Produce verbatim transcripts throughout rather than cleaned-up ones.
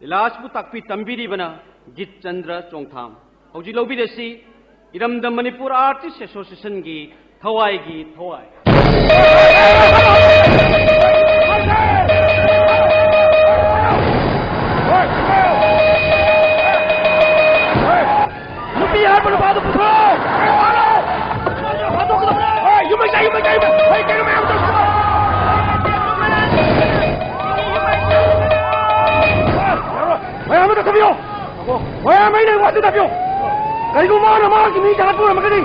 ꯂꯤꯂꯥ ꯑꯁꯤꯕꯨ ꯇꯥꯛꯄꯤ ꯇꯝꯕꯤꯔꯤꯕꯅ ꯒꯤꯠ ꯆꯟꯗ꯭ꯔ ꯆꯣꯡꯊꯥꯝ꯫ ꯍꯧꯖꯤꯛ ꯂꯧꯕꯤꯔꯁꯤ ꯏꯔꯝꯗꯝ ꯃꯅꯤꯄꯨꯔ ꯑꯥꯔꯇꯤꯁ ꯑꯦꯁꯣꯁꯤꯌꯦꯁꯟꯒꯤ ꯊꯋꯥꯏꯒꯤ ꯊꯋꯥꯏ꯫ ꯅꯨꯄꯤ ꯍꯥꯠꯄ ꯅꯨꯄꯥꯗꯨ ꯄꯨꯊꯣꯔꯛꯑꯣ! ꯍꯥꯠꯇꯣꯛꯀꯗꯕꯅꯦ! ꯍꯣꯏ, ꯌꯨꯝ ꯃꯩ ꯆꯥꯏ, ꯌꯨꯝ ꯃꯩ ꯆꯥꯏ, ꯌꯨꯝ ꯃꯩ! ꯍꯣꯏ, ꯀꯩꯅꯣ ꯃꯌꯥꯝ ꯇꯧꯔꯤꯁꯤꯕꯣ? ꯃꯌꯥꯝ ꯑꯃ ꯇꯥꯕꯤꯌꯨ! ꯃꯌꯥꯝ ꯑꯩꯅ ꯋꯥꯁꯤ ꯇꯥꯕꯤꯌꯨ! ꯀꯔꯤꯒꯨꯝꯕ ꯃꯥꯅ ꯃꯥꯒꯤ ꯃꯤ ꯖꯒꯥ ꯄꯨꯔꯝꯃꯒꯗꯤ,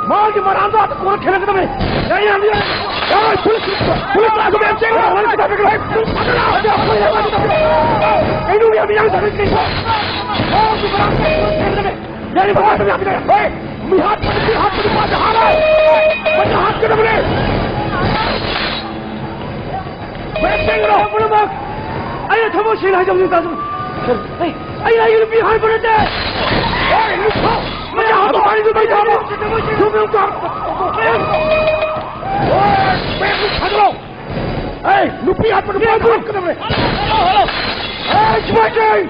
ꯃꯥꯒꯤ ꯃꯔꯥꯟꯗꯣ ꯑꯥꯗ ꯀꯣꯟꯅ ꯊꯦꯡꯅꯒꯗꯕꯅꯤ꯫ ꯌꯥꯏ, ꯌꯥꯏ, ꯌꯥꯏ꯫ ꯌꯥꯔꯣꯏ, ꯄꯨꯂꯤꯁ, ꯄꯨꯂꯤꯁ ꯂꯥꯛꯑꯒ ꯃꯌꯥꯝ ꯆꯦꯟꯈ꯭ꯔꯣ꯫ ꯀꯩꯅꯣ ꯃꯌꯥꯝ ꯌꯥꯝ ꯆꯠꯂꯤ ꯀꯩꯅꯣ? ꯃꯥꯒꯤ ꯃꯔꯥꯟꯗꯣ ꯀꯣꯟꯅ ꯊꯦꯡꯅꯒꯗꯕꯅꯤ꯫ ꯌꯥꯏ, ꯃꯥ ꯃꯌꯥꯝ ꯌꯥꯝ ꯆꯠꯂꯤ꯫ ꯍꯣꯏ, ꯃꯤ ꯍꯥꯠꯄꯗ, ꯃꯤ ꯍꯥꯠꯄꯗ ꯃꯥꯁꯦ ꯍꯥꯠꯂꯣ꯫ ꯃꯥꯁꯦ ꯍꯥꯠꯀꯗꯕꯅꯤ꯫ ꯃꯌꯥꯝ ꯆꯦꯟꯈ꯭ꯔꯣ꯫ ꯄꯨꯝꯅꯃꯛ ꯑꯩꯅ ꯊꯃꯣꯏ ꯁꯦꯡꯅ ꯍꯥꯏꯖꯕꯅꯤ, ꯇꯥꯖꯧ꯫ ꯑꯩ, ꯑꯩ ꯑꯩꯒꯤ ꯅꯨꯄꯤ ꯍꯥꯠꯄ ꯅꯠꯇꯦ꯫ ꯍꯣꯏ, ꯅꯨꯄꯥ꯫ ꯃꯌꯥꯝ ꯍꯥꯠꯄ ꯄꯥꯔꯤꯗꯨ ꯃꯩ ꯊꯥꯕ꯫ ꯊꯨꯝ ꯌꯥꯝ ꯆꯥꯕ꯫ ꯍꯣꯏ, ꯃꯌꯥꯝ ꯊꯥꯗꯣꯛꯑꯣ꯫ ꯑꯩ ꯅꯨꯄꯤ ꯍꯥꯠꯄ ꯅꯨꯄꯥ ꯍꯥꯠꯀꯗꯕꯅꯦ꯫ ꯑꯩ ꯁꯨꯃꯥꯏꯅ ꯇꯧ꯫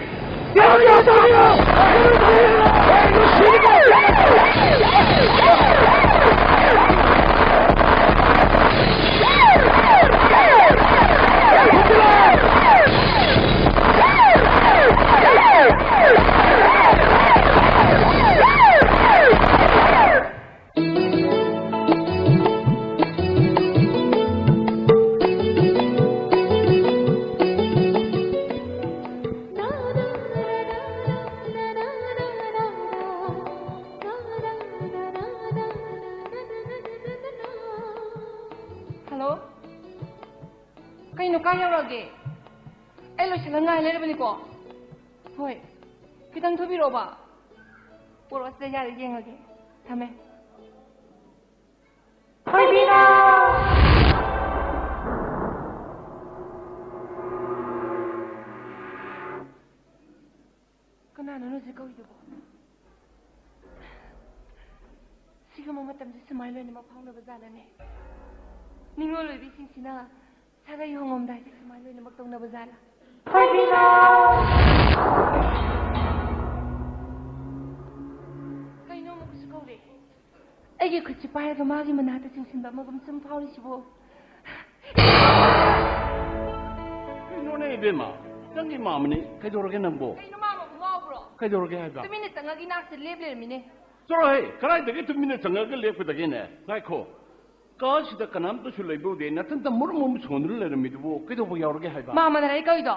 ꯍꯜꯂꯣ? ꯀꯩꯅꯣ, ꯀꯥꯏ ꯌꯧꯔꯒꯦ? ꯑꯩ ꯂꯣꯏꯁꯤꯜꯂ ꯉꯥꯏ ꯂꯩꯔꯕꯅꯤꯀꯣ꯫ ꯍꯣꯏ, ꯈꯤꯇꯪ ꯊꯨꯕꯤꯔꯛꯑꯣꯕ꯫ ꯄꯣꯔꯛꯑꯣ, ꯁꯤꯗ ꯌꯥꯔꯦ, ꯌꯦꯡꯉꯒꯦ꯫ ꯊꯝꯃꯦ꯫ ꯊꯣꯏꯕꯤꯅ! ꯀꯅꯥꯅꯣ ꯍꯧꯖꯤꯛ ꯀꯧꯔꯤꯗꯨꯕꯣ? ꯁꯤꯒꯨꯝꯕ ꯃꯇꯝꯁꯤ ꯁꯨꯃꯥꯏꯅ ꯂꯣꯏꯅꯃꯛ ꯐꯥꯎꯅꯕ ꯖꯥꯠꯂꯅꯦ? ꯅꯤꯡꯉꯣꯜ ꯑꯣꯏꯕꯤꯁꯤꯡꯁꯤꯅ ꯁꯥꯒꯩ ꯍꯣꯡꯉꯝꯗꯥꯏꯁꯤ ꯁꯨꯃꯥꯏꯅ ꯂꯣꯏꯅꯃꯛ ꯇꯧꯅꯕ ꯖꯥꯠꯂ? ꯊꯣꯏꯕꯤꯅ! ꯑꯩꯒꯤ ꯈꯨꯠꯁꯤ ꯄꯥꯏꯔꯒ ꯃꯥꯒꯤ ꯃꯅꯥꯛꯇ ꯆꯤꯡꯁꯤꯟꯕ ꯑꯃꯒꯨꯝ ꯁꯨꯝ ꯐꯥꯎꯔꯤꯁꯤꯕꯨ? ꯀꯩꯅꯣꯅꯦ ꯏꯕꯦꯝꯃ, ꯅꯪꯒꯤ ꯃꯥꯃꯅꯤ, ꯀꯩꯗꯧꯔꯒꯦ ꯅꯪꯕꯣ? ꯀꯩꯅꯣ ꯃꯥꯃꯕꯨ ꯉꯥꯎꯕ꯭ꯔꯣ? ꯀꯩꯗꯧꯔꯒꯦ ꯍꯥꯏꯕ? ꯇꯨꯃꯤꯟꯅ ꯆꯪꯉꯒ ꯏꯅꯥꯛꯁꯤꯗ ꯂꯦꯞ ꯂꯩꯔꯝꯃꯤꯅꯦ꯫ ꯆꯠꯂꯣꯍꯦ, ꯀꯗꯥꯏꯗꯒꯤ ꯇꯨꯃꯤꯟꯅ ꯆꯪꯉꯒ ꯂꯦꯞꯀꯗꯒꯦꯅꯦ? ꯉꯥꯏꯈꯣ, ꯀꯥꯁꯤꯗ ꯀꯅꯥꯝꯇꯁꯨ ꯂꯩꯕ ꯎꯗꯦ, ꯅꯊꯟꯇ ꯃꯨꯔꯨꯝ ꯃꯨꯔꯨꯝ ꯁꯣꯟꯗꯨꯅ ꯂꯩꯔꯝꯃꯤꯗꯨꯕꯨ ꯀꯩꯗꯧꯕ ꯌꯥꯎꯔꯒꯦ ꯍꯥꯏꯕ? ꯃꯥꯃꯅ ꯑꯩ ꯀꯧꯏꯗꯣ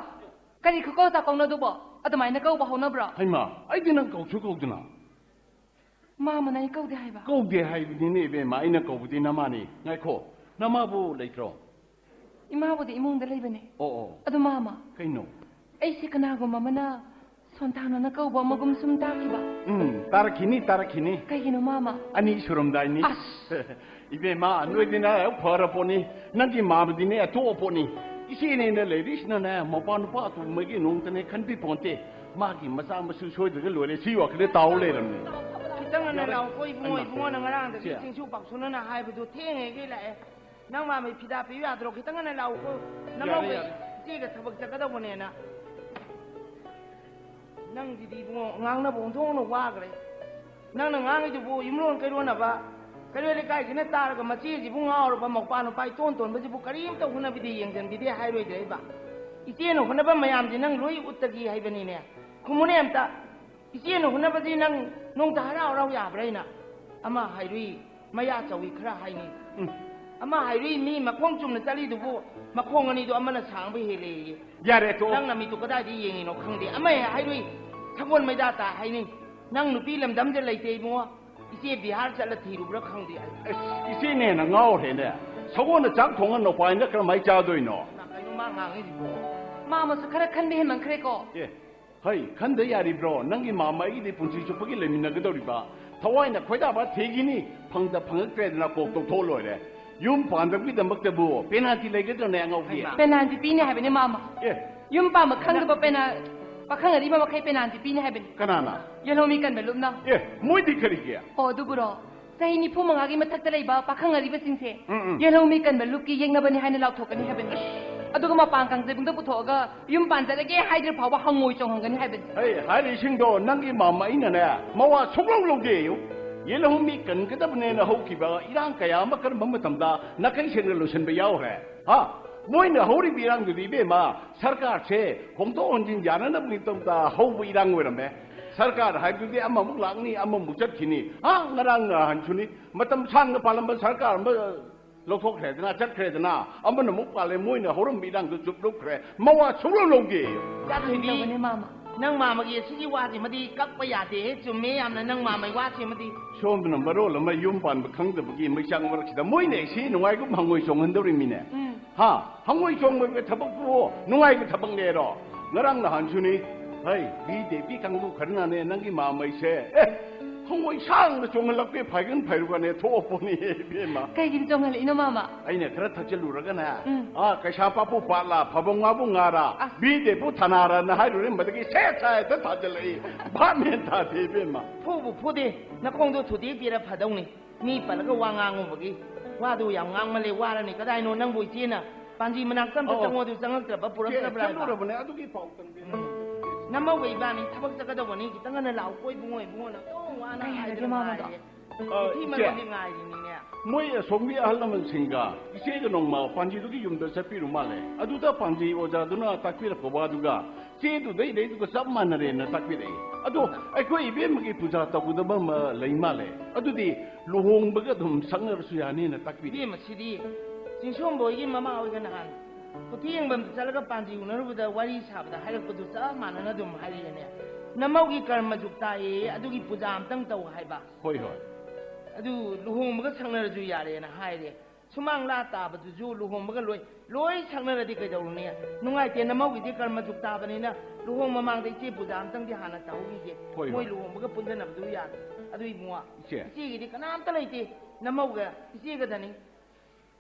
ꯀꯔꯤ ꯈꯨꯀꯧ ꯆꯥꯀꯧꯅꯣ ꯑꯗꯨꯕꯣ? ꯑꯗꯨꯃꯥꯏꯅ ꯀꯧꯕ ꯍꯧꯅꯕ꯭ꯔꯣ? ꯍꯩꯃꯥ, ꯑꯩꯗꯤ ꯅꯪ ꯀꯧꯁꯨ ꯀꯧꯗꯅ꯫ ꯃꯥꯃꯅ ꯑꯩ ꯀꯧꯗꯦ ꯍꯥꯏꯕ꯫ ꯀꯧꯗꯦ ꯍꯥꯏꯕꯅꯤꯅꯦ ꯏꯕꯦꯝꯃ, ꯑꯩꯅ ꯀꯧꯕꯗꯤ ꯅꯃꯥꯅꯤ꯫ ꯉꯥꯏꯈꯣ, ꯅꯃꯥꯕꯨ ꯂꯩꯇ꯭ꯔꯣ? ꯏꯃꯥꯕꯨꯗꯤ ꯏꯃꯨꯡꯗ ꯂꯩꯕꯅꯦ꯫ ꯑꯣ ꯑꯣ꯫ ꯑꯗꯨ ꯃꯥꯃ, ꯀꯩꯅꯣ? ꯑꯩꯁꯦ ꯀꯅꯥꯒꯨꯝꯕ ꯑꯃꯅ ꯁꯣꯟꯊꯥꯅꯅ ꯀꯧꯕ ꯑꯃꯒꯨꯝ ꯁꯨꯝ ꯇꯥꯈꯤꯕ꯫ ꯎꯝ, ꯇꯥꯔꯛꯈꯤꯅꯤ, ꯇꯥꯔꯛꯈꯤꯅꯤ꯫ ꯀꯩꯒꯤꯅꯣ ꯃꯥꯃ? ꯑꯅꯤ ꯁꯨꯔꯝꯗꯥꯏꯅꯤ꯫ ꯑꯁ! ꯏꯕꯦꯝꯃ, ꯅꯣꯏꯗꯤꯅꯦ ꯐꯔ ꯄꯣꯠꯅꯤ, ꯅꯪꯒꯤ ꯃꯥꯃꯗꯤꯅꯦ ꯑꯇꯣꯛꯑ ꯄꯣꯠꯅꯤ꯫ ꯏꯆꯦꯅꯦꯅ ꯂꯩꯔꯤꯁꯤꯅꯅꯦ ꯃꯄꯥ ꯅꯨꯄꯥ ꯑꯇꯣꯡꯕꯒꯤ ꯅꯣꯡꯇꯅꯦ ꯈꯟꯕꯤ ꯄꯣꯟꯇꯦ꯫ ꯃꯥꯒꯤ ꯃꯆꯥ ꯃꯁꯨ ꯁꯣꯏꯗ꯭ꯔꯒ ꯂꯣꯏꯔꯦ, ꯁꯤ ꯋꯥꯈꯜꯗ ꯇꯥꯎ ꯂꯩꯔꯝꯅꯤ꯫ ꯈꯤꯇꯪ ꯉꯟꯅ ꯂꯥꯛꯎꯀꯣ ꯏꯕꯨꯡꯉꯣ꯫ ꯏꯕꯨꯡꯉꯣꯅ ꯉꯔꯥꯡꯗꯒꯤ ꯆꯦꯡꯁꯨ ꯄꯥꯛꯁꯨꯅꯅ ꯍꯥꯏꯕꯗꯨ ꯊꯦꯡꯉꯦꯒꯤ ꯂꯥꯛꯑꯦ꯫ ꯅꯪ ꯃꯥꯃꯩ ꯐꯤꯗꯥ ꯄꯤꯌꯨ ꯌꯥꯗ꯭ꯔꯣ? ꯈꯤꯇꯪ ꯉꯟꯅ ꯂꯥꯛꯎꯀꯣ꯫ ꯅꯃꯧꯒ ꯌꯥꯔꯦ꯫ ꯏꯆꯦꯒ ꯊꯕꯛ ꯆꯠꯀꯗꯧꯕꯅꯦꯅ꯫ ꯅꯪꯁꯤꯗꯤ ꯏꯕꯨꯡꯉꯣ, ꯉꯥꯡꯅꯕ ꯑꯣꯟꯊꯣꯛꯅ ꯋꯥꯈ꯭ꯔꯦ꯫ ꯅꯪꯅ ꯉꯥꯡꯉꯤꯗꯨꯕꯨ ꯌꯨꯝꯂꯣꯟ ꯀꯩꯔꯣꯟꯅꯕ, ꯀꯩꯔꯣꯏ ꯂꯩꯀꯥꯏꯁꯤꯅ ꯇꯥꯔꯒ ꯃꯆꯦꯁꯤꯕꯨ ꯉꯥꯎꯔꯕ ꯃꯧꯄꯥ ꯅꯨꯄꯥ ꯏꯇꯣꯟ ꯇꯣꯟꯕꯁꯤꯕꯨ ꯀꯔꯤꯝꯇ ꯍꯣꯠꯅꯕꯤꯗꯦ, ꯌꯦꯡꯁꯤꯟꯕꯤꯗꯦ ꯍꯥꯏꯔꯣꯏꯗ꯭ꯔꯦ ꯍꯥꯏꯕ? ꯏꯆꯦꯅ ꯍꯣꯠꯅꯕ ꯃꯌꯥꯝꯁꯤ ꯅꯪ ꯂꯣꯏ ꯎꯠꯇꯒꯤ ꯍꯥꯏꯕꯅꯤꯅꯦ꯫ ꯈꯨꯝꯃꯨꯅꯦ ꯑꯝꯇ꯫ ꯏꯆꯦꯅ ꯍꯣꯠꯅꯕꯁꯤ ꯅꯪ ꯅꯣꯡꯇ ꯍꯔꯥꯎ ꯍꯔꯥꯎ ꯌꯥꯕ꯭ꯔꯥ? ꯑꯩꯅ ꯑꯃ ꯍꯥꯏꯔꯨꯏ, ꯃꯌꯥ ꯆꯧꯏ ꯈꯔ ꯍꯥꯏꯅꯤ꯫ ꯎꯝ꯫ ꯑꯃ ꯍꯥꯏꯔꯨꯏ, ꯃꯤ ꯃꯈꯣꯡ ꯆꯨꯝꯅ ꯆꯠꯂꯤꯗꯨꯕꯨ ꯃꯈꯣꯡ ꯑꯅꯤꯗꯨ ꯑꯃꯅ ꯁꯥꯡꯕ ꯍꯦꯜꯂꯦꯌꯦ꯫ ꯌꯥꯔꯦ, ꯇꯣꯛꯑꯣ꯫ ꯅꯪ ꯅꯃꯤꯠꯇꯨ ꯀꯗꯥꯏꯗ ꯌꯦꯡꯉꯤꯅꯣ ꯈꯪꯗꯦ꯫ ꯑꯃ ꯍꯦꯛ ꯍꯥꯏꯔꯨꯏ, ꯁꯒꯣꯜ ꯃꯩꯗꯥ ꯇꯥ ꯍꯥꯏꯅꯤ꯫ ꯅꯪ ꯅꯨꯄꯤ ꯂꯝꯗꯝꯗ ꯂꯩꯇꯦ ꯏꯕꯨꯡꯉꯣ꯫ ꯏꯆꯦ ꯕꯤꯍꯥꯔ ꯆꯠꯂ ꯊꯤꯔꯨꯕ꯭ꯔꯥ ꯈꯪꯗꯦ ꯑꯩ꯫ ꯑꯁ, ꯏꯆꯦꯅ ꯍꯦꯟꯅ ꯉꯥꯎꯔꯦꯅꯦ꯫ ꯁꯒꯣꯜꯅ ꯆꯥꯛ ꯊꯣꯡꯉ ꯅꯧꯄꯥꯏꯅ ꯀꯔꯝꯍꯥꯏꯅ ꯆꯥꯗꯣꯏꯅꯣ? ꯀꯩꯅꯣ ꯃꯥ ꯉꯥꯡꯉꯤꯁꯤꯕꯣ? ꯃꯥꯃꯁꯨ ꯈꯔ ꯈꯟꯕ ꯍꯦꯟꯃꯟꯈ꯭ꯔꯦꯀꯣ꯫ ꯑꯦ, ꯍꯩ, ꯈꯟꯗ ꯌꯥꯔꯤꯕ꯭ꯔꯣ? ꯅꯪꯒꯤ ꯃꯥꯃ ꯑꯩꯒꯤꯗꯤ ꯄꯨꯟꯁꯤ ꯆꯨꯞꯄꯒꯤ ꯂꯩꯃꯤꯟꯅꯒꯗꯧꯔꯤꯕ꯫ ꯊꯋꯥꯏꯅ ꯈꯣꯏꯗꯥꯕ ꯊꯤꯈꯤꯅꯤ, ꯐꯪꯗ ꯐꯪꯉꯛꯇ꯭ꯔꯦꯗꯅ ꯀꯣꯛ ꯇꯧꯊꯣꯛꯑ ꯂꯣꯏꯔꯦ꯫ ꯌꯨꯝ ꯄꯥꯟꯗꯕꯒꯤꯗꯃꯛꯇꯕꯨ ꯄꯦꯅꯥꯜꯇꯤ ꯂꯩꯒꯗ꯭ꯔꯅꯦ ꯑꯉꯥꯎꯕꯤ? ꯍꯩꯃꯥ꯫ ꯄꯦꯅꯥꯜꯇꯤ ꯄꯤꯅꯤ ꯍꯥꯏꯕꯅꯦ ꯃꯥꯃ꯫ ꯑꯦ, ꯌꯨꯝ ꯄꯥꯟꯕ ꯈꯪꯗꯕ ꯄꯦꯅꯥ-, ꯄꯥꯈꯪ ꯑꯔꯤꯕ ꯃꯈꯩ ꯄꯦꯅꯥꯜꯇꯤ ꯄꯤꯅꯤ ꯍꯥꯏꯕꯅꯤ꯫ ꯀꯅꯥꯅ? ꯌꯦꯜꯍꯧꯃꯤ ꯀꯟꯕ ꯂꯨꯞꯅ꯫ ꯑꯦ, ꯃꯣꯏꯗꯤ ꯀꯔꯤꯒꯤ? ꯑꯣ, ꯑꯗꯨꯕꯨꯔꯣ? ꯆꯍꯤ ꯅꯤꯐꯨ ꯃꯉꯥꯒꯤ ꯃꯊꯛꯇ ꯂꯩꯕ ꯄꯥꯈꯪ ꯑꯔꯤꯕꯁꯤꯡꯁꯦ ꯎꯝ, ꯎꯝ꯫ ꯌꯦꯜꯍꯧꯃꯤ ꯀꯟꯕ ꯂꯨꯞꯀꯤ ꯌꯦꯛꯅꯕꯅꯤ ꯍꯥꯏꯅ ꯂꯥꯎꯊꯣꯛꯀꯅꯤ ꯍꯥꯏꯕꯅꯤ꯫ ꯑꯗꯨꯒ ꯃꯄꯥꯟ ꯀꯥꯡꯖꯩꯕꯨꯡꯗ ꯄꯨꯊꯣꯛꯑꯒ ꯌꯨꯝ ꯄꯥꯟꯖꯔꯒꯦ ꯍꯥꯏꯗ꯭ꯔ ꯐꯥꯎꯕ ꯍꯪꯉꯣꯏ ꯆꯣꯡꯍꯟꯒꯅꯤ ꯍꯥꯏꯕꯅꯤ꯫ ꯍꯩ, ꯍꯥꯏꯔꯤꯁꯤꯡꯗꯣ ꯅꯪꯒꯤ ꯃꯥꯃ ꯑꯩꯅꯅꯦ ꯃꯋꯥ ꯁꯨꯛꯂꯧ ꯂꯧꯗꯦꯌꯨ꯫ ꯌꯦꯜꯍꯧꯃꯤ ꯀꯟꯒꯗꯕꯅꯦꯅ ꯍꯧꯈꯤꯕ ꯏꯔꯥꯡ ꯀꯌꯥ ꯑꯃ ꯀꯔꯝꯕ ꯃꯇꯝꯗ ꯅꯥꯀꯩ ꯁꯦꯡꯅ ꯂꯣꯏꯁꯤꯟꯕ ꯌꯥꯎꯈ꯭ꯔꯦ? ꯍꯥ? ꯃꯣꯏꯅ ꯍꯧꯔꯤꯕ ꯏꯔꯥꯡꯗꯨꯗꯤ, ꯏꯕꯦꯝꯃ, ꯁꯔꯀꯥꯔꯁꯦ ꯍꯣꯡꯗꯣꯛ ꯍꯣꯟꯖꯤꯟ ꯌꯥꯅꯅꯕꯒꯤꯗꯃꯛꯇ ꯍꯧꯕ ꯏꯔꯥꯡ ꯑꯣꯏꯔꯝꯃꯦ꯫ ꯁꯔꯀꯥꯔ ꯍꯥꯏꯕꯗꯨꯗꯤ ꯑꯃꯃꯨꯛ ꯂꯥꯛꯅꯤ, ꯑꯃꯃꯨꯛ ꯆꯠꯈꯤꯅꯤ꯫ ꯍꯥ? ꯉꯔꯥꯡ ꯅꯍꯥꯟꯁꯨꯅꯤ, ꯃꯇꯝ ꯁꯥꯡꯅ ꯄꯥꯜꯂꯝꯕ ꯁꯔꯀꯥꯔ ꯑꯃ ꯂꯧꯊꯣꯛꯈ꯭ꯔꯦꯗꯅ, ꯆꯠꯈ꯭ꯔꯦꯗꯅ, ꯑꯃꯅ ꯑꯃꯨꯛ ꯄꯥꯜꯂꯦ, ꯃꯣꯏꯅ ꯍꯧꯔꯝꯕ ꯏꯔꯥꯡꯗꯣ ꯆꯨꯞꯂꯨꯞꯈ꯭ꯔꯦ, ꯃꯋꯥ ꯁꯨꯡꯂꯧ ꯂꯧꯗꯦ꯫ ꯌꯥꯗꯣꯏꯅꯤ꯫ ꯇꯧꯕꯅꯦ, ꯃꯥꯃ꯫ ꯅꯪ ꯃꯥꯃꯒꯤ ꯑꯁꯤꯒꯤ ꯋꯥꯁꯤꯃꯗꯤ ꯀꯛꯄ ꯌꯥꯗꯦꯍꯦ, ꯆꯨꯝꯃꯦ ꯌꯥꯝꯅ ꯅꯪ ꯃꯥꯃꯩ ꯋꯥꯁꯤꯃꯗꯤ꯫ ꯁꯣꯝꯗꯅ ꯃꯔꯣꯜ ꯑꯃ ꯌꯨꯝ ꯄꯥꯟꯕ ꯈꯪꯗꯕꯒꯤ ꯃꯩꯆꯥꯛ ꯃꯔꯛꯁꯤꯗ ꯃꯣꯏꯅ ꯏꯁꯤ ꯅꯨꯡꯉꯥꯏꯒꯨꯝ ꯍꯪꯉꯣꯏ ꯆꯣꯡꯍꯟꯗꯧꯔꯤꯃꯤꯅꯦ꯫ ꯎꯝ꯫ ꯍꯥ? ꯍꯪꯉꯣꯏ ꯆꯣꯡꯕꯒꯤ ꯊꯕꯛꯇꯨꯕꯨ ꯅꯨꯡꯉꯥꯏꯕ ꯊꯕꯛꯅꯦꯔꯣ? ꯉꯔꯥꯡ ꯅꯍꯥꯟꯁꯨꯅꯤ, ꯍꯩ, ꯕꯤ ꯖꯦ ꯄꯤ ꯀꯥꯡꯕꯨ ꯈꯔꯅꯅꯦ ꯅꯪꯒꯤ ꯃꯥꯃꯩꯁꯦ, ꯑꯦ, ꯍꯪꯉꯣꯏ ꯁꯥꯡꯅ ꯆꯣꯡꯍꯜꯂꯛꯄꯦ, ꯐꯥꯏꯒꯟ ꯐꯩꯔꯨꯒꯅꯦ ꯊꯣꯛꯑꯄꯣꯅꯤ, ꯏꯕꯦꯝꯃ꯫ ꯀꯩꯒꯤꯅ ꯆꯣꯡꯍꯜꯂꯛꯏꯅꯣ, ꯃꯥꯃ? ꯑꯩꯅ ꯈꯔ ꯊꯛꯆꯜꯂꯨꯔꯒꯅꯦ, ꯎꯝ꯫ ꯑꯥ, ꯀꯩꯁꯥ ꯄꯥꯄꯨ ꯄꯥꯠꯂꯥ, ꯐꯕꯧ ꯉꯥꯕꯨ ꯉꯥꯔꯥ, ꯑꯁ꯫ ꯕꯤ ꯖꯦ ꯄꯨ ꯊꯅꯥꯔꯅ ꯍꯥꯏꯔꯨꯔꯦ, ꯃꯗꯨꯒꯤ ꯁꯦ ꯁꯥ ꯍꯦꯛꯇ ꯊꯥꯖꯜꯂꯛꯏ꯫ ꯚꯥꯞ ꯃꯦꯟ ꯇꯥꯗꯦ, ꯏꯕꯦꯝꯃ꯫ ꯐꯨꯕꯨ ꯐꯨꯗꯦ, ꯅꯈꯣꯡꯗꯣ ꯊꯨꯗꯦꯛꯄꯤꯔ ꯐꯗꯧꯅꯤ꯫ ꯃꯤ ꯄꯜꯂꯒ ꯋꯥ ꯉꯥꯡꯉꯨꯕꯒꯤ꯫ ꯋꯥꯗꯨ ꯌꯥꯝ ꯉꯥꯡꯃꯜꯂꯦ, ꯋꯥꯔꯅꯤ꯫ ꯀꯗꯥꯏꯅꯣ ꯅꯪꯕꯨ ꯏꯆꯦꯅ ꯄꯥꯟꯖꯤ ꯃꯅꯥꯛꯇ ꯑꯝꯇ ꯑꯣ꯫ ꯆꯪꯉꯣ, ꯑꯗꯨ ꯆꯪꯉꯛꯇ꯭ꯔꯕ, ꯄꯨꯔꯛꯇ꯭ꯔꯕ꯭ꯔꯥ ꯍꯥꯏꯕ? ꯆꯠꯂꯨꯔꯕꯅꯦ, ꯑꯗꯨꯒꯤ ꯄꯥꯎ ꯇꯝꯕꯤꯔꯛꯑꯣ꯫ ꯎꯝ꯫ ꯅꯃꯧꯒ ꯏꯕꯥꯅꯤ ꯊꯕꯛ ꯆꯠꯀꯗꯧꯕꯅꯤ, ꯈꯤꯇꯪ ꯉꯟꯅ ꯂꯥꯛꯎꯀꯣ ꯏꯕꯨꯡꯉꯣ, ꯏꯕꯨꯡꯉꯣꯅ ꯑꯗꯨꯝ ꯋꯥꯅ ꯀꯩ ꯍꯥꯏꯔꯒꯦ ꯍꯥꯏꯗꯅ ꯃꯥꯃꯗꯣ? ꯉꯥꯏꯔꯦ꯫ ꯑ, ꯅꯨꯄꯤ ꯏꯆꯦ, ꯃꯔꯣꯟꯗꯤ ꯉꯥꯏꯔꯤꯅꯤꯅꯦ꯫ ꯃꯣꯏ ꯑꯁꯣꯝꯒꯤ ꯑꯍꯜ ꯂꯃꯟꯁꯤꯡꯒ ꯏꯆꯦꯒ ꯅꯣꯡꯃ ꯄꯥꯟꯖꯤꯗꯨꯒꯤ ꯌꯨꯝꯗ ꯆꯠꯄꯤꯔꯨ ꯃꯥꯜꯂꯦ꯫ ꯑꯗꯨꯗ ꯄꯥꯟꯖꯤ ꯑꯣꯖꯥꯗꯨꯅ ꯇꯥꯛꯄꯤꯔꯛꯄ ꯋꯥꯗꯨꯒ ꯆꯦꯗꯨꯗ ꯏꯔꯩꯗꯨꯒ ꯆꯞ ꯃꯥꯟꯅꯔꯦꯅ ꯇꯥꯛꯄꯤꯔꯛꯏ꯫ ꯑꯗꯣ ꯑꯩꯈꯣꯏ ꯏꯕꯦꯝꯃꯒꯤ ꯄꯨꯖꯥ ꯇꯧꯒꯗꯕ ꯑꯃ ꯂꯩ ꯃꯥꯜꯂꯦ꯫ ꯑꯗꯨꯗꯤ ꯂꯨꯍꯣꯡꯕꯒ ꯑꯗꯨꯝ ꯁꯛꯅꯔꯁꯨ ꯌꯥꯅꯤꯅ ꯇꯥꯛꯄꯤꯔꯛꯏ꯫ ꯏꯕꯦꯝꯃ, ꯁꯤꯗꯤ ꯆꯤꯡꯁꯣꯝꯕ ꯍꯣꯏꯒꯤ ꯃꯃꯥ ꯍꯣꯏꯒ ꯅꯍꯥꯟ ꯀꯨꯊꯤ ꯌꯦꯡꯐꯝꯗ ꯆꯠꯂꯒ ꯄꯥꯟꯖꯤ ꯎꯅꯔꯨꯕꯗ ꯋꯥꯔꯤ ꯁꯥꯕꯗ ꯍꯥꯏꯔꯛꯄꯗꯨ ꯆꯞ ꯃꯥꯟꯅꯅ ꯑꯗꯨꯝ ꯍꯥꯏꯔꯛꯑꯦꯅꯦ꯫ ꯅꯃꯧꯒꯤ ꯀꯔꯃ ꯖꯨꯛ ꯇꯥꯏꯌꯦ, ꯑꯗꯨꯒꯤ ꯄꯨꯖꯥ ꯑꯝꯇꯪ ꯇꯧ ꯍꯥꯏꯕ꯫ ꯍꯣꯏ, ꯍꯣꯏ꯫ ꯑꯗꯨ ꯂꯨꯍꯣꯡꯕꯒ ꯁꯛꯅꯔꯁꯨ ꯌꯥꯔꯦꯅ ꯍꯥꯏꯔꯦ꯫ ꯁꯨꯃꯥꯡ ꯂꯥ ꯇꯥꯕꯗꯨꯁꯨ ꯂꯨꯍꯣꯡꯕꯒ ꯂꯣꯏ, ꯂꯣꯏ ꯁꯛꯅꯔꯗꯤ ꯀꯩꯗꯧꯔꯨꯅꯤ? ꯅꯨꯡꯉꯥꯏꯇꯦ, ꯅꯃꯧꯒꯤꯗꯤ ꯀꯔꯃ ꯖꯨꯛ ꯇꯥꯕꯅꯤꯅ ꯂꯨꯍꯣꯡ ꯃꯃꯥꯡꯗ ꯏꯆꯦ ꯄꯨꯖꯥ ꯑꯝꯇꯪꯗꯤ ꯍꯥꯟꯅ ꯇꯧꯍꯧꯈꯤꯒꯦ꯫ ꯍꯣꯏ, ꯃꯣꯏ ꯍꯣꯏ꯫ ꯂꯨꯍꯣꯡꯕꯒ ꯄꯨꯟꯖꯟꯅꯕꯗꯨ ꯌꯥꯗꯦ꯫ ꯑꯗꯨ ꯏꯕꯨꯡꯉꯣ, ꯏꯆꯦ꯫ ꯏꯆꯦꯒꯤꯗꯤ ꯀꯅꯥꯝꯇ ꯂꯩꯇꯦ, ꯅꯃꯧꯒ ꯏꯆꯦꯒꯗꯅꯤ꯫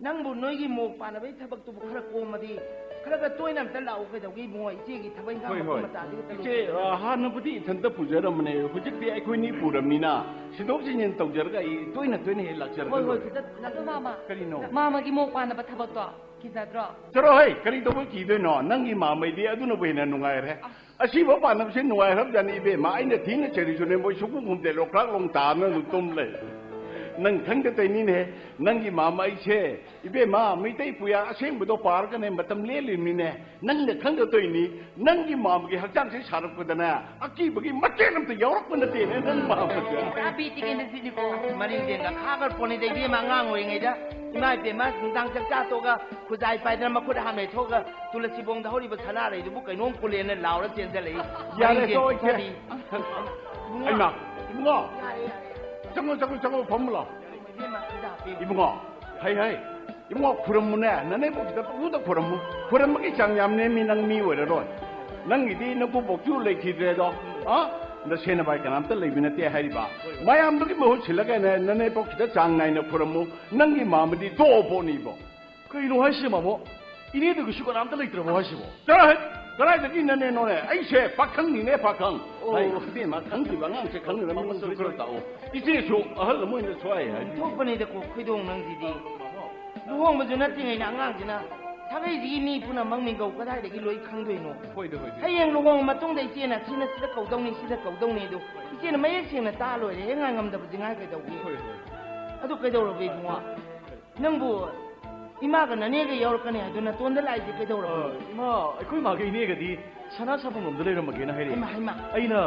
ꯅꯪꯕꯨ ꯅꯣꯏꯒꯤ ꯃꯣꯛ ꯄꯥꯟꯅꯕꯒꯤ ꯊꯕꯛꯇꯨꯕꯨ ꯈꯔ ꯀꯣꯝꯃꯗꯤ ꯈꯔꯒ ꯇꯣꯏꯅ ꯑꯝꯇ ꯂꯥꯛꯎ ꯀꯩꯗꯧꯒꯦ ꯏꯕꯨꯡꯉꯣ? ꯏꯆꯦꯒꯤ ꯊꯕꯛ ꯏꯪꯈꯥꯡ ꯍꯣꯏ, ꯃꯐꯝ ꯍꯣꯏ꯫ ꯃꯇꯥꯗꯨꯒꯤ ꯏꯆꯦ, ꯇꯧꯔꯨꯁꯤ꯫ ꯑ, ꯍꯥꯟꯅꯕꯨꯗꯤ ꯏꯊꯟꯇ ꯄꯨꯖꯔꯝꯕꯅꯦ, ꯍꯧꯖꯤꯛꯇꯤ ꯑꯩꯈꯣꯏꯅꯤ ꯄꯨꯔꯝꯅꯤꯅ ꯁꯤꯟꯗꯣꯛ ꯁꯤꯟꯖꯤꯟ ꯇꯧꯖꯔꯒ ꯑꯩ ꯇꯣꯏꯅ ꯇꯣꯏꯅ ꯍꯦꯛ ꯂꯥꯛꯆꯔꯒ ꯍꯣꯏ, ꯍꯣꯏ, ꯂꯣꯏꯔꯦ꯫ ꯈꯤꯇ ꯂꯥꯛ-, ꯑꯗꯣ ꯃꯥꯃ, ꯀꯔꯤꯅꯣ? ꯃꯥꯃꯒꯤ ꯃꯣꯛ ꯄꯥꯟꯅꯕ ꯊꯕꯛꯇꯣ ꯀꯤꯖꯗ꯭ꯔꯣ? ꯆꯠꯂꯣ ꯍꯩ, ꯀꯔꯤ ꯇꯧꯕ ꯀꯤꯗꯣꯏꯅꯣ? ꯅꯪꯒꯤ ꯃꯥꯃꯩꯗꯤ ꯑꯗꯨꯅꯕꯨ ꯍꯦꯟꯅ ꯅꯨꯡꯉꯥꯏꯔꯦ꯫ ꯑꯁ꯫ ꯑꯁꯤꯕ ꯄꯥꯟꯅꯕꯁꯦ ꯅꯨꯡꯉꯥꯏꯈ꯭ꯔꯕꯖꯥꯠꯅꯤ ꯏꯕꯦꯝꯃ꯫ ꯑꯩꯅ ꯊꯤꯅ ꯆꯩꯔꯤꯁꯨꯅꯦ, ꯃꯣꯏ ꯁꯨꯛꯈꯨꯝ ꯈꯨꯝꯗꯦ, ꯂꯣꯛꯈ꯭ꯔꯥꯛ ꯂꯣꯡ ꯇꯥꯗꯅ ꯑꯗꯨꯝ ꯇꯨꯝ ꯂꯩ꯫ ꯅꯪ ꯈꯪꯗ ꯇꯧꯔꯤꯅꯤꯅꯦ, ꯅꯪꯒꯤ ꯃꯥꯝꯃ ꯑꯩꯁꯦ꯫ ꯏꯕꯦꯝꯃ, ꯃꯩꯇꯩ ꯄꯨꯌꯥ ꯑꯁꯦꯡꯕꯗꯣ ꯄꯥꯔꯒꯅꯦ ꯃꯇꯝ ꯂꯦꯜꯂꯤꯕꯅꯤꯅꯦ꯫ ꯅꯪꯅ ꯈꯪꯗ ꯇꯧꯔꯤꯅꯤ, ꯅꯪꯒꯤ ꯃꯥꯝꯃꯒꯤ ꯍꯛꯆꯥꯡꯁꯦ ꯁꯥꯔꯛꯄꯗꯅꯦ, ꯑꯀꯤꯕꯒꯤ ꯃꯆꯦꯠ ꯑꯝꯇ ꯌꯥꯎꯔꯛꯄ ꯅꯠꯇꯦꯅꯦ, ꯅꯪ ꯃꯥꯝꯃꯁꯦ꯫ ꯆꯥꯕꯤ ꯇꯤꯀꯦꯟꯗ ꯁꯤꯅꯤꯀꯣ꯫ ꯃꯔꯤꯡꯖꯦꯜꯒ ꯈꯥꯒꯠ ꯄꯣꯠꯅꯤꯗ ꯏꯕꯦꯝꯃ, ꯑꯉꯥꯡ ꯑꯣꯏꯔꯤꯉꯩꯗ꯫ ꯏꯃꯥ ꯏꯕꯦꯝꯃ, ꯅꯨꯡꯗꯥꯡ ꯆꯥꯛ ꯆꯥ ꯇꯣꯛꯑꯒ ꯈꯨꯖꯥꯏ ꯄꯥꯏꯗꯅ ꯃꯈꯨꯠ ꯍꯥꯝꯅ ꯊꯣꯛꯑꯒ ꯇꯨꯂꯁꯤꯕꯣꯡꯗ ꯍꯧꯔꯤꯕ ꯁꯅꯥꯔꯩꯗꯨꯕꯨ ꯀꯩꯅꯣꯝ ꯄꯨꯜꯂꯦꯅ ꯂꯥꯎꯔ ꯆꯦꯟꯖꯜꯂꯛꯏ꯫ ꯌꯥꯔꯦ, ꯃꯔꯤꯡꯖꯦꯜ ꯇꯣꯛꯑꯣ, ꯏꯆꯦ꯫ ꯈꯨꯊꯕꯤ꯫ ꯑꯩꯃ, ꯏꯕꯨꯡꯉꯣ, ꯆꯪꯉꯣ, ꯆꯪꯉꯣ, ꯆꯪꯉꯣ, ꯐꯝꯃꯨ ꯂꯥꯎ꯫ ꯏꯕꯦꯝꯃ, ꯍꯤꯗꯥꯛ ꯄꯤꯌꯨ꯫ ꯏꯕꯨꯡꯉꯣ, ꯍꯩ, ꯍꯩ, ꯏꯕꯨꯡꯉꯣ, ꯈꯨꯔꯝꯃꯨꯅꯦ, ꯅꯅꯦꯝꯕꯣꯛꯁꯤꯗ ꯄꯪꯈꯨꯗ ꯈꯨꯔꯝꯃꯨ꯫ ꯈꯨꯔꯝꯕꯒꯤ ꯆꯥꯡ ꯌꯥꯝ ꯅꯦꯝꯃꯤ, ꯅꯪ ꯃꯤ ꯑꯣꯏꯔꯔꯣꯏ꯫ ꯅꯪꯒꯤꯗꯤ ꯅꯀꯨꯕꯣꯛꯁꯨ ꯂꯩꯈꯤꯗ꯭ꯔꯦꯗꯣ, ꯑ? ꯅꯁꯦꯟ ꯅꯕꯥꯏ ꯀꯅꯥꯝꯇ ꯂꯩꯕ ꯅꯠꯇꯦ ꯍꯥꯏꯔꯤꯕ꯫ ꯃꯌꯥꯝꯗꯨꯒꯤ ꯃꯍꯨꯠ ꯁꯤꯜꯂꯒꯅꯦ, ꯅꯅꯦꯝꯕꯣꯛꯁꯤꯗ ꯆꯥꯡ ꯅꯥꯏꯅ ꯈꯨꯔꯝꯃꯨ꯫ ꯅꯪꯒꯤ ꯃꯥꯝꯃꯗꯤ ꯇꯣꯛꯑ ꯄꯣꯠꯅꯤꯕꯣ꯫ ꯀꯩꯅꯣ ꯍꯥꯏꯁꯤꯕꯣ, ꯃꯥꯃꯣ? ꯏꯅꯦꯗꯨꯒꯤꯁꯨ ꯀꯅꯥꯝꯇ ꯂꯩꯇ꯭ꯔꯕꯣ ꯍꯥꯏꯁꯤꯕꯣ? ꯆꯠꯂꯣꯍꯦ! ꯀꯗꯥꯏꯗꯒꯤ ꯅꯅꯦꯅꯣꯅꯦ? ꯑꯩꯁꯦ ꯄꯥꯈꯪꯅꯤꯅꯦ, ꯄꯥꯈꯪ꯫ ꯑꯣ꯫ ꯍꯥꯏ, ꯏꯕꯦꯝꯃ, ꯈꯪꯗ꯭ꯔꯤꯕ ꯑꯉꯥꯡꯁꯦ ꯈꯪꯅꯕ ꯃꯃꯜꯁꯨ ꯈꯔ ꯇꯥꯛꯑꯣ꯫ ꯏꯆꯦꯁꯨ ꯑꯍꯜ ꯑꯃ ꯑꯣꯏꯅ ꯁ꯭ꯋꯥꯏ ꯍꯥꯏ꯫ ꯊꯣꯛꯄꯅꯤꯗꯀꯣ, ꯈꯣꯏꯗꯣꯡ ꯅꯪꯁꯤꯗꯤ꯫ ꯂꯨꯍꯣꯡꯕꯁꯨ ꯅꯠꯇ꯭ꯔꯤꯉꯩꯗ ꯑꯉꯥꯡꯁꯤꯅ ꯁꯥꯒꯩꯁꯤꯒꯤ ꯃꯤ ꯄꯨꯝꯅꯃꯛ ꯃꯤꯡꯒꯧ ꯀꯗꯥꯏꯗꯒꯤ ꯂꯣꯏ ꯈꯪꯗꯣꯏꯅꯣ? ꯍꯣꯏꯗ, ꯍꯣꯏꯗ꯫ ꯍꯌꯦꯡ ꯂꯨꯍꯣꯡꯕ ꯃꯇꯨꯡꯗ ꯏꯆꯦꯅ ꯁꯤꯅ ꯁꯤꯗ ꯀꯧꯗꯧꯅꯤ, ꯁꯤꯗ ꯀꯧꯗꯧꯅꯤ ꯑꯗꯣ ꯏꯆꯦꯅ ꯃꯌꯦꯛ ꯁꯦꯡꯅ ꯇꯥ ꯂꯣꯏꯔꯦ꯫ ꯍꯦꯛ ꯉꯥꯏ ꯉꯝꯗꯕꯁꯤ ꯉꯥꯏ ꯀꯩꯗꯧꯒꯦ? ꯍꯣꯏ, ꯍꯣꯏ꯫ ꯑꯗꯨ ꯀꯩꯗꯧꯔꯕ ꯏꯕꯨꯡꯉꯣ? ꯅꯪꯕꯨ ꯏꯃꯥꯒ ꯅꯅꯦꯒ ꯌꯥꯎꯔꯛꯀꯅꯤ ꯍꯥꯏꯗꯨ ꯅꯇꯣꯟꯗ ꯂꯥꯛꯏꯁꯦ ꯀꯩꯗꯧꯔꯕꯅꯣ? ꯑ, ꯏꯃꯥ, ꯑꯩꯈꯣꯏ ꯃꯥꯒ ꯏꯅꯦꯒꯗꯤ ꯁꯅꯥ ꯁꯥꯐꯝ ꯂꯣꯝꯗ ꯂꯩꯔꯝꯃꯒꯦꯅ ꯍꯥꯏꯔꯛꯑꯦ꯫ ꯍꯩꯃꯥ, ꯍꯩꯃꯥ꯫ ꯑꯩꯅ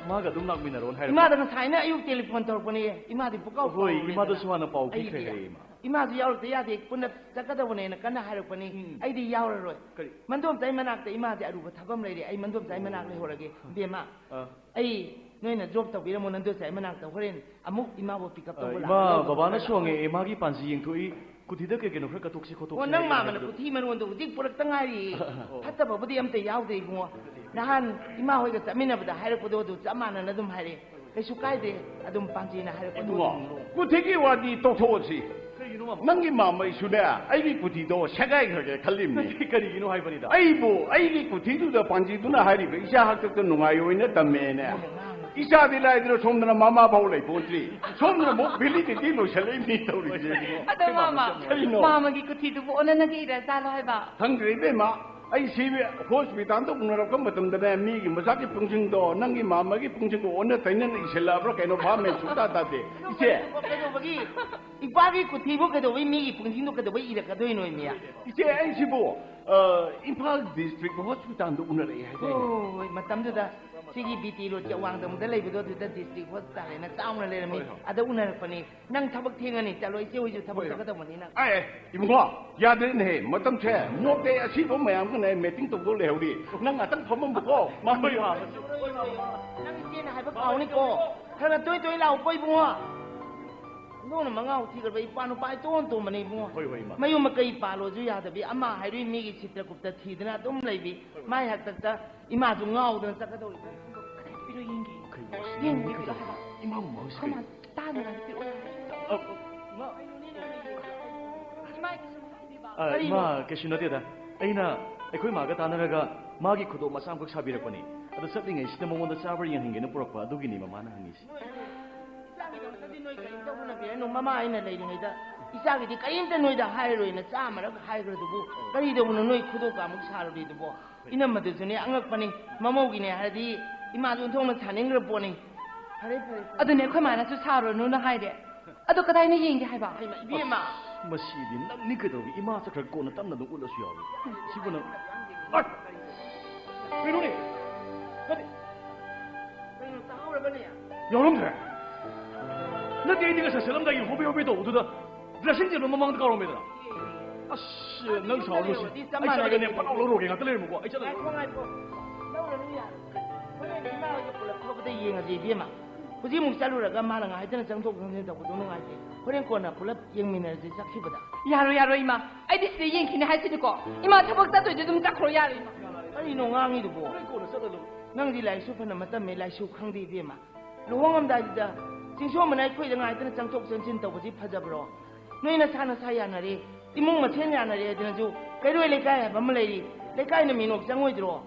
ꯃꯥꯒ ꯑꯗꯨꯝ ꯂꯥꯛꯃꯤꯟꯅꯔꯣꯅ ꯍꯥꯏꯔꯛꯄ꯫ ꯏꯃꯥꯗ ꯉꯁꯥꯏꯅ ꯑꯌꯨꯛ ꯇꯦꯂꯤꯐꯣꯟ ꯇꯧꯔꯛꯄꯅꯦ꯫ ꯏꯃꯥꯗꯤ ꯄꯨꯀꯥꯎ ꯍꯣꯏ, ꯀꯥꯎꯔꯨꯔꯦꯗꯅ꯫ ꯏꯃꯥꯗꯁꯨ ꯍꯥꯟꯅ ꯄꯥꯎ ꯄꯤꯈ꯭ꯔꯦ ꯑꯩꯒꯤꯗꯤ ꯍꯥꯏꯔꯛꯑꯦ, ꯏꯃꯥ꯫ ꯏꯃꯥꯁꯨ ꯌꯥꯎꯔꯛꯇ ꯌꯥꯗꯦ, ꯄꯨꯟꯅ ꯆꯠꯀꯗꯧꯕꯅꯦꯅ ꯀꯟꯅ ꯍꯥꯏꯔꯛꯄꯅꯤ꯫ ꯎꯝ꯫ ꯑꯩꯗꯤ ꯌꯥꯎꯔꯔꯣꯏ꯫ ꯀꯔꯤ? ꯃꯟꯗꯣꯝꯆꯥꯏ ꯃꯅꯥꯛꯇ ꯏꯃꯥꯁꯦ ꯑꯔꯨꯕ ꯊꯕꯛ ꯑꯃ ꯂꯩꯔꯦ꯫ ꯑꯩ ꯃꯟꯗꯣꯝꯆꯥꯏ ꯃꯅꯥꯛ ꯂꯩꯍꯧꯔꯒꯦ꯫ ꯏꯕꯦꯝꯃ, ꯑꯥ꯫ ꯑꯩ ꯅꯣꯏꯅ ꯖꯣꯕ ꯇꯧꯕꯤꯔꯝꯃꯣ, ꯅꯟꯗꯣꯆꯥꯏ ꯃꯅꯥꯛꯇ ꯍꯣꯔꯦꯟ ꯑꯃꯨꯛ ꯏꯃꯥꯕꯨ ꯄꯤꯛ ꯑꯞ ꯑ, ꯇꯧꯕ ꯏꯃꯥ, ꯂꯥꯛꯑꯣ꯫ ꯕꯕꯥꯅꯁꯨ ꯍꯪꯉꯛꯑꯦ, ꯃꯥꯒꯤ ꯄꯥꯟꯖꯤ ꯌꯦꯡꯊꯣꯛꯏ, ꯀꯨꯊꯤꯗ ꯀꯩ ꯀꯩꯅꯣ ꯈꯔ ꯀꯠꯊꯣꯛꯁꯤ ꯈꯣꯠꯇꯣꯛꯁꯤ ꯑꯣ, ꯅꯪ ꯍꯥꯏꯔꯛꯑꯦ ꯃꯥꯃꯅ ꯍꯥꯏꯕꯗꯣ꯫ ꯀꯨꯊꯤ ꯃꯔꯣꯟꯗꯣ ꯍꯧꯖꯤꯛ ꯄꯨꯔꯛꯇ ꯉꯥꯏꯔꯤ꯫ ꯑꯣ꯫ ꯐꯠꯇꯕꯕꯨꯗꯤ ꯑꯝꯇ ꯌꯥꯎꯗꯦ ꯏꯕꯨꯡꯉꯣ꯫ ꯅꯍꯥꯟ ꯏꯃꯥ ꯍꯣꯏꯒ ꯆꯠꯃꯤꯟꯅꯕꯗ ꯍꯥꯏꯔꯛꯄꯗꯣ ꯑꯗꯨ ꯆꯞ ꯃꯥꯟꯅꯅ ꯑꯗꯨꯝ ꯍꯥꯏꯔꯛꯑꯦ꯫ ꯀꯩꯁꯨ ꯀꯥꯏꯗꯦ, ꯑꯗꯨꯝ ꯄꯥꯟꯖꯤꯅ ꯍꯥꯏꯔꯛꯄꯗꯣ ꯏꯕꯨꯡꯉꯣ, ꯑꯗꯨꯝ ꯂꯣꯡ꯫ ꯀꯨꯊꯤꯒꯤ ꯋꯥꯗꯤ ꯇꯣꯛꯊꯣꯛꯑꯁꯤ꯫ ꯀꯩꯒꯤꯅꯣ, ꯃꯥꯃ? ꯅꯪꯒꯤ ꯃꯥꯝꯃꯩꯁꯨꯅꯦ, ꯑꯩꯒꯤ ꯀꯨꯊꯤꯗꯣ ꯁꯦꯒꯥꯏꯈ꯭ꯔꯒꯦ ꯈꯜꯂꯤꯕꯅꯤ꯫ ꯀꯔꯤꯒꯤꯅꯣ ꯍꯥꯏꯕꯅꯤꯗ? ꯑꯩꯕꯨ ꯑꯩꯒꯤ ꯀꯨꯊꯤꯗꯨꯗ ꯄꯥꯟꯖꯤꯗꯨꯅ ꯍꯥꯏꯔꯤꯕ ꯏꯆꯥ ꯍꯥꯛꯇꯛꯇ ꯅꯨꯡꯉꯥꯏꯔꯣꯏꯅ ꯇꯝꯃꯦꯅꯦ꯫ ꯏꯆꯥꯗꯤ ꯂꯥꯏꯗꯅ ꯁꯣꯝꯗꯅ ꯃꯃꯥ ꯐꯥꯎ ꯂꯩꯄꯣꯟꯇ꯭ꯔꯤ꯫ ꯁꯣꯝꯗꯅ ꯑꯃꯨꯛ ꯚꯦꯂꯤꯗꯤꯇꯤ ꯂꯣꯏꯁꯜꯂꯛꯏꯅꯤ ꯇꯧꯔꯤꯁꯦ꯫ ꯑꯗꯣ ꯃꯥꯃ, ꯀꯔꯤꯅꯣ? ꯃꯥꯃꯒꯤ ꯀꯨꯊꯤꯗꯨꯕꯨ ꯑꯣꯟꯅꯅꯒ ꯏꯔ ꯆꯥꯂꯣ ꯍꯥꯏꯕ? ꯈꯪꯗ꯭ꯔꯦ ꯏꯕꯦꯝꯃ, ꯑꯩ ꯁꯤ ꯍꯣꯁꯄꯤꯇꯥꯜꯗ ꯎꯅꯔꯛꯄ ꯃꯇꯝꯗꯅꯦ, ꯃꯤꯒꯤ ꯃꯆꯥꯒꯤ ꯄꯨꯡꯁꯤꯡꯗꯣ ꯅꯪꯒꯤ ꯃꯥꯝꯃꯒꯤ ꯄꯨꯡꯁꯤꯡꯒ ꯑꯣꯟꯅ ꯇꯩꯅꯅ ꯏꯁꯤꯜꯂꯛꯑꯕ꯭ꯔꯥ ꯀꯩꯅꯣ, ꯚꯥꯞ ꯃꯦꯟ ꯁꯨꯡꯇꯥ ꯇꯥꯗꯦ꯫ ꯏꯆꯦ! ꯀꯩꯗꯧꯕꯒꯤ? ꯏꯄꯥꯒꯤ ꯈꯨꯊꯤꯕꯨ ꯀꯩꯗꯧꯕꯩ ꯃꯤꯒꯤ ꯄꯨꯡꯁꯤꯡꯗꯣ ꯀꯩꯗꯧꯕꯩ ꯏꯔꯛꯀꯗꯣꯏꯅꯣ, ꯏꯃꯤꯌꯥ? ꯏꯆꯦ, ꯑꯩꯁꯤꯕꯨ, ꯑ, ꯏꯝꯐꯥꯜ ꯗꯤꯁꯇ꯭ꯔꯤꯛ ꯍꯣꯁꯄꯤꯇꯥꯜꯗ ꯎꯅꯔꯛꯑꯦ ꯍꯥꯏꯗꯥꯏꯅꯦ? ꯍꯣꯏ, ꯃꯇꯝꯗꯨꯗ ꯁꯤꯒꯤ ꯕꯤ ꯄꯤ ꯔꯣꯗꯀꯤ ꯑꯋꯥꯡꯗ ꯑꯃꯨꯛꯇ ꯂꯩꯕꯗꯣ, ꯑꯗꯨꯗ ꯗꯤꯁꯇ꯭ꯔꯤꯛ ꯍꯣꯁꯄꯤꯇꯥꯜ ꯍꯥꯏꯅ ꯆꯥꯎꯅ ꯂꯩꯔꯝꯃꯤ꯫ ꯍꯣꯏ, ꯍꯣꯏ꯫ ꯑꯗ ꯎꯅꯔꯛꯄꯅꯤ꯫ ꯅꯪ ꯊꯕꯛ ꯊꯦꯡꯉꯅꯤ, ꯆꯠꯂꯣ, ꯏꯆꯦ ꯍꯣꯏꯁꯨ ꯊꯕꯛ ꯍꯣꯏ, ꯍꯣꯏ꯫ ꯆꯠꯀꯗꯧꯕꯅꯤ ꯅꯪ꯫ ꯑꯦ, ꯑꯦ, ꯏꯕꯨꯡꯉꯣ, ꯌꯥꯗ꯭ꯔꯦꯅꯦꯍꯦ, ꯃꯇꯝꯁꯦ ꯃꯣꯠꯇꯦ, ꯑꯁꯤꯕ ꯃꯌꯥꯝꯒꯅꯦ ꯃꯦꯇꯤꯡ ꯇꯧꯗꯧ ꯂꯩꯍꯧꯔꯤ꯫ ꯅꯪ ꯉꯥꯛꯇꯪ ꯐꯝꯃꯝꯕꯀꯣ, ꯃꯥ ꯍꯣꯏ, ꯍꯣꯏ꯫ ꯅꯪ ꯏꯆꯦꯅ ꯍꯥꯏꯕ ꯀꯥꯎꯅꯤꯀꯣ, ꯈꯔ ꯈꯔ ꯇꯣꯏ ꯇꯣꯏ ꯂꯥꯛꯎꯀꯣ ꯏꯕꯨꯡꯉꯣ꯫ ꯅꯣꯡꯅ ꯃꯉꯥꯎ ꯊꯤꯈ꯭ꯔꯕ ꯏꯄꯥ ꯅꯨꯄꯥ ꯏꯇꯣꯟ ꯇꯣꯟꯕꯅꯤ ꯏꯕꯨꯡꯉꯣ꯫ ꯍꯣꯏ, ꯍꯣꯏ, ꯏꯃꯥ꯫ ꯃꯌꯨꯝ ꯃꯀꯩ ꯄꯥꯜꯂꯣꯁꯨ ꯌꯥꯗꯕꯤ, ꯑꯃ ꯍꯥꯏꯔꯨꯏ ꯃꯤꯒꯤ ꯁꯤꯇ꯭ꯔꯒꯨꯞꯇ ꯊꯤꯗꯅ ꯑꯗꯨꯝ ꯂꯩꯕꯤ꯫ ꯍꯣꯏ, ꯍꯣꯏ꯫ ꯃꯥꯏ ꯍꯥꯛꯇꯛꯇ ꯏꯃꯥꯁꯨ ꯉꯥꯎꯗꯅ ꯆꯠꯀꯗꯧꯔꯤꯕ꯫ ꯀꯗꯥꯏ ꯄꯤꯔꯣ ꯌꯦꯡꯒꯦ? ꯀꯩꯅꯣ? ꯌꯦꯡꯒꯦ ꯄꯤꯔꯛꯑꯣ ꯍꯥꯏꯕ꯫ ꯏꯃꯥ ꯃꯃꯥ ꯍꯣꯏꯁꯦ ꯀꯃꯥꯏ ꯀꯩꯅꯣ? ꯇꯥꯅꯉꯥꯏ ꯄꯤꯔꯛꯑꯣ ꯍꯥꯏꯕ꯫ ꯑ, ꯏꯃꯥ, ꯀꯩꯁꯨ ꯅꯠꯇꯦꯗ꯫ ꯑꯩꯅ ꯑꯩꯈꯣꯏ ꯃꯥꯒ ꯇꯥꯟꯅꯔꯒ ꯃꯥꯒꯤ ꯈꯨꯗꯣꯞ ꯃꯆꯥ ꯑꯃꯈꯛ ꯁꯥꯕꯤꯔꯛꯄꯅꯦ꯫ ꯑꯗꯣ ꯆꯠꯂꯤꯉꯩꯁꯤꯗ ꯃꯉꯣꯟꯗ ꯆꯥꯕ꯭ꯔꯥ ꯌꯦꯡꯍꯟꯒꯦꯅ ꯄꯨꯔꯛꯄ, ꯑꯗꯨꯒꯤꯅꯤ ꯃꯃꯥꯅ ꯍꯪꯉꯤꯁꯦ꯫ ꯅꯣꯏ ꯏꯆꯥꯒꯤꯗꯃꯛꯇꯗꯤ ꯅꯣꯏ ꯀꯔꯤꯝꯇ ꯍꯣꯠꯅꯕꯤꯔꯅꯨ꯫ ꯃꯃꯥ ꯑꯩꯅ ꯂꯩꯔꯤꯉꯩꯗ ꯏꯆꯥꯒꯤꯗꯤ ꯀꯔꯤꯝꯇ ꯅꯣꯏꯗ ꯍꯥꯏꯔꯣꯏꯅ ꯆꯥꯝꯃꯔꯛ ꯍꯥꯏꯈ꯭ꯔꯗꯨꯕꯨ ꯀꯔꯤꯗꯧꯕꯅꯣ ꯅꯣꯏ ꯈꯨꯗꯣꯞꯀ ꯑꯃꯨꯛ ꯁꯥꯔꯨꯔꯤꯗꯨꯕꯣ? ꯏꯅꯝꯃꯗꯨꯁꯨꯅꯦ ꯑꯉꯛꯄꯅꯤ꯫ ꯃꯃꯧꯒꯤꯅꯦ ꯍꯥꯏꯔꯗꯤ ꯏꯃꯥꯁꯨ ꯑꯣꯟꯊꯣꯛꯅ ꯁꯥꯅꯤꯡꯈ꯭ꯔ ꯄꯣꯠꯅꯤ꯫ ꯐꯔꯦ, ꯐꯔꯦ, ꯐꯔꯦ꯫ ꯑꯗꯨꯅꯦ ꯑꯩꯈꯣꯏ ꯃꯥꯅꯁꯨ ꯁꯥꯔꯨꯔꯅꯨꯅ ꯍꯥꯏꯔꯦ꯫ ꯑꯗꯣ ꯀꯗꯥꯏꯅ ꯌꯦꯡꯒꯦ ꯍꯥꯏꯕ? ꯍꯩꯃꯥ, ꯏꯕꯦꯝꯃ! ꯃꯁꯤꯗꯤ ꯅꯪꯅꯤ ꯀꯩꯗꯧꯔꯒꯦ? ꯏꯃꯥ ꯆꯠꯈ꯭ꯔꯒ ꯀꯣꯟꯅ ꯇꯞꯅ ꯑꯗꯨꯝ ꯎꯠꯂꯁꯨ ꯌꯥꯎꯔꯤ꯫ ꯁꯤꯕꯨ ꯅꯪ, ꯑꯥꯏ! ꯀꯩꯅꯣꯅꯦ? ꯅꯠꯇꯦ꯫ ꯀꯩꯅꯣ ꯇꯥꯍꯧꯔꯕꯅꯦ? ꯌꯥꯎꯔꯝꯗ꯭ꯔꯦ? ꯅꯠꯇꯦ, ꯑꯩꯗꯤ ꯉꯁꯥꯏ ꯆꯠꯂꯝꯗꯥꯏꯒꯤ ꯍꯣꯕꯦ ꯍꯣꯕꯦ ꯇꯧꯕꯗꯨꯗ dressing table ꯃꯃꯥꯡꯗ ꯀꯥꯎꯔꯝꯃꯦꯗꯅ꯫ ꯑꯁ, ꯅꯪ ꯁꯥꯎꯔꯅꯨ ꯁꯤ꯫ ꯑꯗꯨꯗꯤ ꯆꯞ ꯑꯩ ꯆꯠꯂꯒꯅꯦ ꯃꯥꯟꯅꯩ꯫ ꯐꯠ ꯂꯥꯎ ꯂꯧꯔꯨꯔꯒꯦ, ꯉꯥꯛꯇ ꯂꯩꯔꯝꯃꯨꯀꯣ꯫ ꯑꯩ ꯆꯠꯂꯒꯦ꯫ ꯉꯥꯏꯈꯣ, ꯉꯥꯏꯈꯣ꯫ ꯂꯧꯔꯅꯨ ꯌꯥꯔꯦ꯫ ꯍꯣꯔꯦꯟ ꯏꯃꯥ ꯍꯣꯏꯒ ꯄꯨꯂꯞ ꯊꯣꯛꯄꯗ ꯌꯦꯡꯉꯁꯦ, ꯏꯕꯦꯝꯃ꯫ ꯍꯧꯖꯤꯛ ꯑꯃꯨꯛ ꯆꯠꯂꯨꯔꯒ ꯃꯥꯅ ꯉꯥꯏꯗꯅ ꯆꯪꯊꯣꯛ ꯆꯪꯁꯤꯟ ꯇꯧꯕꯗꯣ ꯅꯨꯡꯉꯥꯏꯇꯦ꯫ ꯍꯣꯔꯦꯟ ꯀꯣꯟꯅ ꯄꯨꯂꯞ ꯌꯦꯡꯃꯤꯟꯅꯔꯁꯦ ꯆꯠꯈꯤꯕꯗ꯫ ꯌꯥꯔꯣꯏ, ꯌꯥꯔꯣꯏ, ꯏꯃꯥ꯫ ꯑꯩꯗꯤ ꯁꯤꯗ ꯌꯦꯡꯈꯤꯅꯤ ꯍꯥꯏꯁꯤꯗꯤꯀꯣ꯫ ꯏꯃꯥ ꯊꯕꯛ ꯆꯠꯇꯣꯏꯗꯤ ꯑꯗꯨꯝ ꯆꯠꯈ꯭ꯔꯣ ꯌꯥꯔꯦ, ꯏꯃꯥ꯫ ꯀꯔꯤꯅꯣ ꯉꯥꯡꯉꯤꯗꯨꯕꯣ? ꯍꯣꯔꯦꯟ ꯀꯣꯟꯅ ꯆꯠꯂ ꯂꯣꯏꯔꯦ꯫ ꯅꯪꯗꯤ ꯂꯥꯏꯔꯤꯛꯁꯨ ꯐꯅ ꯃꯇꯝꯃꯦ, ꯂꯥꯏꯁꯨ ꯈꯪꯗꯦ, ꯏꯕꯦꯝꯃ꯫ ꯂꯨꯍꯣꯡꯉꯝꯗꯥꯏꯁꯤꯗ ꯆꯤꯡꯁꯣꯝꯕꯅ ꯑꯩꯈꯣꯏꯗ ꯉꯥꯏꯗꯅ ꯆꯪꯊꯣꯛ ꯆꯪꯁꯤꯟ ꯇꯧꯕꯁꯤ ꯐꯖꯕ꯭ꯔꯣ? ꯅꯣꯏ ꯅꯁꯥ ꯅꯁꯥ ꯌꯥꯅꯔꯦ, ꯏꯃꯨꯡ ꯃꯁꯦꯟ ꯌꯥꯅꯔꯦ ꯍꯥꯏꯗꯅꯁꯨ ꯀꯩꯔꯣꯏ ꯂꯩꯀꯥꯏ ꯍꯥꯏꯕ ꯑꯃ ꯂꯩꯔꯤ, ꯂꯩꯀꯥꯏꯅ ꯃꯤꯅꯣꯛ ꯆꯪꯉꯣꯏꯗ꯭ꯔꯣ?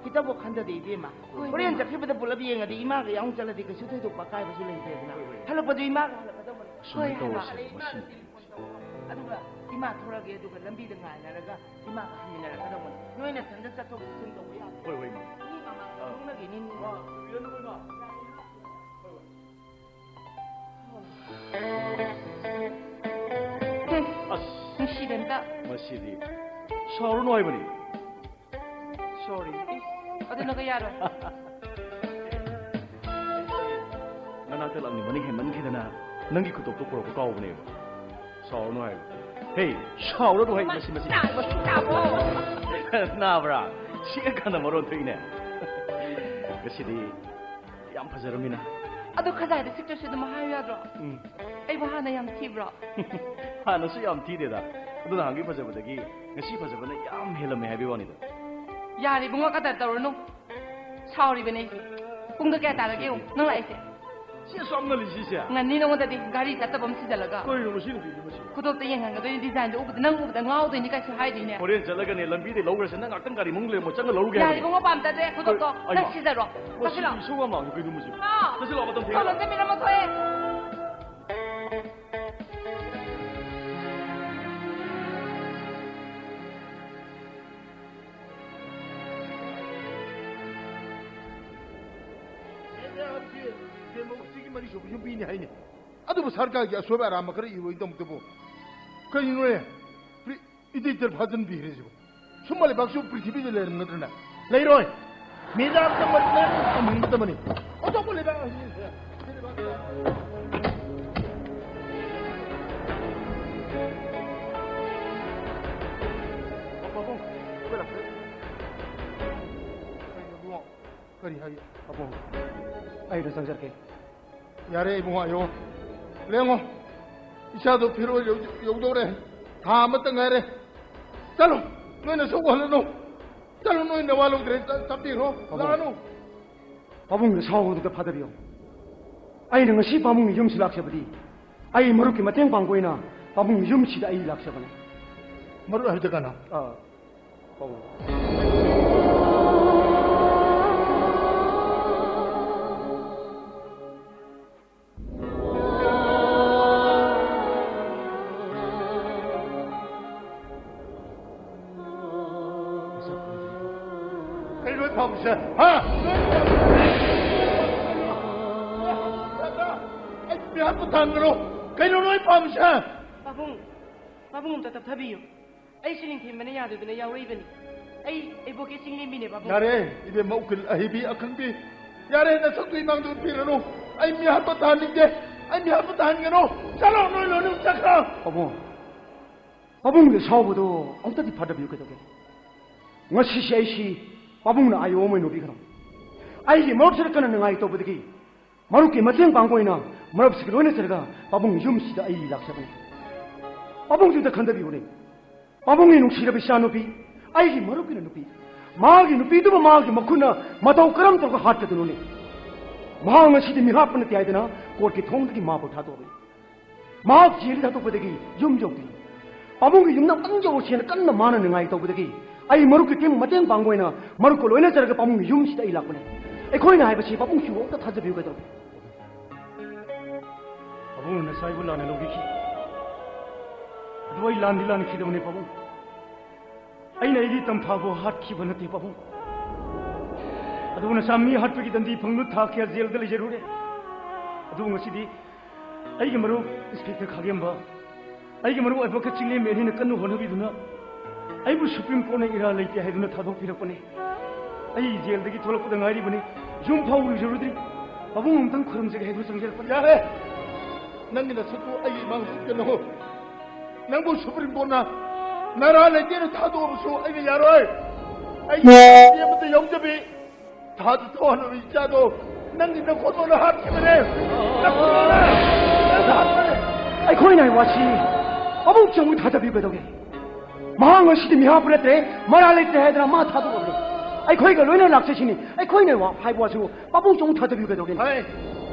ꯈꯤꯇꯕꯨ ꯈꯟꯊꯗꯦ, ꯏꯕꯦꯝꯃ꯫ ꯍꯣꯏ, ꯍꯣꯔꯦꯟ ꯏꯃꯥ꯫ ꯆꯠꯈꯤꯕꯗ ꯄꯨꯂꯞ ꯌꯦꯡꯉꯗꯤ ꯏꯃꯥꯒ ꯌꯥꯎꯅ ꯆꯠꯂꯗꯤ ꯀꯩꯁꯨ ꯊꯣꯏꯗꯣꯛꯄ ꯑꯀꯥꯏꯕꯁꯨ ꯂꯩꯇ꯭ꯔꯦꯗꯅ꯫ ꯍꯣꯏ, ꯍꯣꯏ꯫ ꯍꯜꯂꯛꯄꯗꯨ ꯏꯃꯥꯒ ꯍꯜꯂꯛꯀꯗꯧꯕꯅꯤ꯫ ꯑꯁꯨꯃꯥꯏꯅ ꯍꯣꯏ ꯍꯥꯏꯕ꯫ ꯇꯧꯔꯁꯦ, ꯃꯁꯤ꯫ ꯑꯗꯨꯒ ꯏꯃꯥ ꯊꯣꯔꯛꯑꯒꯦ, ꯑꯗꯨꯒ ꯂꯝꯕꯤꯗ ꯉꯥꯏꯅꯔꯒ ꯏꯃꯥꯒ ꯍꯟꯃꯤꯟꯅꯔꯛꯀꯗꯧꯕꯅꯤ꯫ ꯅꯣꯏ ꯅꯊꯟꯗ ꯆꯠꯊꯣꯛ ꯆꯠꯁꯤꯟ ꯇꯧꯕ ꯌꯥꯗꯦ꯫ ꯍꯣꯏ, ꯍꯣꯏ, ꯏꯃꯥ꯫ ꯃꯤ ꯃꯃꯥꯡꯗ ꯑꯥ꯫ ꯅꯣꯛꯅꯈꯤꯅꯤ, ꯅꯣꯛꯅ-꯫ ꯏꯃꯥ, ꯏꯃꯥ꯫ ꯍꯣꯏ, ꯍꯣꯏ꯫ ꯍꯨꯝ, ꯑꯁ꯫ ꯅꯨꯡꯁꯤꯗꯦ ꯑꯝꯇ꯫ ꯃꯁꯤꯗꯤ ꯁꯥꯎꯔꯅꯨ ꯍꯥꯏꯕꯅꯤ꯫ Sorry꯫ ꯏꯁ, ꯑꯗꯨꯅꯒ ꯌꯥꯔꯣꯏ꯫ ꯅꯅꯥꯛꯇ ꯂꯥꯛꯅꯤꯡꯕꯅ ꯍꯦꯟꯃꯟꯈꯤꯗꯅ ꯅꯪꯒꯤ ꯈꯨꯗꯣꯞꯇꯣ ꯄꯨꯔꯛꯄ ꯀꯥꯎꯕꯅꯦꯕ꯫ ꯁꯥꯎꯔꯅꯨ ꯍꯥꯏꯕ꯫ ꯍꯦ, ꯁꯥꯎꯔꯅꯨ ꯍꯥꯏ, ꯃꯁꯤ, ꯃꯁꯤ꯫ ꯅꯥꯕ꯭ꯔꯥ? ꯁꯤꯛꯑꯀꯥꯟꯗ ꯃꯔꯣꯟ ꯊꯣꯛꯏꯅꯦ꯫ ꯉꯁꯤꯗꯤ ꯌꯥꯝ ꯐꯖꯔꯝꯃꯤꯅ꯫ ꯑꯗꯣ ꯈꯖꯥꯏꯗ ꯁꯤꯛꯇ꯭ꯔꯁꯨ ꯑꯗꯨꯝ ꯍꯥꯏꯌꯨ ꯌꯥꯗ꯭ꯔꯣ? ꯎꯝ꯫ ꯑꯩꯕꯨ ꯍꯥꯟꯅ ꯌꯥꯝ ꯊꯤꯕ꯭ꯔꯣ? ꯍꯥꯟꯅꯁꯨ ꯌꯥꯝ ꯊꯤꯗꯦꯗ꯫ ꯑꯗꯣ ꯅꯍꯥꯟꯒꯤ ꯐꯖꯕꯗꯒꯤ ꯉꯁꯤ ꯐꯖꯕꯅ ꯌꯥꯝ ꯍꯦꯜꯂꯝꯃꯦ ꯍꯥꯏꯕꯒꯤ ꯋꯥꯅꯤꯗ꯫ ꯌꯥꯔꯦ ꯏꯕꯨꯡꯉꯣ, ꯀꯗꯔ ꯇꯧꯔꯅꯨ꯫ ꯁꯥꯎꯔꯤꯕꯅꯦ ꯑꯩꯁꯦ꯫ ꯄꯨꯡꯗꯣ ꯀꯌꯥ ꯇꯥꯔꯒꯦ ꯌꯦꯡꯉꯨ, ꯅꯪ ꯂꯥꯛꯏꯁꯦ꯫ ꯁꯤ ꯑꯁꯨꯛ ꯌꯥꯝ ꯉꯜꯂꯤꯁꯤꯁꯦ? ꯉꯟꯅꯤ ꯅꯉꯣꯟꯗꯗꯤ, ꯒꯥꯔꯤ ꯆꯠꯇꯕ ꯑꯃ ꯁꯤꯖꯜꯂꯒ꯫ ꯀꯩꯅꯣ ꯃꯁꯤ ꯅꯨꯄꯤꯁꯦ ꯃꯁꯤ? ꯈꯨꯗꯣꯞꯇ ꯌꯦꯡꯍꯟꯒꯗꯣꯏꯅꯤ, ꯗꯤꯖꯥꯏꯟꯗꯣ ꯎꯕꯗ ꯅꯪ ꯎꯕꯗ ꯉꯥꯎꯗꯣꯏꯅꯤ ꯀꯥꯏꯁꯨ ꯍꯥꯏꯗꯣꯏꯅꯦ꯫ ꯍꯣꯔꯦꯟ ꯆꯠꯂꯒꯅꯦ, ꯂꯝꯕꯤꯗ ꯂꯧꯈ꯭ꯔꯁꯦ, ꯅꯪ ꯉꯥꯛꯇꯪ ꯒꯥꯔꯤ ꯃꯅꯨꯡ ꯂꯩꯔꯝꯃꯣ, ꯆꯪꯉ ꯂꯧꯔꯨꯒꯦ ꯌꯥꯔꯦ ꯍꯥꯏꯕꯅꯦ꯫ ꯏꯕꯨꯡꯉꯣ, ꯄꯥꯝꯖꯗ꯭ꯔꯦ ꯈꯨꯗꯣꯞꯇꯣ꯫ ꯀꯩ-, ꯅꯪ ꯑꯩꯃ꯫ ꯁꯤꯖꯔꯣ꯫ ꯃꯁꯤ ꯆꯠꯁꯤꯜꯂꯣ꯫ ꯏꯁꯧ ꯌꯥꯝ ꯂꯥꯡꯉꯤ ꯀꯩꯅꯣ ꯃꯁꯤ? ꯍꯥ? ꯆꯠꯁꯤꯜꯂꯣ, ꯃꯇꯝ ꯊꯦꯡꯉꯦ꯫ ꯀꯣꯂꯣꯝꯗ ꯃꯤꯅꯝ ꯑꯃ ꯊꯣꯛꯑꯦ꯫ ꯁꯤꯒꯤ ꯃꯔꯤ ꯁꯨꯕ ꯌꯨꯝꯕꯤꯅꯤ ꯍꯥꯏꯅꯦ꯫ ꯑꯗꯨꯕꯨ ꯁꯔꯀꯥꯔꯒꯤ ꯑꯁꯣꯏꯕ ꯑꯔꯥꯟꯕ ꯈꯔ ꯏꯔꯣꯏꯗꯧꯗꯨꯕꯨ ꯀꯩꯅꯣꯅꯦ? ꯏꯗꯤꯛꯇ ꯐꯥꯖꯤꯟꯕꯤꯈ꯭ꯔꯦ ꯁꯤꯕꯨ꯫ ꯁꯨꯝꯕ ꯂꯩꯕꯥꯛꯁꯤꯕꯨ ꯄ꯭ꯔꯤꯊꯤꯕꯤꯗ ꯂꯩꯔꯝꯒꯗ꯭ꯔꯅꯦ? ꯂꯩꯔꯣꯏ꯫ ꯃꯤꯗꯥ ꯆꯪꯕ ꯂꯩꯔꯝꯒꯗꯕꯅꯤ꯫ ꯑꯇꯣꯞꯄ ꯂꯩꯕꯥꯛ ꯄꯥꯕꯨꯡ, ꯄꯥꯕꯨꯡ꯫ ꯀꯔꯤ ꯍꯥꯏ? ꯄꯥꯕꯨꯡ, ꯑꯩ ꯑꯗꯨ ꯆꯪꯖꯔꯛꯀꯦ꯫ ꯌꯥꯔꯦ ꯏꯕꯨꯡꯉꯣ, ꯑꯌꯣ꯫ ꯂꯦꯡꯉꯣ꯫ ꯏꯆꯥꯗꯣ ꯐꯤꯔꯣꯜ ꯌꯧ-, ꯌꯧꯗꯧꯔꯦ꯫ ꯊꯥ ꯑꯃꯇ ꯉꯥꯏꯔꯦ꯫ ꯆꯠꯂꯣ꯫ ꯅꯣꯏꯅ ꯁꯧꯍꯜꯂꯅꯨ꯫ ꯆꯠꯂꯣ, ꯅꯣꯏ ꯅꯋꯥ ꯂꯧꯗ꯭ꯔꯦ꯫ ꯆꯠ-, ꯆꯠꯄꯤꯈ꯭ꯔꯣ꯫ ꯄꯥꯕꯨꯡ꯫ ꯂꯥꯛꯑꯅꯨ꯫ ꯄꯥꯕꯨꯡꯅ ꯁꯥꯎꯕꯗꯨꯗ ꯐꯥꯗꯕꯤꯌꯣ꯫ ꯑꯩꯅ ꯉꯁꯤ ꯄꯥꯕꯨꯡꯒꯤ ꯌꯨꯝꯁꯤ ꯂꯥꯛꯆꯕꯗꯤ ꯑꯩ ꯃꯔꯨꯞꯀꯤ ꯃꯇꯦꯡ ꯄꯥꯡꯕ ꯑꯣꯏꯅ ꯄꯥꯕꯨꯡꯒꯤ ꯌꯨꯝꯁꯤꯗ ꯑꯩ ꯂꯥꯛꯆꯕꯅꯦ꯫ ꯃꯔꯨꯞ ꯍꯥꯏꯕꯗꯤ ꯀꯅꯥ? ꯑꯥ, ꯄꯥꯕꯨꯡ꯫ ꯍꯥ? ꯑꯩ ꯃꯤꯍꯥꯠꯄ ꯊꯥꯡꯒꯅꯨ꯫ ꯀꯩꯅꯣ ꯅꯣꯏ ꯄꯥꯝꯃꯤꯁꯦ? ꯄꯥꯕꯨꯡ, ꯄꯥꯕꯨꯡ ꯑꯝꯇ ꯇꯞꯊꯕꯤꯌꯨ꯫ ꯑꯩꯁꯨ ꯅꯤꯡꯊꯦꯝꯕꯅ ꯌꯥꯗꯗꯅ ꯌꯥꯎꯔꯛꯏꯕꯅꯤ꯫ ꯑꯩ ꯏꯕꯣꯛꯀꯤ ꯆꯤꯡꯂꯦꯝꯕꯤꯅꯦ, ꯄꯥꯕꯨꯡ꯫ ꯌꯥꯔꯦ, ꯏꯕꯦꯝꯃ ꯎꯀꯤꯜ ꯑꯍꯩꯕꯤ ꯑꯈꯪꯕꯤ꯫ ꯌꯥꯔꯦ, ꯅꯁꯛꯇꯨ ꯏꯃꯥꯡꯗ ꯎꯠꯄꯤꯔꯅꯨ꯫ ꯑꯩ ꯃꯤꯍꯥꯠꯄ ꯇꯥꯍꯟꯅꯤꯡꯗꯦ꯫ ꯑꯩ ꯃꯤꯍꯥꯠꯄ ꯇꯥꯍꯟꯒꯅꯨ꯫ ꯆꯠꯂꯣ, ꯅꯣꯏ ꯂꯣꯏꯅꯃꯛ ꯆꯠꯈ꯭ꯔꯣ꯫ ꯄꯥꯕꯨꯡ, ꯄꯥꯕꯨꯡꯒꯤ ꯁꯥꯎꯕꯗꯣ ꯑꯝꯇꯗꯤ ꯐꯥꯗꯕꯤꯌꯨ ꯀꯩꯗꯧꯒꯦ? ꯉꯁꯤꯁꯦ ꯑꯩꯁꯤ ꯄꯥꯕꯨꯡꯅ ꯑꯥꯏ ꯑꯣ ꯑꯃ ꯑꯣꯏꯅ ꯎꯕꯤꯈ꯭ꯔꯣ꯫ ꯑꯩꯒꯤ ꯃꯔꯨꯞꯁꯤꯗ ꯀꯟꯅ ꯅꯤꯡꯉꯥꯏ ꯇꯧꯕꯗꯒꯤ ꯃꯔꯨꯞꯀꯤ ꯃꯇꯦꯡ ꯄꯥꯡꯕ ꯑꯣꯏꯅ ꯃꯔꯨꯞꯁꯤꯒ ꯂꯣꯏꯅ ꯆꯠꯂꯒ ꯄꯥꯕꯨꯡ ꯌꯨꯝꯁꯤꯗ ꯑꯩ ꯂꯥꯛꯆꯕꯅꯤ꯫ ꯄꯥꯕꯨꯡꯁꯤ ꯑꯝꯇ ꯈꯟꯊꯕꯤꯌꯨꯅꯦ꯫ ꯄꯥꯕꯨꯡꯒꯤ ꯅꯨꯡꯁꯤꯔꯕ ꯏꯆꯥꯅꯨꯄꯤ, ꯑꯩꯒꯤ ꯃꯔꯨꯞꯀꯤꯅ ꯅꯨꯄꯤ, ꯃꯥꯒꯤ ꯅꯨꯄꯤꯗꯨꯕꯨ ꯃꯥꯒꯤ ꯃꯈꯨꯠꯅ ꯃꯇꯧ ꯀꯔꯝ ꯇꯧꯔꯒ ꯍꯥꯠꯀꯗꯣꯏꯅꯣꯅꯦ? ꯃꯍꯥꯛ ꯉꯁꯤꯗꯤ ꯃꯤꯍꯥꯠꯄ ꯅꯠꯇꯦ ꯍꯥꯏꯗꯅ ꯀꯣꯔꯠꯀꯤ ꯊꯣꯡꯗꯒꯤ ꯃꯥꯕꯨ ꯊꯥꯗꯣꯛꯑꯦ꯫ ꯃꯍꯥꯛ ꯖꯦꯜꯗ ꯊꯥꯗꯣꯛꯄꯗꯒꯤ ꯌꯨꯝ ꯌꯧꯗ꯭ꯔꯤ꯫ ꯄꯥꯕꯨꯡꯒꯤ ꯌꯨꯝꯗ ꯑꯃꯨꯛꯇꯪ ꯌꯧꯔꯁꯦꯅ ꯀꯟꯅ ꯃꯥꯅ ꯅꯤꯡꯉꯥꯏ ꯇꯧꯕꯗꯒꯤ ꯑꯩ ꯃꯔꯨꯞꯀꯤ ꯇꯤꯝ ꯃꯇꯦꯡ ꯄꯥꯡꯕ ꯑꯣꯏꯅ ꯃꯔꯨꯞꯀ ꯂꯣꯏꯅ ꯆꯠꯂꯒ ꯄꯥꯕꯨꯡꯒꯤ ꯌꯨꯝꯁꯤꯗ ꯑꯩ ꯂꯥꯛꯄꯅꯦ꯫ ꯑꯩꯈꯣꯏꯅ ꯍꯥꯏꯕꯁꯤ ꯄꯥꯕꯨꯡꯁꯨ ꯑꯝꯇ ꯊꯥꯖꯕꯤꯌꯨ ꯀꯩꯗꯧꯔꯒꯦ? ꯄꯥꯕꯨꯡꯅ ꯅꯆꯥ ꯑꯩꯕꯨ ꯂꯥꯟꯅ ꯂꯧꯕꯤꯈꯤ꯫ ꯑꯗꯨꯕꯨ ꯑꯩ ꯂꯥꯟꯗꯤ ꯂꯥꯟꯈꯤꯗꯕꯅꯤ ꯄꯥꯕꯨꯡ꯫ ꯑꯩꯅ ꯑꯩꯒꯤ ꯇꯝꯐꯥꯕꯨ ꯍꯥꯠꯈꯤꯕ ꯅꯠꯇꯦ ꯄꯥꯕꯨꯡ꯫ ꯑꯗꯨꯕꯨ ꯅꯆꯥ ꯃꯤ ꯍꯥꯠꯄꯒꯤ ꯗꯟꯗꯤ ꯐꯪꯗꯨꯅ ꯊꯥ ꯀꯌꯥ ꯖꯦꯜꯗ ꯂꯩꯖꯔꯨꯔꯦ꯫ ꯑꯗꯨꯕꯨ ꯉꯁꯤꯗꯤ ꯑꯩꯒꯤ ꯃꯔꯨꯞ ꯏꯟꯁꯄꯦꯛꯇꯔ ꯈꯥꯒꯦꯝꯕ, ꯑꯩꯒꯤ ꯃꯔꯨꯞ ꯑꯣꯏꯕ ꯀꯛꯆꯤꯡ ꯂꯦꯝꯕꯤ ꯑꯅꯤꯅ ꯀꯟꯅ ꯍꯣꯠꯅꯕꯤꯗꯨꯅ ꯑꯩꯕꯨ ꯁꯨꯄ꯭ꯔꯤꯝ ꯀꯣꯔꯠꯅ ꯏꯔꯥ ꯂꯩꯇꯦ ꯍꯥꯏꯗꯨꯅ ꯊꯥꯗꯣꯛꯄꯤꯔꯛꯄꯅꯦ꯫ ꯑꯩ ꯖꯦꯜꯗꯒꯤ ꯊꯣꯛꯂꯛꯄꯗ ꯉꯥꯏꯔꯤꯕꯅꯤ, ꯌꯨꯝ ꯐꯥꯎ ꯂꯨꯖꯔꯨꯗ꯭ꯔꯤ꯫ ꯄꯥꯕꯨꯡ ꯑꯃꯨꯛꯇꯪ ꯈꯨꯔꯨꯝꯖꯒꯦ ꯍꯥꯏꯗꯨꯅ ꯆꯪꯖꯔꯛꯄꯅꯤ꯫ ꯌꯥꯔꯦ, ꯅꯪꯒꯤ ꯅꯁꯛꯇꯨ ꯑꯩꯒꯤ ꯏꯃꯥꯡꯗ ꯎꯠꯀꯅꯨ꯫ ꯅꯪꯕꯨ ꯁꯨꯄ꯭ꯔꯤꯝ ꯀꯣꯔꯠꯅ ꯅꯔꯥ ꯂꯩꯇꯦꯅ ꯊꯥꯗꯣꯛꯑꯕꯁꯨ ꯑꯩꯅ ꯌꯥꯔꯣꯏ꯫ ꯑꯩꯒꯤ ꯑꯃꯠꯇ ꯌꯥꯎꯖꯕꯤ ꯊꯥꯗ ꯊꯣꯛꯍꯜꯂꯕ ꯏꯆꯥꯗꯣ ꯅꯪꯒꯤ ꯅꯈꯣꯟꯃꯛꯅ ꯍꯥꯠꯈꯤꯕꯅꯦ꯫ ꯅꯈꯣꯟꯃꯛꯅ ꯍꯥꯠꯈꯤꯕꯅꯦ꯫ ꯑꯩꯈꯣꯏꯅ ꯍꯥꯏ ꯋꯥꯁꯤ ꯄꯥꯕꯨꯡ ꯆꯪꯕ ꯊꯥꯖꯕꯤꯌꯨ ꯀꯩꯗꯧꯒꯦ? ꯃꯍꯥꯛ ꯉꯁꯤꯗꯤ ꯃꯤꯍꯥꯠꯄ ꯅꯠꯇ꯭ꯔꯦ, ꯃꯔꯥ ꯂꯩꯇ꯭ꯔꯦ ꯍꯥꯏꯗꯅ ꯃꯥ ꯊꯥꯗꯣꯛꯂꯕꯅꯤ꯫ ꯑꯩꯈꯣꯏꯒ ꯂꯣꯏꯅ ꯂꯥꯛꯆꯁꯤꯅꯤ꯫ ꯑꯩꯈꯣꯏꯅ ꯋꯥ-, ꯍꯥꯏꯕ ꯋꯥꯁꯤꯕꯨ ꯄꯥꯕꯨꯡ ꯆꯧ ꯊꯥꯖꯕꯤꯌꯨ ꯀꯩꯗꯧꯒꯦ? ꯍꯥꯏ,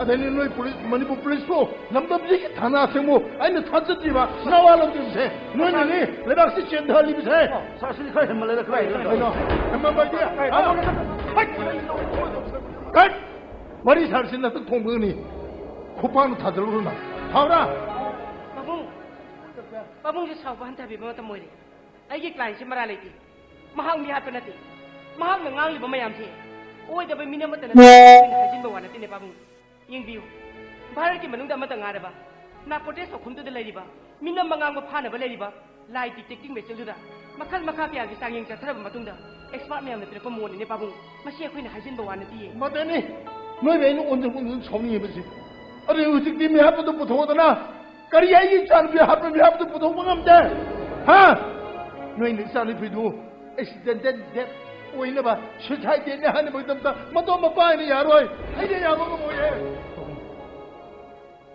ꯑꯗꯩꯅꯤ ꯅꯣꯏ ꯄꯨꯂꯤꯁ, ꯃꯅꯤꯄꯨꯔ ꯄꯨꯂꯤꯁꯄꯨ ꯂꯝꯗꯝꯁꯤꯒꯤ ꯊꯥꯅꯥ ꯑꯁꯦꯡꯕꯨ ꯑꯩꯅ ꯊꯥꯖꯗ꯭ꯔꯤꯕ ꯅꯋꯥ ꯂꯧꯗ꯭ꯔꯤꯕꯁꯦ ꯅꯣꯏꯅꯅꯤ꯫ ꯂꯩꯕꯥꯛꯁꯤ ꯆꯦꯟꯊꯍꯜꯂꯤꯕꯁꯦ꯫ ꯁꯥꯔ, ꯁꯤꯗꯤ ꯈꯔ ꯍꯦꯟꯃꯜꯂꯦꯗ, ꯈꯔ ꯍꯦꯟꯃꯜꯂꯦ꯫ ꯀꯩꯅꯣ? ꯍꯦꯟꯃꯟꯕ ꯍꯥꯏꯗꯤ? ꯀꯠ! ꯋꯥꯔꯤ ꯁꯥꯔꯁꯤ ꯅꯊꯛ ꯊꯣꯡꯕꯒꯅꯤ꯫ ꯈꯨꯄꯥꯛꯅ ꯊꯥꯖꯤꯜꯂꯨꯔꯣ ꯅꯪ꯫ ꯐꯥꯎꯔꯥ? ꯄꯥꯕꯨꯡ, ꯄꯥꯕꯨꯡꯁꯦ ꯁꯥꯎꯕ ꯍꯟꯊꯕꯤꯕ ꯃꯇꯝ ꯑꯣꯏꯔꯦ꯫ ꯑꯩꯒꯤ ꯀ꯭ꯂꯥꯏꯟꯁꯦ ꯃꯔꯥ ꯂꯩꯇꯦ꯫ ꯃꯍꯥꯛ ꯃꯤ ꯍꯥꯠꯄ ꯅꯠꯇꯦ꯫ ꯃꯍꯥꯛꯅ ꯉꯥꯡꯂꯤꯕ ꯃꯌꯥꯝꯁꯦ ꯑꯣꯏꯗꯕ ꯃꯤꯅꯝ ꯑꯃꯠꯇꯅ ꯑꯩꯈꯣꯏꯅ ꯍꯥꯏꯖꯤꯟꯕ ꯋꯥ ꯅꯠꯇꯦꯅꯦ ꯄꯥꯕꯨꯡ꯫ ꯌꯦꯡꯕꯤꯌꯨ, ꯚꯥꯔꯠꯀꯤ ꯃꯅꯨꯡꯗ ꯑꯃꯠꯇ ꯉꯥꯏꯔꯕ ꯅꯥꯔꯀꯣꯇꯤꯛꯁ ꯆꯥꯛꯈꯨꯝꯗꯨꯗ ꯂꯩꯔꯤꯕ ꯃꯤꯅꯝ ꯃꯉꯥꯡꯕ ꯐꯥꯅꯕ ꯂꯩꯔꯤꯕ ꯂꯥꯏ detecting vessel ꯗꯨꯗ ꯃꯈꯜ ꯃꯈꯥ ꯀꯌꯥꯒꯤ ꯆꯥꯡꯌꯦꯡ ꯆꯠꯊꯔꯕ ꯃꯇꯨꯡꯗ expert ꯃꯌꯥꯝꯅ ꯄꯤꯔꯛꯄ ꯃꯣꯠꯅꯤꯅꯦ ꯄꯥꯕꯨꯡ꯫ ꯃꯁꯤ ꯑꯩꯈꯣꯏꯅ ꯍꯥꯏꯖꯤꯟꯕ ꯋꯥ ꯅꯠꯇꯤꯌꯦ꯫ ꯃꯗꯨꯅꯤ ꯅꯣꯏꯕꯨ ꯑꯩꯅ ꯑꯣꯟꯊꯣꯛ ꯑꯣꯟꯊꯣꯛ ꯁꯥꯎꯅꯤꯡꯉꯤꯕꯁꯤ꯫ ꯑꯗꯨ ꯍꯧꯖꯤꯛꯇꯤ ꯃꯤꯍꯥꯠꯄꯗꯨ ꯄꯨꯊꯣꯛꯑꯗꯅ ꯀꯔꯤ ꯑꯩꯒꯤ ꯏꯆꯥꯅꯨꯄꯤ ꯍꯥꯠꯄ ꯃꯤꯍꯥꯠꯄꯗꯨ ꯄꯨꯊꯣꯛꯄ ꯉꯝꯗꯦ? ꯍꯥ? ꯅꯣꯏꯅ ꯏꯆꯥꯅꯨꯄꯤꯗꯨ accidental death ꯑꯣꯏꯅꯕ, suicide ꯅꯤ ꯍꯥꯏꯅꯕꯒꯤꯗꯃꯛꯇ ꯃꯇꯣꯝ ꯃꯄꯥ ꯑꯣꯏꯅ ꯌꯥꯔꯣꯏ꯫ ꯑꯩꯅ ꯌꯥꯕ ꯉꯝꯃꯣꯏꯌꯦ꯫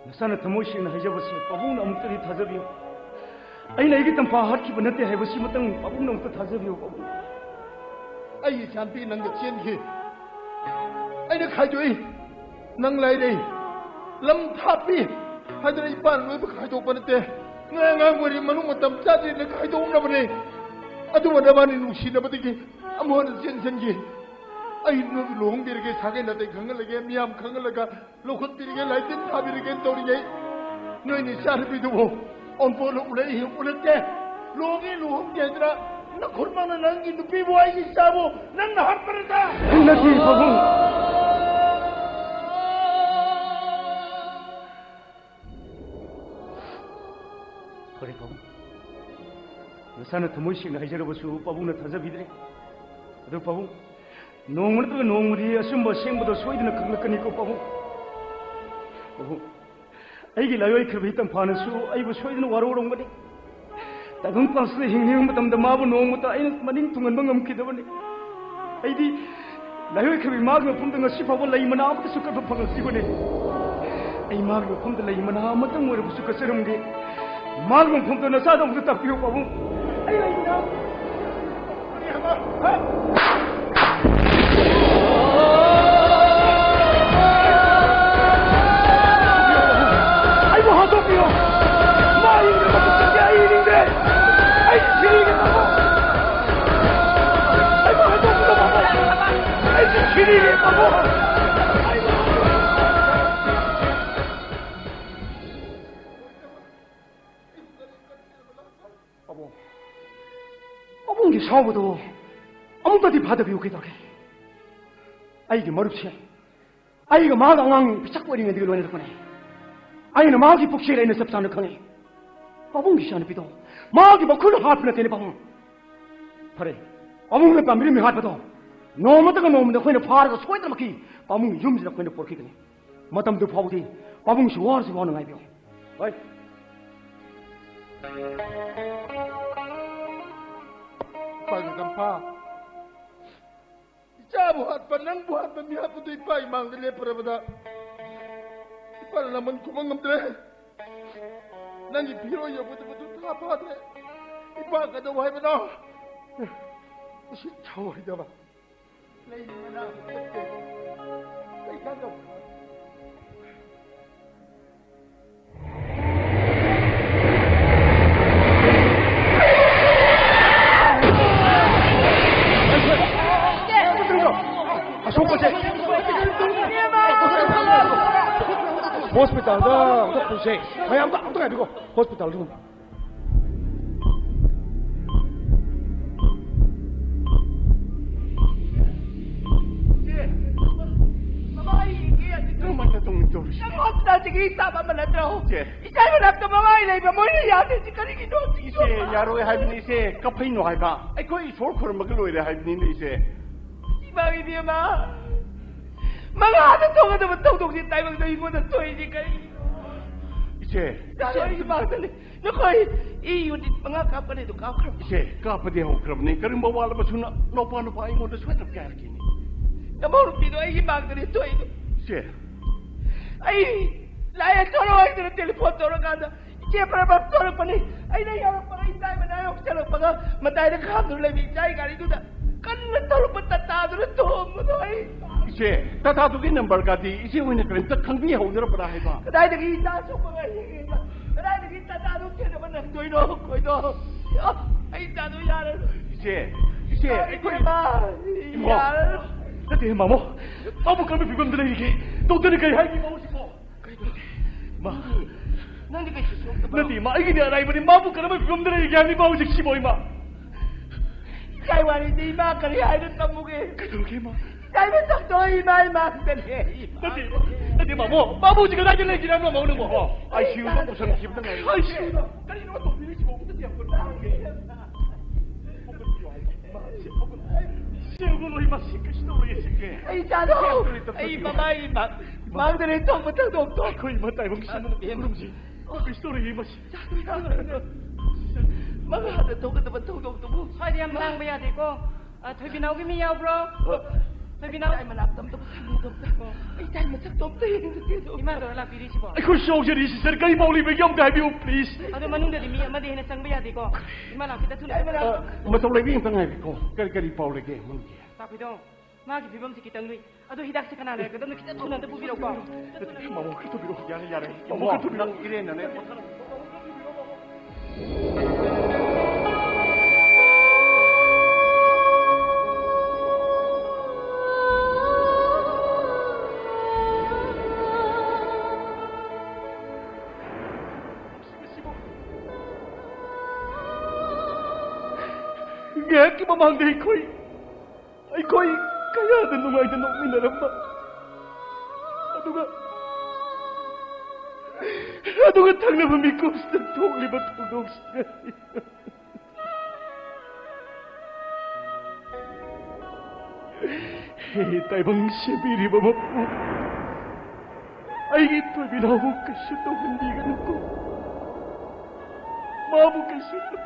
ꯅꯆꯥꯅ ꯊꯃꯣꯏ ꯁꯦꯡꯅ ꯍꯥꯏꯖꯕꯁꯤ ꯄꯥꯕꯨꯡꯅ ꯑꯃꯨꯛꯇꯗꯤ ꯊꯥꯖꯕꯤꯌꯨ꯫ ꯑꯩꯅ ꯑꯩꯒꯤ ꯇꯝꯐꯥ ꯍꯥꯠꯈꯤꯕ ꯅꯠꯇꯦ ꯍꯥꯏꯕꯁꯤꯃꯇꯪ ꯄꯥꯕꯨꯡꯅ ꯑꯃꯨꯛꯇ ꯊꯥꯖꯕꯤꯌꯨ, ꯄꯥꯕꯨꯡ꯫ ꯑꯩꯒꯤ ꯏꯆꯥꯅꯨꯄꯤ ꯅꯪꯒ ꯆꯦꯟꯈꯤ꯫ ꯑꯩꯅ ꯈꯥꯏꯗꯣꯛꯏ꯫ ꯅꯪ ꯂꯥꯏꯔꯩ꯫ ꯂꯝ ꯊꯥꯞꯄꯤ ꯍꯥꯏꯗꯅ ꯏꯄꯥꯅ ꯂꯣꯏꯕ ꯈꯥꯏꯗꯣꯛꯄ ꯅꯠꯇꯦ꯫ ꯅꯣꯏ ꯑꯉꯥꯡ ꯑꯣꯏꯔꯤ ꯃꯅꯨꯡ ꯃꯇꯝ ꯆꯥꯗ꯭ꯔꯤꯅ ꯈꯥꯏꯗꯣꯛꯅꯕꯅꯦ꯫ ꯑꯗꯨꯕꯨ ꯅꯕꯥꯅꯤ ꯅꯨꯡꯁꯤꯅꯕꯗꯒꯤ ꯑꯃꯨꯛ ꯍꯟꯅ ꯆꯦꯟꯁꯤꯟꯈꯤ꯫ ꯑꯩ ꯅꯣꯏꯕꯨ ꯂꯨꯍꯣꯡꯕꯤꯔꯒꯦ, ꯁꯥꯒꯩ ꯅꯥꯇꯩ ꯈꯪꯍꯜꯂꯒꯦ, ꯃꯤꯌꯥꯝ ꯈꯪꯍꯜꯂꯒ ꯂꯧꯈꯠꯄꯤꯔꯒꯦ, ꯂꯥꯏꯇꯤꯟ ꯊꯥꯕꯤꯔꯒꯦꯅ ꯇꯧꯔꯤꯉꯩ ꯅꯣꯏꯅ ꯏꯆꯥꯅꯨꯄꯤꯗꯨꯕꯨ ꯑꯣꯟꯄꯣꯠꯂ ꯎꯔꯛꯏ, ꯎꯔꯛꯇꯦ꯫ ꯂꯨꯍꯣꯡꯉꯦ ꯂꯨꯍꯣꯡꯗꯦ ꯍꯥꯏꯗꯅ ꯅꯈꯨꯠꯃꯛꯅ ꯅꯪꯒꯤ ꯅꯨꯄꯤꯕꯨ, ꯑꯩꯒꯤ ꯏꯆꯥꯕꯨ ꯅꯪꯅ ꯍꯥꯠꯄ ꯅꯠꯇ꯭ꯔꯥ? ꯅꯠꯇꯦ, ꯄꯥꯕꯨꯡ꯫ ꯐꯔꯦ, ꯄꯥꯕꯨꯡ꯫ ꯅꯁꯥꯅ ꯊꯃꯣꯏ ꯁꯦꯡꯅ ꯍꯥꯏꯖꯔꯕꯁꯨ ꯄꯥꯕꯨꯡꯅ ꯊꯥꯖꯕꯤꯗ꯭ꯔꯦ꯫ ꯑꯗꯨ ꯄꯥꯕꯨꯡ, ꯅꯣꯡꯃ ꯅꯠꯇ꯭ꯔꯒ ꯅꯣꯡꯃꯗꯤ ꯑꯆꯨꯝꯕ ꯑꯁꯦꯡꯕꯗꯣ ꯁꯣꯏꯗꯅ ꯈꯪꯂꯛꯀꯅꯤꯀꯣ, ꯄꯥꯕꯨꯡ꯫ ꯄꯥꯕꯨꯡ, ꯑꯩꯒꯤ ꯂꯥꯏꯑꯣꯏꯈ꯭ꯔꯕꯤ ꯇꯝꯐꯥꯅꯁꯨ ꯑꯩꯕꯨ ꯁꯣꯏꯗꯅ ꯋꯥꯔꯧꯔꯝꯒꯅꯤ꯫ ꯇꯥꯏꯕꯪ ꯄꯥꯛꯁꯤꯗ ꯍꯤꯡꯂꯤꯉꯩ ꯃꯇꯝꯗ ꯃꯥꯕꯨ ꯅꯣꯡꯃꯇ ꯑꯩꯅ ꯃꯅꯤꯡ ꯊꯨꯡꯍꯟꯕ ꯉꯝꯈꯤꯗꯕꯅꯤ꯫ ꯑꯩꯗꯤ ꯂꯥꯏꯑꯣꯏꯈ꯭ꯔꯕꯤ ꯃꯥꯒꯤ ꯃꯐꯝꯗ ꯉꯁꯤ ꯐꯥꯎꯕ ꯂꯩ ꯃꯅꯥ ꯑꯃꯠꯇꯁꯨ ꯀꯠꯄ ꯐꯪꯂꯛꯇ꯭ꯔꯤꯕꯅꯤ꯫ ꯑꯩ ꯃꯥꯒꯤ ꯃꯐꯝꯗ ꯂꯩ ꯃꯅꯥ ꯑꯃꯇꯪ ꯑꯣꯏꯔꯕꯁꯨ ꯀꯠꯆꯔꯝꯒꯦ꯫ ꯃꯥꯒꯤ ꯃꯐꯝꯗ ꯅꯆꯥꯗ ꯑꯃꯨꯛꯇ ꯇꯥꯛꯄꯤꯌꯨ, ꯄꯥꯕꯨꯡ꯫ ꯑꯩ ꯂꯩ ꯃꯅꯥ ꯑꯩꯕꯨ ꯍꯥꯠꯇꯣꯛꯄꯤꯌꯣ꯫ ꯃꯥ ꯍꯤꯡꯗ꯭ꯔꯕ ꯃꯇꯨꯡꯗꯗꯤ ꯑꯩ ꯍꯤꯡꯗ꯭ꯔꯦ꯫ ꯑꯩ ꯁꯤꯔꯤꯒꯦ ꯇꯧꯕ꯫ ꯑꯩꯕꯨ ꯍꯥꯠꯇꯣꯛꯄꯤꯌꯣ, ꯄꯥꯕꯨꯡ꯫ ꯑꯩ ꯁꯤꯔꯤꯒꯦ, ꯄꯥꯕꯨꯡ꯫ ꯄꯥꯕꯨꯡ, ꯄꯥꯕꯨꯡꯒꯤ ꯁꯥꯎꯕꯗꯣ ꯑꯃꯨꯛꯇꯗꯤ ꯐꯥꯗꯕꯤꯌꯨ, ꯀꯩꯗꯧꯔꯦ? ꯑꯩꯒꯤ ꯃꯔꯨꯞꯁꯦ ꯑꯩꯒ ꯃꯥꯒ ꯑꯉꯥꯡ ꯄꯤꯁꯛ ꯑꯣꯏꯔꯤꯉꯩꯗꯒꯤ ꯂꯣꯏꯅꯔꯛꯄꯅꯦ꯫ ꯑꯩꯅ ꯃꯥꯒꯤ ꯄꯨꯛꯆꯦꯜ ꯑꯩꯅ ꯆꯞ ꯆꯥꯅ ꯈꯪꯉꯤ꯫ ꯄꯥꯕꯨꯡꯒꯤ ꯏꯆꯥꯅꯨꯄꯤꯗꯣ ꯃꯥꯒꯤ ꯃꯈꯨꯠꯅ ꯍꯥꯠꯄ ꯅꯠꯇꯦꯅꯦ ꯄꯥꯕꯨꯡ꯫ ꯐꯔꯦ, ꯄꯥꯕꯨꯡꯅ ꯄꯥꯝꯕꯤꯔꯝꯃꯤ ꯍꯥꯠꯄꯗꯣ ꯅꯣꯡꯃꯇꯒ ꯅꯣꯡꯃꯗ ꯑꯩꯈꯣꯏꯅ ꯐꯥꯔꯒ ꯁꯣꯏꯗꯅꯃꯛꯀꯤ ꯄꯥꯕꯨꯡꯒꯤ ꯌꯨꯝꯁꯤꯗ ꯑꯩꯈꯣꯏꯅ ꯄꯣꯔꯛꯈꯤꯒꯅꯤ꯫ ꯃꯇꯝꯗꯨ ꯐꯥꯎꯕꯗꯤ ꯄꯥꯕꯨꯡꯁꯨ ꯋꯥꯔꯁꯨ ꯋꯥꯅ ꯉꯥꯏꯕꯤꯌꯨ꯫ ꯍꯣꯏ꯫ ꯄꯥꯏꯕ ꯆꯝꯐꯥ꯫ ꯏꯆꯥꯕꯨ ꯍꯥꯠꯄ, ꯅꯪꯕꯨ ꯍꯥꯠꯄ ꯃꯤ ꯍꯥꯠꯄꯗꯨ ꯏꯄꯥ ꯏꯃꯥꯡꯗ ꯂꯦꯞꯄꯨꯔꯕꯗ ꯏꯄꯥꯅ ꯂꯃꯟ ꯈꯨꯝꯕ ꯉꯝꯗ꯭ꯔꯦ꯫ ꯅꯪꯒꯤ ꯐꯤꯔꯣꯜ ꯌꯧꯒꯗꯕꯗꯨ ꯊꯥ ꯐꯥꯗ꯭ꯔꯦ꯫ ꯏꯄꯥ ꯀꯩꯗꯧ ꯍꯥꯏꯕꯅꯣ? ꯎꯁꯤꯠ ꯊꯑꯣꯏꯗꯕ꯫ ꯂꯩ ꯃꯅꯥ ꯆꯠꯇꯦ꯫ ꯀꯩ ꯀꯥꯟꯗꯧꯕ? ꯑꯁꯣꯛꯄꯁꯦ ꯍꯣꯁꯄꯤꯇꯥꯜꯗ ꯑꯝꯇ ꯄꯨꯁꯦ꯫ ꯃꯌꯥꯝꯗ ꯑꯝꯇ ꯉꯥꯏꯕꯤꯈꯣ꯫ ꯍꯣꯁꯄꯤꯇꯥꯜꯗ ꯑꯗꯨꯝ꯫ ꯏꯆꯦ, ꯃꯃꯥ, ꯑꯩ ꯌꯦꯡꯒꯦ ꯌꯥꯗꯦ꯫ ꯀꯔꯝꯍꯥꯏꯅ ꯇꯧꯅꯤ ꯇꯧꯔꯤꯁꯦ? ꯅꯪ ꯍꯣꯁꯄꯤꯇꯥꯜꯗꯒꯤ ꯁ꯭ꯇꯥꯐ ꯑꯃ ꯅꯠꯇ꯭ꯔꯣ? ꯏꯆꯦ꯫ ꯏꯆꯥꯒꯤ ꯃꯅꯥꯛꯇ ꯃꯃꯥꯏ ꯂꯩꯕ ꯃꯣꯏꯅ ꯌꯥꯗ꯭ꯔꯤꯁꯤ ꯀꯔꯤꯒꯤꯅꯣ? ꯏꯆꯦ, ꯌꯥꯔꯣꯏ ꯍꯥꯏꯕꯅꯤ ꯏꯆꯦ, ꯀꯞꯐꯩꯅꯣ ꯍꯥꯏꯕ꯫ ꯑꯩꯈꯣꯏ ꯏꯁꯣꯔ ꯈꯨꯔꯨꯝꯃꯒ ꯂꯣꯏꯔꯦ ꯍꯥꯏꯕꯅꯤꯅꯦ ꯏꯆꯦ꯫ ꯏꯃꯥ ꯏꯕꯦꯝꯃ, ꯃꯉꯥꯗ ꯊꯣꯛꯀꯗꯕ ꯊꯧꯗꯣꯛꯁꯤ ꯇꯥꯏꯕꯪꯗ ꯑꯩꯉꯣꯟꯗ ꯊꯣꯛꯏꯁꯤ ꯀꯔꯤꯒꯤꯅꯣ? ꯏꯆꯦ, ꯏꯆꯥ ꯏꯆꯦ꯫ ꯂꯣꯏꯒꯤ ꯃꯥꯡꯗꯅꯤ꯫ ꯅꯈꯣꯏ ꯏ ꯌꯨꯅꯤꯠ ꯃꯉꯥ ꯀꯥꯞꯀꯅꯤꯗꯣ ꯀꯥꯞꯈ꯭ꯔꯕ? ꯏꯆꯦ, ꯀꯥꯞꯄꯗꯤ ꯍꯧꯈ꯭ꯔꯕꯅꯤ꯫ ꯀꯔꯤꯒꯨꯝꯕ ꯋꯥꯠꯂꯕꯁꯨ ꯅ-, ꯅꯧꯄꯥ ꯅꯨꯄꯥ ꯑꯩꯉꯣꯟꯗ ꯁꯣꯏꯗꯅ ꯀꯥꯏꯔꯛꯈꯤꯅꯤ꯫ ꯅꯃꯧ ꯅꯨꯄꯤꯗꯣ ꯑꯩꯒꯤ ꯃꯥꯡꯗꯅꯤ ꯊꯣꯛꯏꯗꯣ꯫ ꯏꯆꯦ꯫ ꯑꯩ ꯂꯥꯏ ꯊꯣꯔꯛꯑꯣ ꯍꯥꯏꯗꯅ ꯇꯦꯂꯤꯐꯣꯟ ꯇꯧꯔꯀꯥꯟꯗ ꯏꯆꯦ ꯄꯔꯕ ꯊꯣꯔꯛꯄꯅꯤ꯫ ꯑꯩꯅ ꯌꯧꯔꯛꯄꯒ ꯏꯆꯥ ꯃꯅꯥ ꯌꯧꯁꯜꯂꯛꯄꯒ ꯃꯇꯥꯏꯗ ꯈꯥꯝꯗꯨꯅ ꯂꯩꯕ ꯏꯆꯥꯒꯤ ꯒꯥꯔꯤꯗꯨꯗ ꯀꯟꯅ ꯊꯧꯔꯛꯄ ꯇꯇꯥꯗꯨꯅ ꯊꯣꯝꯕꯗꯣ ꯑꯩ꯫ ꯏꯆꯦ, ꯇꯇꯥꯗꯨꯒꯤ ꯅꯝꯕꯔꯒꯗꯤ ꯏꯆꯦ ꯍꯣꯏꯅ ꯀꯔꯤꯝꯇ ꯈꯪꯕꯤꯍꯧꯗ꯭ꯔꯕ꯭ꯔꯥ ꯍꯥꯏꯕ? ꯀꯗꯥꯏꯗꯒꯤ ꯏꯆꯥ ꯁꯣꯛꯄꯒ ꯌꯦꯡꯉꯦꯕ? ꯀꯗꯥꯏꯗꯒꯤ ꯇꯇꯥꯗꯨ ꯆꯦꯟꯅꯕ ꯅꯪꯗꯣꯏꯅꯣ? ꯈꯣꯏꯗꯣ꯫ ꯑꯩ ꯏꯆꯥꯗꯣ ꯌꯥꯔꯔꯣꯏ꯫ ꯏꯆꯦ, ꯏꯆꯦ, ꯑꯩꯈꯣꯏ ꯏꯃꯥ, ꯏꯃꯥ꯫ ꯌꯥꯔꯔꯣꯏ꯫ ꯅꯠꯇꯦ, ꯃꯥꯃꯣ꯫ ꯃꯥꯕꯨ ꯀꯔꯝꯕ ꯐꯤꯕꯝꯗ ꯂꯩꯔꯤꯒꯦ? ꯗꯣꯛꯇꯔꯅ ꯀꯔꯤ ꯍꯥꯏꯒꯦ ꯃꯥꯕꯨ ꯍꯧꯖꯤꯛꯄꯣ? ꯀꯩꯗꯧꯔꯦ? ꯃꯥ꯫ ꯅꯪꯗꯤ ꯀꯩꯁꯨ ꯁꯣꯛꯇꯕ꯭ꯔꯣ? ꯅꯠꯇꯦ, ꯏꯃꯥ, ꯑꯩꯒꯤꯗꯤ ꯑꯔꯥꯏꯕꯅꯤ꯫ ꯃꯥꯕꯨ ꯀꯔꯝꯕ ꯐꯤꯕꯝꯗ ꯂꯩꯔꯤꯒꯦ ꯍꯥꯏꯕꯅꯤ ꯃꯥ ꯍꯧꯖꯤꯛꯁꯤꯕꯣ, ꯏꯃꯥ? ꯏꯆꯥꯒꯤ ꯋꯥꯔꯤꯗꯤ ꯏꯃꯥ ꯀꯔꯤ ꯍꯥꯏꯅ ꯇꯝꯃꯨꯒꯦ? ꯀꯩꯗꯧꯔꯒꯦ, ꯏꯃꯥ? ꯏꯇꯥꯏ ꯃꯁꯛꯇꯣ ꯏꯃꯥ ꯏꯃꯥꯡꯗꯅꯦ꯫ ꯅꯠꯇꯦ, ꯅꯠꯇꯦ, ꯃꯥꯃꯣ꯫ ꯃꯥꯃꯣ ꯍꯧꯖꯤꯛ ꯀꯗꯥꯏꯗ ꯂꯩꯒꯦ ꯍꯥꯏꯕꯅꯣ, ꯃꯥꯃꯣ, ꯅꯪꯕꯣ? ꯑꯣ, ꯑꯥꯏ ꯁꯤ ꯌꯨꯗ ꯄꯨꯁꯟꯈꯤꯕꯗ ꯉꯥꯏꯔꯤ꯫ ꯑꯥꯏ ꯁꯤ ꯌꯨꯗ? ꯀꯔꯤꯅꯣ ꯇꯧꯕꯤꯔꯤꯁꯤꯕꯣ? ꯑꯃꯨꯛꯇ ꯌꯥꯝ ꯀꯟꯅ ꯉꯥꯡꯒꯦ꯫ ꯁꯦ, ꯍꯧꯒꯠꯂꯣ, ꯏꯃꯥ, ꯁꯤ ꯀꯩꯁꯨ ꯇꯧꯔꯣꯏꯌꯦ, ꯁꯤ꯫ ꯑꯩ ꯏꯆꯥꯗꯣ, ꯑꯩ ꯃꯃꯥꯏ ꯏꯃꯥ, ꯃꯥꯡꯗ ꯂꯦꯟꯊꯣꯛꯄ ꯊꯧꯗꯣꯛꯇꯣ꯫ ꯑꯩꯈꯣꯏ ꯏꯃꯥ ꯇꯥꯏꯕꯪ ꯁꯤꯅ ꯏꯃꯥ꯫ ꯈꯨꯔꯨꯝꯁꯤ꯫ ꯀꯩꯁꯨ ꯇꯧꯔꯣꯏꯌꯦ, ꯏꯃꯥ, ꯁꯤ꯫ ꯃꯈꯥꯗ ꯊꯣꯛꯀꯗꯕ ꯊꯧꯗꯣꯛꯇꯨꯕꯨ꯫ ꯁ꯭ꯋꯥꯏꯗ ꯌꯥꯝ ꯂꯥꯡꯕ ꯌꯥꯗꯦꯀꯣ꯫ ꯑ, ꯊꯣꯏꯕꯤꯅꯥꯎꯒꯤ ꯃꯤ ꯌꯥꯎꯕ꯭ꯔꯣ? ꯊꯣꯏꯕꯤꯅꯥꯎ? ꯏꯇꯥꯏ ꯃꯅꯥꯛꯇ ꯑꯝꯇ ꯄꯨꯁꯤꯟꯕꯤꯌꯨ, ꯑꯝꯇ꯫ ꯑꯣ꯫ ꯑꯩ ꯏꯇꯥꯏ ꯃꯁꯛꯇꯣ ꯑꯝꯇ ꯌꯦꯡꯖꯒꯦ, ꯑꯝꯇ꯫ ꯏꯃꯥꯗꯣ ꯂꯥꯛꯄꯤꯔꯤꯁꯤꯕꯣ? ꯑꯩꯈꯣꯏ ꯁꯣꯛꯆꯔꯤ, ꯁꯤꯁꯇꯔ, ꯀꯔꯤ ꯄꯥꯎ ꯂꯩꯕꯒꯦ ꯑꯝꯇ ꯍꯥꯏꯕꯤꯌꯨ, ꯄ꯭ꯂꯤꯖ꯫ ꯑꯗꯣ ꯃꯅꯨꯡꯗꯗꯤ ꯃꯤ ꯑꯃꯗꯤ ꯍꯦꯟꯅ ꯆꯪꯕ ꯌꯥꯗꯦꯀꯣ꯫ ꯏꯃꯥ ꯂꯥꯛꯄꯤꯗ ꯊꯨꯅ ꯏꯇꯥꯏ ꯃꯅꯥꯛꯇ꯫ ꯃꯇꯧ ꯂꯩꯕꯤ ꯑꯝꯇ ꯉꯥꯏꯕꯤꯀꯣ꯫ ꯀꯔꯤ, ꯀꯔꯤ ꯄꯥꯎ ꯂꯩꯒꯦ ꯃꯅꯨꯡꯒꯤ? ꯂꯥꯛꯄꯤꯗꯣ, ꯃꯥꯒꯤ ꯐꯤꯕꯝꯁꯤ ꯈꯤꯇꯪ ꯂꯨꯏ꯫ ꯑꯗꯣ ꯍꯤꯗꯥꯛꯁꯦ ꯀꯅꯥ ꯂꯩꯔꯛꯀꯗꯕꯅꯣ? ꯈꯤꯇꯪ ꯊꯨꯅ ꯑꯝꯇ ꯄꯨꯕꯤꯔꯛꯎꯀꯣ꯫ ꯃꯥꯃꯣ, ꯈꯔ ꯊꯨꯕꯤꯔꯛꯑꯣ꯫ ꯌꯥꯔꯦ, ꯌꯥꯔꯦ꯫ ꯃꯥꯃꯣ, ꯈꯔ ꯊꯨꯕꯤꯔꯛꯑꯣ꯫ ꯅꯪ ꯏꯔꯦꯟꯅꯅꯦ꯫ ꯉꯥꯏꯍꯥꯛꯀꯤ ꯃꯃꯥꯡꯗ ꯑꯩꯈꯣꯏ ꯑꯩꯈꯣꯏ ꯀꯌꯥꯗ ꯅꯨꯡꯉꯥꯏꯅ ꯅꯣꯛꯃꯤꯟꯅꯔꯝꯕ, ꯑꯗꯨꯒ, ꯑꯗꯨꯒ ꯊꯪꯅꯕ ꯃꯤꯀꯨꯞꯁꯤꯗ ꯊꯣꯛꯂꯤꯕ ꯊꯧꯗꯣꯛꯁꯤꯡ ꯑꯁꯤ꯫ ꯍꯦ ꯇꯥꯏꯕꯪ ꯁꯦꯝꯕꯤꯔꯤꯕ ꯃꯄꯨ, ꯑꯩꯒꯤ ꯊꯣꯏꯕꯤꯅꯥꯎꯕꯨ ꯀꯩꯁꯨ ꯇꯧꯍꯟꯕꯤꯒꯅꯨꯀꯣ꯫ ꯃꯥꯕꯨ ꯀꯩꯁꯨ ꯇꯧ-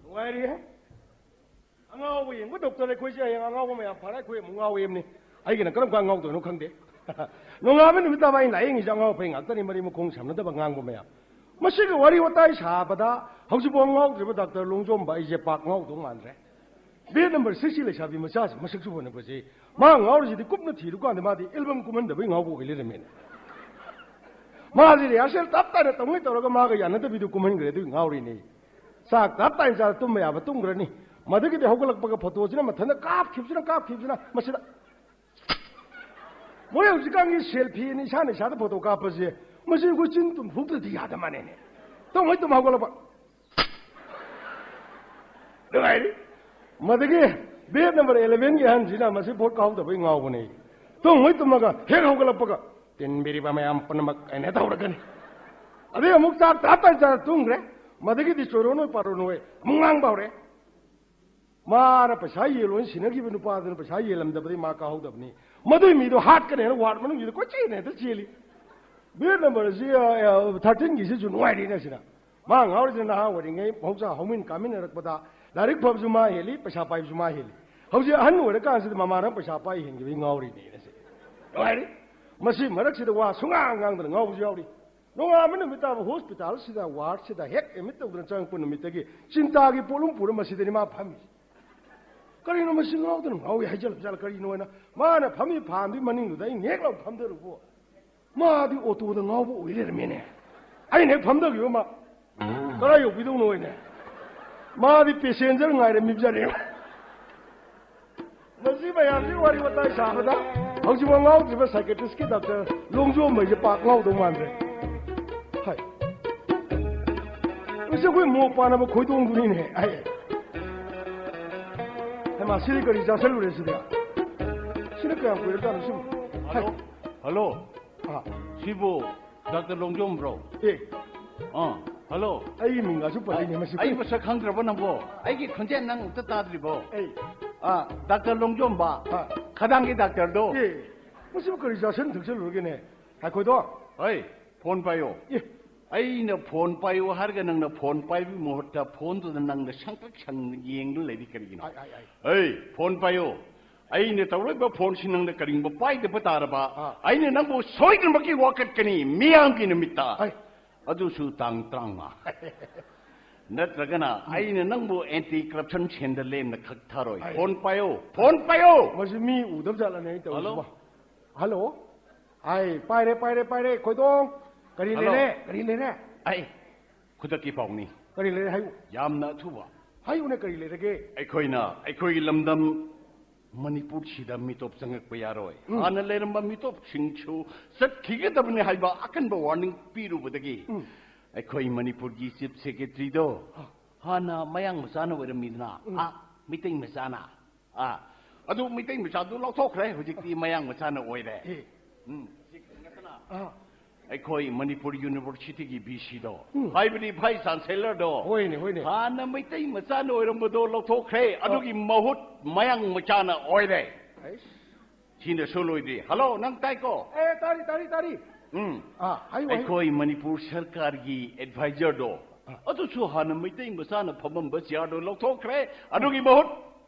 ꯅꯨꯡꯉꯥꯏꯔꯤꯍꯦ? ꯑꯉꯥꯎꯕ ꯌꯦꯡꯕ ꯗꯣꯛꯇꯔ ꯑꯩꯈꯣꯏꯁꯦ ꯍꯌꯦꯡ ꯑꯉꯥꯎꯕ ꯃꯌꯥꯝ ꯐꯔꯦ, ꯑꯩꯈꯣꯏ ꯑꯃꯨꯛ ꯉꯥꯎꯋꯦ ꯑꯃꯅꯤ꯫ ꯑꯩꯒꯤꯅ ꯀꯔꯝ ꯀꯥꯟ ꯉꯥꯎꯗꯣꯏꯅꯣ ꯈꯪꯗꯦ꯫ ꯅꯣꯡꯉꯥꯟꯕ ꯅꯨꯃꯤꯠ ꯇꯥꯕ ꯑꯩꯅ ꯂꯥꯌꯦꯡꯉꯤꯁꯦ ꯑꯉꯥꯎ ꯑꯐꯩ ꯉꯥꯛꯇꯅꯤ, ꯃꯔꯤ ꯃꯈꯣꯡ ꯁꯝꯅꯗꯕ ꯉꯥꯡꯕ ꯃꯌꯥꯝ꯫ ꯃꯁꯤꯒ ꯋꯥꯔꯤ ꯋꯥꯇꯥꯏ ꯁꯥꯕꯗ ꯍꯧꯖꯤꯛꯐꯥꯎ ꯉꯥꯎꯗ꯭ꯔꯤꯕ ꯗꯥꯛꯇꯔ ꯂꯣꯡꯖꯣꯝꯕ ꯑꯩꯁꯦ ꯄꯥꯛ ꯉꯥꯎꯗꯧ ꯃꯥꯟꯗ꯭ꯔꯦ꯫ ꯕꯦꯗ ꯅꯝꯕꯔ ꯁꯤꯛꯁꯀꯤ ꯂꯩꯁꯥꯕꯤ ꯃꯆꯥꯁꯤ ꯃꯁꯛꯁꯨ ꯐꯅ ꯐꯖꯩ꯫ ꯃꯥ ꯉꯥꯎꯔꯤꯁꯤꯗꯤ ꯀꯨꯞꯅ ꯊꯤꯔꯨꯀꯥꯟꯗ ꯃꯥꯗꯤ ꯑꯦꯜꯕꯝ ꯀꯨꯝꯍꯟꯗꯕꯩ ꯉꯥꯎꯕ ꯑꯣꯏ ꯂꯩꯔꯝꯃꯦꯅꯦ꯫ ꯃꯥꯁꯤ ꯔꯤꯍꯥꯔꯁꯦꯜ ꯇꯞ ꯇꯥꯅ ꯇꯧꯅꯤ ꯇꯧꯔꯒ ꯃꯥꯒ ꯌꯥꯅꯗꯕꯤꯗꯨ ꯀꯨꯝꯍꯟꯈ꯭ꯔꯦ, ꯑꯗꯨꯒꯤ ꯉꯥꯎꯔꯤꯅꯦ꯫ ꯆꯥꯛ ꯇꯞ ꯇꯥꯏꯅ ꯆꯥꯔ ꯇꯨꯝꯕ ꯌꯥꯕ ꯇꯨꯝꯈ꯭ꯔꯅꯤ꯫ ꯃꯗꯨꯒꯤꯗꯤ ꯍꯧꯒꯠꯂꯛꯄꯒ ꯐꯣꯇꯣꯁꯤꯅ ꯃꯊꯟꯇ ꯀꯥꯞꯈꯤꯕꯁꯤꯅ, ꯀꯥꯞꯈꯤꯕꯁꯤꯅ ꯃꯁꯤꯗ꯫ ꯃꯣꯏ ꯍꯧꯖꯤꯛꯀꯥꯟꯒꯤ ꯁꯦꯜꯐꯤꯅ ꯏꯁꯥꯅ ꯏꯁꯥꯗ ꯐꯣꯇꯣ ꯀꯥꯞꯄꯁꯦ ꯃꯁꯤ ꯑꯩꯈꯣꯏ ꯆꯤꯟ ꯇꯨꯝ ꯍꯨꯛꯇ꯭ꯔꯗꯤ ꯌꯥꯗ ꯃꯥꯅꯦꯅꯦ꯫ ꯇꯨꯝ ꯍꯣꯏ ꯇꯨꯝ ꯍꯧꯒꯠꯂꯛꯄ꯫ ꯅꯨꯡꯉꯥꯏꯔꯤ꯫ ꯃꯗꯒꯤ bed number eleven ꯒꯤ ꯑꯍꯟꯁꯤꯅ ꯃꯁꯤ ꯚꯣꯠ ꯀꯥꯍꯧꯗꯕꯩ ꯉꯥꯎꯕꯅꯦ꯫ ꯇꯨꯝ ꯍꯣꯏ ꯇꯨꯝꯃꯒ ꯍꯦꯛ ꯍꯧꯒꯠꯂꯛꯄꯒ, "ꯇꯤꯟꯕꯤꯔꯤꯕ ꯃꯌꯥꯝ ꯄꯨꯝꯅꯃꯛ" ꯍꯥꯏꯅ ꯇꯧꯔꯛꯀꯅꯤ꯫ ꯑꯗꯩ ꯑꯃꯨꯛ ꯆꯥꯛ ꯇꯥꯞ ꯇꯥꯏ ꯆꯥꯔ ꯇꯨꯝꯈ꯭ꯔꯦ꯫ ꯃꯗꯒꯤꯗꯤ ꯆꯣꯏꯔꯣꯟ ꯍꯣꯏ ꯄꯥꯔꯣꯟ ꯍꯣꯏ ꯑꯃꯨꯛ ꯉꯥꯡꯕ ꯍꯧꯔꯦ꯫ ꯃꯥꯅ ꯄꯩꯁꯥ ꯌꯦꯜꯂꯣꯅ ꯁꯤꯟꯅꯈꯤꯕ ꯅꯨꯄꯥꯗꯨꯅ ꯄꯩꯁꯥ ꯌꯦꯜꯂꯝꯗꯕꯗꯩ ꯃꯥ ꯀꯥꯍꯧꯗꯕꯅꯤ꯫ ꯃꯗꯨꯏ ꯃꯤꯗꯣ ꯍꯥꯠꯀꯅꯦꯅ ward ꯃꯅꯨꯡꯁꯤꯗ ꯀꯣꯏꯆꯦꯟ ꯍꯦꯛꯇ ꯆꯦꯜꯂꯤ꯫ Bed number ꯑꯁꯤ, ꯑ, ꯑ, thirteen ꯒꯤꯁꯤꯁꯨ ꯅꯨꯡꯉꯥꯏꯔꯤꯅꯦ ꯁꯤꯅ꯫ ꯃꯥ ꯉꯥꯎꯔꯤꯁꯤꯅ ꯅꯍꯥ ꯑꯣꯏꯔꯤꯉꯩ ꯃꯍꯧꯁꯥ ꯍꯧꯃꯤꯟ ꯀꯥꯃꯤꯟꯅꯔꯛꯄꯗ ꯂꯥꯏꯔꯤꯛ ꯐꯕꯁꯨ ꯃꯥ ꯍꯦꯜꯂꯤ, ꯄꯩꯁꯥ ꯄꯥꯏꯕꯁꯨ ꯃꯥ ꯍꯦꯜꯂꯤ꯫ ꯍꯧꯖꯤꯛ ꯑꯍꯟ ꯑꯣꯏꯔꯀꯥꯟꯁꯤꯗ ꯃꯃꯥꯅ ꯄꯩꯁꯥ ꯄꯥꯏ ꯍꯦꯟꯈꯤꯕꯒꯤ ꯉꯥꯎꯔꯤꯅꯦꯅ ꯁꯤ꯫ ꯅꯨꯡꯉꯥꯏꯔꯤ꯫ ꯃꯁꯤ ꯃꯔꯛꯁꯤꯗ ꯋꯥ ꯁꯨꯡꯉꯥꯡ ꯉꯥꯡꯗꯅ ꯉꯥꯎꯕꯁꯨ ꯌꯥꯎꯔꯤ꯫ ꯅꯣꯡꯉꯥꯟꯕ ꯅꯨꯃꯤꯠ ꯇꯥꯕ hospital ꯁꯤꯗ, ward ꯁꯤꯗ ꯍꯦꯛ admit ꯇꯧꯗꯨꯅ ꯆꯪꯉꯛꯄ ꯅꯨꯃꯤꯠꯇꯒꯤ ꯆꯤꯟꯇꯥꯒꯤ ꯄꯣꯠꯂꯨꯝ ꯄꯨꯔ ꯃꯁꯤꯗꯅꯤ ꯃꯥ ꯐꯝꯃꯤꯁꯦ꯫ ꯀꯔꯤꯅꯣ ꯃꯁꯤ ꯉꯥꯎꯗꯅ ꯉꯥꯎꯏ ꯍꯥꯏꯖꯜꯂꯛ ꯖꯥꯠꯂ ꯀꯔꯤꯅꯣ ꯍꯥꯏꯅ ꯃꯥꯅ ꯐꯝꯃꯤ ꯐꯥꯟꯗꯨꯒꯤ ꯃꯅꯤꯡꯗꯨꯗ ꯑꯩ ꯅꯦꯛ ꯂꯥꯎ ꯐꯝꯗꯔꯨꯕꯨ ꯃꯥꯗꯤ ꯑꯣꯇꯣꯗ ꯉꯥꯎꯕ ꯑꯣꯏ ꯂꯩꯔꯝꯃꯦꯅꯦ꯫ ꯑꯩꯅ ꯍꯦꯛ ꯐꯝꯗꯈꯤꯕ ꯃꯥ ꯀꯗꯥꯏ ꯌꯧꯕꯤꯗꯧꯅꯣ ꯍꯥꯏꯅꯦ꯫ ꯃꯥꯗꯤ passenger ꯉꯥꯏꯔꯝꯃꯤꯕꯖꯥꯠꯅꯦ꯫ ꯃꯁꯤ ꯃꯌꯥꯝꯁꯤ ꯋꯥꯔꯤ ꯋꯥꯇꯥꯏ ꯁꯥꯕꯗ ꯍꯧꯖꯤꯛꯐꯥꯎ ꯉꯥꯎꯗ꯭ꯔꯤꯕ psychiatrist ꯀꯤ doctor ꯂꯣꯡꯖꯣꯝ ꯍꯩꯁꯦ ꯄꯥꯛ ꯉꯥꯎꯗꯧ ꯃꯥꯟꯗ꯭ꯔꯦ꯫ ꯍꯥꯏ꯫ ꯃꯁꯤ ꯑꯩꯈꯣꯏ ꯃꯣꯛ ꯄꯥꯟꯅꯕ ꯈꯣꯏꯗꯣꯡꯗꯨꯅꯤꯅꯦ꯫ ꯍꯥꯏ꯫ ꯍꯩꯃꯥ, ꯁꯤꯗꯤ ꯀꯔꯤ ꯆꯥꯁꯜꯂꯨꯔꯦ ꯁꯤꯗꯤ? ꯁꯤꯅ ꯀꯌꯥꯝ ꯀꯨꯏꯔꯖꯥꯠꯅꯣ ꯁꯤꯕꯨ? ꯍꯥꯏ꯫ ꯍꯜꯂꯣ꯫ ꯍꯜꯂꯣ꯫ ꯑꯥ꯫ ꯁꯤꯕꯨ doctor ꯂꯣꯡꯖꯣꯝꯕ꯭ꯔꯣ? ꯑꯦ꯫ ꯑꯥ, hello꯫ ꯑꯩꯒꯤ ꯃꯤꯡꯒꯁꯨ ꯄꯜꯂꯤꯅꯦ ꯃꯁꯤ꯫ ꯑꯩ ꯃꯁꯛ ꯈꯪꯗ꯭ꯔꯕꯣ ꯅꯪꯕꯣ? ꯑꯩꯒꯤ ꯈꯣꯟꯖꯦꯜ ꯅꯪ ꯑꯝꯇ ꯇꯥꯗ꯭ꯔꯤꯕꯣ? ꯑꯩ꯫ ꯑꯥ, doctor ꯂꯣꯡꯖꯣꯝꯕ꯫ ꯑꯥ꯫ ꯈꯗꯥꯡꯒꯤ doctor ꯗꯣ꯫ ꯑꯦ, ꯃꯁꯤꯕꯨ ꯀꯔꯤ ꯆꯥꯁꯤꯟ ꯊꯛꯆꯜꯂꯨꯔꯒꯦꯅꯦ? ꯉꯥꯏꯈꯣꯗꯣ꯫ ꯍꯣꯏ, phone ꯄꯥꯏꯌꯣ꯫ ꯑꯦ꯫ ꯑꯩꯅ phone ꯄꯥꯏꯌꯣ ꯍꯥꯏꯔꯒ ꯅꯪꯅ phone ꯄꯥꯏꯕꯒꯤ ꯃꯍꯨꯠꯇ phone ꯗꯨꯗ ꯅꯪꯅ ꯁꯪꯇ꯭ꯔꯤꯛ ꯁꯪꯅ ꯌꯦꯡꯗꯨꯅ ꯂꯩꯔꯤ ꯀꯔꯤꯒꯤꯅꯣ? ꯑꯥꯏ, ꯑꯥꯏ, ꯑꯥꯏ꯫ ꯍꯩ, phone ꯄꯥꯏꯌꯣ꯫ ꯑꯩꯅ ꯇꯧꯔꯛꯏꯕ phone ꯁꯤ ꯅꯪꯅ ꯀꯔꯤꯒꯨꯝꯕ ꯄꯥꯏꯗꯕ ꯇꯥꯔꯕ, ꯑꯥ꯫ ꯑꯩꯅ ꯅꯪꯕꯨ ꯁꯣꯏꯗꯅꯃꯛꯀꯤ ꯋꯥꯀꯠꯀꯅꯤ, ꯃꯤꯌꯥꯝꯒꯤ ꯅꯨꯃꯤꯠꯇ꯫ ꯑꯥꯏ꯫ ꯑꯗꯨꯁꯨ ꯇꯥꯡ ꯇꯔꯥꯃꯉꯥ꯫ ꯅꯠꯇ꯭ꯔꯒꯅ ꯎꯝ꯫ ꯑꯩꯅ ꯅꯪꯕꯨ anti corruption cell ꯗ ꯂꯦꯝꯅ ꯈꯛ ꯊꯥꯔꯣꯏ꯫ ꯑꯥꯏ꯫ Phone ꯄꯥꯏꯌꯣ, phone ꯄꯥꯏꯌꯣ꯫ ꯃꯁꯤ ꯃꯤ ꯎꯗꯕ ꯖꯥꯠꯂꯅꯦ ꯑꯩ ꯇꯧꯔꯤꯁꯤꯕꯣ? Hello? Hello? ꯑꯥꯏ, ꯄꯥꯏꯔꯦ, ꯄꯥꯏꯔꯦ, ꯄꯥꯏꯔꯦ, ꯈꯣꯏꯗꯣꯡ꯫ ꯀꯔꯤ Hello? ꯂꯩꯔꯦ? ꯀꯔꯤ ꯂꯩꯔꯦ? ꯑꯩ ꯈꯨꯗꯛꯀꯤ ꯄꯥꯎꯅꯤ꯫ ꯀꯔꯤ ꯂꯩꯔꯦ ꯍꯥꯏꯌꯨ? ꯌꯥꯝꯅ ꯑꯊꯨꯕ꯫ ꯍꯥꯏꯌꯨꯅꯦ, ꯀꯔꯤ ꯂꯩꯔꯒꯦ? ꯑꯩꯈꯣꯏꯅ ꯑꯩꯈꯣꯏꯒꯤ ꯂꯝꯗꯝ ꯃꯅꯤꯄꯨꯔꯁꯤꯗ ꯃꯤꯇꯣꯞ ꯆꯪꯉꯛꯄ ꯌꯥꯔꯣꯏ꯫ ꯎꯝ꯫ ꯍꯥꯟꯅ ꯂꯩꯔꯝꯕ ꯃꯤꯇꯣꯞꯁꯤꯡꯁꯨ ꯆꯠꯈꯤꯒꯗꯕꯅꯤ ꯍꯥꯏꯕ ꯑꯀꯟꯕ ꯋꯥꯔꯅꯤꯡ ꯄꯤꯔꯨꯕꯗꯒꯤ, ꯎꯝ꯫ ꯑꯩꯈꯣꯏ ꯃꯅꯤꯄꯨꯔꯒꯤ ꯆꯤꯐ ꯁꯦꯀ꯭ꯔꯦꯇꯔꯤꯗꯣ ꯑꯥ꯫ ꯍꯥꯟꯅ ꯃꯌꯥꯡ ꯃꯆꯥꯅ ꯑꯣꯏꯔꯝꯃꯤꯗꯅ, ꯎꯝ꯫ ꯑꯥ, ꯃꯤꯇꯩ ꯃꯆꯥꯅ꯫ ꯑꯥ, ꯑꯗꯨ ꯃꯤꯇꯩ ꯃꯆꯥꯗꯨ ꯂꯧꯊꯣꯛꯈ꯭ꯔꯦ, ꯍꯧꯖꯤꯛꯇꯤ ꯃꯌꯥꯡ ꯃꯆꯥꯅ ꯑꯣꯏꯔꯦ꯫ ꯑꯦ꯫ ꯎꯝ꯫ ꯑꯥ꯫ ꯑꯩꯈꯣꯏ ꯃꯅꯤꯄꯨꯔ ꯌꯨꯅꯤꯚꯔꯁꯤꯇꯤꯒꯤ ꯚꯤ ꯁꯤꯗꯣ, ꯎꯝ꯫ ꯍꯥꯏꯕꯗꯤ ꯚꯥꯏꯁ ꯆꯥꯟꯁꯦꯂꯔꯗꯣ, ꯍꯣꯏꯅꯦ, ꯍꯣꯏꯅꯦ꯫ ꯍꯥꯟꯅ ꯃꯩꯇꯩ ꯃꯆꯥꯅ ꯑꯣꯏꯔꯝꯕꯗꯣ ꯂꯧꯊꯣꯛꯈ꯭ꯔꯦ, ꯑꯗꯨꯒꯤ ꯃꯍꯨꯠ ꯃꯌꯥꯡ ꯃꯆꯥꯅ ꯑꯣꯏꯔꯦ꯫ ꯑꯩꯁ꯫ ꯁꯤꯅꯁꯨ ꯂꯣꯏꯗ꯭ꯔꯤ꯫ ꯍꯜꯂꯣ, ꯅꯪ ꯇꯥꯏꯀꯣ? ꯑꯦ, ꯇꯥꯔꯤ, ꯇꯥꯔꯤ, ꯇꯥꯔꯤ꯫ ꯎꯝ꯫ ꯑꯥ, ꯍꯥꯏꯌꯨ, ꯍꯥꯏꯌꯨ꯫ ꯑꯩꯈꯣꯏ ꯃꯅꯤꯄꯨꯔ ꯁꯔꯀꯥꯔꯒꯤ ꯑꯦꯗꯚꯥꯏꯖꯔꯗꯣ, ꯑꯥ꯫ ꯑꯗꯨꯁꯨ ꯍꯥꯟꯅ ꯃꯩꯇꯩ ꯃꯆꯥꯅ ꯐꯝꯃꯝꯕ ꯆꯤꯌꯥꯔꯗꯣ ꯂꯧꯊꯣꯛꯈ꯭ꯔꯦ, ꯑꯗꯨꯒꯤ ꯃꯍꯨꯠ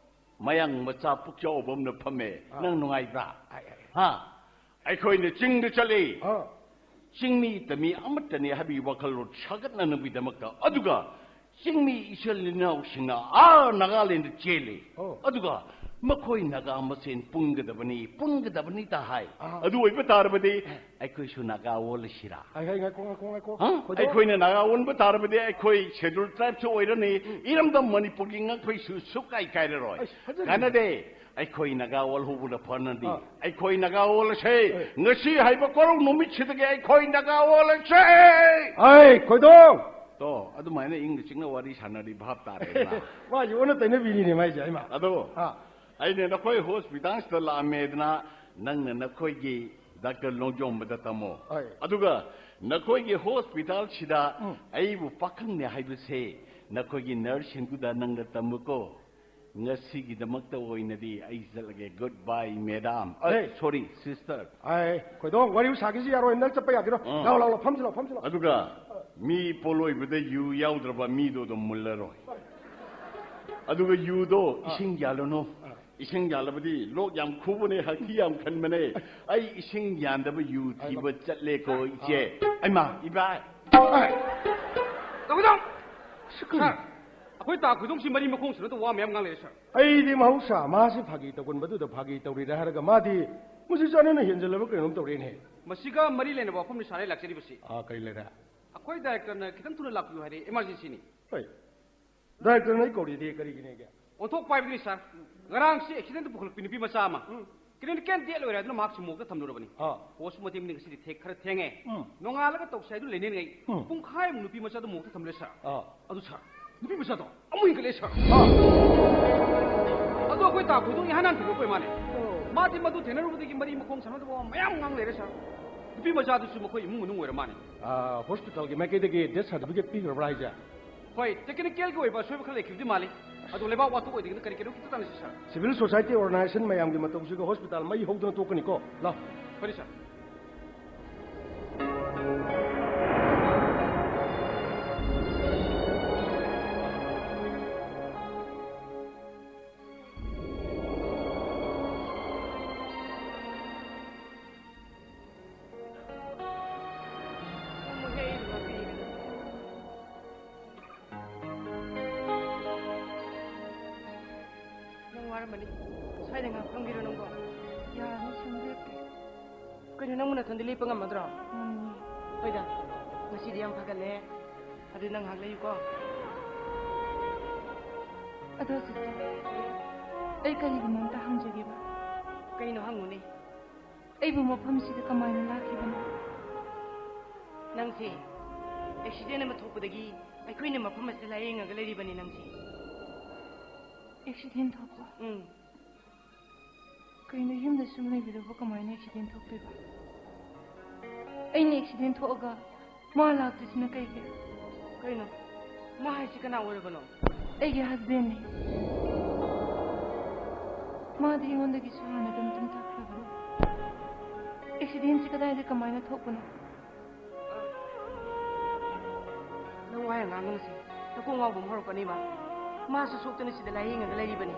ꯃꯌꯥꯡ ꯃꯆꯥ ꯄꯨꯛꯆꯥꯎꯕ ꯑꯃꯅ ꯐꯝꯃꯦ꯫ ꯑꯥ꯫ ꯅꯪ ꯅꯨꯡꯉꯥꯏꯕ꯭ꯔꯥ? ꯑꯥꯏ, ꯑꯥꯏ꯫ ꯍꯥ? ꯑꯩꯈꯣꯏꯅ ꯆꯤꯡꯗ ꯆꯠꯂꯤ꯫ ꯑꯥ꯫ ꯆꯤꯡꯃꯤꯇ ꯃꯤ ꯑꯃꯠꯇꯅꯤ ꯍꯥꯏꯕꯒꯤ ꯋꯥꯈꯜꯂꯣꯟ ꯁꯥꯒꯠꯅꯅꯕꯒꯤꯗꯃꯛꯇ꯫ ꯑꯗꯨꯒ ꯆꯤꯡꯃꯤ ꯏꯆꯤꯜ ꯏꯅꯥꯎꯁꯤꯡꯅ ꯑꯥ ꯅꯥꯒꯥꯂꯦꯟꯗ ꯆꯦꯜꯂꯤ꯫ ꯑꯣ꯫ ꯑꯗꯨꯒ ꯃꯈꯣꯏ ꯅꯥꯒꯥ ꯃꯁꯦꯟ ꯄꯨꯟꯒꯗꯕꯅꯤ, ꯄꯨꯟꯒꯗꯕꯅꯤ ꯇ ꯍꯥꯏ꯫ ꯑꯥ꯫ ꯑꯗꯨ ꯑꯣꯏꯕ ꯇꯥꯔꯕꯗꯤ ꯑꯩꯈꯣꯏꯁꯨ ꯅꯥꯒꯥ ꯑꯣꯜꯂꯁꯤꯔꯥ? ꯑꯩ, ꯑꯩ, ꯉꯥꯏꯈꯣ, ꯉꯥꯏꯈꯣ, ꯉꯥꯏꯈꯣ꯫ ꯍꯥ? ꯀꯩꯗꯧ-, ꯑꯩꯈꯣꯏꯅ ꯅꯥꯒꯥ ꯑꯣꯟꯕ ꯇꯥꯔꯕꯗꯤ ꯑꯩꯈꯣꯏ ꯁꯦꯗ꯭ꯌꯨꯜ ꯇ꯭ꯔꯥꯏꯕꯁꯨ ꯑꯣꯏꯔꯅꯤ꯫ ꯎꯝ꯫ ꯏꯔꯝꯗꯝ ꯃꯅꯤꯄꯨꯔꯒꯤ ꯉꯛꯐꯩꯁꯨ ꯁꯨꯛꯀꯥꯏ ꯀꯥꯏꯔꯔꯣꯏ꯫ ꯑꯁ, ꯐꯖꯔꯦ꯫ ꯀꯥꯟꯅꯗꯦ꯫ ꯑꯩꯈꯣꯏ ꯅꯥꯒꯥ ꯑꯣꯜꯍꯧꯕꯅ ꯐꯅꯗꯤ꯫ ꯑꯥ꯫ ꯑꯩꯈꯣꯏ ꯅꯥꯒꯥ ꯑꯣꯜꯂꯁꯦ꯫ ꯑꯦ꯫ ꯉꯁꯤ ꯍꯥꯏꯕ ꯀꯣꯔꯧ ꯅꯨꯃꯤꯠꯁꯤꯗꯒꯤ ꯑꯩꯈꯣꯏ ꯅꯥꯒꯥ ꯑꯣꯜꯂꯁꯦ꯫ ꯑꯩ, ꯈꯣꯏꯗꯣꯡ! ꯇꯣ, ꯑꯗꯨꯃꯥꯏꯅ ꯏꯪꯅ ꯆꯤꯛꯅ ꯋꯥꯔꯤ ꯁꯥꯟꯅꯔꯤ ꯚꯥꯞ ꯇꯥꯔꯦꯗꯅ꯫ ꯃꯥꯁꯦ ꯑꯣꯟꯅ ꯇꯩꯅꯕꯤꯅꯤꯅꯦ ꯃꯥꯏꯁꯦ, ꯍꯩꯃꯥ꯫ ꯑꯗꯣ, ꯑꯥ꯫ ꯑꯩꯅ ꯅꯈꯣꯏ ꯍꯣꯁꯄꯤꯇꯥꯜꯁꯤꯗ ꯂꯥꯛꯑꯝꯃꯦꯗꯅ, ꯅꯪꯅ ꯅꯈꯣꯏꯒꯤ ꯗꯥꯛꯇꯔ ꯂꯣꯡꯖꯣꯝꯕꯗ ꯇꯝꯃꯣ꯫ ꯍꯣꯏ꯫ ꯑꯗꯨꯒ ꯅꯈꯣꯏꯒꯤ ꯍꯣꯁꯄꯤꯇꯥꯜꯁꯤꯗ ꯎꯝ꯫ ꯑꯩꯕꯨ ꯄꯥꯈꯪꯅꯦ ꯍꯥꯏꯕꯁꯦ ꯅꯈꯣꯏꯒꯤ ꯅꯔꯁꯁꯤꯡꯗꯨꯗ ꯅꯪꯅ ꯇꯝꯃꯨꯀꯣ꯫ ꯉꯁꯤꯒꯤꯗꯃꯛꯇ ꯑꯣꯏꯅꯗꯤ ꯑꯩ ꯆꯠꯂꯒꯦ꯫ Good bye, madam꯫ ꯑ, ꯍꯦ꯫ Sorry, sister꯫ ꯑꯥꯏ, ꯈꯣꯏꯗꯣꯡ, ꯋꯥꯔꯤ ꯁꯥꯒꯦꯁꯤ ꯌꯥꯔꯣꯏ, ꯅꯪ ꯆꯠꯄ ꯌꯥꯒꯤꯔꯣꯏ꯫ ꯑꯥ꯫ ꯂꯥꯎ, ꯂꯥꯎ, ꯂꯥꯎ, ꯐꯝꯁꯤ ꯂꯥꯎ, ꯐꯝꯁꯤ ꯂꯥꯎ꯫ ꯑꯗꯨꯒ ꯃꯤ ꯄꯣꯂꯣꯏꯕꯗ ꯌꯨ ꯌꯥꯎꯗ꯭ꯔꯕ ꯃꯤꯗꯣ ꯑꯗꯨꯝ ꯃꯨꯜꯂꯔꯣꯏ꯫ ꯑꯗꯨꯒ ꯌꯨꯗꯣ ꯑꯥ꯫ ꯏꯁꯤꯡ ꯌꯥꯜꯂꯨꯅꯨ꯫ ꯑꯥ꯫ ꯏꯁꯤꯡ ꯌꯥꯜꯂꯕꯗꯤ ꯂꯣꯛ ꯌꯥꯝ ꯈꯨꯕꯅꯦ, ꯍꯛꯊꯤ ꯌꯥꯝ ꯈꯟꯕꯅꯦ꯫ ꯑꯩ ꯏꯁꯤꯡ ꯌꯥꯟꯗꯕ ꯌꯨ ꯊꯤꯕ ꯆꯠꯂꯦꯀꯣ, ꯏꯆꯦ꯫ ꯑꯥ꯫ ꯑꯩꯃꯥ, ꯏꯕꯥꯏ꯫ ꯑꯥꯏ꯫ ꯇꯧꯒꯗꯧ! ꯁꯤ ꯀꯔꯤ? ꯁꯥꯔ, ꯑꯩꯈꯣꯏ ꯇꯥ ꯈꯣꯏꯗꯣꯡꯁꯤ ꯃꯔꯤ ꯃꯈꯣꯡ ꯁꯨꯅꯗ ꯋꯥ ꯃꯌꯥꯝ ꯉꯥꯡ ꯂꯩꯔꯦ, ꯁꯥꯔ꯫ ꯑꯩꯗꯤ ꯃꯍꯧꯁꯥ ꯃꯥꯁꯤ ꯐꯥꯒꯤ ꯇꯧꯒꯟꯕꯗꯨꯗ ꯐꯥꯒꯤ ꯇꯧꯔꯤꯔꯥ ꯍꯥꯏꯔꯒ ꯃꯥꯗꯤ ꯃꯁꯤ ꯆꯥꯟꯅꯅ ꯍꯦꯟꯖꯜꯂꯕ ꯀꯩꯅꯣꯝ ꯇꯧꯔꯦꯅꯦ꯫ ꯃꯁꯤꯒ ꯃꯔꯤ ꯂꯩꯅꯕ ꯋꯥꯐꯝꯅꯤ, ꯁꯥꯔ, ꯑꯩ ꯂꯥꯛꯆꯔꯤꯕꯁꯤ꯫ ꯑꯥ, ꯀꯔꯤ ꯂꯩꯔꯦ? ꯑꯩꯈꯣꯏ ꯗꯥꯏꯔꯦꯛꯇꯔꯅ ꯈꯤꯇꯪ ꯊꯨꯅ ꯂꯥꯛꯄꯤꯌꯨ ꯍꯥꯏꯔꯦ, ꯏꯃꯥꯔꯖꯦꯟꯁꯤꯅꯤ꯫ ꯍꯣꯏ꯫ ꯗꯥꯏꯔꯦꯛꯇꯔꯅ ꯑꯩ ꯀꯧꯔꯤꯗꯤ ꯀꯔꯤꯒꯤꯅꯦꯒꯦ? ꯑꯣꯟꯊꯣꯛꯄ ꯍꯥꯏꯕꯗꯨꯅꯤ, ꯁꯥꯔ꯫ ꯉꯔꯥꯡꯁꯤ ꯑꯦꯛꯁꯤꯗꯦꯟꯗ ꯄꯨꯈꯠꯂꯛꯄꯤ ꯅꯨꯄꯤ ꯃꯆꯥ ꯑꯃ꯫ ꯎꯝ꯫ ꯀ꯭ꯂꯤꯅꯤꯀꯦꯜ ꯗꯦꯠ ꯂꯣꯏꯔꯦ ꯍꯥꯏꯗꯨꯅ ꯃꯍꯥꯛꯁꯤ ꯃꯣꯔꯒꯇ ꯊꯝꯂꯨꯔꯕꯅꯤ꯫ ꯑꯥ꯫ ꯄꯣꯁꯃꯣꯔꯇꯦꯝꯅꯤ ꯉꯁꯤꯗꯤ ꯊꯦꯡ-, ꯈꯔ ꯊꯦꯡꯉꯦ꯫ ꯎꯝ꯫ ꯅꯣꯡꯉꯥꯜꯂꯒ ꯇꯧꯁꯦ ꯍꯥꯏꯗꯨ ꯂꯩꯅꯔꯤꯉꯩ ꯎꯝ꯫ ꯄꯨꯡꯈꯥꯏꯃꯨꯛ ꯅꯨꯄꯤ ꯃꯆꯥꯗꯨ ꯃꯣꯔꯒꯇ ꯊꯝꯂꯦ, ꯁꯥꯔ꯫ ꯑꯥ꯫ ꯑꯗꯨ, ꯁꯥꯔ, ꯅꯨꯄꯤ ꯃꯆꯥꯗꯣ ꯑꯃꯨꯛ ꯍꯦꯟꯒꯠꯂꯛꯑꯦ, ꯁꯥꯔ꯫ ꯑꯥ꯫ ꯑꯗꯣ ꯑꯩꯈꯣꯏ ꯇꯥ ꯈꯣꯏꯗꯣꯛ ꯏꯍꯥꯟ ꯍꯥꯟ ꯊꯣꯏꯗꯣꯛꯄ ꯏꯃꯥꯅꯦ꯫ ꯑꯣ꯫ ꯃꯥꯗꯤ ꯃꯗꯨ ꯊꯦꯡꯅꯔꯨꯕꯗꯒꯤ ꯃꯔꯤ ꯃꯈꯣꯡ ꯁꯝꯅꯗꯕ ꯃꯌꯥꯝ ꯉꯥꯡ ꯂꯩꯔꯦ, ꯁꯥꯔ꯫ ꯅꯨꯄꯤ ꯃꯆꯥꯗꯨꯁꯨ ꯃꯈꯣꯏ ꯏꯃꯨꯡ ꯃꯅꯨꯡ ꯑꯣꯏꯔ ꯃꯥꯅꯦ꯫ ꯑꯥ, ꯍꯣꯁꯄꯤꯇꯥꯜꯒꯤ ꯃꯥꯏꯀꯩꯗꯒꯤ ꯗꯦꯠ ꯁꯥꯔꯇꯤꯐꯤꯀꯦꯠ ꯄꯤꯈ꯭ꯔꯕ꯭ꯔꯥ ꯍꯥꯏꯁꯦ? ꯍꯣꯏ, ꯇꯦꯛꯅꯤꯀꯦꯜꯒꯤ ꯑꯣꯏꯕ ꯑꯁꯣꯏꯕ ꯈꯔ ꯂꯩꯈꯤꯕꯗꯤ ꯃꯥꯜꯂꯤ꯫ ꯑꯗꯣ ꯂꯩꯕꯥꯛ ꯋꯥꯊꯣꯛ ꯑꯣꯏꯗ꯭ꯔꯤꯉꯩꯗ ꯀꯔꯤ ꯀꯩꯅꯣ ꯈꯤꯇ ꯇꯥꯟꯅꯁꯤ, ꯁꯥꯔ꯫ ꯁꯤꯚꯤꯜ ꯁꯣꯁꯥꯏꯇꯤ ꯑꯣꯔꯒꯅꯥꯏꯖꯦꯁꯟ ꯃꯌꯥꯝꯒꯤ ꯃꯇꯧꯁꯤꯒ ꯍꯣꯁꯄꯤꯇꯥꯜ ꯃꯩ ꯍꯧꯗꯅ ꯇꯣꯛꯀꯅꯤꯀꯣ꯫ ꯂꯥꯎ꯫ ꯐꯔꯦ, ꯁꯥꯔ꯫ ꯅꯪ ꯋꯥꯔꯝꯃꯅꯤ꯫ ꯁ꯭ꯋꯥꯏꯗ ꯉꯥꯏꯍꯥꯛ ꯐꯝꯒꯦꯔꯣ ꯅꯪꯕꯣ? ꯌꯥꯅꯤ, ꯁꯨꯝ ꯂꯦꯞꯀꯦ꯫ ꯀꯩꯅꯣ, ꯅꯪꯕꯨ ꯅꯊꯟꯗ ꯂꯦꯞꯄ ꯉꯝꯃꯗ꯭ꯔꯣ? ꯉꯝꯅꯤ꯫ ꯍꯣꯏꯗ, ꯉꯁꯤꯗꯤ ꯌꯥꯝ ꯐꯒꯠꯂꯦ꯫ ꯑꯗꯨ ꯅꯪ ꯉꯥꯏꯍꯥꯛ ꯂꯩꯌꯨꯀꯣ꯫ ꯑꯗꯣ ꯁꯤꯁꯇꯔ, ꯑꯩ ꯀꯔꯤꯒꯨꯝꯕ ꯑꯝꯇ ꯍꯪꯖꯒꯦꯕ꯫ ꯀꯩꯅꯣ, ꯍꯪꯉꯨꯅꯦ꯫ ꯑꯩꯕꯨ ꯃꯐꯝꯁꯤꯗ ꯀꯃꯥꯏꯅ ꯂꯥꯛꯈꯤꯕꯅꯣ? ꯅꯪꯁꯦ ꯑꯦꯛꯁꯤꯗꯦꯟ ꯑꯃ ꯊꯣꯛꯄꯗꯒꯤ ꯑꯩꯈꯣꯏꯅ ꯃꯐꯝ ꯑꯁꯤꯗ ꯂꯥꯌꯦꯡꯉꯒ ꯂꯩꯔꯤꯕꯅꯤ ꯅꯪꯁꯦ꯫ ꯑꯦꯛꯁꯤꯗꯦꯟ ꯊꯣꯛꯄ? ꯎꯝ꯫ ꯀꯩꯅꯣ, ꯌꯨꯝꯗ ꯁꯨꯝ ꯂꯩꯕꯗꯨꯕꯨ ꯀꯃꯥꯏꯅ ꯑꯦꯛꯁꯤꯗꯦꯟ ꯊꯣꯛꯇꯣꯏꯕ? ꯑꯩꯅ ꯑꯦꯛꯁꯤꯗꯦꯟ ꯊꯣꯛꯑꯒ ꯃꯥ ꯂꯥꯛꯇ꯭ꯔꯤꯁꯤꯅ ꯀꯩꯒꯤ? ꯀꯩꯅꯣ, ꯃꯥ ꯍꯥꯏꯁꯤ ꯀꯅꯥ ꯑꯣꯏꯔꯕꯅꯣ? ꯑꯩꯒꯤ ꯍꯁꯕꯦꯟꯅꯤ꯫ ꯃꯥꯗꯤ ꯑꯩꯉꯣꯟꯗꯒꯤꯁꯨ ꯍꯥꯟꯅ ꯑꯗꯨꯝ ꯇꯨꯝꯊꯈ꯭ꯔꯕꯅꯤ꯫ ꯑꯦꯛꯁꯤꯗꯦꯟꯁꯤ ꯀꯗꯥꯏꯗ ꯀꯃꯥꯏꯅ ꯊꯣꯛꯄꯅꯣ? ꯅꯪ ꯋꯥ ꯌꯥꯝ ꯉꯥꯡꯒꯅꯨꯁꯦ꯫ ꯅꯀꯣꯛ ꯉꯥꯎꯕ ꯑꯃ ꯍꯧꯔꯛꯀꯅꯦꯕ꯫ ꯃꯥꯁꯨ ꯁꯣꯛꯇꯅ ꯁꯤꯗ ꯂꯥꯌꯦꯡꯉꯒ ꯂꯩꯔꯤꯕꯅꯤ꯫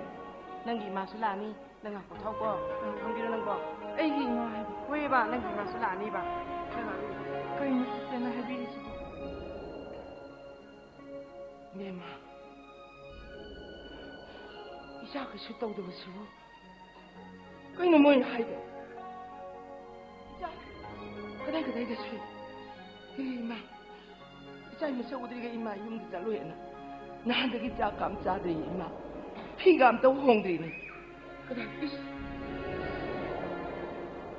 ꯅꯪꯒꯤ ꯏꯃꯥꯁꯨ ꯂꯥꯛꯑꯅꯤ꯫ ꯅꯪ ꯉꯥꯏꯍꯥꯛ ꯄꯣꯊꯥꯎꯀꯣ꯫ ꯉꯥꯏꯍꯥꯛ ꯐꯝꯕꯤꯔꯣ ꯅꯪꯕꯣ꯫ ꯑꯩꯒꯤ ꯏꯃꯥ ꯍꯥꯏꯕ? ꯍꯣꯏꯕ, ꯅꯪꯒꯤ ꯏꯃꯥꯁꯨ ꯂꯥꯛꯑꯅꯤꯕ꯫ ꯅꯪ ꯉꯥꯏꯍꯥꯛ ꯀꯩꯅꯣ ꯁꯤꯁꯇꯔꯅ ꯍꯥꯏꯕꯤꯔꯤꯁꯤꯕꯣ? ꯏꯕꯦꯝꯃ, ꯏꯆꯥ ꯀꯩꯁꯨ ꯇꯧꯗꯕꯁꯤꯕꯨ ꯀꯩꯅꯣ ꯃꯣꯏꯅ ꯍꯥꯏꯗꯣ? ꯏꯆꯥ ꯀꯗꯥꯏ ꯀꯗꯥꯏꯗ ꯁꯨꯏ? ꯏꯃꯥ, ꯏꯆꯥ ꯃꯁꯛ ꯎꯗ꯭ꯔꯤꯒ ꯏꯃꯥ ꯌꯨꯝꯗ ꯆꯠꯂꯣꯏꯅ ꯅꯍꯥꯟꯗꯒꯤ ꯆꯥꯛ ꯀꯝ ꯆꯥꯗ꯭ꯔꯤ ꯏꯃꯥ꯫ ꯐꯤꯒ ꯑꯝꯇ ꯍꯣꯡꯗ꯭ꯔꯤꯅꯦ꯫ ꯀꯗꯥꯏ, ꯏꯁ꯫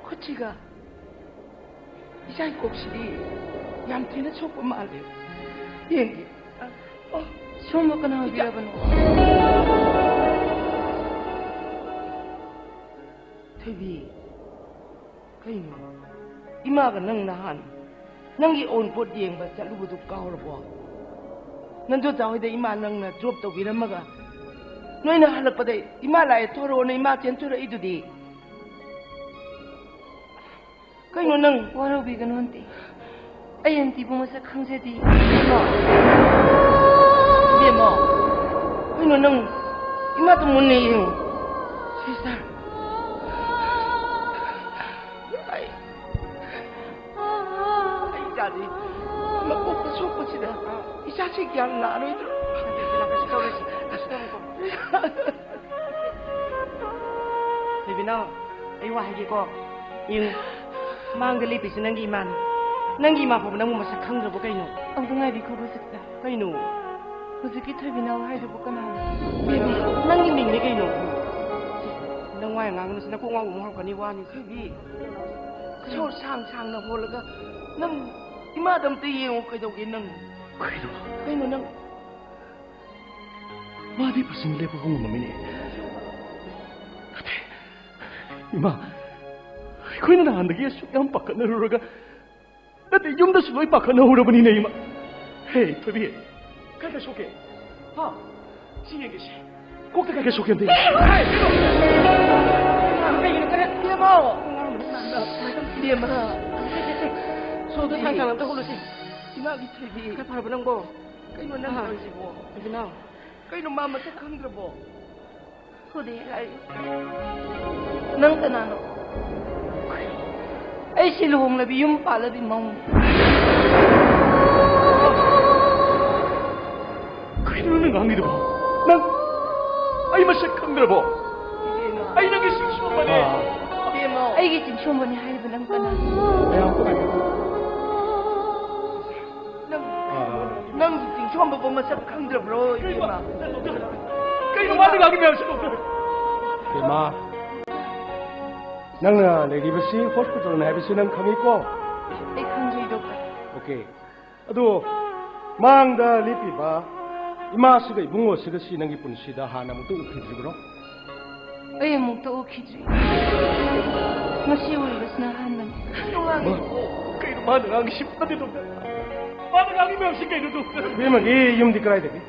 ꯈꯨꯠꯁꯤꯒ ꯏꯆꯥꯒꯤ ꯀꯣꯛꯁꯤꯗꯤ ꯌꯥꯝ ꯊꯤꯅ ꯁꯣꯛꯄ ꯃꯥꯜꯂꯦ꯫ ꯌꯦꯡꯒꯦ꯫ ꯑ, ꯑꯣ꯫ ꯁꯣꯝꯕꯨ ꯀꯅꯥ ꯏꯆꯥ꯫ ꯑꯣꯏꯕꯤꯔꯕꯅꯣ? ꯊꯣꯏꯕꯤ, ꯀꯩꯅꯣ? ꯏꯃꯥꯒ ꯅꯪ ꯅꯍꯥꯟ ꯅꯪꯒꯤ ꯑꯋꯨꯟꯄꯣꯠ ꯌꯦꯡꯕ ꯆꯠꯂꯨꯕꯗꯨ ꯀꯥꯎꯔꯕꯣ? ꯅꯟꯗꯣꯆꯥ ꯍꯣꯏꯗ ꯏꯃꯥ ꯅꯪꯅ ꯗ꯭ꯔꯣꯞ ꯇꯧꯕꯤꯔꯝꯃꯒ ꯅꯣꯏꯅ ꯍꯜꯂꯛꯄꯗ ꯏꯃꯥ ꯂꯥꯛꯑꯦ ꯊꯣꯔꯛꯑꯣꯅ ꯏꯃꯥ ꯆꯦꯟꯊꯣꯔꯛꯏꯗꯨꯗꯤ꯫ ꯀꯩꯅꯣ ꯅꯪ? ꯋꯥꯔꯧꯕꯤꯒꯅꯨ, ꯑꯟꯇꯤ꯫ ꯑꯩ ꯑꯟꯇꯤꯕꯨ ꯃꯁꯛ ꯈꯪꯖꯗꯦ꯫ ꯏꯕꯦꯝꯃ, ꯀꯩꯅꯣ ꯅꯪ? ꯏꯃꯥꯗꯣ ꯃꯨꯟꯅ ꯌꯦꯡꯉꯨ꯫ ꯁꯤꯁꯇꯔ꯫ ꯑꯩ, ꯑꯩ ꯏꯆꯥꯗꯤ ꯃꯀꯣꯛꯇ ꯁꯣꯛꯄꯁꯤꯗ ꯏꯆꯥꯁꯤ ꯒ꯭ꯌꯥꯟ ꯂꯥꯛꯑꯔꯣꯏꯗ꯭ꯔꯣ? ꯀꯩꯁꯨ ꯇꯧꯔꯣꯏꯁꯦ, ꯀꯩꯁꯨ ꯇꯧꯔꯣꯏꯀꯣ꯫ ꯊꯣꯏꯕꯤꯅꯥꯎ, ꯑꯩ ꯋꯥ ꯍꯥꯏꯒꯦꯀꯣ꯫ ꯌꯦꯡꯉꯨ, ꯃꯥꯡꯗ ꯂꯦꯞꯄꯤꯁꯤ ꯅꯪꯒꯤ ꯏꯃꯥꯅꯤ꯫ ꯅꯪꯒꯤ ꯏꯃꯥ ꯐꯥꯎꯕ ꯅꯪꯕꯨ ꯃꯁꯛ ꯈꯪꯗ꯭ꯔꯕꯣ ꯀꯩꯅꯣ? ꯑꯝꯇ ꯉꯥꯏꯕꯤꯈꯣ, ꯕꯁꯛꯇ꯫ ꯀꯩꯅꯣ? ꯍꯧꯖꯤꯛꯀꯤ ꯊꯣꯏꯕꯤꯅꯥꯎ ꯍꯥꯏꯗꯨꯕꯨ ꯀꯅꯥꯅꯣ? ꯕꯦꯕꯤ, ꯅꯪꯒꯤ ꯃꯤꯡꯅꯦ ꯀꯩꯅꯣ? ꯅꯪ ꯋꯥ ꯌꯥꯝ ꯉꯥꯡꯒꯅꯨ, ꯅꯀꯣꯛ ꯉꯥꯎꯕ ꯑꯃꯨꯛ ꯍꯧꯔꯛꯀꯅꯤ, ꯋꯥꯅꯤ꯫ ꯊꯣꯏꯕꯤ, ꯁꯣꯔ ꯁꯥꯡ ꯁꯥꯡꯅ ꯍꯣꯜꯂꯒ ꯅꯪ ꯏꯃꯥꯗ ꯑꯝꯇ ꯌꯦꯡꯉꯨ, ꯀꯩꯗꯧꯒꯦ ꯅꯪ? ꯀꯩꯅꯣ? ꯀꯩꯅꯣ ꯅꯪ? ꯃꯥꯗꯤ ꯐꯖꯅ ꯂꯦꯞꯄ ꯉꯝꯃꯝꯃꯤꯅꯦ꯫ ꯅꯠꯇꯦ, ꯏꯃꯥ, ꯑꯩꯈꯣꯏꯅ ꯅꯍꯥꯟꯗꯒꯤ ꯑꯁꯨꯛ ꯌꯥꯝ ꯄꯥꯈꯠꯅꯔꯨꯔꯒ, ꯅꯠꯇꯦ, ꯌꯨꯝꯗꯁꯨ ꯂꯣꯏ ꯄꯥꯈꯠꯅꯍꯧꯔꯕꯅꯤꯅꯦ, ꯏꯃꯥ꯫ ꯍꯦ, ꯊꯣꯏꯕꯤ, ꯀꯥꯏ ꯀꯥꯏ ꯁꯣꯛꯀꯦ? ꯍꯥ? ꯁꯤ ꯌꯦꯡꯒꯦ, ꯁꯤ꯫ ꯀꯣꯛꯇ ꯀꯥꯏ ꯀꯥꯏ ꯁꯣꯛꯀꯦ ꯑꯝꯇ ꯌꯦꯡꯒꯦ꯫ ꯍꯦ, ꯀꯩꯅꯣ? ꯀꯩꯒꯤꯅꯣ ꯀꯔꯤ? ꯏꯕꯦꯝꯃ! ꯏꯕꯦꯝꯃ! ꯁꯣꯔꯗꯣ ꯁꯥꯡ ꯁꯥꯡ ꯑꯝꯇ ꯍꯣꯜꯂꯨꯁꯤ꯫ ꯏꯃꯥꯒꯤ ꯊꯣꯏꯕꯤ꯫ ꯈꯔ ꯐꯔꯕ ꯅꯪꯕꯣ? ꯀꯩꯅꯣ ꯅꯪ ꯑꯥ꯫ ꯇꯧꯔꯤꯁꯤꯕꯣ? ꯊꯣꯏꯕꯤꯅꯥꯎ꯫ ꯀꯩꯅꯣ ꯃꯥ ꯃꯁꯛ ꯈꯪꯗ꯭ꯔꯕꯣ? ꯍꯧꯖꯤꯛ ꯍꯥꯏ꯫ ꯅꯪ ꯀꯅꯥꯅꯣ? ꯑꯩꯁꯤ ꯂꯨꯍꯣꯡꯂꯕꯤ ꯌꯨꯝ ꯄꯥꯜꯂꯕꯤ ꯃꯧꯅꯤ꯫ ꯀꯩꯅꯣ ꯅꯪ ꯉꯥꯡꯉꯤꯗꯨꯕꯣ? ꯅꯪ ꯑꯩ ꯃꯁꯛ ꯈꯪꯗ꯭ꯔꯕꯣ? ꯏꯕꯦꯝꯃ꯫ ꯑꯩ ꯅꯪꯒꯤ ꯆꯤꯡꯁꯣꯝꯕꯅꯦ꯫ ꯏꯕꯦꯝꯃ꯫ ꯑꯩꯒꯤ ꯆꯤꯡꯁꯣꯝꯕꯅꯤ ꯍꯥꯏꯔꯤꯕ ꯅꯪ ꯀꯅꯥꯅꯣ? ꯃꯌꯥꯝ ꯀꯃꯥꯏꯅ? ꯅꯪ, ꯑꯥ꯫ ꯅꯪꯒꯤ ꯆꯤꯡꯁꯣꯝꯕꯕꯨ ꯃꯁꯛ ꯈꯪꯗ꯭ꯔꯕ꯭ꯔꯣ, ꯏꯕꯦꯝꯃ? ꯀꯩꯅꯣ ꯃꯥꯅ ꯉꯥꯡꯉꯤ ꯃꯌꯥꯝꯁꯤꯕꯣ? ꯏꯃꯥ, ꯅꯪꯅ ꯂꯩꯔꯤꯕꯁꯤ ꯍꯣꯁꯄꯤꯇꯥꯜꯅꯤ ꯍꯥꯏꯕꯁꯤ ꯅꯪ ꯈꯪꯉꯤꯀꯣ? ꯑꯩ ꯈꯪꯖꯩ, ꯗꯣꯛꯇꯔ꯫ ꯑꯣꯀꯦ꯫ ꯑꯗꯣ ꯃꯥꯡꯗ ꯂꯦꯞꯄꯤꯕ ꯏꯃꯥꯁꯤꯒ ꯏꯕꯨꯡꯉꯣꯁꯤꯒ ꯁꯤ ꯅꯪꯒꯤ ꯄꯨꯟꯁꯤꯗ ꯍꯥꯟꯅ ꯑꯃꯨꯛꯇ ꯎꯈꯤꯗ꯭ꯔꯤꯕ꯭ꯔꯣ? ꯑꯩ ꯑꯃꯨꯛꯇ ꯎꯈꯤꯗ꯭ꯔꯤ꯫ ꯉꯁꯤ ꯎꯔꯤꯕꯁꯤꯅ ꯑꯍꯥꯟꯕꯅꯤ꯫ ꯀꯩꯅꯣ ꯃꯥꯅ ꯉꯥꯡꯉꯤꯁꯤ? ꯅꯠꯇꯦ, ꯗꯣꯛꯇꯔ꯫ ꯃꯥꯅ ꯉꯥꯡꯉꯤ ꯃꯌꯥꯝꯁꯤ ꯀꯩꯅꯣ, ꯗꯣꯛꯇꯔ? ꯏꯕꯦꯝꯃꯒꯤ ꯌꯨꯝꯗꯤ ꯀꯗꯥꯏꯗꯒꯤ?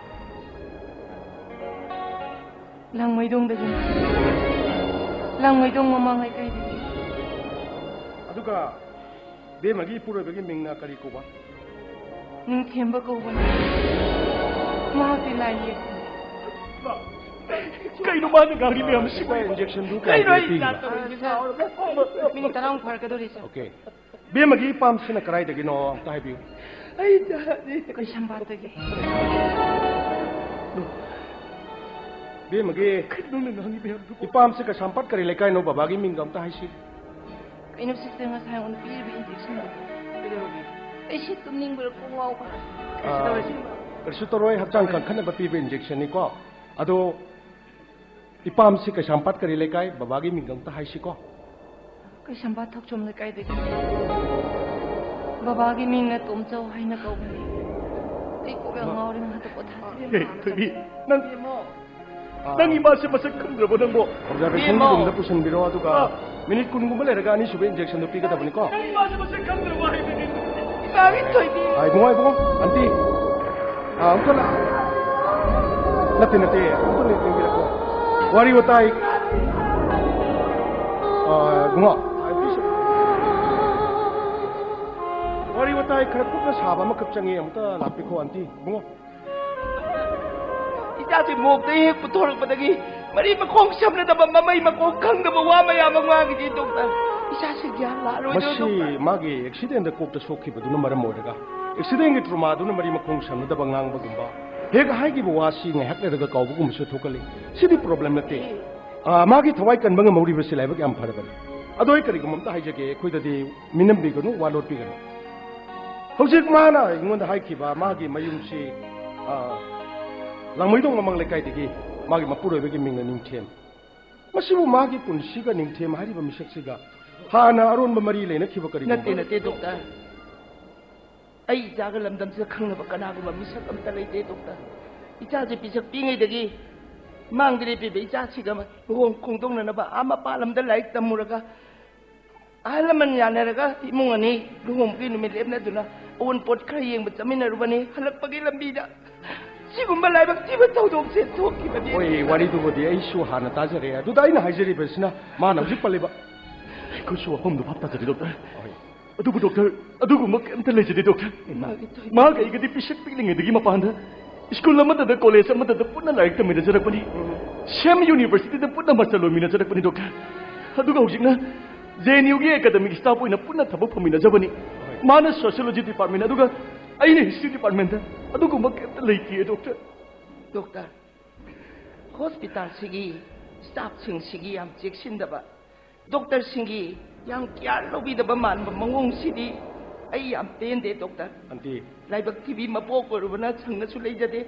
ꯂꯥꯡꯃꯩꯗꯣꯡꯗꯒꯤꯅꯤ꯫ ꯂꯥꯡꯃꯩꯗꯣꯡ ꯃꯃꯥꯡ ꯂꯩꯀꯥꯏꯗꯒꯤ꯫ ꯑꯗꯨꯒ ꯏꯕꯦꯝꯃꯒꯤ ꯏꯄꯨꯔꯣꯏꯕꯒꯤ ꯃꯤꯡꯅ ꯀꯔꯤ ꯀꯧꯕ? ꯅꯤꯡꯊꯦꯝꯕ ꯀꯧꯕꯅꯤ꯫ ꯃꯍꯥꯛꯇꯤ ꯂꯥꯏ ꯌꯦꯛꯄꯅꯤ꯫ ꯀꯩꯅꯣ ꯃꯥꯅ ꯉꯥꯡꯉꯤ ꯃꯌꯥꯝꯁꯤꯕꯣ? ꯏꯟꯖꯦꯛꯁꯟꯗꯨ ꯀꯌꯥ ꯀꯩꯅꯣ ꯑꯩ ꯄꯤꯈꯤꯕ? ꯅꯥꯇꯣꯟꯁꯦ ꯃꯤꯅꯤꯠ ꯇꯔꯥꯃꯨꯛ ꯐꯥꯔꯛꯀꯗꯧꯔꯤ, ꯁꯥꯔ꯫ ꯑꯣꯀꯦ꯫ ꯏꯕꯦꯝꯃꯒꯤ ꯏꯄꯥꯝꯁꯤꯅ ꯀꯗꯥꯏꯗꯒꯤꯅꯣ ꯑꯝꯇ ꯍꯥꯏꯕꯤꯌꯨ꯫ ꯑꯩ ꯇꯥꯗꯦ꯫ ꯀꯩꯁꯥꯝꯄꯥꯠꯇꯒꯤ꯫ ꯏꯕꯦꯝꯃꯒꯤ ꯀꯩꯅꯣ ꯅꯪꯅ ꯉꯥꯡꯉꯤ ꯃꯌꯥꯝꯗꯨꯕꯣ? ꯏꯄꯥꯝꯁꯦ ꯀꯩꯁꯥꯝꯄꯥꯠ ꯀꯔꯤ ꯂꯩꯀꯥꯏꯅꯣ? ꯕꯕꯥꯒꯤ ꯃꯤꯡꯒ ꯑꯝꯇ ꯍꯥꯏꯁꯤ꯫ ꯀꯩꯅꯣ ꯁꯤꯁꯇꯔ, ꯉꯁꯥꯏ ꯑꯩꯉꯣꯟꯗ ꯄꯤꯔꯤꯕ ꯏꯟꯖꯦꯛꯁꯟꯗꯣ? ꯀꯩꯗꯧꯔꯒꯦ? ꯑꯩ ꯁꯤ ꯇꯨꯝꯅꯤꯡꯕ꯭ꯔꯥ ꯀꯣꯛ ꯉꯥꯎꯕ꯭ꯔꯥ? ꯀꯩꯁꯨ ꯑꯥ, ꯇꯧꯔꯣꯏ, ꯁꯤ꯫ ꯀꯩꯁꯨ ꯇꯧꯔꯣꯏ, ꯍꯛꯆꯥꯡ ꯀꯟꯈꯠꯅꯕ ꯄꯤꯕ ꯏꯟꯖꯦꯛꯁꯟꯅꯤꯀꯣ꯫ ꯑꯗꯣ ꯏꯄꯥꯝꯁꯤ ꯀꯩꯁꯥꯝꯄꯥꯠ ꯀꯔꯤ ꯂꯩꯀꯥꯏ? ꯕꯕꯥꯒꯤ ꯃꯤꯡ ꯑꯝꯇ ꯍꯥꯏꯁꯤꯀꯣ꯫ ꯀꯩꯁꯥꯝꯄꯥꯠ ꯊꯣꯛꯆꯣꯝ ꯂꯩꯀꯥꯏꯗꯒꯤ꯫ ꯕꯕꯥꯒꯤ ꯃꯤꯡꯅ ꯇꯣꯝꯆꯧ ꯍꯥꯏꯅ ꯀꯧꯕꯅꯤ꯫ ꯑꯩ ꯀꯣꯛ ꯌꯥꯝ ꯉꯥꯎꯔꯦ, ꯉꯥꯏꯍꯥꯛꯇ ꯄꯣꯊꯥꯁꯤ꯫ ꯑꯦ, ꯊꯣꯏꯕꯤ, ꯅꯪ ꯑꯥ꯫ ꯅꯪ ꯏꯃꯥꯁꯦ ꯃꯁꯛ ꯈꯪꯗ꯭ꯔꯕꯣ ꯅꯪꯕꯣ? ꯑꯣꯕꯖꯥꯔꯕꯦꯁꯟꯒꯤ ꯏꯃꯥ꯫ ꯔꯨꯝꯗ ꯄꯨꯁꯤꯟꯕꯤꯔꯣ, ꯑꯗꯨꯒ ꯑꯥ꯫ ꯃꯤꯅꯤꯠ ꯀꯨꯟꯒꯨꯝꯕ ꯂꯩꯔꯒ ꯑꯅꯤꯁꯨꯕ ꯏꯟꯖꯦꯛꯁꯟꯗꯣ ꯄꯤꯒꯗꯕꯅꯤꯀꯣ꯫ ꯅꯪ ꯏꯃꯥꯁꯦ ꯃꯁꯛ ꯈꯪꯗ꯭ꯔꯕꯣ ꯍꯥꯏꯕꯅꯤ? ꯏꯃꯥꯒꯤ ꯊꯣꯏꯕꯤ꯫ ꯑꯥ, ꯏꯕꯨꯡꯉꯣ, ꯏꯕꯨꯡꯉꯣ, ꯑꯟꯇꯤ꯫ ꯑꯥ, ꯑꯃꯨꯛꯇ ꯂꯥꯛ-, ꯅꯠꯇꯦ, ꯅꯠꯇꯦ, ꯑꯃꯨꯛꯇ ꯂꯦꯡꯕꯤꯔꯛꯀꯣ꯫ ꯋꯥꯔꯤ ꯋꯥꯇꯥꯏ, ꯑꯥ, ꯏꯕꯨꯡꯉꯣ, ꯋꯥꯔꯤ ꯋꯥꯇꯥꯏ ꯈꯔ ꯀꯨꯞꯅ ꯁꯥꯕ ꯑꯃꯈꯛ ꯆꯪꯉꯤ, ꯑꯃꯨꯛꯇ ꯂꯥꯛꯄꯤꯈꯣ, ꯑꯟꯇꯤ, ꯏꯕꯨꯡꯉꯣ꯫ ꯏꯆꯥꯁꯦ ꯃꯣꯛꯇ ꯍꯦꯛ ꯄꯨꯊꯣꯔꯛꯄꯗꯒꯤ ꯃꯔꯤ ꯃꯈꯣꯡ ꯁꯝꯅꯗꯕ, ꯃꯃꯩ ꯃꯀꯣꯛ ꯈꯪꯗꯕ ꯋꯥ ꯃꯌꯥꯝ ꯑꯃ ꯉꯥꯡꯉꯤꯁꯤ, ꯗꯣꯛꯇꯔ꯫ ꯏꯆꯥꯁꯦ ꯒ꯭ꯌꯥꯟ ꯂꯥꯛꯑꯔꯣꯏꯗ꯭ꯔꯣ, ꯃꯁꯤ ꯗꯣꯛꯇꯔ? ꯃꯥꯒꯤ ꯑꯦꯛꯁꯤꯗꯦꯟꯗ ꯀꯣꯛꯇ ꯁꯣꯛꯈꯤꯕꯗꯨꯅ ꯃꯔꯝ ꯑꯣꯏꯔꯒ, ꯑꯦꯛꯁꯤꯗꯦꯟꯒꯤ ꯇ꯭ꯔꯣꯃꯥꯗꯨꯅ ꯃꯔꯤ ꯃꯈꯣꯡ ꯁꯝꯅꯗꯕ ꯉꯥꯡꯕꯒꯨꯝꯕ, ꯍꯦꯛ ꯍꯥꯏꯈꯤꯕ ꯋꯥꯁꯤ ꯉꯥꯏꯍꯥꯛ ꯂꯩꯔꯒ ꯀꯥꯎꯕꯒꯨꯝꯕꯁꯨ ꯊꯣꯛꯀꯜꯂꯤ꯫ ꯁꯤꯗꯤ ꯄ꯭ꯔꯣꯕ꯭ꯂꯦꯝ ꯅꯠꯇꯦ꯫ ꯑꯦ꯫ ꯑꯥ, ꯃꯥꯒꯤ ꯊꯋꯥꯏ ꯀꯟꯕ ꯉꯝꯍꯧꯔꯤꯕꯁꯤ ꯂꯥꯏꯕꯛ ꯌꯥꯝ ꯐꯔꯕꯅꯤ꯫ ꯑꯗꯣ ꯑꯩ ꯀꯔꯤꯒꯨꯝꯕ ꯑꯝꯇ ꯍꯥꯏꯖꯒꯦ, ꯑꯩꯈꯣꯏꯗꯗꯤ ꯃꯤꯅꯝꯕꯤꯒꯅꯨ, ꯋꯥ ꯂꯣꯠꯄꯤꯒꯅꯨ꯫ ꯍꯧꯖꯤꯛ ꯃꯥꯅ ꯑꯩꯉꯣꯟꯗ ꯍꯥꯏꯈꯤꯕ ꯃꯥꯒꯤ ꯃꯌꯨꯝꯁꯤ, ꯑꯥ, ꯂꯥꯡꯃꯩꯗꯣꯡ ꯃꯃꯥꯡ ꯂꯩꯀꯥꯏꯗꯒꯤ ꯃꯥꯒꯤ ꯃꯄꯨꯔꯣꯏꯕꯒꯤ ꯃꯤꯡꯅ ꯅꯤꯡꯊꯦꯝ꯫ ꯃꯁꯤꯕꯨ ꯃꯥꯒꯤ ꯄꯨꯟꯁꯤꯒ ꯅꯤꯡꯊꯦꯝ ꯍꯥꯏꯔꯤꯕ ꯃꯤꯁꯛꯁꯤꯒ ꯍꯥꯟꯅ ꯑꯔꯣꯟꯕ ꯃꯔꯤ ꯂꯩꯅꯈꯤꯕ ꯀꯔꯤꯒꯨꯝꯕ? ꯅꯠꯇꯦ, ꯅꯠꯇꯦ, ꯗꯣꯛꯇꯔ꯫ ꯑꯩ ꯏꯆꯥꯒ ꯂꯝꯗꯝꯁꯤꯗ ꯈꯪꯅꯕ ꯀꯅꯥꯒꯨꯝꯕ ꯃꯤꯁꯛ ꯑꯝꯇ ꯂꯩꯇꯦ, ꯗꯣꯛꯇꯔ꯫ ꯏꯆꯥꯁꯦ ꯄꯤꯁꯛ ꯄꯤꯉꯩꯗꯒꯤ ꯃꯥꯡꯗ ꯂꯦꯞꯄꯤꯕ ꯏꯆꯥꯁꯤꯒ ꯂꯨꯍꯣꯡ ꯈꯣꯡꯗꯣꯡꯅꯅꯕ ꯑꯥ ꯃꯄꯥꯟ ꯂꯝꯗ ꯂꯥꯏꯔꯤꯛ ꯇꯝꯃꯨꯔꯒ ꯑꯍꯜ ꯂꯃꯟ ꯌꯥꯅꯔꯒ ꯏꯃꯨꯡ ꯑꯅꯤ ꯂꯨꯍꯣꯡꯕꯒꯤ ꯅꯨꯃꯤꯠ ꯂꯦꯞꯅꯗꯨꯅ ꯑꯑꯣꯟꯄꯣꯠ ꯈꯔ ꯌꯦꯡꯕ ꯆꯠꯃꯤꯟꯅꯔꯨꯕꯅꯤ꯫ ꯍꯜꯂꯛꯄꯒꯤ ꯂꯝꯕꯤꯗ ꯁꯤꯒꯨꯝꯕ ꯂꯥꯏꯕꯛ ꯊꯤꯕ ꯊꯧꯗꯣꯛꯁꯦ ꯊꯣꯛꯈꯤꯕꯅꯤ꯫ ꯍꯣꯏ, ꯋꯥꯔꯤꯗꯨꯕꯨꯗꯤ ꯑꯩꯁꯨ ꯍꯥꯟꯅ ꯇꯥꯖꯔꯦ꯫ ꯑꯗꯨꯗ ꯑꯩꯅ ꯍꯥꯏꯖꯔꯤꯕꯁꯤꯅ ꯃꯥꯅ ꯍꯧꯖꯤꯛ ꯄꯜꯂꯤꯕ꯫ ꯑꯩꯈꯣꯏꯁꯨ ꯋꯥꯐꯝꯗꯨ ꯚꯥꯞ ꯇꯥꯖꯔꯦ, ꯗꯣꯛꯇꯔ꯫ ꯍꯣꯏ꯫ ꯑꯗꯨꯕꯨ ꯗꯣꯛꯇꯔ, ꯑꯗꯨꯒꯨꯝꯕ ꯀꯩꯝꯇ ꯂꯩꯖꯗꯦ, ꯗꯣꯛꯇꯔ꯫ ꯏꯃꯥꯒꯤ ꯊꯣꯏꯕꯤ꯫ ꯃꯍꯥꯛ ꯑꯩꯒꯗꯤ ꯄꯤꯁꯛ ꯄꯤꯛꯂꯤꯉꯩꯗꯒꯤ ꯃꯄꯥꯟꯗ ꯁ꯭ꯀꯨꯜ ꯑꯃꯠꯇꯗ, ꯀꯣꯂꯦꯖ ꯑꯃꯠꯇꯗ ꯄꯨꯟꯅ ꯂꯥꯏꯔꯤꯛ ꯇꯝꯃꯤꯟꯅꯖꯔꯛꯄꯅꯤ꯫ ꯁꯦꯝ ꯌꯨꯅꯤꯚꯔꯁꯤꯇꯤꯗ ꯄꯨꯟꯅ ꯃꯥꯁꯇꯔ ꯂꯣꯏꯃꯤꯟꯅꯖꯔꯛꯄꯅꯤ, ꯗꯣꯛꯇꯔ꯫ ꯑꯗꯨꯒ ꯍꯧꯖꯤꯛꯅ ꯖꯦ ꯑꯦꯟ ꯌꯨꯒꯤ ꯑꯦꯀꯥꯗꯃꯤꯛ ꯁ꯭ꯇꯥꯐ ꯑꯣꯏꯅ ꯄꯨꯟꯅ ꯊꯕꯛ ꯐꯝꯃꯤꯟꯅꯖꯕꯅꯤ꯫ ꯃꯥꯅ ꯁꯣꯁꯤꯌꯣꯂꯣꯖꯤ ꯗꯤꯄꯥꯔꯠꯃꯦꯟ, ꯑꯗꯨꯒ ꯑꯩꯅ ꯍꯤꯁꯇ꯭ꯔꯤ ꯗꯤꯄꯥꯔꯠꯃꯦꯟꯗ꯫ ꯑꯗꯨꯒꯨꯝꯕ ꯀꯩꯝꯇ ꯂꯩꯇꯦ, ꯗꯣꯛꯇꯔ꯫ ꯗꯣꯛꯇꯔ, ꯍꯣꯁꯄꯤꯇꯥꯜꯁꯤꯒꯤ ꯁ꯭ꯇꯥꯐꯁꯤꯡꯁꯤꯒꯤ ꯌꯥꯝ ꯆꯦꯛꯁꯤꯟꯗꯕ, ꯗꯣꯛꯇꯔꯁꯤꯡꯒꯤ ꯌꯥꯝ ꯀꯤꯌꯥꯔ ꯂꯧꯕꯤꯗꯕ ꯃꯥꯟꯕ ꯃꯑꯣꯡꯁꯤꯗꯤ ꯑꯩ ꯌꯥꯝ ꯄꯦꯟꯗꯦ, ꯗꯣꯛꯇꯔ꯫ ꯑꯟꯇꯤ꯫ ꯂꯥꯏꯕꯛ ꯊꯤꯕꯤ ꯃꯄꯣꯛ ꯑꯣꯏꯔꯨꯕꯅ ꯁꯪꯅꯁꯨ ꯂꯩꯖꯗꯦ,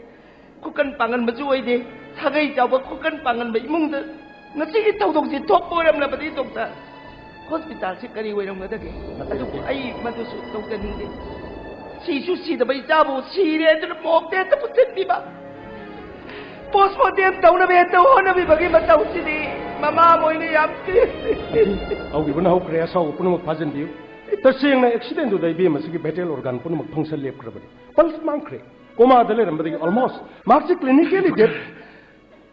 ꯈꯨꯀꯟ ꯄꯥꯡꯒꯟꯕꯁꯨ ꯑꯣꯏꯗꯦ꯫ ꯁꯥꯒꯩ ꯆꯥꯎꯕ ꯈꯨꯀꯟ ꯄꯥꯡꯒꯟꯕ ꯏꯃꯨꯡꯗ ꯉꯁꯤꯒꯤ ꯊꯧꯗꯣꯛꯁꯤ ꯊꯣꯛꯄ ꯑꯣꯏꯔꯝꯂꯕꯗꯤ, ꯗꯣꯛꯇꯔ, ꯍꯣꯁꯄꯤꯇꯥꯜꯁꯤ ꯀꯔꯤ ꯑꯣꯏꯔꯝꯒꯗꯒꯦ? ꯅꯠꯇꯦ, ꯑꯗꯨꯕꯨ ꯅꯠꯇꯦ꯫ ꯑꯩ ꯃꯗꯨꯁꯨ ꯇꯧꯖꯅꯤꯡꯗꯦ꯫ ꯁꯤꯁꯨ ꯁꯤꯗꯕ ꯏꯆꯥꯕꯨ ꯁꯤꯔꯦ ꯑꯗꯨꯅ ꯃꯣꯛꯇ ꯍꯦꯛꯇ ꯄꯨꯁꯤꯟꯕꯤꯕ꯫ ꯄꯣꯁꯃꯣꯔꯇꯦꯝ ꯇꯧꯅꯕ ꯍꯦꯛꯇ ꯍꯣꯠꯅꯕꯤꯕꯒꯤ ꯃꯇꯧꯁꯤꯗꯤ ꯃꯃꯥ ꯑꯃ ꯑꯣꯏꯅ ꯌꯥꯝ ꯄꯦꯟꯗꯦ꯫ ꯍꯧꯈꯤꯕꯅ ꯍꯧꯈ꯭ꯔꯦ, ꯑꯁꯥꯎꯕ ꯄꯨꯝꯅꯃꯛ ꯐꯥꯖꯤꯟꯕꯤꯌꯨ꯫ ꯇꯁꯦꯡꯅ ꯑꯦꯛꯁꯤꯗꯦꯟꯗꯨꯗ ꯏꯕꯦꯝ ꯑꯁꯤꯒꯤ ꯚꯥꯏꯇꯦꯜ ꯑꯣꯔꯒꯥꯟ ꯄꯨꯝꯅꯃꯛ ꯐꯪꯁꯟ ꯂꯦꯞꯈ꯭ꯔꯕꯅꯤ, ꯄꯜꯁ ꯃꯥꯡꯈ꯭ꯔꯦ, ꯀꯣꯃꯥꯗ ꯂꯩꯔꯝꯕꯗꯒꯤ ꯑꯣꯜꯃꯣꯁ ꯃꯍꯥꯛꯁꯤ ꯀ꯭ꯂꯤꯅꯤꯀꯦꯂꯤ ꯗꯦꯠ꯫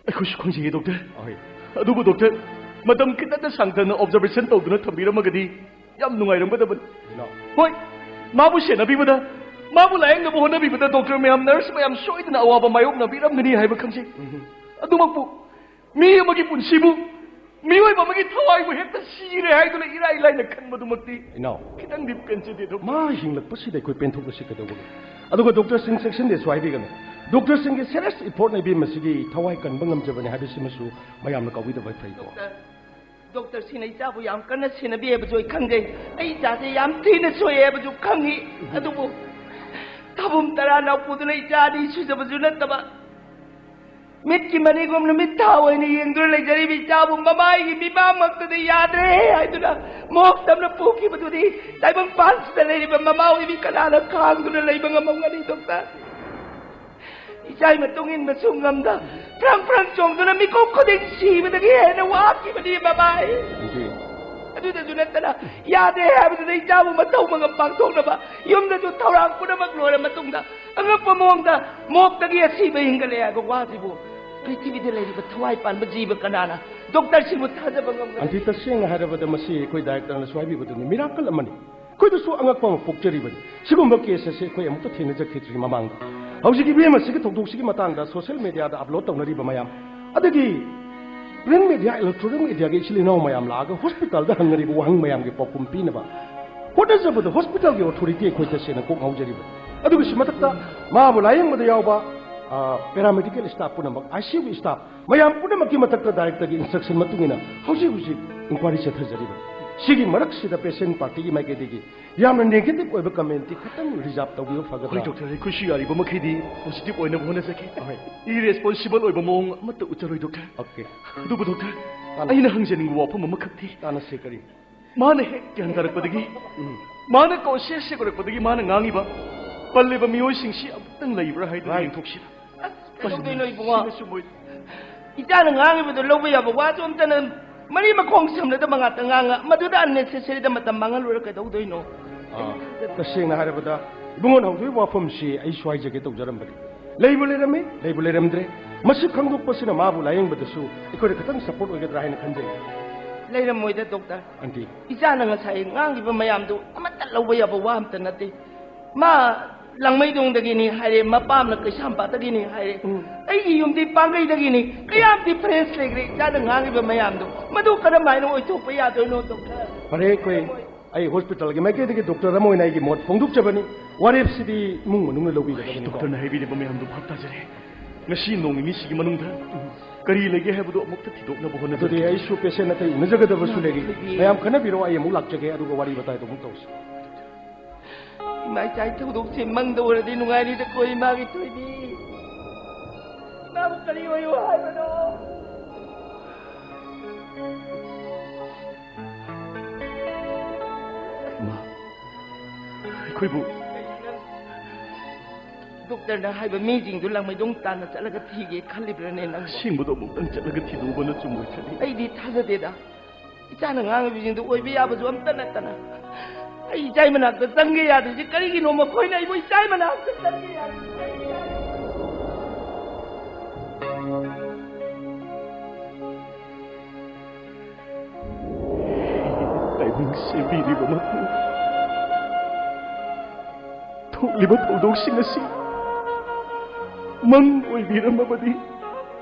ꯑꯩꯈꯣꯏꯁꯨ ꯈꯪꯖꯩꯌꯦ, ꯗꯣꯛꯇꯔ꯫ ꯑꯍꯣꯏ꯫ ꯑꯗꯨꯕꯨ, ꯗꯣꯛꯇꯔ, ꯃꯇꯝ ꯈꯤꯇꯪꯗ ꯁꯥꯡꯊꯅ ꯑꯣꯕꯖꯔꯕꯦꯁꯟ ꯇꯧꯗꯨꯅ ꯊꯝꯕꯤꯔꯝꯃꯒꯗꯤ ꯌꯥꯝ ꯅꯨꯡꯉꯥꯏꯔꯝꯒꯗꯕꯅꯤ꯫ ꯏꯅꯥꯎ꯫ ꯍꯣꯏ, ꯃꯥꯕꯨ ꯁꯦꯟꯅꯕꯤꯕꯗ, ꯃꯥꯕꯨ ꯂꯥꯌꯦꯡꯅꯕ ꯍꯣꯠꯅꯕꯤꯕꯗ ꯗꯣꯛꯇꯔ ꯃꯌꯥꯝ, ꯅꯔꯁ ꯃꯌꯥꯝ ꯁꯣꯏꯗꯅ ꯑꯋꯥꯕ ꯃꯥꯌꯣꯛꯅꯕꯤꯔꯝꯒꯅꯤ ꯍꯥꯏꯕ ꯈꯪꯖꯩ꯫ ꯎꯝ꯫ ꯑꯗꯨꯃꯛꯄꯨ, ꯃꯤ ꯑꯃꯒꯤ ꯄꯨꯟꯁꯤꯕꯨ, ꯃꯤꯑꯣꯏꯕ ꯑꯃꯒꯤ ꯊꯋꯥꯏꯕꯨ ꯍꯦꯛꯇ ꯁꯤꯔꯦ ꯍꯥꯏꯗꯨꯅ ꯏꯔꯥꯏ ꯂꯥꯏꯅ ꯈꯟꯕꯗꯨꯃꯛꯇꯤ ꯏꯅꯥꯎ꯫ ꯈꯤꯇꯪꯗꯤ ꯄꯦꯟꯖꯗꯦ, ꯗꯣꯛꯇꯔ꯫ ꯃꯥ ꯍꯤꯡꯂꯛꯄꯁꯤꯗ ꯑꯩꯈꯣꯏ ꯄꯦꯟꯊꯣꯛꯂꯁꯤ ꯀꯩꯗꯧꯕꯒꯦ? ꯑꯗꯨꯒ ꯗꯣꯛꯇꯔꯁꯤꯡ ꯆꯦꯛꯁꯤꯟꯗꯦꯁꯨ ꯍꯥꯏꯕꯤꯒꯅꯨ꯫ ꯗꯣꯛꯇꯔꯁꯤꯡꯒꯤ ꯁꯦꯔꯤꯌꯁ ꯏꯐꯣꯔꯠꯅ ꯏꯕꯦꯝ ꯑꯁꯤꯒꯤ ꯊꯋꯥꯏ ꯀꯟꯕ ꯉꯝꯖꯕꯅꯤ ꯍꯥꯏꯕꯁꯤꯃꯁꯨ ꯃꯌꯥꯝꯅ ꯀꯥꯎꯕꯤꯗꯕ ꯐꯩꯀꯣ꯫ ꯗꯣꯛꯇꯔ, ꯗꯣꯛꯇꯔꯁꯤꯡꯅ ꯏꯆꯥꯕꯨ ꯌꯥꯝ ꯀꯟꯅ ꯁꯦꯟꯅꯕꯤ ꯍꯥꯏꯕꯁꯨ ꯑꯩ ꯈꯪꯖꯩ꯫ ꯑꯩ ꯏꯆꯥꯁꯦ ꯌꯥꯝ ꯊꯤꯅ ꯁꯣꯛꯑꯦ ꯍꯥꯏꯕꯁꯨ ꯈꯪꯉꯤ꯫ ꯑꯗꯨꯕꯨ ꯊꯥꯕꯨꯝ ꯇꯔꯥ ꯅꯥꯎꯄꯨꯗꯨꯅ ꯏꯆꯥ ꯑꯅꯤ ꯁꯨꯖꯕꯁꯨ ꯅꯠꯇꯕ, ꯃꯤꯠꯀꯤ ꯃꯅꯤꯒꯨꯝ ꯅꯨꯃꯤꯠ ꯊꯥ ꯑꯣꯏꯅ ꯌꯦꯡꯗꯨꯅ ꯂꯩꯖꯔꯤꯕ ꯏꯆꯥꯕꯨ ꯃꯃꯥꯏꯒꯤ ꯃꯤꯃꯥꯡꯃꯛꯇꯗ ꯌꯥꯗ꯭ꯔꯦ ꯍꯥꯏꯗꯨꯅ ꯃꯣꯛ ꯇꯝꯅ ꯄꯨꯈꯤꯕꯗꯨꯗꯤ ꯇꯥꯏꯕꯪꯄꯥꯟꯁꯤꯗ ꯂꯩꯔꯤꯕ ꯃꯃꯥ ꯑꯣꯏꯕꯤ ꯀꯅꯥꯅ ꯈꯥꯡꯗꯨꯅ ꯂꯩꯕ ꯉꯝꯃꯝꯒꯅꯤ, ꯗꯣꯛꯇꯔ? ꯏꯆꯥꯒꯤ ꯃꯇꯨꯡ ꯏꯟꯕꯁꯨ ꯉꯝꯗ ꯐ꯭ꯔꯪ ꯐ꯭ꯔꯪ ꯆꯣꯡꯗꯨꯅ ꯃꯤꯀꯨꯞ ꯈꯨꯗꯤꯡ ꯁꯤꯕꯗꯒꯤ ꯍꯦꯟꯅ ꯋꯥꯈꯤꯕꯅꯤ ꯃꯃꯥꯏ꯫ ꯑꯗꯨꯗꯁꯨ ꯅꯠꯇꯅ ꯌꯥꯗꯦ ꯍꯥꯏꯕꯗꯨꯗ ꯏꯆꯥꯕꯨ ꯃꯊꯧ ꯃꯉꯝ ꯄꯥꯡꯊꯣꯛꯅꯕ ꯌꯨꯝꯗꯁꯨ ꯊꯧꯔꯥꯡ ꯄꯨꯝꯅꯃꯛ ꯂꯣꯏꯔ ꯃꯇꯨꯡꯗ ꯑꯉꯛꯄ ꯃꯑꯣꯡꯗ ꯃꯣꯛꯇꯒꯤ ꯑꯁꯤꯕ ꯍꯤꯡꯒꯠꯂꯦ ꯍꯥꯏꯕ ꯋꯥꯁꯤꯕꯨ ꯄ꯭ꯔꯤꯊꯤꯕꯤꯗ ꯂꯩꯔꯤꯕ ꯊꯋꯥꯏ ꯄꯥꯟꯕ ꯖꯤꯕ ꯀꯅꯥꯅ ꯗꯣꯛꯇꯔꯁꯤꯕꯨ ꯊꯥꯖꯕ ꯉꯝꯒꯅꯤ? ꯑꯟꯇꯤ, ꯇꯁꯦꯡꯅ ꯍꯥꯏꯔꯕꯗ ꯃꯁꯤ ꯑꯩꯈꯣꯏ ꯗꯥꯏꯔꯦꯛꯇꯔꯅꯁꯨ ꯍꯥꯏꯕꯤꯕꯗꯨꯅꯤ, ꯃꯤꯔꯥꯀꯜ ꯑꯃꯅꯤ꯫ ꯑꯩꯈꯣꯏꯗꯁꯨ ꯑꯉꯛꯄ ꯑꯃ ꯄꯣꯛꯆꯔꯤꯕꯅꯤ꯫ ꯁꯤꯒꯨꯝꯕ ꯀꯦꯁ ꯑꯁꯤ ꯑꯩꯈꯣꯏ ꯑꯃꯨꯛꯇ ꯊꯦꯡꯅꯖꯈꯤꯗ꯭ꯔꯤ ꯃꯃꯥꯡꯗ꯫ ꯍꯧꯖꯤꯛ ꯏꯕꯦꯝ ꯑꯁꯤꯒꯤ ꯊꯧꯗꯣꯛꯁꯤꯒꯤ ꯃꯇꯥꯡꯗ ꯁꯣꯁꯤꯌꯦꯜ ꯃꯦꯗꯤꯌꯥꯗ ꯑꯞꯂꯣꯗ ꯇꯧꯅꯔꯤꯕ ꯃꯌꯥꯝ, ꯑꯗꯒꯤ ꯄ꯭ꯔꯤꯟ ꯃꯦꯗꯤꯌꯥ, ꯏꯂꯦꯛꯇ꯭ꯔꯣꯅꯤꯛ ꯃꯦꯗꯤꯌꯥꯒꯤ ꯏꯆꯤꯜ ꯏꯅꯥꯎ ꯃꯌꯥꯝ ꯂꯥꯛꯑꯒ ꯍꯣꯁꯄꯤꯇꯥꯜꯗ ꯍꯪꯅꯔꯤꯕ ꯋꯥꯍꯪ ꯃꯌꯥꯝꯒꯤ ꯄꯥꯎꯈꯨꯝ ꯄꯤꯅꯕ ꯍꯣꯠꯅꯖꯕꯗ ꯍꯣꯁꯄꯤꯇꯥꯜꯒꯤ ꯑꯣꯊꯣꯔꯤꯇꯤ ꯑꯩꯈꯣꯏ ꯇꯁꯦꯡꯅ ꯀꯣꯛ ꯉꯥꯎꯖꯔꯤꯕꯅꯤ꯫ ꯑꯗꯨꯒ ꯁꯤ ꯃꯊꯛꯇ ꯃꯥꯕꯨ ꯂꯥꯌꯦꯡꯕꯗ ꯌꯥꯎꯕ, ꯑ, ꯄꯦꯔꯥꯃꯦꯗꯤꯀꯦꯜ ꯁ꯭ꯇꯥꯐ ꯄꯨꯝꯅꯃꯛ, ꯑꯥꯏ ꯁꯤ ꯌꯨꯒꯤ ꯁ꯭ꯇꯥꯐ ꯃꯌꯥꯝ ꯄꯨꯝꯅꯃꯛꯀꯤ ꯃꯊꯛꯇ ꯗꯥꯏꯔꯦꯛꯇꯔꯒꯤ ꯏꯟꯁꯇ꯭ꯔꯛꯁꯟ ꯃꯇꯨꯡ ꯏꯟꯅ ꯍꯧꯖꯤꯛ ꯍꯧꯖꯤꯛ ꯏꯟꯀ꯭ꯋꯥꯏꯔꯤ ꯆꯠꯊꯖꯔꯤꯕꯅꯤ꯫ ꯁꯤꯒꯤ ꯃꯔꯛꯁꯤꯗ ꯄꯦꯁꯦꯟ ꯄꯥꯔꯇꯤꯒꯤ ꯃꯥꯏꯀꯩꯗꯒꯤ ꯌꯥꯝꯅ ꯅꯦꯒꯦꯇꯤꯚ ꯑꯣꯏꯕ ꯀꯃꯦꯟꯇꯤ ꯈꯇꯪ ꯔꯤꯖꯥꯔꯚ ꯇꯧꯕꯤꯕ ꯍꯣꯏ, ꯐꯒꯗ꯭ꯔꯥ? ꯗꯣꯛꯇꯔ, ꯑꯩꯈꯣꯏꯁꯨ ꯌꯥꯔꯤꯕ ꯃꯈꯩꯗꯤ ꯄꯣꯖꯤꯇꯤꯚ ꯑꯣꯏꯅꯕ ꯍꯣꯠꯅꯖꯒꯦ꯫ ꯍꯣꯏ꯫ ꯏꯔꯦꯁꯄꯣꯟꯁꯤꯕꯜ ꯑꯣꯏꯕ ꯃꯑꯣꯡ ꯑꯃꯠꯇ ꯎꯠꯆꯔꯣꯏ, ꯗꯣꯛꯇꯔ꯫ ꯑꯣꯀꯦ꯫ ꯑꯗꯨꯕꯨ, ꯗꯣꯛꯇꯔ, ꯇꯥꯟꯅ- ꯑꯩꯅ ꯍꯪꯖꯅꯤꯡꯕ ꯋꯥꯐꯝ ꯑꯃꯈꯛꯇꯤ, ꯇꯥꯟꯅꯁꯤ, ꯀꯔꯤ? ꯃꯥꯅ ꯍꯦꯛ ꯒ꯭ꯌꯥꯟ ꯇꯥꯔꯛꯄꯗꯒꯤ, ꯎꯝ꯫ ꯃꯥꯅ ꯀꯣꯟꯁꯤꯌꯁ ꯍꯦꯛ ꯑꯣꯏꯔꯛꯄꯗꯒꯤ ꯃꯥꯅ ꯉꯥꯡꯉꯤꯕ ꯄꯜꯂꯤꯕ ꯃꯤꯑꯣꯏꯁꯤꯡꯁꯤ ꯑꯃꯨꯛꯇꯪ ꯂꯩꯕ꯭ꯔꯥ ꯍꯥꯏꯗꯨꯅ ꯔꯥꯏꯠ꯫ ꯌꯦꯡꯊꯣꯛꯁꯤꯔꯥ? ꯑꯁ, ꯀꯩꯗꯧꯗꯣꯏꯅꯣ ꯏꯕꯨꯡꯉꯣ? ꯁꯤꯅꯁꯨ ꯃꯣꯏ ꯏꯆꯥꯅ ꯉꯥꯡꯉꯤꯕꯗꯣ ꯂꯧꯕ ꯌꯥꯕ ꯋꯥꯁꯨ ꯑꯝꯇꯅ ꯃꯔꯤ ꯃꯈꯣꯡ ꯁꯝꯅꯗꯕ ꯉꯥꯛꯇ ꯉꯥꯡꯉ, ꯃꯗꯨꯗ unnecessary ꯗ ꯃꯇꯝ ꯃꯥꯡꯍꯜꯂꯨꯔ ꯀꯩꯗꯧꯗꯣꯏꯅꯣ? ꯑꯥ, ꯇꯁꯦꯡꯅ ꯍꯥꯏꯔꯕꯗ, ꯏꯕꯨꯡꯉꯣꯅ ꯍꯧꯗꯣꯛꯏꯕ ꯋꯥꯐꯝꯁꯤ ꯑꯩꯁꯨ ꯍꯥꯏꯖꯒꯦ ꯇꯧꯖꯔꯝꯕꯅꯤ꯫ ꯂꯩꯕꯨ ꯂꯩꯔꯝꯃꯤ, ꯂꯩꯕꯨ ꯂꯩꯔꯝꯗ꯭ꯔꯦ꯫ ꯃꯁꯤ ꯈꯪꯗꯣꯛꯄꯁꯤꯅ ꯃꯥꯕꯨ ꯂꯥꯌꯦꯡꯕꯗꯁꯨ ꯑꯩꯈꯣꯏꯗ ꯈꯤꯇꯪ ꯁꯄꯣꯔꯠ ꯑꯣꯏꯒꯗ꯭ꯔꯥ ꯍꯥꯏꯅ ꯈꯟꯖꯩ꯫ ꯂꯩꯔꯝꯃꯣꯏꯗ, ꯗꯣꯛꯇꯔ꯫ ꯑꯟꯇꯤ꯫ ꯏꯆꯥꯅ ꯉꯁꯥꯏ ꯉꯥꯡꯈꯤꯕ ꯃꯌꯥꯝꯗꯨ ꯑꯃꯠꯇ ꯂꯧꯕ ꯌꯥꯕ ꯋꯥ ꯑꯝꯇ ꯅꯠꯇꯦ꯫ ꯃꯥ ꯂꯥꯡꯃꯩꯗꯣꯡꯗꯒꯤꯅꯤ ꯍꯥꯏꯔꯦ, ꯃꯄꯥꯝꯅ ꯀꯩꯁꯥꯝꯄꯥꯠꯇꯒꯤꯅꯤ ꯍꯥꯏꯔꯦ꯫ ꯎꯝ꯫ ꯑꯩꯒꯤ ꯌꯨꯝꯗꯤ ꯄꯥꯡꯒꯩꯗꯒꯤꯅꯤ꯫ ꯀꯌꯥꯝ ꯗꯤꯐꯔꯦꯟꯁ ꯂꯩꯈ꯭ꯔꯦ ꯏꯆꯥꯅ ꯉꯥꯡꯉꯤꯕ ꯃꯌꯥꯝꯗꯣ? ꯃꯗꯨ ꯀꯔꯝꯍꯥꯏꯅ ꯑꯣꯏꯊꯣꯛꯄ ꯌꯥꯗꯣꯏꯅꯣ, ꯗꯣꯛꯇꯔ? ꯐꯔꯦ, ꯑꯩꯈꯣꯏ, ꯑꯩ ꯍꯣꯁꯄꯤꯇꯥꯜꯒꯤ ꯃꯥꯏꯀꯩꯗꯒꯤ ꯗꯣꯛꯇꯔ ꯑꯃ ꯑꯣꯏꯅ ꯑꯩꯒꯤ ꯃꯣꯠ ꯐꯣꯡꯗꯣꯛꯆꯕꯅꯤ꯫ ꯋꯥꯔꯦꯞꯁꯤꯗꯤ ꯏꯃꯨꯡ ꯃꯅꯨꯡꯅ ꯂꯧꯕꯤꯒꯗꯕꯅꯤꯀꯣ꯫ ꯗꯣꯛꯇꯔꯅ ꯍꯥꯏꯕꯤꯔꯤꯕ ꯃꯌꯥꯝꯗꯣ ꯚꯥꯞ ꯇꯥꯖꯔꯦ꯫ ꯉꯁꯤ ꯅꯣꯡ ꯅꯤꯅꯤꯁꯤꯒꯤ ꯃꯅꯨꯡꯗ ꯀꯔꯤ ꯂꯩꯒꯦ ꯍꯥꯏꯕꯗꯨ ꯑꯃꯨꯛꯇ ꯊꯤꯗꯣꯛꯅꯕ ꯑꯗꯨꯗꯤ ꯍꯣꯠꯅꯖꯔꯒꯦ꯫ ꯑꯩꯁꯨ ꯄꯦꯁꯦꯟ ꯑꯇꯩ ꯎꯅꯖꯒꯗꯕꯁꯨ ꯂꯩꯔꯤ꯫ ꯃꯌꯥꯝ ꯈꯟꯅꯕꯤꯔꯣ, ꯑꯩ ꯑꯃꯨꯛ ꯂꯥꯛꯆꯒꯦ, ꯑꯗꯨꯒ ꯋꯥꯔꯤ ꯋꯥꯇꯥꯏꯗꯣ ꯑꯃꯨꯛ ꯇꯧꯁꯤ꯫ ꯏꯃꯥ ꯏꯆꯥꯒꯤ ꯊꯧꯗꯣꯛꯁꯦ ꯃꯪꯗ ꯑꯣꯏꯔꯗꯤ ꯅꯨꯡꯉꯥꯏꯅꯤꯗꯀꯣ, ꯏꯃꯥꯒꯤ ꯊꯣꯏꯕꯤ꯫ ꯅꯪ ꯀꯔꯤ ꯑꯣꯏꯌꯨ ꯍꯥꯏꯕꯅꯣ? ꯏꯃꯥ, ꯑꯩꯈꯣꯏꯕꯨ ꯗꯣꯛꯇꯔꯅ ꯍꯥꯏꯕ ꯃꯤꯁꯤꯡꯗꯨ ꯂꯥꯡꯃꯩꯗꯣꯡ ꯇꯥꯟꯅ ꯆꯠꯂꯒ ꯊꯤꯒꯦ ꯈꯜꯂꯤꯕ꯭ꯔꯅꯦ ꯅꯪꯕꯣ? ꯑꯁꯦꯡꯕꯗꯣ ꯑꯃꯨꯛꯇꯪ ꯆꯠꯂꯒ ꯊꯤꯗꯣꯛꯎꯕꯅ ꯆꯨꯝꯃꯣꯏ ꯈꯜꯂꯤ꯫ ꯑꯩꯗꯤ ꯊꯥꯖꯗꯦꯗ꯫ ꯏꯆꯥꯅ ꯉꯥꯡꯉꯤꯕꯁꯤꯡꯗꯨ ꯑꯣꯏꯕ ꯌꯥꯕꯁꯨ ꯑꯝꯇ ꯅꯠꯇꯅ, ꯑꯩ ꯏꯆꯥꯏ ꯃꯅꯥꯛꯇ ꯆꯪꯒꯦ ꯌꯥꯗ꯭ꯔꯤꯁꯤ ꯀꯔꯤꯒꯤꯅꯣ? ꯃꯈꯣꯏꯅ ꯑꯩꯕꯨ ꯏꯆꯥꯏ ꯃꯅꯥꯛꯇ ꯆꯪꯒꯦ ꯌꯥꯗ꯭ꯔꯤꯁꯤ ꯀꯔꯤꯒꯤꯅꯣ? ꯇꯥꯏꯕꯪ ꯁꯦꯝꯕꯤꯔꯤꯕ ꯃꯄꯨ, ꯊꯣꯛꯂꯤꯕ ꯊꯧꯗꯣꯛꯁꯤꯡ ꯑꯁꯤ ꯃꯪ ꯑꯣꯏꯕꯤꯔꯝꯃꯕꯗꯤ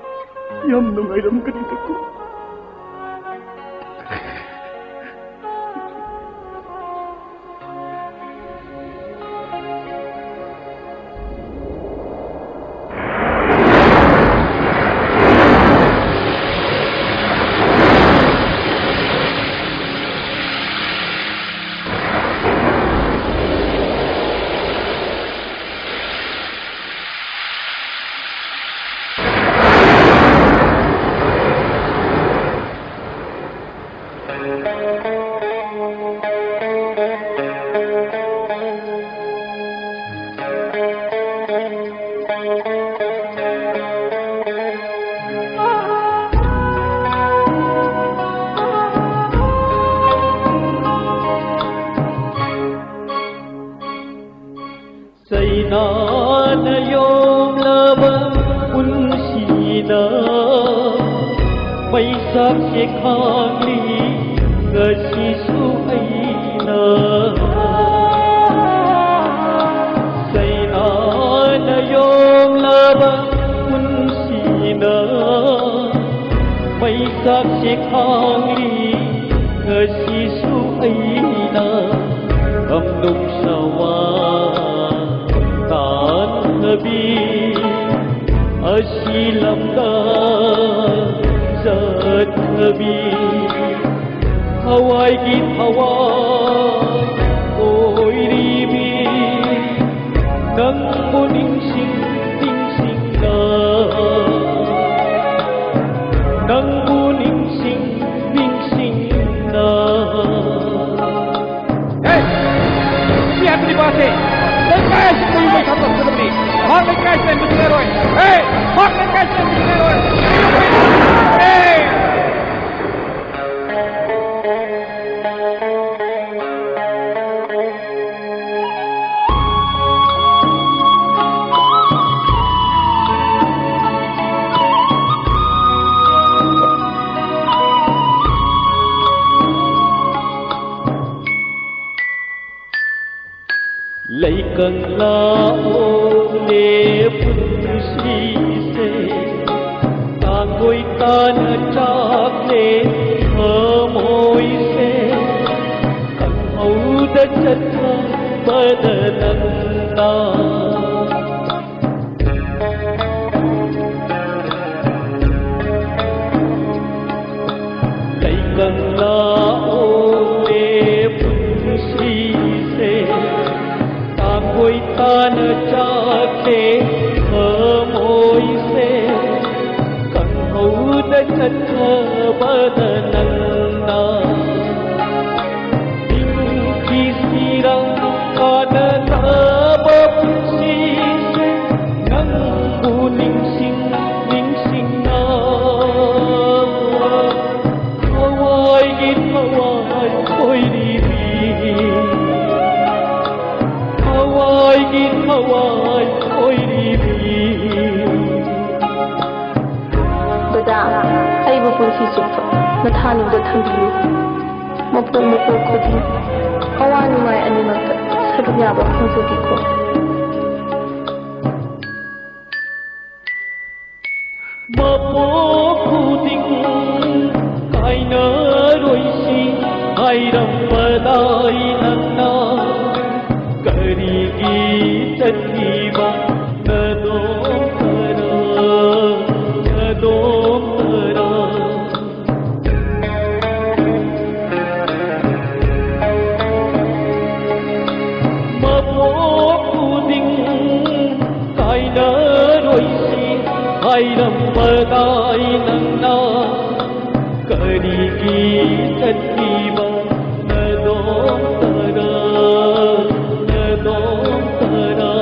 ꯌꯥꯝ ꯅꯨꯡꯉꯥꯏꯔꯝꯒꯅꯤꯗꯀꯣ꯫ ꯆꯩꯅꯥꯅ ꯌꯣꯝꯂꯕ ꯄꯨꯟꯁꯤꯗ ꯃꯩꯁꯥꯛꯁꯦ ꯈꯥꯡꯂꯤ ꯉꯁꯤꯁꯨ ꯑꯩꯅ꯫ ꯆꯩꯅꯥꯅ ꯌꯣꯝꯂꯕ ꯄꯨꯟꯁꯤꯗ ꯃꯩꯁꯥꯛꯁꯦ ꯈꯥꯡꯂꯤ ꯉꯁꯤꯁꯨ ꯑꯩꯅ꯫ ꯀꯝꯗꯧ ꯁꯋꯥ ꯇꯥꯟꯅꯕꯤ ꯑꯁꯤ ꯂꯝꯗ ꯆꯠꯅꯕꯤ ꯊꯋꯥꯏꯒꯤ ꯊꯋꯥꯏ ꯑꯣꯏꯔꯤꯕꯤ ꯅꯪꯕꯨ ꯅꯤꯡꯁꯤꯡ ꯅꯤꯡꯁꯤꯡꯅ ꯂꯩꯀꯪꯂꯥ ꯑꯣꯜꯂꯦ ꯄꯨꯟꯁꯤꯁꯦ, ꯇꯥꯡꯒꯣꯏ ꯇꯥꯅ ꯆꯥꯛꯂꯦ ꯊꯃꯣꯏꯁꯦ, ꯈꯪꯍꯧꯗ ꯆꯠꯊꯕꯗ ꯅꯪꯅ꯫ ꯂꯩꯀꯪꯂꯥ ꯑꯣꯜꯂꯦ ꯄꯨꯟꯁꯤꯁꯦ, ꯇꯥꯡꯒꯣꯏ ꯇꯥꯅ ꯆꯥꯛꯂꯦ ꯊꯃꯣꯏꯁꯦ, ꯈꯪꯍꯧꯗ ꯆꯠꯊꯕꯗ ꯅꯪꯅ꯫ ꯅꯤꯡꯊꯤꯁꯤꯔ ꯀꯥꯟꯅꯗꯕ ꯄꯨꯟꯁꯤꯁꯦ, ꯅꯪꯕꯨ ꯅꯤꯡꯁꯤꯡ ꯅꯤꯡꯁꯤꯡꯅ꯫ ꯊꯋꯥꯏꯒꯤ ꯊꯋꯥꯏ ꯑꯣꯏꯔꯤꯕꯤ, ꯊꯋꯥꯏꯒꯤ ꯊꯋꯥꯏ ꯑꯣꯏꯔꯤꯕꯤ꯫ ꯗꯗꯥ, ꯑꯩꯕꯨ ꯄꯨꯟꯁꯤ ꯆꯨꯞꯄ ꯅꯊꯥꯅꯤꯡꯗ ꯊꯝꯕꯤꯌꯨ꯫ ꯃꯄꯣꯛ ꯃꯄꯣꯛ ꯈꯨꯗꯤꯡ ꯑꯋꯥ ꯅꯨꯡꯉꯥꯏ ꯑꯅꯤꯃꯛꯇ ꯁꯔꯨꯛ ꯌꯥꯕ ꯐꯪꯖꯒꯦꯀꯣ꯫ ꯃꯄꯣꯛ ꯈꯨꯗꯤꯡ ꯀꯥꯏꯅꯔꯣꯏꯁꯤ ꯍꯥꯏꯔꯝꯕꯗꯥꯏ ꯅꯪꯅ, ꯀꯔꯤꯒꯤ ꯆꯠꯈꯤꯕ ꯅꯗꯣꯝ ꯇꯔꯥ, ꯅꯗꯣꯝ ꯇꯔꯥ? ꯃꯄꯣꯛ ꯈꯨꯗꯤꯡ ꯀꯥꯏꯅꯔꯣꯏꯁꯤ ꯍꯥꯏꯔꯝꯕꯗꯥꯏ ꯅꯪꯅ, ꯀꯔꯤꯒꯤ ꯆꯠꯈꯤꯕ ꯅꯗꯣꯝ ꯇꯔꯥ, ꯅꯗꯣꯝ ꯇꯔꯥ?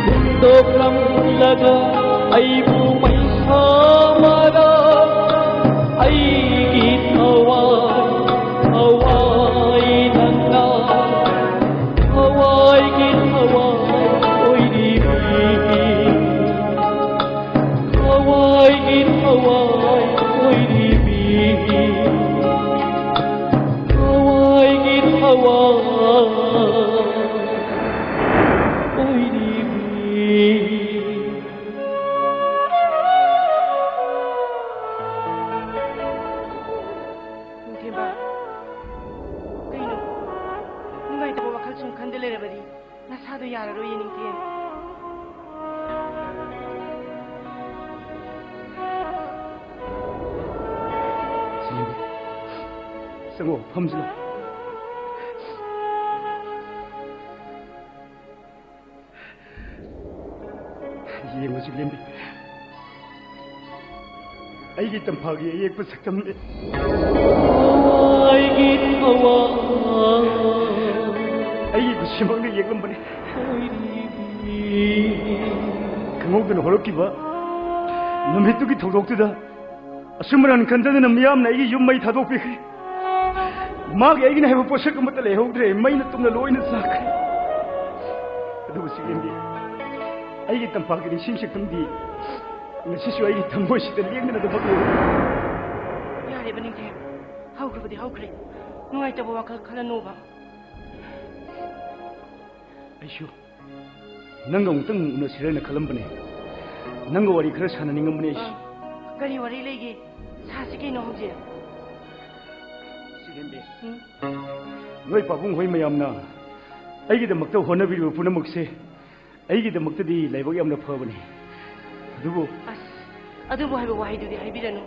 ꯍꯨꯟꯗꯣꯛꯂꯝꯂꯒ ꯑꯩꯕꯨ ꯃꯩꯁꯥ ꯃꯔꯛ ꯑꯩꯒꯤ ꯊꯋꯥꯏ, ꯊꯋꯥꯏ ꯅꯪꯅ ꯊꯋꯥꯏꯒꯤ ꯊꯋꯥꯏ ꯑꯣꯏꯔꯤꯕꯤ, ꯊꯋꯥꯏꯒꯤ ꯊꯋꯥꯏ ꯑꯣꯏꯔꯤꯕꯤ, ꯊꯋꯥꯏꯒꯤ ꯊꯋꯥꯏ ꯑꯣꯏꯔꯤꯕꯤ꯫ ꯅꯤꯡꯊꯦꯝꯕ, ꯀꯩꯅꯣ? ꯅꯨꯡꯉꯥꯏꯇꯕ ꯋꯥꯈꯜ ꯁꯨꯝ ꯈꯟꯗ ꯂꯩꯔꯕꯗꯤ ꯅꯁꯥꯗꯣ ꯌꯥꯔꯔꯣꯏꯌꯦ, ꯅꯤꯡꯊꯦꯝ꯫ ꯆꯪꯉꯣ, ꯐꯝꯁꯤꯜꯂꯣ꯫ ꯌꯦꯡꯉꯨ ꯆꯤꯡꯂꯦꯝꯕꯤ, ꯑꯩꯒꯤ ꯇꯝꯐꯥꯒꯤ ꯑꯌꯦꯛꯄ ꯁꯛꯇꯝꯅꯤ꯫ ꯑꯩꯒꯤ ꯊꯋꯥꯏ꯫ ꯑꯩꯒꯤ ꯈꯨꯠꯁꯤꯃꯛꯅ ꯌꯦꯛꯂꯝꯕꯅꯤ꯫ ꯈꯪꯍꯧꯗꯅ ꯍꯧꯔꯛꯈꯤꯕ ꯅꯨꯃꯤꯠꯇꯨꯒꯤ ꯊꯧꯗꯣꯛꯇꯨꯗ ꯑꯁꯨꯝ ꯑꯔꯥꯟ ꯈꯟꯖꯗꯅ ꯃꯤꯌꯥꯝꯅ ꯑꯩꯒꯤ ꯌꯨꯝ ꯃꯩ ꯊꯥꯗꯣꯛꯄꯤꯈ꯭ꯔꯦ꯫ ꯃꯥꯒꯤ ꯑꯩꯒꯤꯅ ꯍꯥꯏꯕ ꯄꯣꯠꯁꯛ ꯑꯃꯠꯇ ꯂꯩꯍꯧꯗ꯭ꯔꯦ, ꯃꯩꯅ ꯇꯨꯝꯅ ꯂꯣꯏꯅ ꯆꯥꯈ꯭ꯔꯦ꯫ ꯑꯗꯨꯕꯨ ꯆꯤꯡꯂꯦꯝꯕꯤ, ꯑꯩꯒꯤ ꯇꯝꯐꯥꯛꯀꯤ ꯅꯤꯡꯁꯤꯡ ꯁꯛꯇꯝꯗꯤ ꯉꯁꯤꯁꯨ ꯑꯩꯒꯤ ꯊꯃꯣꯏꯁꯤꯗ ꯂꯦꯡꯗꯅ ꯑꯗꯨꯃꯛ ꯂꯩꯔꯤ꯫ ꯌꯥꯔꯦꯕ ꯅꯤꯡꯊꯦꯝ, ꯍꯧꯈ꯭ꯔꯕꯗꯤ ꯍꯧꯈ꯭ꯔꯦ, ꯅꯨꯡꯉꯥꯏꯇꯕ ꯋꯥꯈꯜ ꯈꯜꯂꯅꯣꯕ꯫ ꯑꯩꯁꯨ ꯅꯪꯒ ꯑꯃꯨꯛꯇꯪ ꯎꯅꯁꯤꯔꯅ ꯈꯜꯂꯝꯕꯅꯦ꯫ ꯅꯪꯒ ꯋꯥꯔꯤ ꯈꯔ ꯁꯥꯟꯅꯅꯤꯡꯉꯝꯕꯅꯦ ꯑꯩꯁꯨ꯫ ꯑ, ꯀꯔꯤ ꯋꯥꯔꯤ ꯂꯩꯒꯦ? ꯁꯥꯁꯤ ꯀꯩꯅꯣ ꯍꯧꯖꯤꯛ꯫ ꯆꯤꯡꯂꯦꯝꯕꯤ, ꯎꯝ? ꯅꯣꯏ ꯄꯥꯕꯨꯡ ꯍꯣꯏ ꯃꯌꯥꯝꯅ ꯑꯩꯒꯤꯗꯃꯛꯇ ꯍꯣꯠꯅꯕꯤꯔꯤꯕ ꯄꯨꯝꯅꯃꯛꯁꯦ ꯑꯩꯒꯤꯗꯃꯛꯇꯗꯤ ꯂꯥꯏꯕꯛ ꯌꯥꯝꯅ ꯐꯕꯅꯤ꯫ ꯑꯗꯨꯕꯨ ꯑꯁ, ꯑꯗꯨꯕꯨ ꯍꯥꯏꯕ ꯋꯥꯍꯩꯗꯨꯗꯤ ꯍꯥꯏꯕꯤꯔꯅꯨ꯫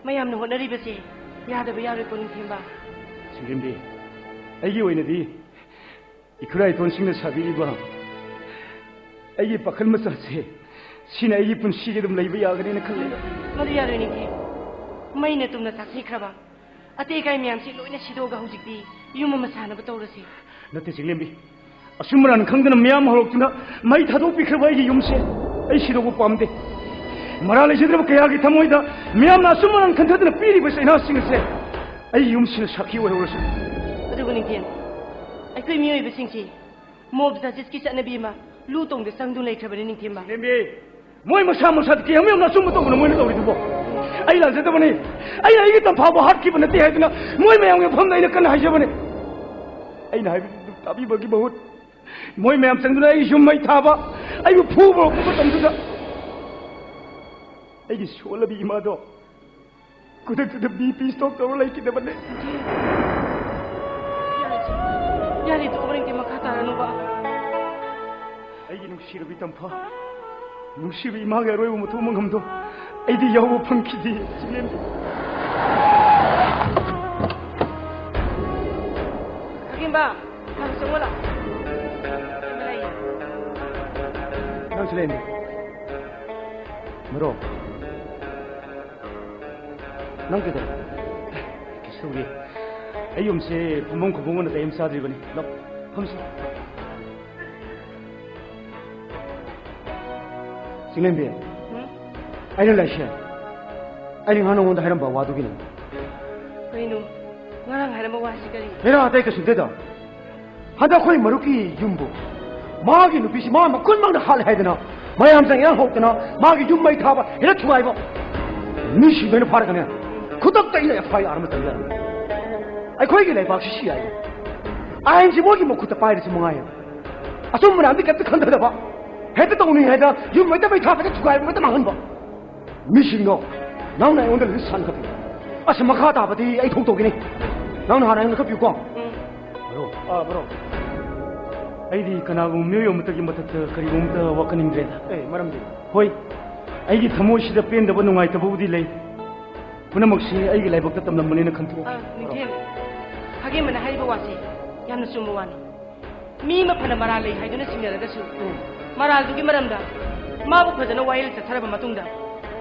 ꯃꯌꯥꯝꯅ ꯍꯣꯠꯅꯔꯤꯕꯁꯦ ꯌꯥꯗꯕ ꯌꯥꯔꯣꯏꯀꯣ, ꯅꯤꯡꯊꯦꯝꯕ꯫ ꯆꯤꯡꯂꯦꯝꯕꯤ, ꯑꯩꯒꯤ ꯑꯣꯏꯅꯗꯤ ꯏꯈꯨꯔꯥ ꯏꯇꯣꯟꯁꯤꯡꯅ ꯁꯥꯕꯤꯔꯤꯕ ꯑꯩꯒꯤ ꯄꯥꯈꯜ ꯃꯆꯥꯁꯦ, ꯁꯤꯅ ꯑꯩꯒꯤ ꯄꯨꯟꯁꯤꯒꯤ ꯑꯗꯨꯝ ꯂꯩꯕ ꯌꯥꯒꯅꯤꯅ ꯈꯜꯂꯦ꯫ ꯃꯗꯨ ꯌꯥꯔꯣꯏ, ꯅꯤꯡꯊꯦꯝ꯫ ꯃꯩꯅ ꯇꯨꯝꯅ ꯆꯥꯛꯊꯩꯈ꯭ꯔꯕ ꯑꯇꯩ ꯑꯀꯥꯏ ꯃꯌꯥꯝꯁꯤ ꯂꯣꯏꯅ ꯁꯤꯗꯣꯛꯑꯒ ꯍꯧꯖꯤꯛꯇꯤ ꯌꯨꯝ ꯑꯃ ꯁꯥꯅꯕ ꯇꯧꯔꯁꯤ꯫ ꯅꯠꯇꯦ ꯆꯤꯡꯂꯦꯝꯕꯤ, ꯑꯁꯨꯝ ꯑꯔꯥꯟ ꯈꯪꯗꯅ ꯃꯤꯌꯥꯝ ꯍꯧꯔꯛꯇꯨꯅ ꯃꯩ ꯊꯥꯗꯣꯛꯄꯤꯈ꯭ꯔꯕ ꯑꯩꯒꯤ ꯌꯨꯝꯁꯦ꯫ ꯑꯩ ꯁꯤꯗꯧꯕ ꯄꯥꯝꯗꯦ꯫ ꯃꯔꯥꯜ ꯂꯩꯖꯗ꯭ꯔꯕ ꯀꯌꯥꯒꯤ ꯊꯃꯣꯏꯗ ꯃꯤꯌꯥꯝꯅ ꯑꯆꯨꯝ ꯑꯔꯥꯟ ꯈꯟꯊꯗꯨꯅ ꯄꯤꯔꯤꯕ ꯆꯩꯅꯥꯁꯤꯡ ꯑꯁꯦ ꯑꯩ ꯌꯨꯝꯁꯤꯅ ꯁꯥꯈꯤ ꯑꯣꯏꯍꯧꯔꯁꯤ꯫ ꯑꯗꯨꯕꯨ ꯅꯤꯡꯊꯦꯝ, ꯑꯩꯈꯣꯏ ꯃꯤꯑꯣꯏꯕꯁꯤꯡꯁꯤ mob justiceꯀꯤ ꯆꯠꯅꯕꯤ ꯑꯃ ꯂꯨ ꯇꯣꯡꯗ ꯆꯪꯗꯨꯅ ꯂꯩꯈ꯭ꯔꯕꯅꯤ ꯅꯤꯡꯊꯦꯝꯕ꯫ ꯅꯦꯝꯕꯤ, ꯃꯣꯏ ꯃꯁꯥ ꯃꯁꯥꯗ ꯀꯌꯥꯝ ꯌꯥꯝꯅ ꯑꯆꯨꯝꯕ ꯇꯧꯕꯅꯣ ꯃꯣꯏꯅ ꯇꯧꯔꯤꯗꯨꯕꯣ? ꯑꯩ ꯂꯥꯟꯖꯗꯕꯅꯤ꯫ ꯑꯩꯅ ꯑꯩꯒꯤ ꯇꯝꯐꯥꯕꯨ ꯍꯥꯠꯈꯤꯕ ꯅꯠꯇꯦ ꯍꯥꯏꯗꯨꯅ ꯃꯣꯏ ꯃꯌꯥꯝꯒꯤ ꯃꯐꯝꯗ ꯑꯩꯅ ꯀꯟꯅ ꯍꯥꯏꯖꯕꯅꯤ꯫ ꯑꯩꯅ ꯍꯥꯏꯕꯗꯨ ꯇꯥꯕꯤꯕꯒꯤ ꯃꯍꯨꯠ ꯃꯣꯏ ꯃꯌꯥꯝ ꯆꯪꯗꯨꯅ ꯑꯩꯒꯤ ꯌꯨꯝ ꯃꯩ ꯊꯥꯕ, ꯑꯩꯕꯨ ꯐꯨꯕ ꯍꯧꯔꯛꯄ ꯃꯇꯝꯗꯨꯗ ꯑꯩꯒꯤ ꯁꯣꯜꯂꯕꯤ ꯏꯃꯥꯗꯣ ꯈꯨꯗꯛꯇꯨꯗ BP stroke ꯇꯧꯔ ꯂꯩꯈꯤꯗꯕꯅꯦ꯫ ꯌꯥꯔꯦ, ꯌꯥꯔꯦ, ꯇꯣꯛꯑꯣ, ꯅꯪꯗꯤ ꯃꯈꯥ ꯇꯥꯔꯅꯨꯕ꯫ ꯑꯩꯒꯤ ꯅꯨꯡꯁꯤꯔꯕꯤ ꯇꯝꯐꯥ, ꯅꯨꯡꯁꯤꯕ ꯏꯃꯥꯒꯤ ꯑꯔꯣꯏꯕ ꯃꯊꯧ ꯃꯉꯝꯗꯣ ꯑꯩꯗꯤ ꯌꯥꯎꯕ ꯐꯪꯈꯤꯗꯦ, ꯆꯤꯡꯂꯦꯝꯕꯤ꯫ ꯈꯥꯒꯦꯝꯕ, ꯈꯔ ꯆꯪꯉꯣ ꯂꯥꯎ꯫ ꯅꯪ ꯆꯤꯡꯂꯦꯝꯕꯤ꯫ ꯃꯔꯣ꯫ ꯅꯪ ꯀꯩꯗꯧꯔꯦ? ꯀꯩꯁꯨ ꯇꯧꯗꯦ꯫ ꯑꯩ ꯌꯨꯝꯁꯦ ꯐꯝꯐꯝ ꯈꯣꯠꯐꯝ ꯅꯥꯇꯩ ꯑꯃ ꯆꯥꯗ꯭ꯔꯤꯕꯅꯤ꯫ ꯂꯥꯎ, ꯐꯝꯁꯤ꯫ ꯆꯤꯡꯂꯦꯝꯕꯤ, ꯎꯝ? ꯑꯩꯅ ꯂꯥꯏꯁꯦ, ꯑꯩꯅ ꯉꯍꯥꯟ ꯅꯉꯣꯟꯗ ꯍꯥꯏꯔꯝꯕ ꯋꯥꯗꯨꯒꯤꯅꯤ꯫ ꯀꯩꯅꯣ? ꯉꯔꯥꯡ ꯍꯥꯏꯔꯝꯕ ꯋꯥꯁꯤ ꯀꯔꯤ? ꯍꯦꯔꯥ, ꯑꯇꯩ ꯀꯩꯁꯨ ꯅꯠꯇꯦꯗ꯫ ꯍꯟꯗꯛ ꯑꯩꯈꯣꯏ ꯃꯔꯨꯞꯀꯤ ꯌꯨꯝꯕꯨ ꯃꯥꯒꯤ ꯅꯨꯄꯤꯁꯤ ꯃꯥ ꯃꯈꯨꯟꯃꯛꯅ ꯍꯥꯠꯂꯦ ꯍꯥꯏꯗꯅ ꯃꯌꯥꯝ ꯆꯪ ꯏꯔꯥꯡ ꯍꯧꯗꯅ ꯃꯥꯒꯤ ꯌꯨꯝ ꯃꯩ ꯊꯥꯕ, ꯍꯦꯔꯥ ꯊꯨꯒꯥꯏꯕ, ꯃꯤꯁꯤꯡꯗꯣ ꯑꯩꯅ ꯐꯥꯔꯒꯅꯦ, ꯈꯨꯗꯛꯇ ꯑꯩꯅ FIR ꯑꯃ ꯆꯪꯖꯔꯝꯃꯤ꯫ ꯑꯩꯈꯣꯏꯒꯤ ꯂꯩꯕꯥꯛꯁꯤ CID, ꯑꯥꯏꯟꯁꯤ ꯃꯣꯏꯒꯤ ꯃꯈꯨꯠꯇ ꯄꯥꯏꯔꯤꯁꯤ ꯃꯉꯥꯏ꯫ ꯑꯆꯨꯝꯕ ꯂꯥꯟꯗꯤ ꯀꯩꯝꯇ ꯈꯟꯊꯗꯕ, ꯍꯦꯛꯇ ꯇꯧꯅꯤꯡꯉꯦ ꯍꯥꯏꯗ ꯌꯨꯝ ꯃꯩꯇ ꯃꯩ ꯊꯥꯕ, ꯍꯦꯛꯇ ꯊꯨꯒꯥꯏꯕ, ꯍꯦꯛꯇ ꯃꯥꯡꯍꯟꯕ꯫ ꯃꯤꯁꯤꯡꯗꯣ ꯅꯪꯅ ꯑꯩꯉꯣꯟꯗ list ꯁꯥꯟꯅꯈꯠꯄꯤꯌꯨ꯫ ꯑꯁ, ꯃꯈꯥ ꯇꯥꯕꯗꯤ ꯑꯩ ꯊꯣꯛ ꯇꯧꯈꯤꯅꯤ꯫ ꯅꯪꯅ ꯍꯥꯟꯅ ꯑꯩꯉꯣꯟꯗ ꯈꯠꯄꯤꯌꯨꯀꯣ꯫ ꯎꯝ꯫ ꯕ꯭ꯔꯣ꯫ ꯑꯥ, ꯕ꯭ꯔꯣ꯫ ꯑꯩꯗꯤ ꯀꯅꯥꯒꯨꯝꯕ ꯃꯤꯑꯣꯏ ꯑꯃꯠꯇꯒꯤ ꯃꯊꯛꯇ ꯀꯔꯤꯒꯨꯝꯕ ꯑꯃꯠꯇ ꯋꯥꯈꯟꯅꯤꯡꯗ꯭ꯔꯦꯗ꯫ ꯑꯦ, ꯃꯔꯝꯗꯤ? ꯍꯣꯏ, ꯑꯩꯒꯤ ꯊꯃꯣꯏꯁꯤꯗ ꯄꯦꯟꯗꯕ, ꯅꯨꯡꯉꯥꯏꯇꯕꯕꯨꯗꯤ ꯂꯩ꯫ ꯄꯨꯝꯅꯃꯛꯁꯤ ꯑꯩꯒꯤ ꯂꯥꯏꯕꯛꯇ ꯇꯝꯂꯝꯕꯅꯦꯅ ꯈꯟꯊꯣꯛ꯫ ꯑꯥ, ꯅꯤꯡꯊꯦꯝ, ꯈꯥꯒꯦꯝꯕꯅ ꯍꯥꯏꯔꯤꯕ ꯋꯥꯁꯤ ꯌꯥꯝꯅ ꯆꯨꯝꯕ ꯋꯥꯅꯤ꯫ ꯃꯤ ꯑꯃ ꯐꯅ ꯃꯔꯥꯜ ꯂꯩ ꯍꯥꯏꯗꯨꯅ ꯆꯤꯡꯅꯔꯒꯁꯨ, ꯎꯝ꯫ ꯃꯔꯥꯜꯗꯨꯒꯤ ꯃꯔꯝꯗ ꯃꯥꯕꯨ ꯐꯖꯅ ꯋꯥꯌꯦꯜ ꯆꯠꯊꯔꯕ ꯃꯇꯨꯡꯗ,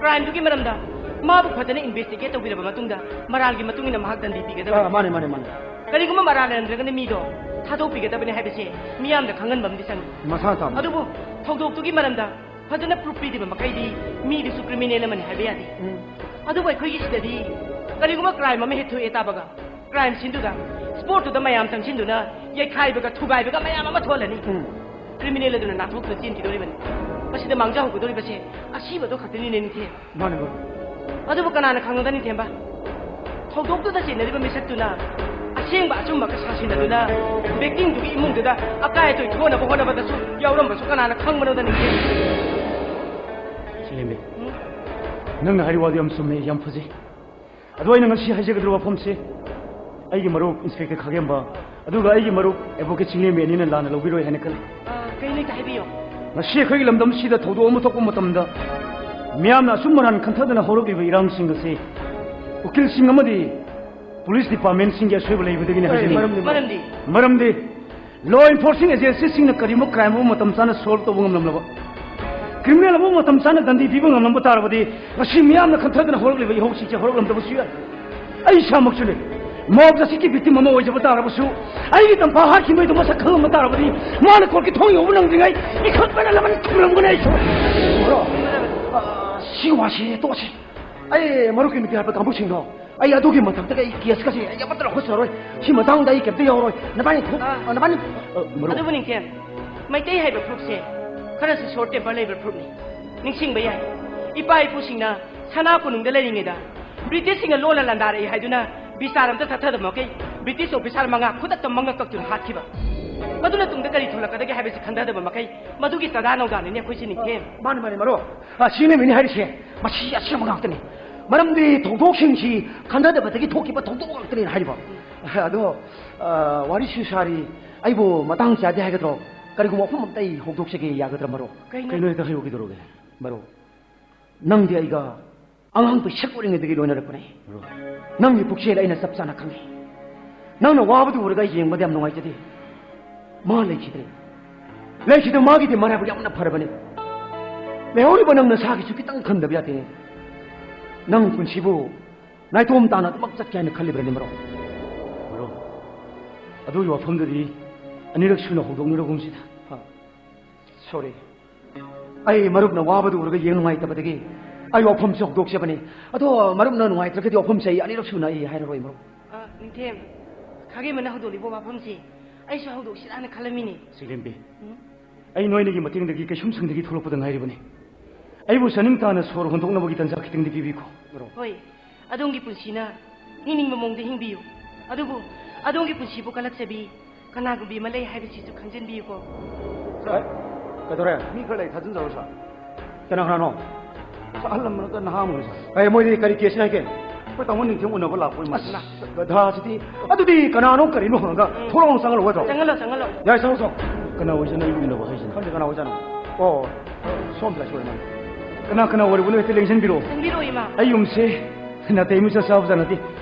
crimeꯗꯨꯒꯤ ꯃꯔꯝꯗ ꯃꯥꯕꯨ ꯐꯖꯅ investigate ꯇꯧꯕꯤꯔꯕ ꯃꯇꯨꯡꯗ, ꯃꯔꯥꯜꯒꯤ ꯃꯇꯨꯡ ꯏꯟꯅ ꯃꯍꯥꯛ ꯗꯟꯗꯤ ꯄꯤꯒꯗꯕꯅꯤ꯫ ꯑꯥ, ꯃꯥꯅꯦ, ꯃꯥꯅꯦ, ꯃꯥꯅꯦ꯫ ꯀꯔꯤꯒꯨꯝꯕ ꯃꯔꯥꯜ ꯂꯩꯔꯝꯗ꯭ꯔꯒꯅ ꯃꯤꯗꯣ ꯊꯥꯗꯣꯛꯄꯤꯒꯗꯕꯅꯤ ꯍꯥꯏꯕꯁꯦ ꯃꯤꯌꯥꯝꯗ ꯈꯪꯍꯟꯕ ꯑꯃꯗꯤ ꯆꯪꯏ꯫ ꯃꯁꯥꯅ ꯇꯥꯕꯅꯤ꯫ ꯑꯗꯨꯕꯨ ꯊꯧꯗꯣꯛꯇꯨꯒꯤ ꯃꯔꯝꯗ ꯐꯖꯅ ꯄ꯭ꯔꯨꯐ ꯄꯤꯗꯕ ꯃꯈꯩꯗꯤ ꯃꯤꯗꯨꯁꯨ ꯀ꯭ꯔꯤꯃꯤꯅꯦꯜ ꯑꯃꯅꯤ ꯍꯥꯏꯕ ꯌꯥꯗꯦ꯫ ꯎꯝ꯫ ꯑꯗꯨꯕꯨ ꯑꯩꯈꯣꯏꯒꯤ ꯁꯤꯗꯗꯤ ꯀꯔꯤꯒꯨꯝꯕ ꯀ꯭ꯔꯥꯏꯝ ꯑꯃ ꯍꯦꯛ ꯊꯣꯛꯑꯦ ꯇꯥꯕꯒ, ꯀ꯭ꯔꯥꯏꯝ ꯁꯤꯟꯗꯨꯗ, ꯁ꯭ꯄꯣꯠꯇꯨꯗ ꯃꯌꯥꯝ ꯆꯪꯁꯤꯟꯗꯨꯅ ꯌꯩꯈꯥꯏꯕꯒ ꯊꯨꯒꯥꯏꯕꯒ ꯃꯌꯥꯝ ꯑꯃ ꯊꯣꯛꯍꯜꯂꯅꯤ꯫ ꯎꯝ꯫ ꯀ꯭ꯔꯤꯃꯤꯅꯦꯜ ꯑꯗꯨꯅ ꯅꯥꯟꯊꯣꯛꯇꯨꯅ ꯆꯦꯟꯈꯤꯗꯣꯔꯤꯕꯅꯤ꯫ ꯃꯁꯤꯗ ꯃꯥꯡꯖꯍꯧꯒꯗꯧꯔꯤꯕꯁꯦ ꯑꯁꯤꯕꯗꯣ ꯈꯛꯇꯅꯤꯅꯦ, ꯅꯤꯡꯊꯦꯝ꯫ ꯃꯥꯅꯦ, ꯃꯥꯅꯦ꯫ ꯑꯗꯨꯕꯨ ꯀꯅꯥꯅ ꯈꯪꯅꯣꯗ, ꯅꯤꯡꯊꯦꯝꯕ? ꯊꯧꯗꯣꯛꯇꯨꯗ ꯆꯦꯟꯅꯔꯤꯕ ꯃꯤꯁꯛꯇꯨꯅ ꯑꯁꯦꯡꯕ ꯑꯆꯨꯝꯕꯒ ꯁꯥꯁꯤꯟꯅꯗꯨꯅ victimꯗꯨꯒꯤ ꯏꯃꯨꯡꯗꯨꯗ ꯑꯀꯥꯏ ꯑꯇꯣꯏ ꯊꯣꯛꯅꯕ ꯍꯣꯠꯅꯕꯗꯁꯨ ꯌꯥꯎꯔꯝꯕꯁꯨ ꯀꯅꯥꯅ ꯈꯪꯕꯅꯣꯗ, ꯅꯤꯡꯊꯦꯝ? ꯆꯤꯡꯂꯦꯝꯕꯤ, ꯎꯝ? ꯅꯪꯅ ꯍꯥꯏꯔꯤ ꯋꯥꯗꯨ ꯌꯥꯝ ꯆꯨꯝꯃꯦ, ꯌꯥꯝ ꯐꯖꯩ꯫ ꯑꯗꯣ ꯑꯩꯅ ꯉꯁꯤ ꯍꯥꯏꯖꯒꯗꯧꯔꯤꯕ ꯋꯥꯐꯝꯁꯦ, ꯑꯩꯒꯤ ꯃꯔꯨꯞ ꯏꯟꯁꯄꯦꯛꯇꯔ ꯈꯥꯒꯦꯝꯕ, ꯑꯗꯨꯒ ꯑꯩꯒꯤ ꯃꯔꯨꯞ ꯑꯦꯗꯚꯣꯀꯦꯠ ꯆꯤꯡꯂꯦꯝꯕꯤ ꯑꯅꯤꯅ ꯂꯥꯟꯅ ꯂꯧꯕꯤꯔꯣꯏ ꯍꯥꯏꯅ ꯈꯜꯂꯤ꯫ ꯑꯥ, ꯀꯩꯅꯣ ꯍꯦꯛꯇ ꯍꯥꯏꯕꯤꯌꯣ꯫ ꯉꯁꯤ ꯑꯩꯈꯣꯏꯒꯤ ꯂꯝꯗꯝꯁꯤꯗ ꯊꯧꯗꯣꯛ ꯑꯃ ꯊꯣꯛꯄ ꯃꯇꯝꯗ, ꯃꯤꯌꯥꯝꯅ ꯑꯆꯨꯝ ꯑꯔꯥꯟ ꯈꯟꯊꯗꯅ ꯍꯧꯔꯛꯂꯤꯕ ꯏꯔꯥꯡꯁꯤꯡ ꯑꯁꯤ ꯎꯀꯤꯜꯁꯤꯡ ꯑꯃꯗꯤ ꯄꯨꯂꯤꯁ ꯗꯤꯄꯥꯔꯠꯃꯦꯟꯁꯤꯡꯒꯤ ꯑꯁꯣꯏꯕ ꯂꯩꯕꯗꯒꯤꯅꯤ ꯍꯥꯏꯖꯅꯤꯡꯏ꯫ ꯃꯔꯝꯗꯤ? ꯃꯔꯝꯗꯤ? ꯃꯔꯝꯗꯤ law enforcing agencyꯁꯤꯡꯅ ꯀꯔꯤꯒꯨꯝꯕ ꯀ꯭ꯔꯥꯏꯝ ꯑꯃ ꯃꯇꯝ ꯆꯥꯅ ꯁꯣꯜꯕ ꯇꯧꯕ ꯉꯝꯂꯝꯂꯕ, ꯀ꯭ꯔꯤꯃꯤꯅꯦꯜ ꯑꯃ ꯃꯇꯝ ꯆꯥꯅ ꯗꯟꯗꯤ ꯄꯤꯕ ꯉꯝꯂꯝꯕ ꯇꯥꯔꯕꯗꯤ, ꯉꯁꯤ ꯃꯤꯌꯥꯝꯅ ꯈꯟꯊꯗꯅ ꯍꯧꯔꯛꯂꯤꯕ ꯏꯍꯧꯁꯤꯡꯁꯦ ꯍꯧꯔꯛꯂꯝꯗꯕꯁꯨ ꯌꯥꯏ꯫ ꯑꯩ ꯏꯁꯥꯃꯛꯁꯨꯅꯦ, ꯃꯣꯕ ꯖꯁꯇꯤꯁꯀꯤ ꯚꯤꯛꯇꯤꯝ ꯑꯃ ꯑꯣꯏꯖꯕ ꯇꯥꯔꯕꯁꯨ, ꯑꯩꯒꯤ ꯇꯝꯐꯥ ꯍꯥꯠꯈꯤꯕꯩꯗꯣ ꯃꯁꯛ ꯈꯪꯂꯝꯕ ꯇꯥꯔꯕꯗꯤ, ꯃꯥꯅ ꯀꯣꯔꯠꯀꯤ ꯊꯣꯡ ꯌꯧꯕ ꯅꯪꯗ꯭ꯔꯤꯉꯩ ꯏꯈꯠꯄꯅ ꯂꯃꯟ ꯈꯨꯝꯂꯝꯒꯅꯤ ꯑꯩꯁꯨ꯫ ꯕ꯭ꯔꯣ, ꯑ, ꯁꯤ ꯋꯥꯁꯤ ꯇꯣꯛꯑꯁꯤ꯫ ꯑꯩ ꯃꯔꯨꯞꯀꯤ ꯅꯨꯄꯤ ꯍꯥꯠꯄ ꯀꯥꯡꯕꯨꯁꯤꯡꯗꯣ, ꯑꯩ ꯑꯗꯨꯒꯤ ꯃꯊꯛꯇꯒꯤ ꯑꯩ ꯀꯦꯁꯀꯁꯦ ꯑꯩ ꯑꯃꯠꯇ ꯂꯧꯈꯠꯆꯔꯣꯏ꯫ ꯁꯤ ꯃꯇꯥꯡꯗ ꯑꯩ ꯀꯩꯝꯇ ꯌꯥꯎꯔꯣꯏ꯫ ꯅꯕꯥꯅꯤ ꯊꯣꯛ-, ꯑꯥ꯫ ꯅꯕꯥꯅꯤ, ꯑ, ꯃꯔꯨꯞ꯫ ꯑꯗꯨꯕꯨ ꯅꯤꯡꯊꯦꯝ, ꯃꯩꯇꯩ ꯍꯥꯏꯕ ꯐꯨꯔꯨꯞꯁꯦ ꯈꯔꯁꯨ ꯁꯣꯔꯠ ꯇꯦꯝꯄꯔ ꯂꯩꯕ ꯐꯨꯔꯨꯞꯅꯤ꯫ ꯅꯤꯡꯁꯤꯡꯕ ꯌꯥꯏ, ꯏꯄꯥ ꯏꯄꯨꯁꯤꯡꯅ ꯁꯅꯥ ꯀꯣꯅꯨꯡꯗ ꯂꯩꯔꯤꯉꯩꯗ ꯕ꯭ꯔꯤꯇꯤꯁꯁꯤꯡꯅ ꯂꯣꯟꯅ ꯂꯥꯟꯗꯥꯔꯛꯏ ꯍꯥꯏꯗꯨꯅ ꯕꯤꯆꯥꯔ ꯑꯝꯇ ꯆꯠꯊꯗꯕ ꯃꯈꯩ ꯕ꯭ꯔꯤꯇꯤꯁ ꯑꯣꯐꯤꯁꯥꯔ ꯃꯉꯥ ꯈꯨꯗꯛꯇ ꯃꯉꯛ ꯀꯛꯇꯨꯅ ꯍꯥꯠꯈꯤꯕ꯫ ꯃꯗꯨꯅ ꯇꯨꯡꯗ ꯀꯔꯤ ꯊꯣꯛꯂꯛꯀꯗꯒꯦ ꯍꯥꯏꯕꯁꯤ ꯈꯟꯊꯗꯕ ꯃꯈꯩ ꯃꯗꯨꯒꯤ ꯆꯥꯗꯥ ꯅꯧꯗꯥꯅꯤꯅꯦ ꯑꯩꯈꯣꯏꯁꯦ, ꯅꯤꯡꯊꯦꯝ꯫ ꯃꯥꯅꯤ, ꯃꯥꯅꯤ, ꯃꯔꯨꯞ꯫ ꯑ, ꯁꯤꯅꯦꯃꯤꯅꯤ ꯍꯥꯏꯔꯤꯁꯦ꯫ ꯃꯁꯤ ꯑꯆꯨꯝꯕ ꯉꯥꯛꯇꯅꯤ꯫ ꯃꯔꯝꯗꯤ ꯊꯧꯗꯣꯛꯁꯤꯡꯁꯤ ꯈꯟꯊꯗꯕꯗꯒꯤ ꯊꯣꯛꯈꯤꯕ ꯊꯧꯗꯣꯛ ꯉꯥꯛꯇꯅꯦꯅ ꯍꯥꯏꯔꯤꯕ꯫ ꯑꯗꯣ, ꯑ, ꯋꯥꯔꯤꯁꯨ ꯁꯥꯔꯤ, ꯑꯩꯕꯨ ꯃꯇꯥꯡ ꯆꯥꯗꯦ ꯍꯥꯏꯒꯗ꯭ꯔꯣ? ꯀꯔꯤꯒꯨꯝꯕ ꯋꯥꯐꯝ ꯑꯝꯇ ꯑꯩ ꯍꯧꯗꯣꯛꯆꯒꯦ, ꯌꯥꯒꯗ꯭ꯔꯥ, ꯃꯔꯨꯞ? ꯀꯩꯅꯣ? ꯀꯩꯅꯣ ꯍꯦꯛꯇ ꯍꯥꯏꯌꯨ, ꯀꯩꯗꯧꯔꯒꯦ? ꯃꯔꯨꯞ, ꯅꯪꯗꯤ ꯑꯩꯒ ꯑꯉꯥꯡ ꯄꯤꯁꯛ ꯑꯣꯏꯔꯤꯉꯩꯗꯒꯤ ꯂꯣꯏꯅꯔꯛꯄꯅꯦ꯫ ꯃꯔꯨꯞ꯫ ꯅꯪꯒꯤ ꯄꯨꯛꯆꯦꯜ ꯑꯩꯅ ꯆꯞ ꯆꯥꯅ ꯈꯪꯉꯤ꯫ ꯅꯪꯅ ꯋꯥꯕꯗꯨ ꯎꯔꯒ ꯑꯩ ꯌꯦꯡꯕꯗ ꯌꯥꯝ ꯅꯨꯡꯉꯥꯏꯖꯗꯦ꯫ ꯃꯥ ꯂꯩꯈꯤꯗ꯭ꯔꯦ꯫ ꯂꯩꯈꯤꯗ꯭ꯔꯦ, ꯃꯥꯒꯤꯗꯤ ꯃꯔꯥꯏꯕꯛ ꯌꯥꯝꯅ ꯐꯔꯕꯅꯤ꯫ ꯂꯩꯍꯧꯔꯤꯕ ꯅꯪ ꯅꯁꯥꯒꯤꯁꯨ ꯈꯤꯇꯪ ꯈꯟꯗꯕ ꯌꯥꯗꯦ꯫ ꯅꯪ ꯄꯨꯟꯁꯤꯕꯨ ꯅꯥꯏꯇꯣꯝ ꯇꯥꯅ ꯑꯗꯨꯃꯛ ꯆꯠꯀꯦ ꯍꯥꯏꯅ ꯈꯜꯂꯤꯕ꯭ꯔꯅꯦ, ꯃꯔꯨꯞ? ꯃꯔꯨꯞ, ꯑꯗꯨꯒꯤ ꯋꯥꯐꯝꯗꯨꯗꯤ ꯑꯅꯤꯔꯛ ꯁꯨꯅ ꯍꯧꯗꯣꯛꯅꯔꯒꯨꯝꯁꯤꯗ꯫ ꯍꯥ? ꯁꯣꯔꯤ꯫ ꯑꯩ ꯃꯔꯨꯞꯅ ꯋꯥꯕꯗꯨ ꯎꯔꯒ ꯌꯦꯡ ꯅꯨꯡꯉꯥꯏꯇꯕꯗꯒꯤ ꯑꯩ ꯋꯥꯐꯝꯁꯦ ꯍꯧꯗꯣꯛꯆꯕꯅꯤ꯫ ꯑꯗꯣ ꯃꯔꯨꯞꯅ ꯅꯨꯡꯉꯥꯏꯇ꯭ꯔꯒꯗꯤ ꯋꯥꯐꯝꯁꯦ ꯑꯩ ꯑꯅꯤꯔꯛ ꯁꯨꯅ ꯑꯩ ꯍꯥꯏꯔꯔꯣꯏ, ꯃꯔꯨꯞ꯫ ꯑ, ꯅꯤꯡꯊꯦꯝ, ꯈꯥꯒꯦꯝꯕꯅ ꯍꯧꯗꯣꯛꯂꯤꯕ ꯋꯥꯐꯝꯁꯦ ꯑꯩꯁꯨ ꯍꯧꯗꯣꯛꯁꯤꯔꯥꯅ ꯈꯜꯂꯝꯃꯤꯅꯦ꯫ ꯁꯤꯂꯦꯝꯕꯤ, ꯎꯝ? ꯑꯩ ꯅꯣꯏꯅꯤꯒꯤ ꯃꯇꯦꯡꯗꯒꯤ ꯀꯩꯁꯨꯝ ꯁꯪꯗꯒꯤ ꯊꯣꯛꯂꯛꯄꯗ ꯉꯥꯏꯔꯤꯕꯅꯤ꯫ ꯑꯩꯕꯨ ꯆꯥꯅꯤꯡ ꯇꯥꯅ ꯁꯣꯔ ꯍꯣꯟꯗꯣꯛꯅꯕꯒꯤ ꯇꯟꯖꯥ ꯈꯤꯇꯪꯗꯤ ꯄꯤꯕꯤꯈꯣ꯫ ꯍꯣꯏ, ꯑꯗꯣꯝꯒꯤ ꯄꯨꯟꯁꯤꯅ ꯍꯤꯡꯅꯤꯡꯕ ꯃꯑꯣꯡꯗ ꯍꯤꯡꯕꯤꯌꯨ꯫ ꯑꯗꯨꯕꯨ ꯑꯗꯣꯝꯒꯤ ꯄꯨꯟꯁꯤꯕꯨ ꯀꯜꯂꯛꯆꯕꯤ ꯀꯅꯥꯒꯨꯝꯕꯤ ꯑꯃ ꯂꯩ ꯍꯥꯏꯕꯁꯤꯁꯨ ꯈꯪꯖꯤꯟꯕꯤꯌꯨꯀꯣ꯫ ꯁꯥꯔ, ꯀꯩꯗꯧꯔꯦ? ꯃꯤ ꯈꯔ ꯂꯩ, ꯊꯥꯖꯤꯟꯖꯔꯣ, ꯁꯥꯔ꯫ ꯀꯅꯥ ꯀꯅꯥꯅꯣ? ꯁꯥꯔ, ꯑꯍꯜ ꯑꯃꯒ ꯅꯍꯥ ꯑꯃꯒ, ꯁꯥꯔ꯫ ꯑꯦ, ꯃꯣꯏꯗꯤ ꯀꯔꯤ ꯀꯦꯁꯅ ꯍꯥꯏꯒꯦ? ꯑꯩꯈꯣꯏ ꯇꯥꯃꯣ ꯅꯤꯡꯊꯦꯝ ꯎꯅꯕ ꯂꯥꯛꯄ ꯏꯃꯥ꯫ ꯑꯁ, ꯒꯙꯥꯁꯤꯗꯤ꯫ ꯑꯗꯨꯗꯤ ꯀꯅꯥꯅꯣ ꯀꯔꯤꯅꯣ ꯍꯪꯉꯒ, ꯎꯝ, ꯊꯣꯛꯂꯛꯑꯣ, ꯆꯪꯍꯜꯂꯣ, ꯆꯪꯍꯜꯂꯣ꯫ ꯆꯪꯍꯜꯂꯣ, ꯆꯪꯍꯜꯂꯣ꯫ ꯌꯥꯔꯦ, ꯆꯪꯉꯣ, ꯆꯪꯉꯣ꯫ ꯀꯅꯥ ꯑꯣꯏꯖꯥꯠꯅꯣ ꯑꯩ ꯎꯅꯕ ꯍꯥꯏꯁꯤꯅ? ꯈꯪꯗꯦ ꯀꯅꯥ ꯑꯣꯏꯖꯥꯠꯅꯣ꯫ ꯑꯣ, ꯁꯣꯝꯗ ꯂꯥꯛꯁꯤ ꯑꯣꯏꯔ ꯃꯥꯜꯂꯦ꯫ ꯀꯅꯥ ꯀꯅꯥ ꯑꯣꯏꯔꯕꯅꯣ ꯍꯦꯛꯇ ꯂꯦꯡꯁꯤꯟꯕꯤꯔꯛꯑꯣ꯫ ꯆꯪꯕꯤꯔꯛꯑꯣ, ꯏꯃꯥ꯫ ꯑꯩ ꯌꯨꯝꯁꯦ ꯅꯥꯇꯩ ꯃꯆꯥ ꯆꯥꯕꯖꯥꯠ ꯅꯠꯇꯦ꯫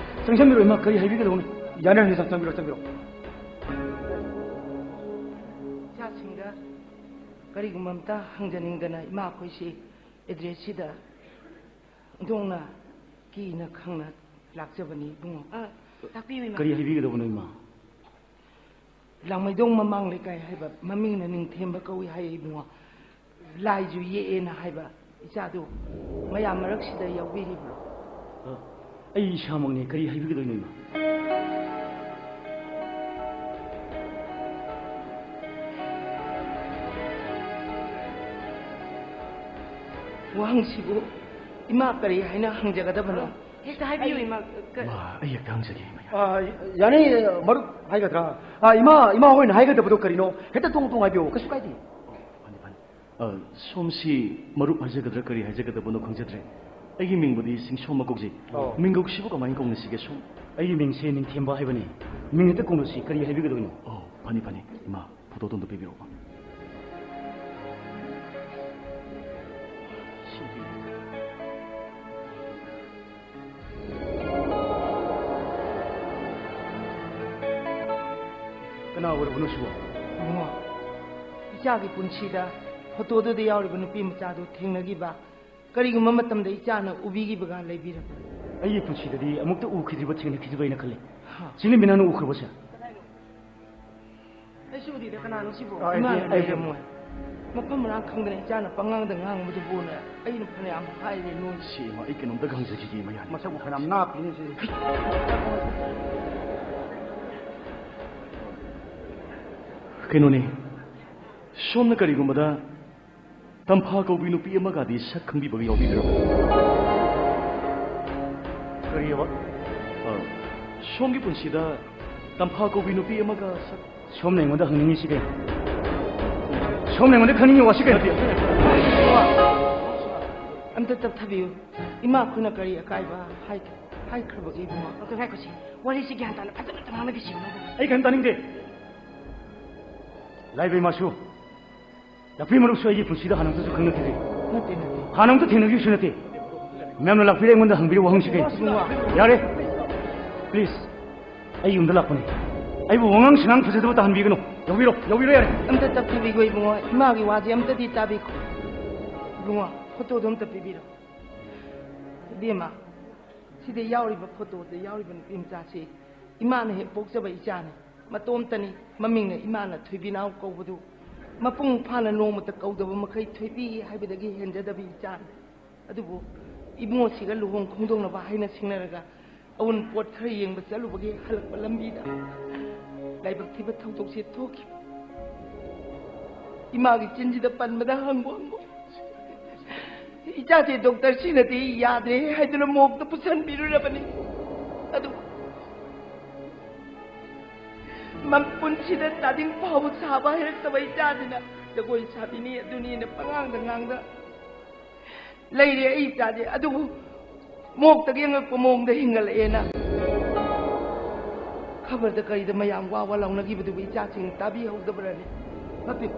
ꯆꯪꯁꯤꯟꯕꯤꯔꯛꯑꯣ, ꯏꯃꯥ, ꯀꯔꯤ ꯍꯥꯏꯕꯤꯒꯗꯧꯕꯅꯣ? ꯌꯥꯅꯤ, ꯌꯥꯅꯤ, ꯆꯪ-, ꯆꯪꯕꯤꯔꯛꯑꯣ, ꯆꯪꯕꯤꯔꯛꯑꯣ꯫ ꯏꯆꯥꯁꯤꯡꯗ ꯀꯔꯤꯒꯨꯝꯕ ꯑꯝꯇ ꯍꯪꯖꯅꯤꯡꯗꯅ ꯏꯃꯥ ꯑꯩꯈꯣꯏꯁꯤ ꯑꯦꯗ꯭ꯔꯦꯁꯁꯤꯗ ꯏꯟꯊꯣꯛꯅ ꯀꯤꯅ ꯈꯪꯅ ꯂꯥꯛꯆꯕꯅꯤ, ꯏꯕꯨꯡꯉꯣ꯫ ꯑ, ꯇꯥꯛꯄꯤꯌꯨ, ꯏꯃꯥ꯫ ꯀꯔꯤ ꯍꯥꯏꯕꯤꯒꯗꯧꯕꯅꯣ, ꯏꯃꯥ? ꯂꯥꯡꯃꯩꯗꯣꯡ ꯃꯃꯥꯡ ꯂꯩꯀꯥꯏ ꯍꯥꯏꯕ ꯃꯃꯤꯡꯅ ꯅꯤꯡꯊꯦꯝꯕ ꯀꯧꯏ ꯍꯥꯏꯌꯦ, ꯏꯕꯨꯡꯉꯣ꯫ ꯂꯥꯏꯁꯨ ꯌꯦꯛꯑꯦꯅ ꯍꯥꯏꯕ ꯏꯆꯥꯗꯨ ꯃꯌꯥꯝ ꯃꯔꯛꯁꯤꯗ ꯌꯥꯎꯕꯤꯔꯤꯕ꯭ꯔꯣ? ꯑ, ꯑꯩ ꯏꯁꯥꯃꯛꯅꯦ, ꯀꯔꯤ ꯍꯥꯏꯕꯤꯒꯗꯣꯏꯅꯣ, ꯏꯃꯥ? ꯋꯥꯍꯪꯁꯤꯕꯨ ꯏꯃꯥ ꯀꯔꯤ ꯍꯥꯏꯅ ꯍꯪꯖꯒꯗꯕꯅꯣ? ꯍꯦꯛꯇ ꯍꯥꯏꯕꯤꯌꯨ, ꯏꯃꯥ꯫ ꯀ- ꯏꯃꯥ, ꯑꯩ ꯍꯦꯛꯇ ꯍꯪꯖꯒꯦ, ꯏꯃꯥ꯫ ꯑ, ꯌꯥꯅꯤ, ꯃꯔꯨꯞ ꯍꯥꯏꯒꯗ꯭ꯔꯥ? ꯑ, ꯏꯃꯥ, ꯏꯃꯥ ꯍꯣꯏꯅ ꯍꯥꯏꯒꯗꯕꯗꯣ ꯀꯔꯤꯅꯣ? ꯍꯦꯛꯇ ꯇꯣꯡ ꯇꯣꯡ ꯍꯥꯏꯕꯤꯌꯨ, ꯀꯩꯁꯨ ꯀꯥꯏꯗꯦ꯫ ꯑꯣ, ꯐꯅꯤ, ꯐꯅꯤ꯫ ꯑ, ꯁꯣꯝꯁꯤ ꯃꯔꯨꯞ ꯍꯥꯏꯖꯒꯗ꯭ꯔꯥ ꯀꯔꯤ ꯍꯥꯏꯖꯒꯗꯕꯅꯣ ꯈꯪꯖꯗ꯭ꯔꯦ꯫ ꯑꯩꯒꯤ ꯃꯤꯡꯕꯨꯗꯤ ꯁꯤꯡꯁꯣꯝꯕ ꯀꯧꯖꯩ꯫ ꯑꯣ꯫ ꯃꯤꯡꯒꯧꯁꯤꯕꯨ ꯀꯃꯥꯏꯅ ꯀꯧꯅꯁꯤꯒꯦ ꯁꯣꯝ? ꯑꯩꯒꯤ ꯃꯤꯡꯁꯦ ꯅꯤꯡꯊꯦꯝꯕ ꯍꯥꯏꯕꯅꯤ꯫ ꯃꯤꯡ ꯍꯦꯛꯇ ꯀꯧꯅꯁꯤ, ꯀꯔꯤ ꯍꯥꯏꯕꯤꯒꯗꯣꯏꯅꯣ? ꯑꯣ, ꯐꯅꯤ, ꯐꯅꯤ꯫ ꯏꯃꯥ, ꯐꯣꯇꯣꯗꯣ ꯑꯝꯇ ꯄꯤꯕꯤꯔꯛꯑꯣ꯫ ꯁꯤꯗꯤ꯫ ꯀꯅꯥ ꯑꯣꯏꯔꯕꯅꯣ ꯁꯤꯕꯣ? ꯏꯕꯨꯡꯉꯣ, ꯏꯆꯥꯒꯤ ꯄꯨꯟꯁꯤꯗ ꯐꯣꯇꯣꯗꯨꯗ ꯌꯥꯎꯔꯤꯕ ꯅꯨꯄꯤ ꯃꯆꯥꯗꯨ ꯊꯦꯡꯅꯈꯤꯕ, ꯀꯔꯤꯒꯨꯝꯕ ꯃꯇꯝꯗ ꯏꯆꯥꯅ ꯎꯕꯤꯈꯤꯕꯒ ꯂꯩꯕꯤꯔꯕ꯭ꯔꯥ? ꯑꯩꯒꯤ ꯄꯨꯟꯁꯤꯗꯗꯤ ꯑꯃꯨꯛꯇ ꯎꯈꯤꯗ꯭ꯔꯤꯕ, ꯊꯦꯡꯅꯈꯤꯗ꯭ꯔꯤꯕ ꯍꯥꯏꯅ ꯈꯜꯂꯤ꯫ ꯍꯥ꯫ ꯁꯤꯅꯦ ꯃꯤꯅꯥꯅ ꯎꯈ꯭ꯔꯕꯁꯦ? ꯑꯩꯁꯨ ꯎꯗꯦꯗ, ꯀꯅꯥꯅꯣ ꯁꯤꯕꯣ? ꯑ, ꯑꯩ, ꯏꯃꯥꯅ ꯑꯩ, ꯂꯩꯔꯝꯃꯣꯏ꯫ ꯃꯐꯝ ꯃꯔꯥꯡ ꯈꯪꯗꯅ ꯏꯆꯥꯅ ꯄꯉꯥꯡꯗ ꯉꯥꯡꯕꯗꯨꯕꯨꯅ ꯑꯩꯅ ꯐꯅꯌꯥꯝ ꯍꯥꯏꯔꯦ ꯅꯣꯏ꯫ ꯁꯤ ꯏꯃꯥ, ꯑꯩ ꯀꯩꯅꯣꯝꯇ ꯍꯪꯖꯈꯤꯒꯦ ꯏꯃꯥ, ꯌꯥꯅꯤ? ꯃꯁꯛꯄꯨ ꯐꯅꯌꯥꯝ ꯅꯥꯞꯄꯤꯅꯦ ꯁꯤ꯫ ꯀꯩꯅꯣꯅꯦ, ꯁꯣꯝꯅ ꯀꯔꯤꯒꯨꯝꯕꯗ ꯇꯝꯐꯥ ꯀꯧꯕꯤ ꯅꯨꯄꯤ ꯑꯃꯒꯗꯤ ꯁꯛ ꯈꯪꯕꯤꯕꯒ ꯌꯥꯎꯕꯤꯗ꯭ꯔꯕ? ꯀꯔꯤꯑꯕ? ꯑ, ꯁꯣꯝꯒꯤ ꯄꯨꯟꯁꯤꯗ ꯇꯝꯐꯥ ꯀꯧꯕꯤ ꯅꯨꯄꯤ ꯑꯃꯒ ꯁꯛ ꯁꯣꯝꯅ ꯑꯩꯉꯣꯟꯗ ꯍꯪꯅꯤꯡꯉꯤꯁꯤ ꯀꯩꯅꯣ? ꯁꯣꯝꯅ ꯑꯩꯉꯣꯟꯗ ꯈꯪꯅꯤꯡꯉꯤ ꯋꯥꯁꯤ ꯀꯩꯅꯣ? ꯑꯝꯇ ꯇꯞꯊꯕꯤꯌꯨ꯫ ꯏꯃꯥ ꯑꯩꯈꯣꯏꯅ ꯀꯔꯤ ꯑꯀꯥꯏꯕ ꯍꯥꯏ-, ꯍꯥꯏꯈ꯭ꯔꯕꯒꯦ ꯏꯕꯨꯡꯉꯣ? ꯉꯥꯏꯈꯣ, ꯉꯥꯏꯈꯣ ꯁꯤ꯫ ꯋꯥꯔꯤꯁꯤ ꯒ꯭ꯌꯥꯟ ꯇꯥꯅ ꯐꯖꯅ ꯑꯝꯇ ꯉꯥꯡꯅꯈꯤꯁꯤ ꯌꯦꯡꯉꯣ꯫ ꯑꯩ ꯀꯔꯤꯝ ꯇꯥꯅꯤꯡꯗꯦ꯫ ꯂꯥꯏꯕꯩ ꯃꯥꯁꯨ, ꯂꯥꯛꯄꯤ ꯃꯔꯨꯞꯁꯨ ꯑꯩꯒꯤ ꯄꯨꯟꯁꯤꯗ ꯍꯥꯟꯅ ꯑꯝꯇꯁꯨ ꯈꯪꯅꯈꯤꯗ꯭ꯔꯤ꯫ ꯅꯠꯇꯦ, ꯅꯠꯇꯦ꯫ ꯍꯥꯟꯅ ꯑꯝꯇ ꯊꯦꯡꯅꯈꯤꯕꯁꯨ ꯅꯠꯇꯦ꯫ ꯃꯌꯥꯝꯅ ꯂꯥꯛꯄꯤꯔꯦ ꯑꯩꯉꯣꯟꯗ ꯍꯪꯕꯤꯔꯦ ꯋꯥꯍꯪꯁꯤ ꯀꯩꯅꯣ? ꯏꯕꯨꯡꯉꯣ꯫ ꯌꯥꯔꯦ꯫ ꯄ꯭ꯂꯤꯖ꯫ ꯑꯩ ꯌꯨꯝꯗ ꯂꯥꯛꯄꯅꯤ꯫ ꯑꯩꯕꯨ ꯋꯥꯉꯥꯡ ꯁꯉꯥꯡ ꯐꯖꯗꯕ ꯇꯥꯍꯟꯕꯤꯒꯅꯨ꯫ ꯌꯥꯎꯕꯤꯔꯣ, ꯌꯥꯎꯕꯤꯔꯣ ꯌꯥꯔꯦ꯫ ꯑꯝꯇ ꯇꯞꯊꯕꯤꯈꯣ ꯏꯕꯨꯡꯉꯣ꯫ ꯏꯃꯥꯒꯤ ꯋꯥꯁꯦ ꯑꯝꯇꯗꯤ ꯇꯥꯕꯤꯈꯣ꯫ ꯏꯕꯨꯡꯉꯣ, ꯐꯣꯇꯣꯗꯣ ꯑꯝꯇ ꯄꯤꯕꯤꯔꯣ꯫ ꯏꯕꯦꯝꯃ, ꯁꯤꯗ ꯌꯥꯎꯔꯤꯕ, ꯐꯣꯇꯣꯗ ꯌꯥꯎꯔꯤꯕ ꯅꯨꯄꯤ ꯃꯆꯥꯁꯤ ꯏꯃꯥꯅ ꯍꯦꯛ ꯄꯣꯛꯆꯕ ꯏꯆꯥꯅꯤ꯫ ꯃꯇꯣꯝꯇꯅꯤ꯫ ꯃꯃꯤꯡꯅ ꯏꯃꯥꯅ ꯊꯣꯏꯕꯤꯅꯥꯎ ꯀꯧꯕꯗꯨ ꯃꯄꯨꯡ ꯐꯥꯅ ꯅꯣꯡꯃꯇ ꯀꯧꯗꯕ ꯃꯈꯩ ꯊꯣꯏꯕꯤ ꯍꯥꯏꯕꯗꯒꯤ ꯍꯦꯟꯖꯗꯕ ꯏꯆꯥꯅꯤ꯫ ꯑꯗꯨꯕꯨ ꯏꯕꯨꯡꯉꯣꯁꯤꯒ ꯂꯨꯍꯣꯡ ꯈꯣꯡꯗꯣꯡꯅꯕ ꯍꯥꯏꯅ ꯁꯤꯡꯅꯔꯒ ꯑꯎꯟꯄꯣꯠ ꯈꯔ ꯌꯦꯡꯕ ꯆꯠꯂꯨꯕꯒꯤ ꯍꯜꯂꯛꯄ ꯂꯝꯕꯤꯗ ꯂꯥꯏꯕꯛ ꯊꯤꯕ ꯊꯧꯗꯣꯛꯁꯦ ꯊꯣꯛꯈꯤ꯫ ꯏꯃꯥꯒꯤ ꯆꯤꯟꯁꯤꯗ ꯄꯟꯕꯗ ꯍꯪꯕꯨ ꯍꯪꯕꯨ ꯏꯆꯥꯁꯦ ꯗꯣꯛꯇꯔꯁꯤꯅꯗꯤ ꯌꯥꯗ꯭ꯔꯦ ꯍꯥꯏꯗꯨꯅ ꯃꯣꯛꯇ ꯄꯨꯁꯟꯕꯤꯔꯨꯔꯕꯅꯤ꯫ ꯑꯗꯨ ꯃꯄꯨꯟꯁꯤꯗ ꯆꯥꯗꯤꯡ ꯐꯥꯎꯕ ꯁꯥꯕ ꯍꯩꯔꯛꯇꯕ ꯏꯆꯥꯁꯤꯅ ꯖꯒꯣꯏ ꯁꯥꯕꯤꯅꯤ ꯑꯗꯨꯅꯤꯅ ꯄꯉꯥꯡꯗ ꯉꯥꯡꯗ ꯂꯩꯔꯦ ꯑꯩ ꯏꯆꯥꯁꯦ꯫ ꯑꯗꯨꯕꯨ ꯃꯣꯛꯇꯒꯤ ꯑꯉꯛꯄ ꯃꯑꯣꯡꯗ ꯍꯤꯡꯒꯠꯂꯛꯑꯦꯅ ꯈꯕꯔꯗ ꯀꯔꯤꯗ ꯃꯌꯥꯝ ꯋꯥ ꯋꯥ ꯂꯥꯎꯅꯈꯤꯕꯗꯨꯕꯨ ꯏꯆꯥꯁꯤꯡ ꯇꯥꯕꯤꯍꯧꯗꯕ꯭ꯔꯅꯦ? ꯅꯠꯇꯦ,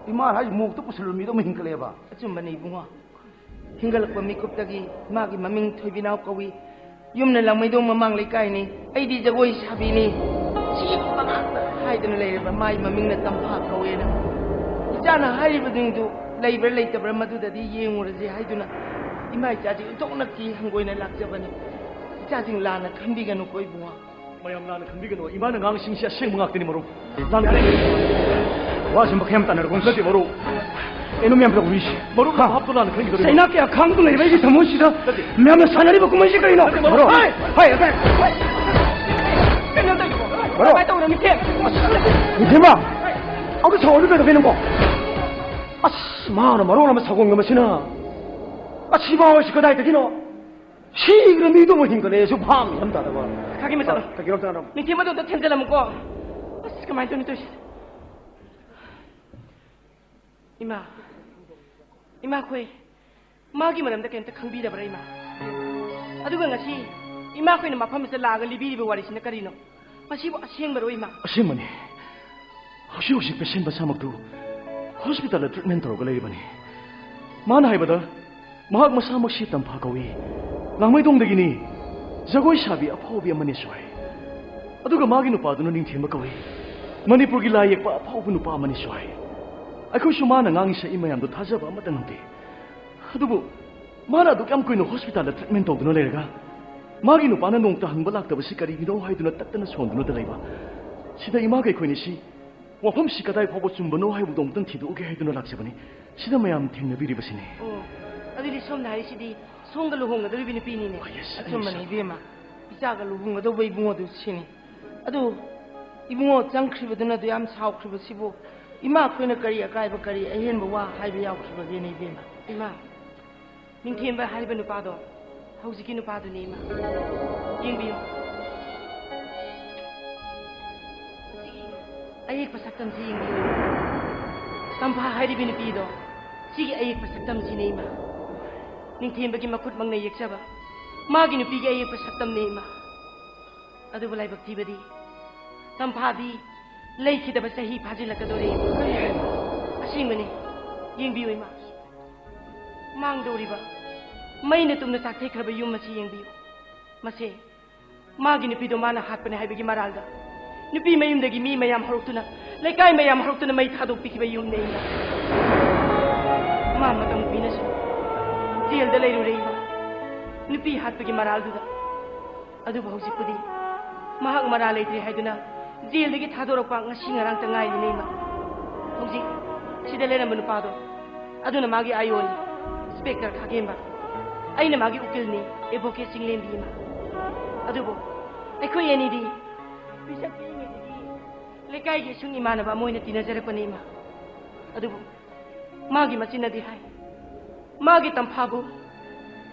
ꯏꯃꯥꯅ ꯍꯥꯏꯁꯤ ꯃꯣꯛꯇ ꯄꯨꯁꯤꯜꯂꯨ ꯃꯤꯗꯣ ꯑꯃ ꯍꯤꯡꯒꯠꯂꯛꯑꯦꯕ? ꯑꯆꯨꯝꯕꯅꯤ ꯏꯕꯨꯡꯉꯣ꯫ ꯍꯤꯡꯒꯠꯂꯛꯄ ꯃꯤꯀꯨꯞꯇꯒꯤ ꯃꯥꯒꯤ ꯃꯃꯤꯡ ꯊꯣꯏꯕꯤꯅꯥꯎ ꯀꯧꯏ꯫ ꯌꯨꯝꯅ ꯂꯥꯡꯃꯩꯗꯣꯡ ꯃꯃꯥꯡ ꯂꯩꯀꯥꯏꯅꯤ꯫ ꯑꯩꯗꯤ ꯖꯒꯣꯏ ꯁꯥꯕꯤꯅꯤ꯫ ꯁꯤ ꯃꯉꯥꯛꯇ ꯍꯥꯏꯗꯨꯅ ꯂꯩꯔꯕ ꯃꯥꯏ ꯃꯃꯤꯡꯅ ꯇꯝꯐꯥ ꯀꯧꯋꯦꯅ꯫ ꯏꯆꯥꯅ ꯍꯥꯏꯔꯤꯕꯁꯤꯡꯗꯨ ꯂꯩꯕ꯭ꯔꯥ ꯂꯩꯇꯕ꯭ꯔꯥ ꯃꯗꯨꯗꯗꯤ ꯌꯦꯡꯉꯨꯔꯁꯦ ꯍꯥꯏꯗꯨꯅ ꯏꯃꯥ ꯏꯆꯥꯁꯤ ꯏꯟꯊꯣꯛꯅ ꯀꯤ ꯍꯪꯒꯣꯏꯅ ꯂꯥꯛꯆꯕꯅꯤ꯫ ꯏꯆꯥꯁꯤꯡ ꯂꯥꯟꯅ ꯈꯟꯕꯤꯒꯅꯨꯀꯣ ꯏꯕꯨꯡꯉꯣ꯫ ꯃꯌꯥꯝ ꯂꯥꯟꯅ ꯈꯟꯕꯤꯒꯅꯨ꯫ ꯏꯃꯥꯅ ꯉꯥꯡꯉꯤꯁꯤꯡꯁꯦ ꯑꯁꯦꯡꯕ ꯉꯥꯛꯇꯅꯤ ꯃꯔꯨꯞ꯫ ꯂꯥꯟꯅ ꯋꯥꯁꯤ ꯃꯈꯩ ꯌꯥꯝ ꯇꯥꯟꯅꯔꯒꯨꯝ ꯅꯠꯇꯦ, ꯃꯔꯨꯞ꯫ ꯀꯩꯅꯣ ꯃꯌꯥꯝ ꯇꯧꯔꯤꯁꯤ? ꯃꯔꯨꯞꯅ ꯍꯥ? ꯚꯥꯞꯇꯣ ꯂꯥꯟꯅ ꯈꯟꯈꯤꯗꯣꯔꯤꯕ꯫ ꯆꯩꯅꯥ ꯀꯌꯥ ꯈꯥꯡꯗꯨꯅ ꯂꯩꯕ ꯑꯩꯒꯤ ꯊꯃꯣꯏꯁꯤꯗ ꯅꯠꯇꯦ꯫ ꯃꯌꯥꯝꯅ ꯁꯥꯟꯅꯔꯤꯕ ꯀꯨꯝꯍꯩꯁꯤ ꯀꯔꯤꯅꯣ? ꯅꯠꯇꯦ, ꯃꯔꯨꯞ꯫ ꯍꯥꯏ! ꯍꯥꯏ! ꯍꯥꯏ! ꯀꯩꯅꯣ ꯇꯧꯔꯤꯁꯤꯕꯣ? ꯃꯔꯨꯞ꯫ ꯀꯃꯥꯏꯅ ꯇꯧꯔꯣ, ꯃꯤꯊꯦꯟ? ꯅꯤꯡꯊꯦꯝꯕ! ꯑꯃꯨꯛꯇ ꯁꯥꯎꯍꯜꯂꯨ ꯀꯩꯗꯧꯒꯦ ꯅꯪꯕꯣ? ꯑꯁ, ꯃꯥꯅ ꯃꯔꯣꯟ ꯑꯃ ꯁꯥꯎꯒꯟꯕꯁꯤꯅ꯫ ꯑꯁ, ꯏꯃꯥ ꯍꯣꯏꯁꯤ ꯀꯗꯥꯏꯗꯒꯤꯅꯣ? ꯁꯤꯈ꯭ꯔ ꯃꯤꯗꯨꯕꯨ ꯍꯤꯡꯒꯠꯂꯛꯑꯦꯁꯨ ꯚꯥꯞ ꯌꯥꯝ ꯇꯥꯗꯕ꯫ ꯈꯥꯒꯤ ꯃꯆꯥꯗꯣ꯫ ꯀꯩꯒꯤꯅꯣ ꯇꯥꯗꯕ? ꯅꯤꯡꯊꯦꯝꯕꯗꯣ ꯑꯝꯇ ꯊꯦꯝꯖꯤꯜꯂꯝꯃꯨꯀꯣ꯫ ꯑꯁ, ꯀꯃꯥꯏꯅ ꯇꯧꯅꯤ ꯇꯧꯔꯤꯁꯤ? ꯏꯃꯥ, ꯏꯃꯥꯈꯣꯏ, ꯃꯥꯒꯤ ꯃꯔꯝꯗ ꯀꯩꯝꯇ ꯈꯪꯕꯤꯗꯕ꯭ꯔꯥ, ꯏꯃꯥ? ꯑꯗꯨꯒ ꯉꯁꯤ ꯏꯃꯥꯈꯣꯏꯅ ꯃꯐꯝ ꯑꯁꯤꯗ ꯂꯥꯛꯑꯒ ꯂꯤꯕꯤꯔꯤꯕ ꯋꯥꯔꯤꯁꯤꯅ ꯀꯔꯤꯅꯣ? ꯃꯁꯤꯕꯨ ꯑꯁꯦꯡꯕꯔꯣ, ꯏꯃꯥ? ꯑꯁꯦꯡꯕꯅꯤ꯫ ꯍꯧꯖꯤꯛ ꯍꯧꯖꯤꯛ ꯄꯦꯁꯦꯟ ꯃꯁꯥꯃꯛꯇꯨ ꯍꯣꯁꯄꯤꯇꯥꯜꯗ ꯇ꯭ꯔꯤꯠꯃꯦꯟ ꯇꯧꯔꯒ ꯂꯩꯔꯤꯕꯅꯤ꯫ ꯃꯥꯅ ꯍꯥꯏꯕꯗ, ꯃꯍꯥꯛ ꯃꯁꯥꯃꯛꯁꯤ ꯇꯝꯐꯥ ꯀꯧꯏ, ꯂꯥꯡꯃꯩꯗꯣꯡꯗꯒꯤꯅꯤ, ꯖꯒꯣꯏ ꯁꯥꯕꯤ ꯑꯐꯥꯎꯕꯤ ꯑꯃꯅꯤꯁꯨ ꯍꯥꯏ꯫ ꯑꯗꯨꯒ ꯃꯥꯒꯤ ꯅꯨꯄꯥꯗꯨꯅ ꯅꯤꯡꯊꯦꯝꯕ ꯀꯧꯏ, ꯃꯅꯤꯄꯨꯔꯒꯤ ꯂꯥꯏ ꯌꯦꯛꯄ ꯑꯐꯥꯎꯕ ꯅꯨꯄꯥ ꯑꯃꯅꯤꯁꯨ ꯍꯥꯏ꯫ ꯑꯩꯈꯣꯏꯁꯨ ꯃꯥꯅ ꯉꯥꯡꯉꯤ ꯁꯛꯏ ꯃꯌꯥꯝꯗꯣ ꯊꯥꯖꯕ ꯑꯃꯠꯇ ꯉꯝꯗꯦ꯫ ꯑꯗꯨꯕꯨ ꯃꯥꯅ ꯑꯗꯨꯛ ꯌꯥꯝ ꯀꯨꯏꯅ ꯍꯣꯁꯄꯤꯇꯥꯜꯗ ꯇ꯭ꯔꯤꯠꯃꯦꯟ ꯇꯧꯗꯨꯅ ꯂꯩꯔꯒ, ꯃꯥꯒꯤ ꯅꯨꯄꯥꯅ ꯅꯣꯡꯃꯇ ꯍꯪꯕ ꯂꯥꯛꯇꯕꯁꯤ ꯀꯔꯤꯒꯤꯅꯣ ꯍꯥꯏꯗꯨꯅ ꯇꯠꯇꯅ ꯁꯣꯟꯗꯨꯅ ꯂꯩꯕ꯫ ꯁꯤꯗ ꯏꯃꯥꯒ ꯑꯩꯈꯣꯏꯅꯤꯁꯤ ꯋꯥꯐꯝꯁꯤ ꯀꯗꯥꯏ ꯐꯥꯎꯕ ꯆꯨꯝꯕꯅꯣ ꯍꯥꯏꯕꯗꯨ ꯑꯃꯨꯛꯇꯪ ꯊꯤꯗꯣꯛꯎꯒꯦ ꯍꯥꯏꯗꯨꯅ ꯂꯥꯛꯆꯕꯅꯤ꯫ ꯁꯤꯗ ꯃꯌꯥꯝ ꯊꯦꯡꯅꯕꯤꯔꯤꯕꯁꯤꯅꯤ꯫ ꯑꯣ, ꯑꯗꯨꯗꯤ ꯁꯣꯝꯅ ꯍꯥꯏꯔꯤꯁꯤꯗꯤ ꯁꯣꯝꯒ ꯂꯨꯍꯣꯡꯒꯗꯧꯔꯤꯕ ꯅꯨꯄꯤꯅꯤꯅꯦ꯫ ꯑꯣ, yes, ꯑꯆꯨꯝꯕꯅꯤ, yes. ꯏꯕꯦꯝꯃ꯫ ꯏꯆꯥꯒ ꯂꯨꯍꯣꯡꯒꯗꯧꯕ ꯏꯕꯨꯡꯉꯣꯗꯨ ꯁꯤꯅꯤ꯫ ꯑꯗꯨ ꯏꯕꯨꯡꯉꯣ ꯆꯪꯈ꯭ꯔꯤꯕꯗꯨꯅ ꯑꯗꯨ ꯌꯥꯝ ꯁꯥꯎꯈ꯭ꯔꯤꯕꯁꯤꯕꯨ ꯏꯃꯥ ꯑꯩꯈꯣꯏꯅ ꯀꯔꯤ ꯑꯀꯥꯏꯕ, ꯀꯔꯤ ꯑꯍꯦꯟꯕ ꯋꯥ ꯍꯥꯏꯕ ꯌꯥꯎꯈ꯭ꯔꯤꯕꯒꯦꯅꯦ, ꯏꯕꯦꯝꯃ? ꯏꯃꯥ, ꯅꯤꯡꯊꯦꯝꯕ ꯍꯥꯏꯔꯤꯕ ꯅꯨꯄꯥꯗꯣ ꯍꯧꯖꯤꯛꯀꯤ ꯅꯨꯄꯥꯗꯨꯅꯤ, ꯏꯃꯥ꯫ ꯌꯦꯡꯕꯤꯌꯨ꯫ ꯁꯤꯒꯤ ꯑꯌꯦꯛꯄ ꯁꯛꯇꯝꯁꯤ ꯌꯦꯡꯕꯤꯌꯨ꯫ ꯇꯝꯐꯥ ꯍꯥꯏꯔꯤꯕ ꯅꯨꯄꯤꯗꯣ, ꯁꯤꯒꯤ ꯑꯌꯦꯛꯄ ꯁꯛꯇꯝꯁꯤꯅꯤ, ꯏꯃꯥ꯫ ꯅꯤꯡꯊꯦꯝꯕꯒꯤ ꯃꯈꯨꯠꯃꯛꯅ ꯌꯦꯛꯆꯕ ꯃꯥꯒꯤ ꯅꯨꯄꯤꯒꯤ ꯑꯌꯦꯛꯄ ꯁꯛꯇꯝꯅꯤ, ꯏꯃꯥ꯫ ꯑꯗꯨꯕꯨ ꯂꯥꯏꯕꯛ ꯊꯤꯕꯗꯤ, ꯇꯝꯐꯥꯗꯤ ꯂꯩꯈꯤꯗꯕ ꯆꯍꯤ ꯐꯥꯖꯤꯜꯂꯛꯀꯗꯣꯔꯦ꯫ ꯀꯔꯤ ꯍꯥꯏꯅꯣ? ꯑꯁꯦꯡꯕꯅꯤ꯫ ꯌꯦꯡꯕꯤꯌꯨ, ꯏꯃꯥ꯫ ꯃꯥꯡꯗꯧꯔꯤꯕ ꯃꯩꯅ ꯇꯨꯝꯅ ꯆꯥꯛꯊꯩꯈ꯭ꯔꯕ ꯌꯨꯝ ꯑꯁꯤ ꯌꯦꯡꯕꯤꯌꯨ꯫ ꯃꯁꯦ ꯃꯥꯒꯤ ꯅꯨꯄꯤꯗꯣ ꯃꯥꯅ ꯍꯥꯠꯄꯅꯦ ꯍꯥꯏꯕꯒꯤ ꯃꯔꯥꯜꯗ ꯅꯨꯄꯤ ꯃꯌꯨꯝꯗꯒꯤ ꯃꯤ ꯃꯌꯥꯝ ꯍꯧꯔꯛꯇꯨꯅ, ꯂꯩꯀꯥꯏ ꯃꯌꯥꯝ ꯍꯧꯔꯛꯇꯨꯅ ꯃꯩ ꯊꯥꯗꯣꯛꯄꯤꯈꯤꯕ ꯌꯨꯝꯅꯦ, ꯏꯃꯥ꯫ ꯃꯥ ꯃꯇꯝ ꯀꯨꯏꯅꯁꯨ ꯖꯦꯜꯗ ꯂꯩꯔꯨꯔꯦ, ꯏꯃꯥ, ꯅꯨꯄꯤ ꯍꯥꯠꯄꯒꯤ ꯃꯔꯥꯜꯗꯨꯗ꯫ ꯑꯗꯨꯕꯨ ꯍꯧꯖꯤꯛꯄꯨꯗꯤ ꯃꯍꯥꯛ ꯃꯔꯥꯜ ꯂꯩꯇ꯭ꯔꯦ ꯍꯥꯏꯗꯨꯅ ꯖꯦꯜꯗꯒꯤ ꯊꯥꯗꯣꯔꯛꯄ ꯉꯁꯤ ꯉꯔꯥꯡꯇ ꯉꯥꯏꯔꯤꯅꯦ, ꯏꯃꯥ꯫ ꯍꯧꯖꯤꯛ ꯁꯤꯗ ꯂꯩꯔꯝꯕ ꯅꯨꯄꯥꯗꯣ, ꯑꯗꯨꯅ ꯃꯥꯒꯤ ꯑꯥꯏ ꯑꯣꯅꯤ, ꯏꯟꯁꯄꯦꯛꯇꯔ ꯈꯥꯒꯦꯝꯕ꯫ ꯑꯩꯅ ꯃꯥꯒꯤ ꯎꯀꯤꯜꯅꯤ, ꯑꯦꯗꯚꯣꯀꯦꯠ ꯆꯤꯡꯂꯦꯝꯕꯤ ꯏꯃꯥ꯫ ꯑꯗꯨꯕꯨ ꯑꯩꯈꯣꯏ ꯑꯅꯤꯗꯤ ꯄꯤꯁꯛ ꯄꯤꯛꯏꯉꯩꯗꯒꯤ ꯂꯩꯀꯥꯏꯒꯤ ꯏꯁꯨꯡ ꯏꯃꯥꯟꯅꯕ ꯑꯃ ꯑꯣꯏꯅ ꯇꯤꯟꯅꯖꯔꯛꯄꯅꯤ ꯏꯃꯥ꯫ ꯑꯗꯨꯕꯨ ꯃꯥꯒꯤ ꯃꯆꯤꯟꯅꯗꯤ ꯍꯥꯏ, ꯃꯥꯒꯤ ꯇꯝꯐꯥꯕꯨ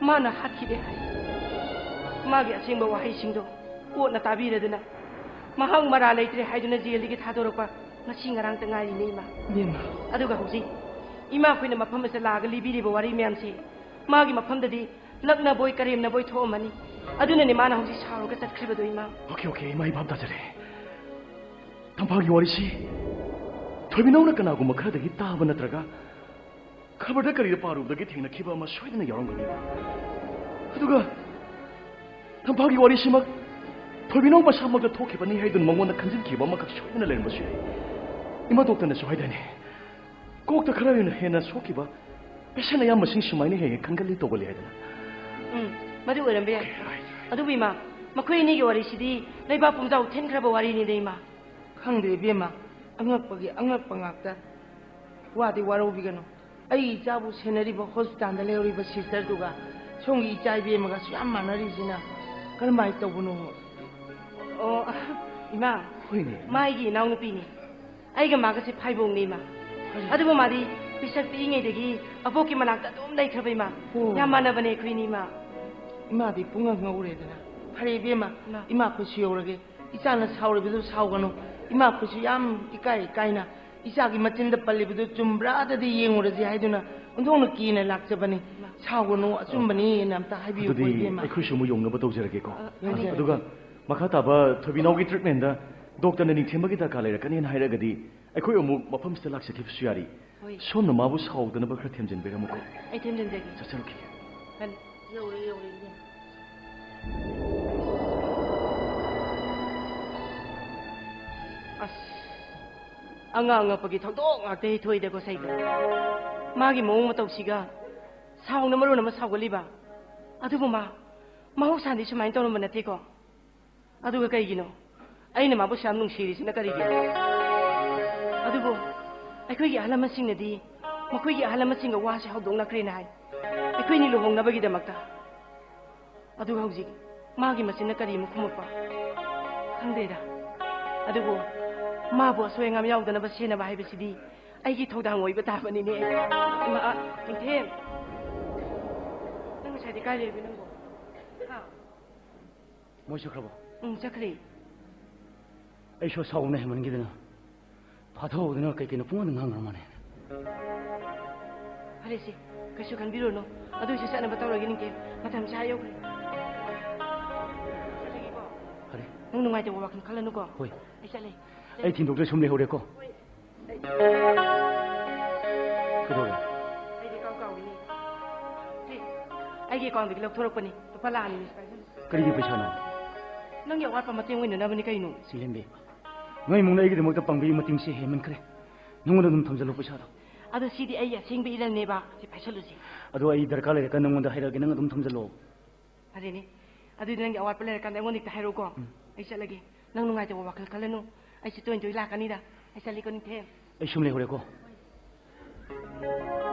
ꯃꯥꯅ ꯍꯥꯠꯈꯤꯗꯦ ꯍꯥꯏ꯫ ꯃꯥꯒꯤ ꯑꯁꯦꯡꯕ ꯋꯥꯍꯩꯁꯤꯡꯗꯣ ꯀꯣꯟꯅ ꯇꯥꯕꯤꯔꯗꯨꯅ ꯃꯍꯥꯛ ꯃꯔꯥ ꯂꯩꯇ꯭ꯔꯦ ꯍꯥꯏꯗꯨꯅ ꯖꯦꯜꯗꯒꯤ ꯊꯥꯗꯣꯔꯛꯄ ꯉꯁꯤ ꯉꯔꯥꯡꯇ ꯉꯥꯏꯔꯤꯅꯦ ꯏꯃꯥ꯫ ꯏꯕꯦꯝꯃ꯫ ꯑꯗꯨꯒ ꯍꯧꯖꯤꯛ ꯏꯃꯥ ꯑꯩꯈꯣꯏꯅ ꯃꯐꯝ ꯑꯁꯤꯗ ꯂꯥꯛꯑꯒ ꯂꯤꯕꯤꯔꯤꯕ ꯋꯥꯔꯤ ꯃꯌꯥꯝꯁꯦ ꯃꯥꯒꯤ ꯃꯐꯝꯗꯗꯤ ꯂꯛꯅꯕꯣꯏ ꯀꯔꯦꯝꯅꯕꯣꯏ ꯊꯣꯛꯑꯝꯃꯅꯤ꯫ ꯑꯗꯨꯅꯅꯦ ꯃꯥꯅ ꯍꯧꯖꯤꯛ ꯁꯥꯎꯔꯒ ꯆꯠꯈ꯭ꯔꯤꯕꯗꯣ ꯏꯃꯥ꯫ ꯑꯣꯀꯦ, ꯑꯣꯀꯦ, ꯏꯃꯥ, ꯑꯩ ꯚꯥꯞ ꯇꯥꯖꯔꯦ꯫ ꯇꯝꯐꯥꯒꯤ ꯋꯥꯔꯤꯁꯤ ꯊꯣꯏꯕꯤꯅꯧꯅ ꯀꯅꯥꯒꯨꯝꯕ ꯈꯔꯗꯒꯤ ꯇꯥꯕ ꯅꯠꯇ꯭ꯔꯒ ꯈꯕꯔꯗ ꯀꯔꯤꯗ ꯄꯥꯔꯨꯕꯗꯒꯤ ꯊꯦꯡꯅꯈꯤꯕ ꯑꯃ ꯁꯣꯏꯗꯅ ꯌꯥꯎꯔꯝꯒꯅꯤ꯫ ꯑꯗꯨꯒ ꯇꯝꯐꯥꯒꯤ ꯋꯥꯔꯤꯁꯤꯃꯛ ꯊꯣꯏꯕꯤꯅꯧ ꯃꯁꯥꯃꯛꯇ ꯊꯣꯛꯈꯤꯕꯅꯤ ꯍꯥꯏꯗꯨꯅ ꯃꯉꯣꯟꯗ ꯈꯟꯖꯤꯟꯈꯤꯕ ꯑꯃꯈꯛ ꯁꯣꯏꯗꯅ ꯂꯩꯔꯝꯕꯁꯨ ꯌꯥꯏ꯫ ꯏꯃꯥ ꯗꯣꯛꯇꯔꯅꯁꯨ ꯍꯥꯏꯗꯥꯏꯅꯦ, ꯀꯣꯛꯇ ꯈꯔ ꯍꯦꯟꯅ ꯍꯦꯟꯅ ꯁꯣꯛꯈꯤꯕ ꯄꯦꯁꯦꯟ ꯑꯌꯥꯝꯕꯁꯤꯡ ꯁꯨꯃꯥꯏꯅ ꯍꯦꯛ ꯍꯦꯛ ꯈꯟꯒꯜꯂꯤ ꯇꯧꯒꯜꯂꯤ ꯍꯥꯏꯗꯅ꯫ ꯎꯝ, ꯃꯗꯨ ꯑꯣꯏꯔꯝꯕ ꯌꯥꯏ꯫ ꯑꯗꯨꯕꯨ ꯏꯃꯥ, ꯃꯈꯣꯏ ꯑꯅꯤꯒꯤ ꯋꯥꯔꯤꯁꯤꯗꯤ ꯂꯩꯕꯥꯛ ꯄꯨꯝꯖꯥꯎ ꯊꯤꯟꯈ꯭ꯔꯕ ꯋꯥꯔꯤꯅꯤꯗ ꯏꯃꯥ꯫ ꯈꯪꯗꯦ ꯏꯕꯦꯝꯃ, ꯑꯉꯛꯄꯒꯤ ꯑꯉꯛꯄ ꯉꯥꯛꯇ꯫ ꯋꯥꯗꯤ ꯋꯥꯔꯧꯕꯤꯒꯅꯨ꯫ ꯑꯩ ꯏꯆꯥꯕꯨ ꯁꯦꯟꯅꯔꯤꯕ ꯍꯣꯁꯄꯤꯇꯥꯜꯗ ꯂꯩꯍꯧꯔꯤꯕ ꯁꯤꯁꯇꯔꯗꯨꯒ ꯁꯣꯝꯒꯤ ꯏꯆꯥ ꯏꯕꯦꯝꯃꯒꯁꯨ ꯌꯥꯝ ꯃꯥꯟꯅꯔꯤꯁꯤꯅ ꯀꯔꯝꯍꯥꯏꯅ ꯇꯧꯕꯅꯣ? ꯑꯣ, ꯏꯃꯥ, ꯍꯣꯏꯅꯦ꯫ ꯃꯥꯒꯤ ꯏꯅꯥꯎꯅꯨꯄꯤꯅꯤ꯫ ꯑꯩꯒ ꯃꯥꯒꯁꯦ ꯐꯥꯏꯕꯣꯛꯅꯤ ꯏꯃꯥ꯫ ꯑꯗꯨꯕꯨ ꯃꯥꯗꯤ ꯄꯤꯁꯛ ꯄꯤꯛꯏꯉꯩꯗꯒꯤ ꯑꯕꯣꯛꯀꯤ ꯃꯅꯥꯛꯇ ꯑꯗꯨꯝ ꯂꯩꯈ꯭ꯔꯕ ꯏꯃꯥ꯫ ꯑꯣ꯫ ꯌꯥꯝ ꯃꯥꯟꯅꯕꯅꯦ ꯑꯩꯈꯣꯏꯅꯤ ꯏꯃꯥ꯫ ꯏꯃꯥꯗꯤ ꯄꯨꯡꯉꯛ ꯉꯛꯎꯔꯦꯗꯅ꯫ ꯐꯔꯦ ꯏꯕꯦꯝꯃ, ꯏꯃꯥ꯫ ꯏꯃꯥ ꯑꯩꯈꯣꯏꯁꯨ ꯌꯧꯔꯒꯦ꯫ ꯏꯆꯥꯅ ꯁꯥꯎꯔꯤꯕꯗꯨ ꯁꯥꯎꯒꯅꯨ꯫ ꯏꯃꯥ ꯑꯩꯈꯣꯏꯁꯨ ꯌꯥꯝ ꯏꯀꯥꯏ ꯏꯀꯥꯏꯅ ꯏꯆꯥꯒꯤ ꯃꯆꯤꯟꯗ ꯄꯜꯂꯤꯕꯗꯨ ꯆꯨꯝꯕ꯭ꯔꯥꯗꯗꯤ ꯌꯦꯡꯉꯨꯔꯁꯤ ꯍꯥꯏꯗꯨꯅ ꯑꯣꯟꯊꯣꯛꯅ ꯀꯤꯅ ꯂꯥꯛꯆꯕꯅꯤ꯫ ꯏꯃꯥ꯫ ꯁꯥꯎꯒꯅꯨ, ꯑꯆꯨꯝꯕꯅꯤꯅ ꯑꯝꯇ ꯍꯥꯏꯕꯤꯌꯨꯀꯣ ꯑꯗꯨꯗꯤ ꯏꯕꯦꯝꯃ꯫ ꯑꯩꯈꯣꯏꯁꯨ ꯑꯃꯨꯛ ꯌꯧꯅꯕ ꯇꯧꯖꯔꯒꯦꯀꯣ꯫ ꯑ, ꯌꯧꯖꯔꯒꯦ꯫ ꯑꯗꯨꯒ ꯃꯈꯥ ꯇꯥꯕ ꯊꯣꯏꯕꯤꯅꯥꯎꯒꯤ ꯇ꯭ꯔꯤꯠꯃꯦꯟꯗ ꯗꯣꯛꯇꯔꯅ ꯅꯤꯡꯊꯤꯡꯕꯒꯤ ꯗꯔꯀꯥꯔ ꯂꯩꯔꯛꯀꯅꯤꯅ ꯍꯥꯏꯔꯒꯗꯤ ꯑꯩꯈꯣꯏ ꯑꯃꯨꯛ ꯃꯐꯝꯁꯤꯗ ꯂꯥꯛꯆꯈꯤꯕꯁꯨ ꯌꯥꯔꯤ꯫ ꯍꯣꯏ꯫ ꯁꯣꯝꯅ ꯃꯥꯕꯨ ꯁꯥꯎꯗꯅꯕ ꯈꯔ ꯊꯦꯝꯖꯤꯟꯕꯤꯔꯝꯃꯨꯀꯣ꯫ ꯑꯩ ꯊꯦꯝꯖꯤꯟꯖꯒꯦ꯫ ꯆꯠꯆꯔꯨꯈꯤꯒꯦ꯫ ꯐꯅꯤ꯫ ꯌꯧꯔꯦ, ꯌꯧꯔꯦ, ꯏꯕꯦꯝꯃ꯫ ꯑꯁ, ꯑꯉꯛ ꯑꯉꯛꯄꯒꯤ ꯊꯧꯗꯣꯛ ꯉꯥꯛꯇ ꯍꯦꯛ ꯊꯣꯛꯏꯗꯀꯣ ꯁꯩꯗ꯫ ꯃꯥꯒꯤ ꯃꯑꯣꯡ ꯃꯇꯧꯁꯤꯒ ꯁꯥꯎꯅ ꯃꯔꯣꯟ ꯑꯃ ꯁꯥꯎꯒꯠꯂꯤꯕ꯫ ꯑꯗꯨꯕꯨ ꯃꯥ ꯃꯍꯧꯁꯥꯗꯤ ꯁꯨꯃꯥꯏꯅ ꯇꯧꯔꯝꯕ ꯅꯠꯇꯦꯀꯣ꯫ ꯑꯗꯨꯒ ꯀꯩꯒꯤꯅꯣ ꯑꯩꯅ ꯃꯥꯕꯨ ꯁꯨꯌꯥꯝ ꯅꯨꯡꯁꯤꯔꯤꯁꯤꯅ ꯀꯔꯤꯒꯤꯅꯣ? ꯑꯗꯨꯕꯨ ꯑꯩꯈꯣꯏꯒꯤ ꯑꯍꯜ ꯂꯃꯟꯁꯤꯡꯅꯗꯤ ꯃꯈꯣꯏꯒꯤ ꯑꯍꯜ ꯂꯃꯟꯁꯤꯡꯒ ꯋꯥꯁꯦ ꯍꯧꯗꯣꯛꯅꯈ꯭ꯔꯦꯅ ꯍꯥꯏ, ꯑꯩꯈꯣꯏꯅꯤ ꯂꯨꯍꯣꯡꯅꯕꯒꯤꯗꯃꯛꯇ꯫ ꯑꯗꯨꯒ ꯍꯧꯖꯤꯛ ꯃꯥꯒꯤ ꯃꯆꯤꯟꯅ ꯀꯔꯤ ꯑꯃꯨꯛ ꯈꯨꯝꯃꯛꯄ? ꯈꯪꯗꯦꯗ꯫ ꯑꯗꯨꯕꯨ ꯃꯥꯕꯨ ꯑꯁꯣꯏ ꯑꯉꯥꯝ ꯌꯥꯎꯗꯅꯕ ꯁꯦꯟꯅꯕ ꯍꯥꯏꯕꯁꯤꯗꯤ ꯑꯩꯒꯤ ꯊꯧꯗꯥꯡ ꯑꯣꯏꯕ ꯇꯥꯕꯅꯤꯅꯦ꯫ ꯏꯃꯥ, ꯅꯤꯡꯊꯦꯝ, ꯅꯪ ꯉꯁꯥꯏꯗꯤ ꯀꯥꯏ ꯂꯩꯔꯨꯏ ꯅꯪꯕꯣ? ꯍꯥ? ꯃꯣꯏ ꯆꯠꯈ꯭ꯔꯕꯣ? ꯎꯝ, ꯆꯠꯈ꯭ꯔꯦ꯫ ꯑꯩꯁꯨ ꯁꯥꯎꯅ ꯍꯦꯟꯃꯟꯈꯤꯗꯅ ꯐꯥꯊꯍꯧꯗꯅ ꯀꯩ ꯀꯩꯅꯣ ꯄꯨꯡꯉꯥꯡꯗ ꯉꯥꯡꯈ꯭ꯔ ꯃꯥꯜꯂꯦ꯫ ꯐꯔꯦꯁꯦ, ꯀꯩꯁꯨ ꯈꯟꯕꯤꯔꯨꯅꯨ꯫ ꯑꯗꯨꯏꯁꯨ ꯆꯠꯅꯕ ꯇꯧꯔꯒꯦ, ꯅꯤꯡꯊꯦꯝ꯫ ꯃꯇꯝ ꯆꯥ ꯌꯧꯈ꯭ꯔꯦ꯫ ꯆꯠꯂꯒꯦꯀꯣ꯫ ꯐꯔꯦ꯫ ꯅꯪ ꯅꯨꯡꯉꯥꯏꯇꯕ ꯋꯥꯈꯜ ꯈꯜꯂꯅꯨꯀꯣ꯫ ꯍꯣꯏ꯫ ꯑꯩ ꯆꯠꯂꯦ꯫ ꯑꯩ ꯊꯤꯟꯗꯣꯛꯇ꯭ꯔ ꯁꯨꯝ ꯂꯩꯍꯧꯔꯦꯀꯣ꯫ ꯍꯣꯏ꯫ ꯀꯩꯗꯧꯔꯦ? ꯑꯩꯗꯤ ꯀꯥꯎ ꯀꯥꯎꯏꯅꯦ꯫ ꯁꯦ, ꯑꯩꯒꯤ ꯑꯦꯀꯥꯎꯟꯗꯒꯤ ꯂꯧꯊꯣꯔꯛꯄꯅꯤ꯫ ꯂꯨꯄꯥ ꯂꯥꯛ ꯑꯅꯤꯅꯤ, ꯁꯤ ꯄꯥꯏꯁꯜꯂꯨ꯫ ꯀꯔꯤꯒꯤ ꯄꯩꯁꯥꯅꯣ? ꯅꯪꯒꯤ ꯑꯋꯥꯠꯄ ꯃꯇꯦꯡ ꯑꯣꯏꯅꯅꯕꯅꯤ ꯀꯩꯅꯣ꯫ ꯁꯤꯂꯦꯝꯕꯤ, ꯅꯣꯏ ꯏꯃꯨꯡꯅ ꯑꯩꯒꯤꯗꯃꯛꯇ ꯄꯥꯡꯕꯤꯕ ꯃꯇꯦꯡꯁꯦ ꯍꯦꯟꯃꯟꯈ꯭ꯔꯦ꯫ ꯅꯉꯣꯟꯗ ꯑꯗꯨꯝ ꯊꯝꯖꯜꯂꯣ ꯄꯩꯁꯥꯗꯣ꯫ ꯑꯗꯣ ꯁꯤꯗꯤ ꯑꯩꯒꯤ ꯑꯁꯦꯡꯕ ꯏꯔꯜꯅꯦꯕ꯫ ꯁꯤ ꯄꯥꯏꯁꯜꯂꯨꯁꯤ꯫ ꯑꯗꯣ ꯑꯩ ꯗꯔꯀꯥꯔ ꯂꯩꯔꯀꯥꯟꯗ ꯅꯉꯣꯟꯗ ꯍꯥꯏꯔꯛꯑꯒꯦ, ꯅꯪ ꯑꯗꯨꯝ ꯊꯝꯖꯜꯂꯣ꯫ ꯐꯔꯦꯅꯦ꯫ ꯑꯗꯨꯗꯤ ꯅꯪꯒꯤ ꯑꯋꯥꯠꯄ ꯂꯩꯔꯀꯥꯟꯗ ꯑꯩꯉꯣꯟꯗ ꯍꯦꯛꯇ ꯍꯥꯏꯔꯛꯎꯀꯣ꯫ ꯎꯝ꯫ ꯑꯩ ꯆꯠꯂꯒꯦ꯫ ꯅꯪ ꯅꯨꯡꯉꯥꯏꯇꯕ ꯋꯥꯈꯜ ꯈꯜꯂꯅꯨ꯫ ꯑꯩꯁꯦ ꯇꯣꯏ ꯇꯣꯏ ꯂꯥꯛꯀꯅꯤꯗ꯫ ꯑꯩ ꯆꯠꯂꯦꯀꯣ, ꯅꯤꯡꯊꯦꯝ꯫ ꯑꯩ ꯁꯨꯝ ꯂꯩꯍꯧꯔꯦꯀꯣ꯫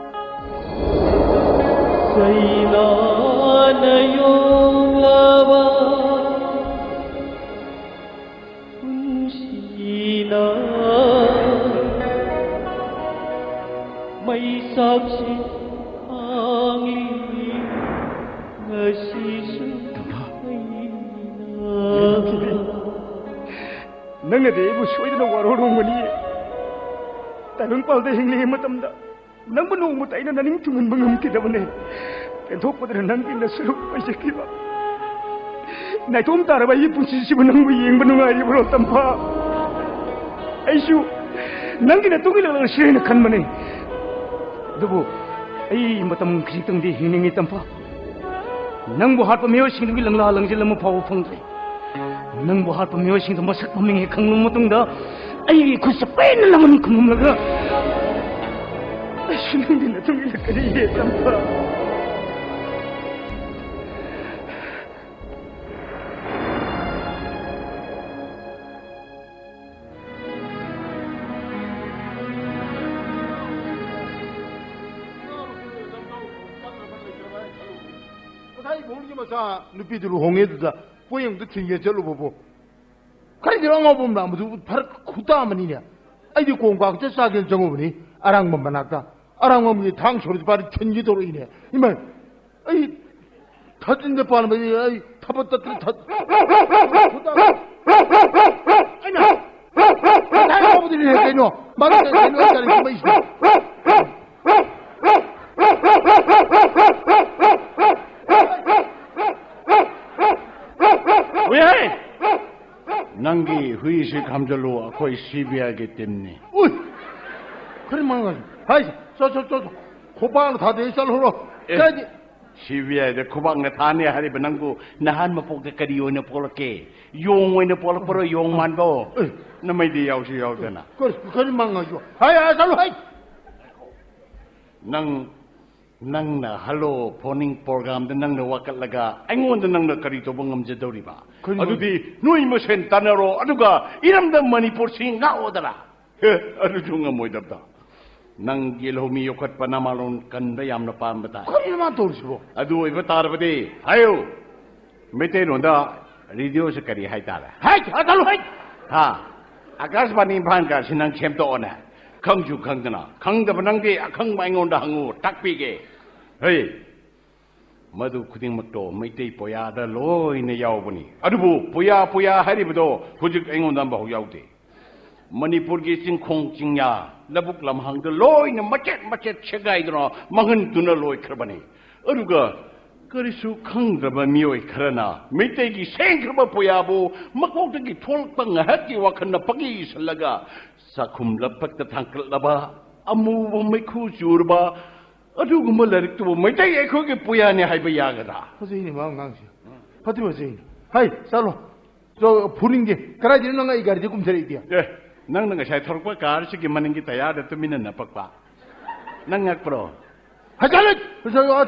ꯆꯩꯅꯥꯅ ꯌꯣꯛꯂꯕ ꯄꯨꯟꯁꯤꯅ ꯃꯩꯆꯥꯛꯁꯤ ꯈꯥꯡꯂꯤ ꯉꯁꯤꯁꯨ ꯑꯩꯅ꯫ ꯅꯪꯅꯗꯤ ꯑꯩꯕꯨ ꯁꯣꯏꯗꯅ ꯋꯥꯔꯧꯔꯝꯒꯅꯤ꯫ ꯇꯥꯏꯕꯪꯄꯥꯜꯗ ꯍꯤꯡꯂꯤꯉꯩ ꯃꯇꯝꯗ ꯅꯪꯕꯨ ꯅꯣꯡꯃꯇ ꯑꯩꯅ ꯅꯅꯤꯡ ꯊꯨꯡꯍꯟꯕ ꯉꯝꯈꯤꯗꯕꯅꯦ꯫ ꯄꯦꯟꯊꯣꯛꯄꯗꯅ ꯅꯪꯒꯤ ꯅꯁꯔꯨꯛ ꯑꯣꯏꯖꯈꯤꯕ꯫ ꯅꯥꯏꯇꯣꯝ ꯇꯥꯔꯕ ꯑꯩꯒꯤ ꯄꯨꯟꯁꯤꯁꯤꯕꯨ ꯅꯪꯕꯨ ꯌꯦꯡꯕ ꯅꯨꯡꯉꯥꯏꯔꯤꯕ꯭ꯔꯣ, ꯇꯝꯐꯥ? ꯑꯩꯁꯨ ꯅꯪꯒꯤ ꯅꯇꯨꯡ ꯏꯜꯂꯛꯂꯁꯤꯔ ꯍꯥꯏꯅ ꯈꯟꯕꯅꯦ꯫ ꯑꯗꯨꯕꯨ ꯑꯩ ꯃꯇꯝ ꯈꯖꯤꯛꯇꯪꯗꯤ ꯍꯤꯡꯅꯤꯡꯉꯤ, ꯇꯝꯐꯥ꯫ ꯅꯪꯕꯨ ꯍꯥꯠꯄ ꯃꯤꯑꯣꯏꯁꯤꯡꯗꯨꯒꯤ ꯂꯪꯂꯥ ꯂꯪꯖꯦꯜ ꯑꯃ ꯐꯥꯎꯕ ꯐꯪꯗ꯭ꯔꯤ꯫ ꯅꯪꯕꯨ ꯍꯥꯠꯄ ꯃꯤꯑꯣꯏꯁꯤꯡꯗꯨ ꯃꯁꯛ ꯃꯃꯤꯡ ꯍꯦꯛ ꯈꯪꯂꯕ ꯃꯇꯨꯡꯗ, ꯑꯩꯒꯤ ꯈꯨꯠꯁꯦ ꯄꯦꯟꯅ ꯂꯃꯟ ꯈꯨꯝꯂꯝꯂꯒ, ꯑꯩꯁꯨ ꯅꯪꯒꯤ ꯅꯇꯨꯡ ꯏꯜꯂꯛꯀꯅꯤꯌꯦ, ꯇꯝꯐꯥ꯫ ꯉꯁꯥꯏ ꯏꯕꯨꯡꯒꯤ ꯃꯆꯥ ꯅꯨꯄꯤꯗꯨ ꯂꯨꯍꯣꯡꯉꯦ ꯑꯗꯨꯗ ꯄꯣꯌꯦꯡꯗꯨ ꯊꯤꯟꯒꯦ ꯆꯠꯂꯨꯕꯕꯨ ꯀꯔꯤꯒꯤꯅꯣ ꯑꯉꯥꯎꯕ ꯑꯃ ꯂꯥꯛꯕꯗꯨ ꯐꯔꯛ ꯈꯨꯇꯥ ꯑꯃꯅꯤꯅꯦ꯫ ꯑꯩꯗꯤ ꯀꯣꯡ ꯀꯥꯡ ꯆꯥꯒꯦꯅ ꯆꯪꯉꯨꯕꯅꯤ ꯑꯔꯥꯡꯕꯝ ꯃꯅꯥꯛꯇ꯫ ꯑꯔꯥꯡꯕꯝꯒꯤ ꯊꯥꯡ ꯁꯣꯔꯤ ꯄꯥꯔꯤ ꯊꯤꯟꯒꯦ ꯇꯧꯔꯛꯏꯅꯦ꯫ ꯏꯃꯥ, ꯑꯩ ꯊꯥꯖꯤꯟꯗ ꯄꯥꯟꯕꯗꯤ ꯑꯩ ꯊꯕꯛ ꯇꯠꯇ꯭ꯔꯤ ꯊꯠ-, ꯑꯩꯅ ꯉꯁꯥꯏ ꯐꯥꯎꯕꯗꯤꯅꯦ ꯀꯩꯅꯣ? ꯃꯥꯅ ꯀꯩ-, ꯀꯩꯅꯣ ꯑꯩ ꯒꯥꯔꯤ ꯀꯨꯝꯃꯛꯏꯁꯤꯅ? ꯍꯨꯏ ꯍꯥꯏ! ꯅꯪꯒꯤ ꯍꯨꯏꯁꯤ ꯈꯝꯖꯜꯂꯨ, ꯑꯩꯈꯣꯏ ꯁꯤ ꯕꯤ ꯑꯥꯏꯒꯤ ꯇꯤꯝꯅꯤ꯫ ꯎꯏ! ꯈꯔ ꯃꯥꯡꯉꯁꯤ꯫ ꯍꯥꯏ, ꯆꯣ, ꯆꯣ, ꯆꯣ, ꯆꯣ꯫ ꯈꯣꯡꯄꯥꯛꯅ ꯊꯥꯗꯦ, ꯆꯠꯂꯨꯔꯣ꯫ ꯑꯦ, ꯀꯥꯏꯗꯤ? ꯁꯤ ꯕꯤ ꯑꯥꯏꯗ ꯈꯨꯕꯥꯛꯅ ꯊꯥꯅꯤ ꯍꯥꯏꯔꯤꯕ ꯅꯪꯕꯨ ꯅꯍꯥꯟ ꯃꯄꯣꯛꯇ ꯀꯔꯤ ꯑꯣꯏꯅ ꯄꯣꯛꯂꯛꯀꯦ? ꯌꯣꯡ ꯑꯣꯏꯅ ꯄꯣꯛꯂꯛꯄꯔꯣ, ꯌꯣꯡ ꯃꯥꯟꯕꯣ? ꯑꯦ꯫ ꯅꯃꯩꯗꯤ ꯌꯥꯎꯁꯨ ꯌꯥꯎꯗꯅ꯫ ꯀꯔꯤ, ꯀꯔꯤ ꯃꯥꯡꯉꯁꯨ? ꯍꯥꯏ, ꯍꯥꯏ, ꯆꯠꯂꯨ, ꯍꯥꯏ! ꯅꯪ, ꯅꯪꯅ ꯍꯜꯂꯣ ꯐꯣꯟꯅꯤꯡ ꯄ꯭ꯔꯣꯒ꯭ꯔꯥꯝꯗ ꯅꯪꯅ ꯋꯥꯀꯠꯂꯒ ꯑꯩꯉꯣꯟꯗ ꯅꯪꯅ ꯀꯔꯤ ꯇꯧꯕ ꯉꯝꯖꯗꯧꯔꯤꯕ? ꯀꯔꯤ ꯑꯗꯨꯗꯤ ꯅꯣꯏ ꯃꯁꯦꯟ ꯇꯥꯟꯅꯔꯣ, ꯑꯗꯨꯒ ꯏꯔꯝꯗꯝ ꯃꯅꯤꯄꯨꯔꯁꯤ ꯉꯥꯛꯑꯣꯗꯅ꯫ ꯍꯦ, ꯑꯗꯨꯁꯨ ꯉꯝꯃꯣꯏꯗꯕꯗ꯫ ꯅꯪ ꯌꯦꯜꯍꯧꯃꯤ ꯌꯣꯛꯈꯠꯄ ꯅꯃꯥꯂꯣꯟ ꯀꯟꯕ ꯌꯥꯝꯅ ꯄꯥꯝꯕ ꯇꯥꯏ꯫ ꯀꯔꯤꯅꯣ ꯃꯥ ꯇꯧꯔꯤꯁꯤꯕꯣ? ꯑꯗꯨ ꯑꯣꯏꯕ ꯇꯥꯔꯕꯗꯤ ꯍꯥꯏꯌꯨ꯫ ꯃꯩꯇꯩꯂꯣꯟꯗ ꯔꯦꯗꯤꯑꯣꯁꯦ ꯀꯔꯤ ꯍꯥꯏꯇꯥꯔꯦ? ꯍꯩꯠ! ꯑꯗꯨ ꯍꯩꯠ! ꯍꯥ? ꯑꯀꯥꯁꯕꯥꯅꯤ ꯏꯝꯐꯥꯜ ꯀꯥꯁꯤ ꯅꯪ ꯁꯦꯝꯗꯣꯛꯑꯣꯅꯦ꯫ ꯈꯪꯁꯨ ꯈꯪꯗꯅ꯫ ꯈꯪꯗꯕ ꯅꯪꯗꯤ ꯑꯈꯪꯕ ꯑꯩꯉꯣꯟꯗ ꯍꯪꯉꯨ, ꯇꯥꯛꯄꯤꯒꯦ꯫ ꯍꯩ! ꯃꯗꯨ ꯈꯨꯗꯤꯡꯃꯛꯇꯣ ꯃꯩꯇꯩ ꯄꯣꯌꯥꯗ ꯂꯣꯏꯅ ꯌꯥꯎꯕꯅꯤ꯫ ꯑꯗꯨꯕꯨ ꯄꯣꯌꯥ, ꯄꯣꯌꯥ ꯍꯥꯏꯔꯤꯕꯗꯣ ꯍꯧꯖꯤꯛ ꯑꯩꯉꯣꯟꯗ ꯑꯃꯐꯥꯎ ꯌꯥꯎꯗꯦ꯫ ꯃꯅꯤꯄꯨꯔꯒꯤ ꯆꯤꯡꯈꯣꯡ ꯆꯤꯡꯌꯥ, ꯂꯧꯕꯨꯛ ꯂꯝꯍꯥꯡꯗ ꯂꯣꯏꯅ ꯃꯆꯦꯠ ꯃꯆꯦꯠ ꯁꯦꯒꯥꯏꯗꯨꯅ ꯃꯥꯡꯍꯟꯗꯨꯅ ꯂꯣꯏꯈ꯭ꯔꯕꯅꯤ꯫ ꯑꯗꯨꯒ ꯀꯔꯤꯁꯨ ꯈꯪꯗ꯭ꯔꯕ ꯃꯤꯑꯣꯏ ꯈꯔꯅ ꯃꯩꯇꯩꯒꯤ ꯁꯦꯡꯈ꯭ꯔꯕ ꯄꯣꯌꯥꯕꯨ ꯃꯀꯣꯛꯇꯒꯤ ꯊꯣꯛꯂꯛꯄ ꯉꯥꯏꯍꯥꯛꯀꯤ ꯋꯥꯈꯜꯅ ꯄꯪꯏ ꯏꯁꯜꯂꯒ ꯆꯥꯛꯈꯨꯝ ꯂꯞꯄꯛꯇ ꯊꯥꯡꯀꯠꯂꯕ ꯑꯃꯨꯕ ꯃꯩꯈꯨ ꯆꯨꯔꯕ ꯑꯗꯨꯒꯨꯝꯕ ꯂꯥꯏꯔꯤꯛꯇꯨꯕꯨ ꯃꯩꯇꯩ ꯑꯩꯈꯣꯏꯒꯤ ꯄꯨꯌꯥꯅꯤ ꯍꯥꯏꯕ ꯌꯥꯒꯗ꯭ꯔꯥ? ꯐꯖꯩꯅꯦ ꯃꯥ ꯑꯉꯥꯡꯁꯦ꯫ ꯐꯗꯤ ꯐꯖꯩꯅꯦ꯫ ꯍꯥꯏ, ꯆꯠꯂꯣ꯫ ꯆꯣ, ꯐꯨꯅꯤꯡꯗꯦ꯫ ꯀꯗꯥꯏꯗꯅꯣ ꯅꯪ ꯑꯩ ꯒꯥꯔꯤꯗ ꯀꯨꯝꯊꯔꯛꯏꯗꯤ? ꯑꯦ, ꯅꯪꯅ ꯉꯁꯥꯏ ꯊꯧꯔꯛꯄ ꯀꯥꯔꯁꯤꯒꯤ ꯃꯅꯤꯡꯒꯤ ꯇꯌꯥꯔꯗ ꯇꯨꯃꯤꯟꯅ ꯅꯞꯄꯛꯄ꯫ ꯅꯪ ꯉꯛꯄ꯭ꯔꯣ? ꯍꯥꯏꯖꯜꯂꯦ!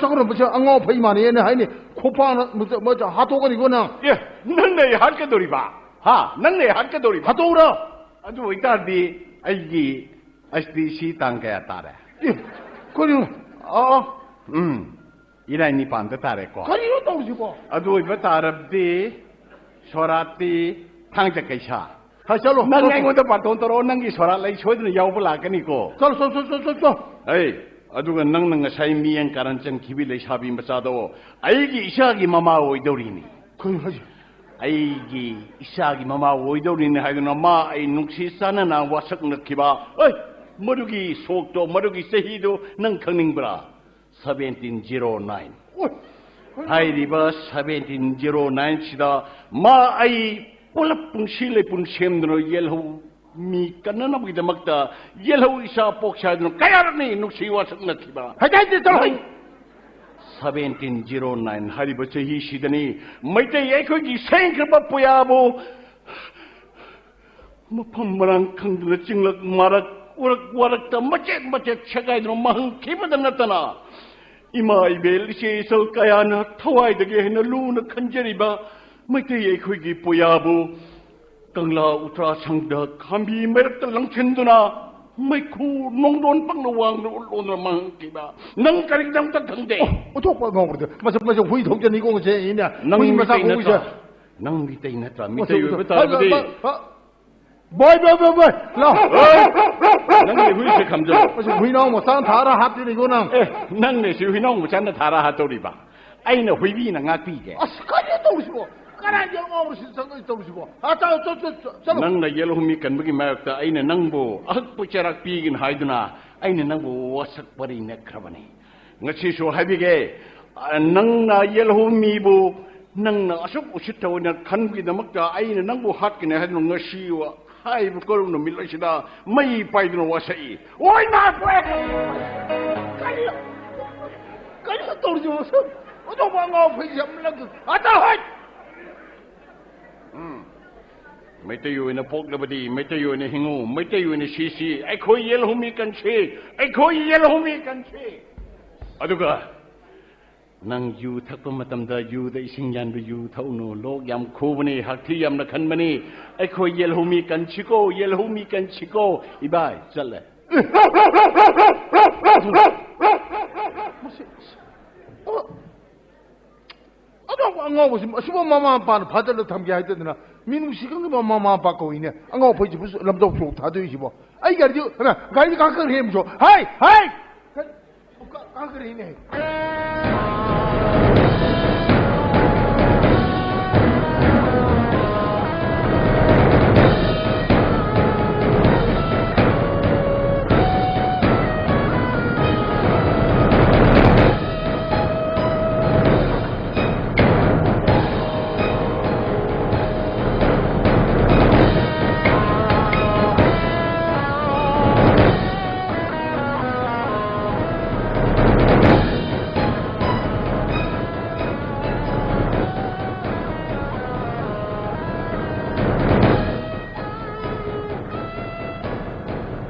ꯆꯠꯈ꯭ꯔꯣ, ꯃꯁꯤ ꯑꯉꯥꯎ ꯑꯐꯩ ꯃꯥꯟꯅꯩ ꯑꯩꯅ ꯍꯥꯏꯅꯤ꯫ ꯈꯣꯡꯄꯥꯛꯅ ꯃꯁꯤ, ꯃꯁꯤ ꯍꯥꯠꯇꯣꯛꯀꯅꯤꯀꯣ ꯅꯪ꯫ ꯑꯦ, ꯅꯪꯅ ꯑꯩ ꯍꯥꯠꯀꯗꯧꯔꯤꯕ? ꯍꯥ? ꯅꯪꯅ ꯑꯩ ꯍꯥꯠꯀꯗꯧꯔꯤꯕ? ꯍꯥꯠꯇꯣꯛꯎꯔꯣ! ꯑꯗꯨ ꯑꯣꯏꯇꯥꯔꯗꯤ ꯑꯩꯒꯤ ꯑꯁꯤꯗꯤ ꯁꯤ ꯇꯥꯡ ꯀꯌꯥ ꯇꯥꯔꯦ? ꯑꯦ, ꯀꯔꯤꯅꯣ? ꯑꯥ, ꯑꯥ꯫ ꯎꯝ꯫ ꯏꯔꯥꯏ ꯅꯤꯄꯥꯟꯗ ꯇꯥꯔꯦꯀꯣ꯫ ꯀꯔꯤꯅꯣ ꯇꯧꯔꯤꯁꯤꯕꯣ? ꯑꯗꯨ ꯑꯣꯏꯕ ꯇꯥꯔꯕꯗꯤ ꯁꯣꯔꯥꯠꯇꯤ ꯊꯥꯡꯖ ꯀꯩꯁꯥ꯫ ꯍꯥꯏ, ꯆꯠꯂꯣ, ꯅꯪ ꯆꯠꯂꯣ꯫ ꯑꯩꯉꯣꯟꯗ ꯕꯥꯔꯇꯣꯟ ꯇꯧꯔꯛꯑꯣ, ꯅꯪꯒꯤ ꯁꯣꯔꯥꯠ ꯑꯩ ꯁꯣꯏꯗꯅ ꯌꯥꯎꯕ ꯂꯥꯛꯀꯅꯤꯀꯣ꯫ ꯆꯠꯂꯣ, ꯆꯠꯂꯣ, ꯆꯠꯂꯣ, ꯆꯠꯂꯣ, ꯆꯠꯂꯣ꯫ ꯑꯩ, ꯑꯗꯨꯒ ꯅꯪꯅ ꯉꯁꯥꯏ ꯃꯤꯌꯦꯡ ꯀꯥꯔꯟ ꯆꯟꯈꯤꯕꯤ ꯂꯩꯁꯥꯕꯤ ꯃꯆꯥꯗꯣ ꯑꯩꯒꯤ ꯏꯆꯥꯒꯤ ꯃꯃꯥ ꯑꯣꯏꯗꯧꯔꯤꯅꯤ꯫ ꯀꯩꯅꯣ ꯍꯥꯏꯁꯦ? ꯑꯩꯒꯤ ꯏꯆꯥꯒꯤ ꯃꯃꯥ ꯑꯣꯏꯗꯧꯔꯤꯅꯤ ꯍꯥꯏꯗꯨꯅ ꯃꯥ ꯑꯩ ꯅꯨꯡꯁꯤ ꯆꯥꯟꯅꯅ ꯋꯥꯁꯛꯅꯈꯤꯕ, ꯑꯩ, ꯃꯗꯨꯒꯤ ꯁꯣꯛꯇꯣ, ꯃꯗꯨꯒꯤ ꯆꯍꯤꯗꯣ ꯅꯪ ꯈꯪꯅꯤꯡꯕ꯭ꯔꯥ? Seventeen zero nine. ꯑꯣꯏ, ꯍꯥꯏꯔꯤꯕ ꯁꯚꯦꯟꯇꯤꯟ ꯖꯤꯔꯣ ꯅꯥꯏꯟꯁꯤꯗ ꯃꯥ ꯑꯩ ꯄꯨꯂꯞ ꯄꯨꯟꯁꯤ ꯂꯩꯄꯨꯟ ꯁꯦꯝꯗꯨꯅ ꯌꯦꯜꯍꯧ ꯃꯤ ꯀꯟꯅꯅꯕꯒꯤꯗꯃꯛꯇ ꯌꯦꯜꯍꯧ ꯏꯆꯥ ꯄꯣꯛꯁꯦ ꯍꯥꯏꯗꯨꯅ ꯀꯌꯥꯔꯛꯅꯤ ꯅꯨꯡꯁꯤ ꯋꯥꯁꯛꯅꯈꯤꯕ? ꯍꯥꯏꯗꯤ, ꯍꯥꯏꯗꯤ, ꯆꯠꯂꯣ꯫ ꯅꯪ ꯁꯚꯦꯟꯇꯤꯟ ꯖꯤꯔꯣ ꯅꯥꯏꯟ ꯍꯥꯏꯔꯤꯕ ꯆꯍꯤꯁꯤꯗꯅꯤ ꯃꯩꯇꯩ ꯑꯩꯈꯣꯏꯒꯤ ꯁꯦꯡꯈ꯭ꯔꯕ ꯄꯨꯌꯥꯕꯨ ꯃꯐꯝ ꯃꯔꯥꯡ ꯈꯪꯗꯅ ꯆꯤꯡꯂꯛ ꯃꯔꯛ ꯎꯔꯛ ꯋꯥꯔꯛꯇ ꯃꯆꯦꯠ ꯃꯆꯦꯠ ꯁꯦꯒꯥꯏꯗꯨꯅ ꯃꯥꯡꯈꯤꯕꯗ ꯅꯠꯇꯅ, ꯏꯃꯥ ꯏꯕꯦꯜ ꯏꯆꯦ ꯏꯆꯜ ꯀꯌꯥꯅ ꯊꯋꯥꯏꯗꯒꯤ ꯍꯦꯟꯅ ꯂꯨꯅ ꯈꯟꯖꯔꯤꯕ ꯃꯩꯇꯩ ꯑꯩꯈꯣꯏꯒꯤ ꯄꯨꯌꯥꯕꯨ ꯀꯪꯂꯥ ꯎꯇ꯭ꯔꯥ ꯁꯪꯗ ꯈꯥꯝꯕꯤ ꯃꯔꯛꯇ ꯂꯪꯁꯤꯟꯗꯨꯅ ꯃꯩꯈꯨ ꯅꯣꯡꯗꯣꯟ ꯄꯪꯅ ꯋꯥꯡꯅ ꯎꯠꯂꯣꯟꯗꯨꯅ ꯃꯥꯡꯈꯤꯕ ꯅꯪ ꯀꯔꯤꯒꯤꯗꯃꯛꯇ ꯈꯪꯗꯦ? ꯑꯣꯟꯊꯣꯛꯄ ꯉꯥꯎꯈ꯭ꯔꯦ꯫ ꯃꯁꯤ, ꯃꯁꯤ ꯍꯨꯏ ꯊꯣꯛꯖꯅꯤꯀꯣ ꯉꯁꯤ ꯑꯩꯅ꯫ ꯅꯪ ꯍꯨꯏ ꯃꯆꯥ ꯃꯤꯇꯩ ꯀꯣꯛꯏꯁꯦ꯫ ꯅꯠꯇ꯭ꯔꯥ? ꯅꯪ ꯃꯤꯇꯩ ꯅꯠꯇ꯭ꯔꯥ? ꯃꯤꯇꯩ ꯑꯣꯏꯕ ꯇꯥꯔꯕꯗꯤ꯫ ꯕꯣꯏ, ꯕꯣꯏ, ꯕꯣꯏ, ꯕꯣꯏ, ꯂꯥꯎ꯫ ꯅꯪꯒꯤ ꯍꯨꯏꯁꯦ ꯈꯝꯖꯜꯂꯣ꯫ ꯃꯁꯤ ꯍꯨꯏꯅꯥꯎ ꯃꯆꯥꯅ ꯊꯥꯔ ꯍꯥꯠꯇꯣꯏꯅꯤꯀꯣ ꯅꯪ꯫ ꯑꯦ, ꯅꯪꯅꯦ ꯁꯤ ꯍꯨꯏꯅꯥꯎ ꯃꯆꯥꯅ ꯊꯥꯔ ꯍꯥꯠꯇꯧꯔꯤꯕ꯫ ꯑꯩꯅ ꯍꯨꯏꯕꯤꯅ ꯉꯥꯛꯄꯤꯒꯦ꯫ ꯑꯁ, ꯀꯔꯤ ꯇꯧꯔꯤꯁꯤꯕꯣ? ꯀꯅꯥ ꯌꯦꯜ ꯉꯥꯎꯔꯤꯁꯤ ꯆꯪꯉꯛꯏ ꯇꯧꯔꯤꯁꯤꯕꯣ? ꯑꯥ, ꯆꯠꯂꯣ, ꯆꯠꯂꯣ, ꯆꯠꯂꯣ, ꯆꯠꯂꯣ꯫ ꯅꯪꯅ ꯌꯦꯜꯍꯧꯃꯤ ꯀꯟꯕꯒꯤ ꯃꯥꯌꯣꯛꯇ ꯑꯩꯅ ꯅꯪꯕꯨ ꯑꯍꯛꯄ ꯆꯩꯔꯥꯛ ꯄꯤꯒꯅꯤ ꯍꯥꯏꯗꯨꯅ ꯑꯩꯅ ꯅꯪꯕꯨ ꯋꯥꯁꯛ ꯄꯔꯤ ꯅꯦꯛꯈ꯭ꯔꯕꯅꯤ꯫ ꯉꯁꯤꯁꯨ ꯍꯥꯏꯕꯤꯒꯦ, ꯑ, ꯅꯪꯅ ꯌꯦꯜꯍꯧꯃꯤꯕꯨ ꯅꯪꯅ ꯑꯁꯨꯛ ꯎꯁꯤꯠꯇ ꯑꯣꯏꯅ ꯈꯟꯕꯒꯤꯗꯃꯛꯇ ꯑꯩꯅ ꯅꯪꯕꯨ ꯍꯥꯠꯀꯅꯤ ꯍꯥꯏꯗꯨꯅ ꯉꯁꯤ ꯍꯥꯏꯕ ꯀꯔꯝ ꯅꯨꯃꯤꯠ ꯑꯁꯤꯗ ꯃꯩ ꯄꯥꯏꯗꯨꯅ ꯋꯥꯁꯛꯏ꯫ ꯑꯣꯏ ꯃꯥ ꯄꯣꯛꯑꯦ! ꯀꯔꯤ, ꯀꯔꯤ ꯇꯧꯔꯤꯁꯤꯕꯣ? ꯑꯣꯟꯊꯣꯛꯄ ꯑꯉꯥꯎ ꯑꯐꯩ ꯌꯥꯝ ꯂꯪꯉꯤ꯫ ꯑꯇ ꯍꯣꯏ! ꯎꯝ꯫ ꯃꯩꯇꯩ ꯑꯣꯏꯅ ꯄꯣꯛꯂꯕꯗꯤ ꯃꯩꯇꯩ ꯑꯣꯏꯅ ꯍꯤꯡꯉꯨ, ꯃꯩꯇꯩ ꯑꯣꯏꯅ ꯁꯤꯁꯤ꯫ ꯑꯩꯈꯣꯏ ꯌꯦꯜꯍꯧꯃꯤ ꯀꯟꯁꯤ, ꯑꯩꯈꯣꯏ ꯌꯦꯜꯍꯧꯃꯤ ꯀꯟꯁꯤ꯫ ꯑꯗꯨꯒ ꯅꯪ ꯌꯨ ꯊꯛꯄ ꯃꯇꯝꯗ ꯌꯨꯗ ꯏꯁꯤꯡ ꯌꯥꯟꯕ ꯌꯨ ꯊꯛꯎꯅꯨ, ꯂꯣꯛ ꯌꯥꯝ ꯈꯨꯕꯅꯤ, ꯍꯛꯊꯤ ꯌꯥꯝꯅ ꯈꯟꯕꯅꯤ꯫ ꯑꯩꯈꯣꯏ ꯌꯦꯜꯍꯧꯃꯤ ꯀꯟꯁꯤꯀꯣ, ꯌꯦꯜꯍꯧꯃꯤ ꯀꯟꯁꯤꯀꯣ꯫ ꯏꯕꯥꯏ, ꯆꯠꯂꯦ꯫ ꯃꯁꯤ, ꯑꯣ, ꯑꯉꯥꯎꯕꯁꯤ ꯑꯁꯤꯕꯨ ꯃꯃꯥ ꯃꯄꯥꯅ ꯐꯥꯗꯔꯗ ꯊꯝꯒꯦ ꯍꯥꯏꯗꯗꯅ ꯃꯤꯅꯨꯡꯁꯤ ꯈꯪꯗꯕ ꯃꯃꯥ ꯃꯄꯥ ꯀꯧꯏꯅꯦ꯫ ꯑꯉꯥꯎ ꯑꯐꯩꯁꯤꯕꯨ ꯂꯝꯖꯥꯎ ꯁꯣꯔꯣꯛ ꯊꯥꯗꯣꯛꯏꯁꯤꯕꯣ꯫ ꯑꯩ ꯒꯥꯔꯤꯗꯨ, ꯍꯩꯃꯥ, ꯒꯥꯔꯤꯗꯨ ꯀꯥꯈꯠꯈ꯭ꯔꯦ ꯑꯃꯨꯛꯁꯨ꯫ ꯍꯥꯏ! ꯍꯥꯏ! ꯀꯥꯈꯠꯈ꯭ꯔꯦꯅꯦ꯫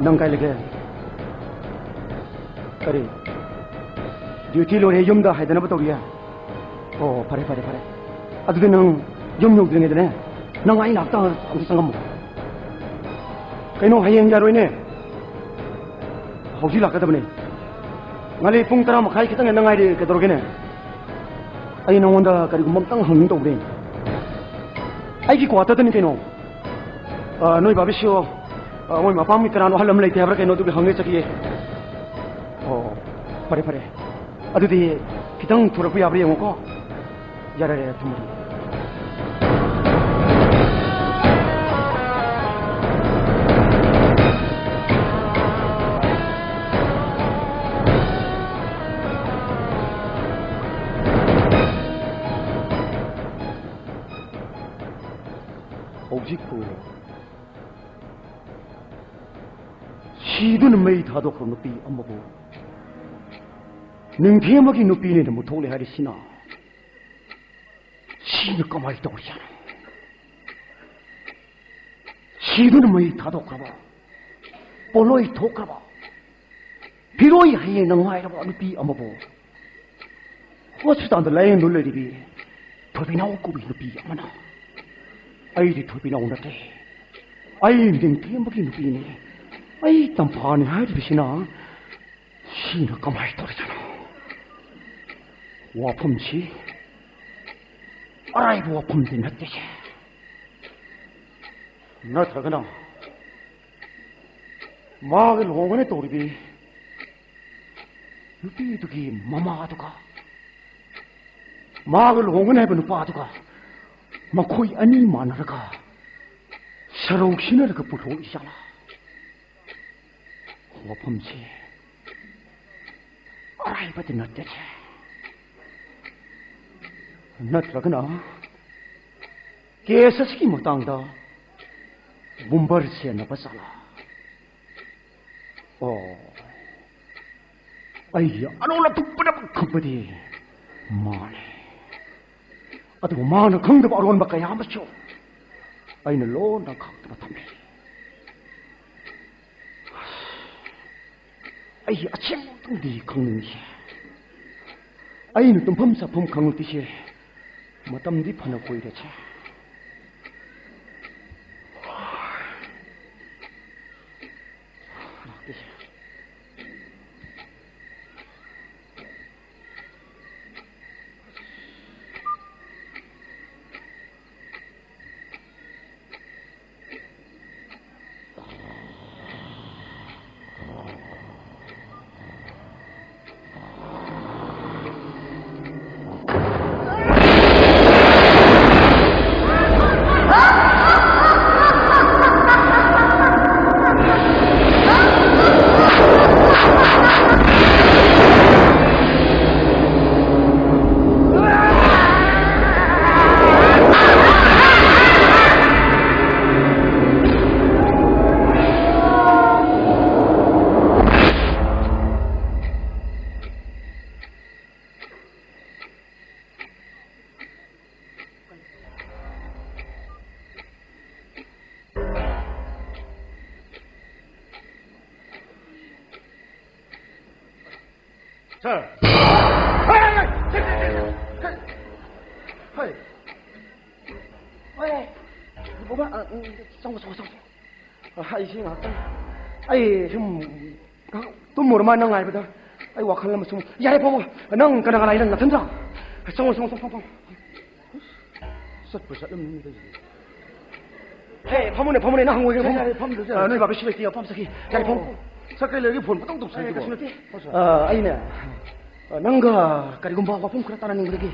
ꯅꯪ ꯀꯥꯏ ꯂꯩꯒꯦ? ꯀꯔꯤ? ꯗ꯭ꯌꯨꯇꯤ ꯂꯣꯏꯔꯦ, ꯌꯨꯝꯗ ꯍꯥꯏꯗꯅꯕ ꯇꯧꯔꯤꯌꯦ? ꯑꯣ, ꯐꯔꯦ, ꯐꯔꯦ, ꯐꯔꯦ꯫ ꯑꯗꯨꯗꯤ ꯅꯪ ꯌꯨꯝ ꯌꯧꯗ꯭ꯔꯤꯉꯩꯗꯅꯦ, ꯅꯪ ꯑꯩ ꯅꯥꯛꯇ ꯑꯃꯨꯛ ꯆꯪꯉꯝꯃꯣ꯫ ꯀꯩꯅꯣ, ꯍꯌꯦꯡ ꯌꯥꯔꯣꯏꯅꯦ? ꯍꯧꯖꯤꯛ ꯂꯥꯛꯀꯗꯕꯅꯦ꯫ ꯉꯥꯂꯤ ꯄꯨꯡ ꯇꯔꯥ ꯃꯈꯥꯏ ꯈꯤꯇꯪ ꯍꯦꯟꯅ ꯉꯥꯏꯔꯦ, ꯀꯩꯗꯧꯔꯒꯦꯅꯦ? ꯑꯩ ꯅꯉꯣꯟꯗ ꯀꯔꯤꯒꯨꯝꯕ ꯑꯝꯇꯪ ꯍꯪꯅꯤꯡ ꯇꯧꯕꯅꯦ꯫ ꯑꯩꯒꯤ ꯀ꯭ꯋꯥꯇꯔꯗꯅꯤ ꯀꯩꯅꯣ꯫ ꯑ, ꯅꯣꯏ ꯕꯥꯕꯤꯁꯨ, ꯑ, ꯃꯣꯏ ꯃꯄꯥꯝꯒꯤ ꯀꯅꯥꯅꯣ ꯑꯍꯜ ꯑꯃ ꯂꯩꯇꯦ ꯍꯥꯏꯕ꯭ꯔꯥ ꯀꯩꯅꯣ, ꯑꯗꯨꯒꯤ ꯍꯪꯉꯦ ꯆꯠꯈꯤꯌꯦ꯫ ꯑꯣ, ꯐꯔꯦ, ꯐꯔꯦ꯫ ꯑꯗꯨꯗꯤ ꯈꯤꯇꯪ ꯊꯨꯔꯛꯄ ꯌꯥꯕ꯭ꯔꯥ ꯌꯦꯡꯉꯨꯀꯣ꯫ ꯌꯥꯔꯦ, ꯌꯥꯔꯦ, ꯊꯝꯃꯣ, ꯊꯝꯃꯣ꯫ ꯍꯧꯖꯤꯛꯄꯨ ꯁꯤꯗꯨꯅ ꯃꯩ ꯊꯥꯗꯣꯛꯈ꯭ꯔꯕ ꯅꯨꯄꯤ ꯑꯃꯕꯨ ꯅꯤꯡꯊꯦꯝꯕꯒꯤ ꯅꯨꯄꯤꯅꯦꯅ ꯑꯃꯨꯛ ꯊꯣꯛꯂꯦ ꯍꯥꯏꯔꯤꯁꯤꯅ, ꯁꯤꯅ ꯀꯃꯥꯏꯅ ꯇꯧꯔꯤꯖꯥꯠꯅꯣ? ꯁꯤꯗꯨꯅ ꯃꯩ ꯊꯥꯗꯣꯛꯈ꯭ꯔꯕ, ꯄꯣꯠꯂꯣꯏ ꯊꯣꯛꯈ꯭ꯔꯕ, ꯐꯤꯔꯣꯏ ꯍꯌꯦꯡꯅ ꯉꯥꯏꯔꯕ ꯅꯨꯄꯤ ꯑꯃꯕꯨ ꯍꯣꯁꯄꯤꯇꯥꯜꯗ ꯂꯥꯌꯦꯡꯗꯨꯅ ꯂꯩꯔꯤꯕꯤ ꯊꯣꯏꯕꯤꯅꯥꯎ ꯀꯧꯕꯤ ꯅꯨꯄꯤ ꯑꯃꯅ, "ꯑꯩꯗꯤ ꯊꯣꯏꯕꯤꯅꯥꯎ ꯅꯠꯇꯦ, ꯑꯩ ꯅꯤꯡꯊꯦꯝꯕꯒꯤ ꯅꯨꯄꯤꯅꯤ, ꯑꯩ ꯇꯝꯐꯥꯅꯤ" ꯍꯥꯏꯔꯤꯕꯁꯤꯅ ꯁꯤꯅ ꯀꯃꯥꯏꯅ ꯇꯧꯔꯤꯖꯥꯠꯅꯣ? ꯋꯥꯐꯝꯁꯤ ꯑꯔꯥꯏꯕ ꯋꯥꯐꯝꯗꯤ ꯅꯠꯇꯦ꯫ ꯅꯠꯇ꯭ꯔꯒꯅ ꯃꯥꯒ ꯂꯨꯍꯣꯡꯒꯅꯤ ꯇꯧꯔꯤꯕꯤ ꯅꯨꯄꯤꯗꯨꯒꯤ ꯃꯃꯥꯗꯨꯒ ꯃꯥꯒ ꯂꯨꯍꯣꯡꯒꯅꯤ ꯍꯥꯏꯕ ꯅꯨꯄꯥꯗꯨꯒ ꯃꯈꯣꯏ ꯑꯅꯤ ꯃꯥꯟꯅꯔꯒ ꯁꯔꯧ ꯁꯤꯟꯅꯔꯒ ꯄꯨꯊꯣꯛꯏ ꯖꯥꯠꯂꯥ? ꯋꯥꯐꯝꯁꯦ ꯑꯔꯥꯏꯕꯗꯤ ꯅꯠꯇꯦ꯫ ꯅꯠꯇ꯭ꯔꯒꯅ ꯀꯦꯁ ꯑꯁꯤꯒꯤ ꯃꯇꯥꯡꯗ ꯕꯨꯝꯕꯔ ꯁꯦꯟꯅꯕ ꯖꯥꯠꯂꯥ? ꯑꯣ, ꯑꯩꯒꯤ ꯑꯔꯣꯜ ꯑꯗꯨ ꯄꯨꯝꯅꯃꯛ ꯈꯪꯕꯗꯤ ꯃꯥꯅꯤ꯫ ꯑꯗꯨꯕꯨ ꯃꯥꯅ ꯈꯪꯗꯕ ꯑꯔꯣꯟꯕ ꯀꯌꯥ ꯑꯃꯁꯨ ꯑꯩꯅ ꯂꯣꯟꯅ ꯈꯪꯗꯅ ꯊꯝꯂꯤ꯫ ꯑꯩ ꯑꯁꯦꯡꯕꯗꯤ ꯈꯪꯅꯤꯡꯉꯤ꯫ ꯑꯩꯅ ꯇꯨꯝꯐꯝ ꯆꯥꯐꯝ ꯈꯪꯂꯛꯇ꯭ꯔꯤꯁꯦ ꯃꯇꯝꯗꯤ ꯐꯅ ꯀꯨꯏꯔꯦꯁꯦ꯫ ꯂꯥꯛꯇꯦꯁꯦ꯫ ꯁꯥꯔ꯫ ꯍꯩ, ꯍꯩ, ꯍꯩ, ꯍꯩ, ꯍꯩ꯫ ꯍꯩ꯫ ꯍꯩ꯫ ꯕꯣꯕꯥ, ꯑ, ꯎꯝ, ꯆꯪꯉꯣ, ꯆꯪꯉꯣ, ꯆꯪꯉꯣ, ꯆꯪꯉꯣ꯫ ꯑ, ꯑꯩꯁꯦ ꯉꯥꯏꯍꯥꯛꯇꯪ, ꯑꯩ ꯁꯨꯝ ꯉꯥꯏꯍꯥꯛ ꯇꯨꯝꯃꯨꯔ ꯃꯥ ꯅꯪ ꯉꯥꯏꯕꯗ ꯑꯩ ꯋꯥꯈꯜ ꯑꯃ ꯁꯨꯝ, ꯌꯥꯔꯦ, ꯐꯝꯃꯣ꯫ ꯅꯪ ꯀꯅꯥ ꯀꯅꯥ ꯂꯩ? ꯅꯪ ꯅꯊꯟꯗ꯭ꯔꯣ? ꯆꯪꯉꯣ, ꯆꯪꯉꯣ, ꯆꯪꯉꯣ, ꯐꯝꯃꯣ, ꯐꯝꯃꯣ꯫ ꯆꯠꯄꯨ ꯆꯠꯂꯝꯅꯤ ꯇꯧꯔꯤꯁꯦ꯫ ꯍꯦ, ꯐꯝꯃꯨꯅꯦ, ꯐꯝꯃꯨꯅꯦ, ꯅꯪ ꯍꯪꯉꯣꯏꯒꯦ, ꯐꯝꯃꯨ꯫ ꯌꯥꯔꯦ, ꯐꯝꯗ꯭ꯔꯁꯨ ꯌꯥꯔꯦ꯫ ꯑ, ꯅꯣꯏ ꯕꯥꯕꯤꯁꯨ ꯂꯩꯇꯦ, ꯐꯝ ꯆꯠꯈꯤ꯫ ꯌꯥꯔꯦ, ꯐꯝꯃꯨ꯫ ꯑꯣ, ꯁꯥꯔ, ꯀꯩ ꯂꯩꯔꯒꯦ ꯐꯣꯟ ꯄꯪꯇꯧ ꯇꯧꯁꯜꯂꯤꯗꯨꯕꯣ? ꯑꯦ, ꯀꯩꯁꯨ ꯅꯠꯇꯦ꯫ ꯍꯣꯏ, ꯁꯥꯔ꯫ ꯑ, ꯑꯩꯅꯦ, ꯑ, ꯅꯪꯒ ꯀꯔꯤꯒꯨꯝꯕ ꯋꯥꯐꯝ ꯈꯔ ꯇꯥꯟꯅꯅꯤꯡꯕꯗꯒꯤ,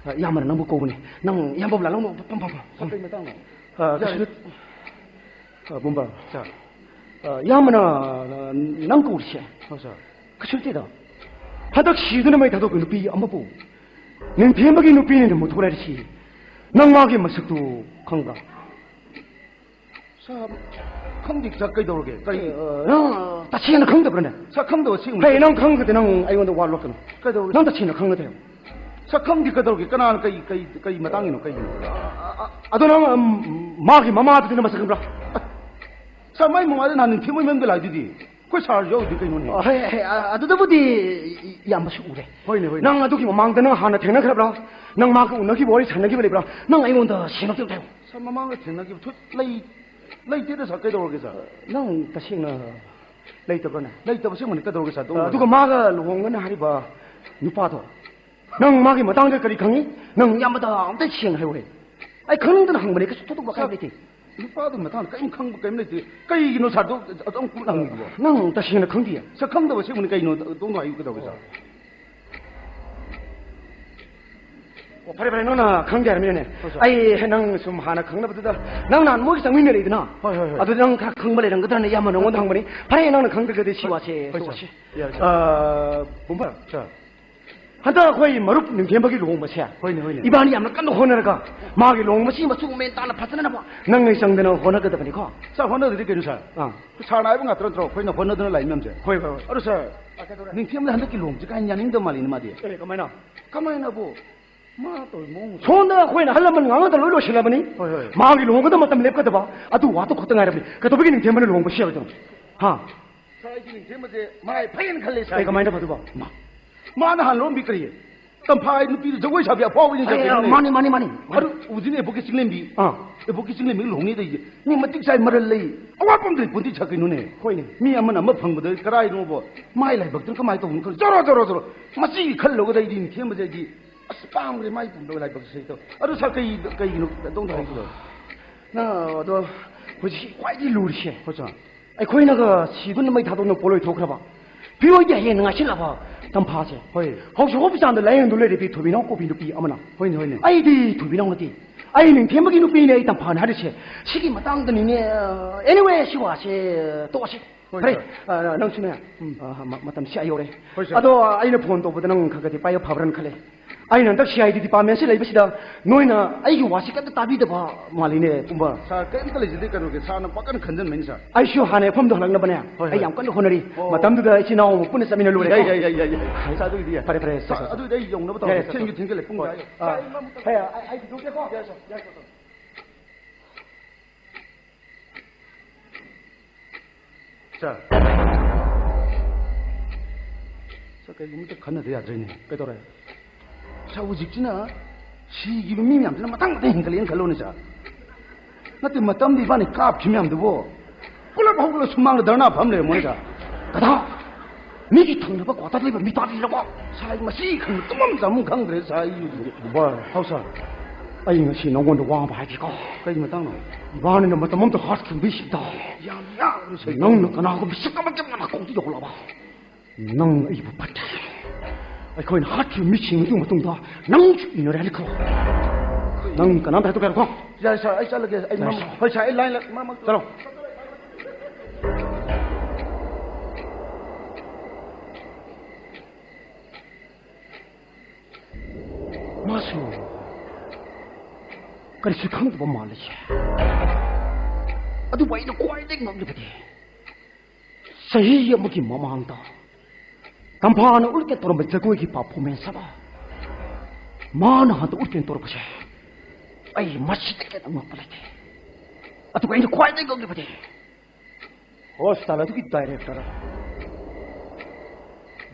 ꯑ, ꯏꯌꯥꯝꯕꯅ ꯅꯪꯕꯨ ꯀꯧꯕꯅꯤ꯫ ꯅꯪ ꯏꯌꯥꯝꯕꯕꯨ ꯂꯥꯛꯂꯝꯃꯣ, ꯐꯝ, ꯐꯝ, ꯐꯝ, ꯐꯝ꯫ ꯁꯥꯔ, ꯀꯩ ꯃꯇꯥꯡꯅꯣ? ꯑ, ꯀꯩꯁꯨ ꯌꯥꯔꯦ꯫ ꯅꯠ-, ꯑ, ꯕꯨꯝꯕ꯫ ꯁꯥꯔ꯫ ꯑ, ꯏꯌꯥꯝꯕꯅ, ꯑ, ꯅꯪ ꯀꯧꯔꯤꯁꯦ꯫ ꯍꯣꯏ, ꯁꯥꯔ꯫ ꯀꯩꯁꯨ ꯅꯠꯇꯦꯗ꯫ ꯍꯟꯗꯛ ꯁꯤꯗꯨꯅ ꯃꯩ ꯊꯥꯗꯣꯛꯄ ꯅꯨꯄꯤ ꯑꯃꯕꯨ ꯅꯤꯡꯊꯦꯝꯕꯒꯤ ꯅꯨꯄꯤꯅꯦꯅ ꯃꯨꯊꯣꯔꯛꯏꯁꯤ꯫ ꯅꯪ ꯃꯥꯒꯤ ꯃꯁꯛꯇꯨ ꯈꯪꯕ꯭ꯔꯥ? ꯁꯥꯔ, ꯈꯪꯗꯦ ꯁꯥꯔ, ꯀꯩꯗꯧꯔꯒꯦ? ꯀꯔꯤ? ꯑ, ꯅꯪ ꯇꯁꯦꯡꯅ ꯈꯪꯗꯕ꯭ꯔꯅꯦ? ꯁꯥꯔ, ꯈꯪꯗꯕ ꯑꯁꯦꯡꯕ꯫ ꯍꯦ, ꯅꯪ ꯈꯪꯗ꯭ꯔꯗꯤ ꯅꯪ ꯑꯩꯉꯣꯟꯗ ꯋꯥ ꯂꯣꯠꯀꯅꯨ꯫ ꯀꯩꯗꯧꯔꯒꯦ? ꯅꯪ ꯇꯁꯦꯡꯅ ꯈꯪꯒꯗ꯭ꯔꯥ? ꯁꯥꯔ, ꯈꯪꯗꯦ, ꯀꯩꯗꯧꯔꯒꯦ? ꯀꯅꯥꯅ ꯀꯩ, ꯀꯩ, ꯀꯩ ꯃꯇꯥꯡꯒꯤꯅꯣ? ꯀꯩꯒꯤꯅꯣ? ꯑ, ꯑ, ꯑꯗꯣ ꯅꯪ, ꯎꯝ, ꯃꯥꯒꯤ ꯃꯃꯥꯗꯨꯗꯤ ꯅꯪ ꯃꯁꯛ ꯈꯪꯕ꯭ꯔꯥ? ꯁꯥꯔ, ꯃꯥꯏ ꯃꯃꯥꯗ ꯅꯍꯥꯟ ꯅꯤꯡꯊꯦꯝ ꯍꯣꯏ ꯃꯌꯨꯝꯗ ꯂꯥꯛꯏꯗꯨꯗꯤ꯫ ꯑꯩꯈꯣꯏ ꯁꯥꯔꯁꯨ ꯌꯥꯎꯔꯤꯗꯨꯗꯤ ꯀꯩꯅꯣꯅꯦ? ꯑ, ꯍꯦ, ꯍꯦ, ꯑ, ꯑꯗꯨꯗꯕꯨꯗꯤ ꯏ-, ꯏ-, ꯏꯌꯥꯝꯕꯁꯨ ꯎꯔꯦ꯫ ꯍꯣꯏꯅꯦ, ꯍꯣꯏꯅꯦ꯫ ꯅꯪ ꯑꯗꯨꯒꯤ ꯃꯃꯥꯡꯗ ꯅꯪ ꯍꯥꯟꯅ ꯊꯦꯡꯅꯈ꯭ꯔꯕ꯭ꯔꯥ? ꯅꯪ ꯃꯥꯒ ꯎꯅꯈꯤꯕ, ꯋꯥꯔꯤ ꯁꯥꯟꯅꯈꯤꯕ ꯂꯩꯕ꯭ꯔꯥ? ꯅꯪ ꯑꯩꯉꯣꯟꯗ ꯁꯦꯡꯅ ꯑꯝꯇ ꯍꯥꯏꯌꯨ꯫ ꯁꯥꯔ, ꯃꯃꯥꯡꯗ ꯊꯦꯡꯅꯈꯤꯕ ꯊꯨ-, ꯂꯩ-, ꯂꯩꯇꯦꯗ ꯁꯥꯔ, ꯀꯩꯗꯧꯔꯒꯦ ꯁꯥꯔ? ꯅꯪ ꯇꯁꯦꯡꯅ ꯂꯩꯇꯕ꯭ꯔꯅꯦ? ꯂꯩꯇꯕ ꯑꯁꯦꯡꯕꯅꯤ, ꯀꯩꯗꯧꯔꯒꯦ ꯁꯥꯔ? ꯑꯗꯨꯝ ꯑ, ꯑꯗꯨꯒ ꯃꯥꯒ ꯂꯨꯍꯣꯡꯒꯅꯤ ꯍꯥꯏꯔꯤꯕ ꯅꯨꯄꯥꯗꯣ, ꯅꯪ ꯃꯥꯒꯤ ꯃꯇꯥꯡꯗ ꯀꯔꯤ ꯈꯪꯉꯤ? ꯅꯪ ꯏꯌꯥꯝꯕꯗ ꯑꯝꯇ ꯁꯦꯡꯅ ꯍꯥꯏꯌꯨꯍꯦ꯫ ꯑꯩ ꯈꯪꯅꯤꯡꯗꯅ ꯍꯪꯕꯅꯦ, ꯀꯩꯁꯨ ꯊꯣꯏꯗꯣꯛꯄ ꯑꯀꯥꯏꯕ ꯂꯩꯇꯦ꯫ ꯅꯨꯄꯥꯗꯨꯒꯤ ꯃꯇꯥꯡꯗ ꯀꯔꯤꯝ ꯈꯪꯕ ꯀꯔꯤꯝ ꯂꯩꯇꯦ꯫ ꯀꯩꯒꯤꯅꯣ ꯁꯥꯔꯗꯣ ꯑꯗꯨꯝ ꯀꯨꯞꯅ ꯍꯪꯉꯤꯗꯨꯕꯣ? ꯅꯪ ꯇꯁꯦꯡꯅ ꯈꯪꯗꯤꯌꯦ? ꯁꯥꯔ, ꯈꯪꯗꯕ ꯑꯁꯦꯡꯕꯅꯤ, ꯀꯩꯅꯣ ꯑꯗꯣꯝꯗꯣ ꯍꯥꯏꯌꯨ ꯀꯩꯗꯧꯔꯒꯦ ꯁꯥꯔ? ꯑꯣ, ꯐꯔꯦ, ꯐꯔꯦ, ꯅꯪꯅ ꯈꯪꯗꯦ ꯍꯥꯏꯔꯕꯅꯤꯅꯦ꯫ ꯍꯣꯏ, ꯁꯥꯔ꯫ ꯑꯩ ꯅꯪ ꯁꯨꯝ ꯍꯥꯟꯅ ꯈꯪꯅꯕꯗꯨꯗ, ꯅꯪ ꯅꯍꯥꯟ ꯃꯣꯏꯒꯤ ꯆꯪꯃꯤꯟꯅꯔꯛꯏꯗꯅ? ꯍꯣꯏ, ꯍꯣꯏ, ꯍꯣꯏ꯫ ꯑꯗꯨꯗ ꯅꯪ ꯈꯔ ꯈꯪꯕ ꯂꯩꯔꯝꯒꯗ꯭ꯔꯅ ꯏꯌꯥꯝꯕ ꯅꯉꯣꯟꯗ ꯍꯪꯕꯅꯤ꯫ ꯐꯔꯦ, ꯅꯪꯅ ꯈꯪꯗ꯭ꯔꯒꯗꯤ ꯁꯤ ꯋꯥꯁꯦ ꯍꯣꯏ, ꯁꯥꯔ꯫ ꯇꯣꯛꯑꯁꯤ꯫ ꯌꯥꯔꯦ, ꯁꯥꯔ꯫ ꯑ, ꯕꯨꯝꯕ꯫ ꯁꯥꯔ꯫ ꯍꯟꯗꯛ ꯑꯩꯈꯣꯏ ꯃꯔꯨꯞ ꯅꯤꯡꯊꯦꯝꯕꯒꯤ ꯂꯨꯍꯣꯡꯕꯁꯦ, ꯍꯣꯏꯅꯦ, ꯍꯣꯏꯅꯦ꯫ ꯏꯕꯥꯅꯤ ꯌꯥꯝꯅ ꯀꯟꯅ ꯍꯣꯠꯅꯔꯒ ꯃꯥꯒꯤ ꯂꯨꯍꯣꯡꯕꯁꯤ ꯃꯆꯨ ꯃꯃꯦꯟ ꯇꯥꯅ ꯐꯖꯅꯕ ꯅꯪ ꯑꯩ ꯆꯪꯗꯅ ꯍꯣꯠꯅꯒꯗꯕꯅꯤꯀꯣ꯫ ꯁꯥꯔ, ꯍꯣꯠꯅꯗ꯭ꯔꯗꯤ ꯀꯩꯅꯣ ꯁꯥꯔ? ꯑꯥ꯫ ꯁꯥꯔꯅ ꯍꯥꯏꯕ ꯉꯥꯛꯇ ꯅꯠꯇ꯭ꯔꯣ ꯑꯩꯈꯣꯏꯅ ꯍꯣꯠꯅꯗꯨꯅ ꯂꯥꯛꯏ ꯃꯌꯥꯝꯁꯦ? ꯍꯣꯏ, ꯍꯣꯏ, ꯍꯣꯏ꯫ ꯑꯗꯣ ꯁꯥꯔ, ꯅꯤꯡꯊꯦꯝꯕꯗ ꯍꯟꯗꯛꯀꯤ ꯂꯨꯍꯣꯡꯕꯁꯦ ꯀꯥ ꯍꯦꯟꯅ ꯌꯥꯅꯤꯡꯗꯕ ꯃꯥꯜꯂꯤꯅꯦ ꯃꯥꯗꯤ꯫ ꯑꯦ, ꯀꯃꯥꯏꯅ? ꯀꯃꯥꯏꯅꯕꯨ? ꯃꯥ ꯇꯧꯔꯤ ꯃꯑꯣꯡꯁꯦ꯫ ꯁꯣꯝꯗ ꯑꯩꯈꯣꯏꯅ ꯑꯍꯜ ꯂꯃꯟ ꯉꯥꯡꯅꯗ ꯂꯣꯏ ꯂꯣꯏꯁꯤꯜꯂꯕꯅꯤ꯫ ꯍꯣꯏ, ꯍꯣꯏ꯫ ꯃꯥꯒꯤ ꯂꯨꯍꯣꯡꯒꯗꯕ ꯃꯇꯝ ꯂꯦꯞꯀꯗꯕ ꯑꯗꯨ ꯋꯥꯗꯨ ꯈꯛꯇ ꯉꯥꯏꯔꯕꯅꯤ꯫ ꯀꯩꯗꯧꯕꯒꯤ ꯅꯤꯡꯊꯦꯝꯕꯅ ꯂꯨꯍꯣꯡꯕ ꯁꯤꯌꯥꯔꯣꯏꯗꯅꯣ? ꯍꯥ? ꯁꯥꯔ, ꯑꯩꯗꯤ ꯅꯤꯡꯊꯦꯝꯕꯁꯦ ꯃꯥꯏ ꯐꯩꯅ ꯈꯜꯂꯦ, ꯁꯥꯔ꯫ ꯑꯦ, ꯀꯃꯥꯏꯅ ꯐꯗꯨꯕ? ꯃꯥ, ꯃꯥꯅ ꯍꯥꯟꯅ ꯂꯣꯟꯕꯤ ꯀꯔꯤ? ꯇꯝꯐꯥꯏ ꯅꯨꯄꯤꯗꯨ ꯖꯒꯣꯏ ꯁꯥꯕꯤ ꯑꯐꯥꯎꯕꯤꯅꯤ, ꯁꯥꯔ, ꯑꯦ, ꯀꯩꯅꯣꯅꯦ꯫ ꯃꯥꯅꯤ, ꯃꯥꯅꯤ, ꯃꯥꯅꯤ, ꯃꯥꯅꯤ꯫ ꯑꯗꯨ ꯎꯗꯤꯅꯦ, ꯏꯕꯣꯛꯀꯤ ꯆꯤꯡꯂꯦꯝꯕꯤ꯫ ꯑꯥ꯫ ꯏꯕꯣꯛꯀꯤ ꯆꯤꯡꯂꯦꯝꯕꯤ ꯂꯨꯍꯣꯡꯅꯤ ꯇꯧꯔꯤꯁꯦ꯫ ꯃꯤ ꯃꯇꯤꯛ ꯆꯥꯏ, ꯃꯔꯜ ꯂꯩ꯫ ꯑꯋꯥꯠꯄ ꯑꯝꯇ ꯂꯩꯄꯣꯟꯇꯦ, ꯁꯥꯔ, ꯀꯩꯅꯣꯅꯦ꯫ ꯍꯣꯏꯅꯦ꯫ ꯃꯤ ꯑꯃꯅ ꯑꯃ ꯐꯪꯕꯗ ꯀꯔꯥꯏꯅꯣꯕ? ꯃꯥꯏ ꯂꯥꯏꯕꯛꯇꯅ ꯀꯃꯥꯏꯅ ꯇꯧꯕꯅꯣ ꯈꯪꯗꯦ꯫ ꯖꯣꯔꯣ, ꯖꯣꯔꯣ, ꯖꯣꯔꯣ꯫ ꯃꯁꯤꯒꯤ ꯈꯜꯂꯨꯔꯒꯗꯤ ꯑꯩꯗꯤ ꯅꯤꯡꯊꯦꯝꯕꯁꯦ ꯑꯩꯗꯤ ꯑꯁ, ꯄꯥꯝꯈ꯭ꯔꯦ ꯃꯥꯏ ꯄꯨꯝꯅꯃꯛ ꯂꯥꯏꯕꯛꯁꯦ ꯑꯩꯗꯣ꯫ ꯑꯗꯨ ꯁꯥꯔ, ꯀꯩ, ꯀꯩꯒꯤꯅꯣ ꯑꯗꯣꯝꯗ ꯍꯥꯏꯕꯗꯣ? ꯅꯪ ꯑꯗꯣ ꯍꯧꯖꯤꯛ ꯈ꯭ꯋꯥꯏꯗꯒꯤ ꯂꯨꯔꯤꯁꯦ, ꯍꯣꯏ ꯁꯥꯔ꯫ ꯑꯩꯈꯣꯏꯅꯒ ꯁꯤꯗꯨꯅ ꯃꯩ ꯊꯥꯗꯣꯛꯅ ꯄꯣꯠꯂꯣꯏ ꯊꯣꯛꯈ꯭ꯔꯕ, ꯐꯤꯔꯣꯏꯗꯤ ꯍꯌꯦꯡ ꯉꯥꯏꯁꯤꯜꯂꯕ ꯇꯝꯐꯥꯁꯦ꯫ ꯍꯣꯏ꯫ ꯍꯧꯖꯤꯛ ꯍꯣꯁꯄꯤꯇꯥꯜꯗ ꯂꯥꯏꯌꯦꯡꯗꯨ ꯂꯩꯔꯤꯕꯤ ꯊꯣꯏꯕꯤꯅꯥꯎ ꯀꯣꯕꯤ ꯅꯨꯄꯤ ꯑꯃꯅ꯫ ꯍꯣꯏꯅꯦ, ꯍꯣꯏꯅꯦ꯫ ꯑꯩꯗꯤ ꯊꯣꯏꯕꯤꯅꯥꯎ ꯅꯠꯇꯦ, ꯑꯩ ꯅꯤꯡꯊꯦꯝꯕꯒꯤ ꯅꯨꯄꯤꯅꯦ ꯑꯩ ꯇꯝꯐꯥꯅ ꯍꯥꯏꯔꯤꯁꯦ꯫ ꯁꯤꯒꯤ ꯃꯇꯥꯡꯗꯅꯤꯅꯦ꯫ ꯑꯦꯅꯤꯋꯦ, ꯁꯤ ꯋꯥꯁꯦ ꯇꯣꯛꯑꯁꯤ꯫ ꯍꯣꯏ, ꯐꯔꯦ, ꯁꯥꯔ꯫ ꯑ, ꯅꯪꯁꯨꯅꯦ, ꯎꯝ꯫ ꯑ, ꯃ-, ꯃꯇꯝꯁꯤ ꯑꯥ ꯌꯧꯔꯦ꯫ ꯍꯣꯏ, ꯁꯥꯔ꯫ ꯑꯗꯣ ꯑꯩꯅ ꯐꯣꯟ ꯇꯧꯕꯗ ꯅꯪ ꯈꯔ ꯈꯔꯗꯤ ꯄꯥꯏꯕ ꯐꯕ꯭ꯔꯅ ꯈꯜꯂꯦ꯫ ꯑꯩꯅ ꯍꯟꯗꯛ ꯁꯤ ꯑꯥꯏ ꯗꯤ ꯗꯤꯄꯥꯔꯠꯃꯦꯟꯁꯤ ꯂꯩꯕꯁꯤꯗ ꯅꯣꯏꯅ ꯑꯩꯒꯤ ꯋꯥꯁꯤ ꯀꯩꯝꯇ ꯇꯥꯕꯤꯗꯕ ꯃꯥꯜꯂꯤꯅꯦ, ꯄꯨꯝꯕ꯫ ꯁꯥꯔ, ꯀꯩꯝꯇ ꯂꯩꯖꯗꯦ, ꯀꯩꯅꯣꯒꯤ, ꯁꯥꯔꯅ ꯄꯥꯀꯟ ꯈꯟꯖꯟꯕꯩꯅꯤ, ꯁꯥꯔ꯫ ꯑꯩꯁꯨ ꯍꯥꯟꯅ ꯃꯐꯝꯗꯣ ꯍꯜꯂꯛꯅꯕꯅꯦ꯫ ꯍꯣꯏ, ꯑꯩ ꯍꯣꯏ꯫ ꯌꯥꯝ ꯀꯟꯅ ꯍꯣꯠꯅꯔꯤ꯫ ꯑꯣ꯫ ꯃꯇꯝꯗꯨꯗ ꯏꯆꯤꯟ ꯏꯅꯥꯎ ꯑꯃ ꯄꯨꯟꯅ ꯆꯠꯃꯤꯟꯅ ꯂꯣꯏꯔꯦꯀꯣ꯫ ꯌꯥꯏ, ꯌꯥꯏ, ꯌꯥꯏ, ꯌꯥꯏ, ꯌꯥꯏ꯫ ꯁꯥꯔ, ꯑꯗꯨꯒꯤꯗꯤ ꯌꯥꯏ꯫ ꯐꯔꯦ, ꯐꯔꯦ, ꯁꯥꯔ, ꯁꯥꯔ, ꯑꯗꯨꯗꯤ ꯑꯩ ꯌꯧꯅꯕ ꯇꯧꯔꯒꯦ꯫ ꯌꯥꯏ, ꯁꯥꯔ꯫ ꯊꯦꯡꯁꯨ ꯊꯦꯡꯖꯜꯂꯦ, ꯄꯨꯡ ꯍꯣꯏ꯫ ꯀꯌꯥ ꯌꯧ-, ꯑ, ꯍꯣꯏ, ꯑꯩ, ꯑꯩ ꯊꯤꯟꯗꯣꯛꯀꯦꯀꯣ꯫ ꯌꯥꯏ, ꯁꯥꯔ, ꯌꯥꯏ, ꯁꯥꯔ꯫ ꯁꯥꯔ꯫ ꯁꯥꯔ, ꯀꯩꯒꯨꯝꯕ ꯑꯝꯇ ꯈꯟꯅꯗ ꯌꯥꯗ꯭ꯔꯦꯅꯦ꯫ ꯀꯩꯗꯧꯔꯦ? ꯁꯥꯔ, ꯍꯧꯖꯤꯛꯁꯤꯅ ꯁꯤꯈꯤꯕ ꯃꯤ ꯃꯌꯥꯝꯁꯤꯅ ꯃꯊꯪ ꯃꯊꯪ ꯍꯦꯟꯒꯠꯂꯛꯑꯦꯅ ꯈꯜꯂꯣꯅꯦ, ꯁꯥꯔ꯫ ꯅꯠꯇꯦ, ꯃꯇꯝꯗꯤ ꯏꯕꯥꯅꯤ ꯀꯥꯞꯈꯤ ꯃꯌꯥꯝꯗꯨꯕꯨ ꯄꯨꯂꯞ ꯍꯧꯒꯠꯂ ꯁꯨꯃꯥꯡꯗ ꯙꯔꯅꯥ ꯐꯝ ꯂꯩꯔꯝꯃꯣꯅꯦ, ꯁꯥꯔ꯫ ꯀꯗꯥ? ꯃꯤꯒꯤ ꯊꯪꯅꯕ ꯀ꯭ꯋꯥꯇꯔ ꯂꯩꯕ ꯃꯤꯇꯥꯔꯤꯔꯕꯣ? ꯁꯥꯔ, ꯑꯩ ꯃꯁꯤ ꯈꯪ-, ꯇꯨꯝꯐꯝ ꯆꯥꯐꯝ ꯈꯪꯗ꯭ꯔꯦ, ꯁꯥꯔ, ꯑꯩ ꯍꯧꯖꯤꯛ꯫ ꯕꯥꯏ꯫ ꯍꯥꯎ, ꯁꯥꯔ꯫ ꯑꯩ ꯉꯁꯤ ꯅꯉꯣꯟꯗ ꯋꯥ ꯑꯃ ꯍꯥꯏꯒꯦꯀꯣ꯫ ꯀꯩ ꯃꯇꯥꯡꯅꯣ? ꯏꯕꯥꯅꯤꯅ ꯃꯇꯝ ꯑꯃꯗ ꯍꯥꯠꯈꯤꯕ ꯃꯤꯁꯤꯡꯗꯣ꯫ ꯌꯥꯝ ꯌꯥꯝꯅ ꯁꯣꯏ-, ꯅꯪꯅ ꯀꯅꯥꯒꯨꯝꯕ ꯁꯛ ꯑꯃ ꯆꯞ ꯃꯥꯟꯅ ꯀꯧꯗꯤ ꯌꯧꯍꯜꯂꯕ? ꯅꯪ ꯑꯩꯕꯨ ꯐꯠꯇꯦ꯫ ꯑꯩꯈꯣꯏꯅ ꯍꯥꯠꯈꯤꯕ ꯃꯤꯁꯤꯡ ꯑꯗꯨꯒꯤ ꯃꯇꯨꯡꯗ ꯅꯪꯁꯨ ꯏꯟꯅꯔꯦ ꯍꯥꯏꯅ ꯈꯜꯂꯣ꯫ ꯅꯪ ꯀꯅꯥꯝꯇ ꯍꯥꯏꯗꯣꯛꯄ ꯌꯥꯔꯣꯏꯀꯣ? ꯌꯥꯏ, ꯁꯥꯔ, ꯑꯩ ꯆꯠꯂꯒꯦ꯫ ꯑꯩ ꯌꯥꯏ, ꯃꯝ-, ꯁꯥꯔ꯫ ꯍꯣꯏ, ꯁꯥꯔ, ꯑꯩ ꯂꯥꯏꯟ ꯂ-, ꯃꯝ-, ꯃꯝ-, ꯆꯠꯂꯣ꯫ ꯃꯥꯁꯨ ꯀꯔꯤꯁꯨ ꯈꯪꯗꯕ ꯃꯥꯜꯂꯤꯁꯦ꯫ ꯑꯗꯨꯕꯨ ꯑꯩꯅ ꯈ꯭ꯋꯥꯏꯗꯒꯤ ꯉꯛꯂꯤꯕꯗꯤ, ꯆꯍꯤ ꯑꯃꯒꯤ ꯃꯃꯥꯡꯗ ꯇꯝꯐꯥꯅ ꯎꯠꯀꯦ ꯇꯧꯔꯝꯕ ꯖꯒꯣꯏꯒꯤ performance ꯑꯃ ꯃꯥꯅ ꯍꯟꯗꯛ ꯎꯠꯀꯦ ꯇꯧꯔꯛꯄꯁꯦ, ꯑꯩ ꯃꯁꯤꯗꯒꯤ ꯍꯦꯟꯅ ꯉꯛꯄ ꯂꯩꯇꯦ꯫ ꯑꯗꯨꯒ ꯑꯩꯅ ꯈ꯭ꯋꯥꯏꯗꯒꯤ ꯉꯛꯂꯤꯕꯗꯤ, ꯍꯣꯁꯄꯤꯇꯥꯜ ꯑꯗꯨꯒꯤ ꯗꯥꯏꯔꯦꯛꯇꯔ,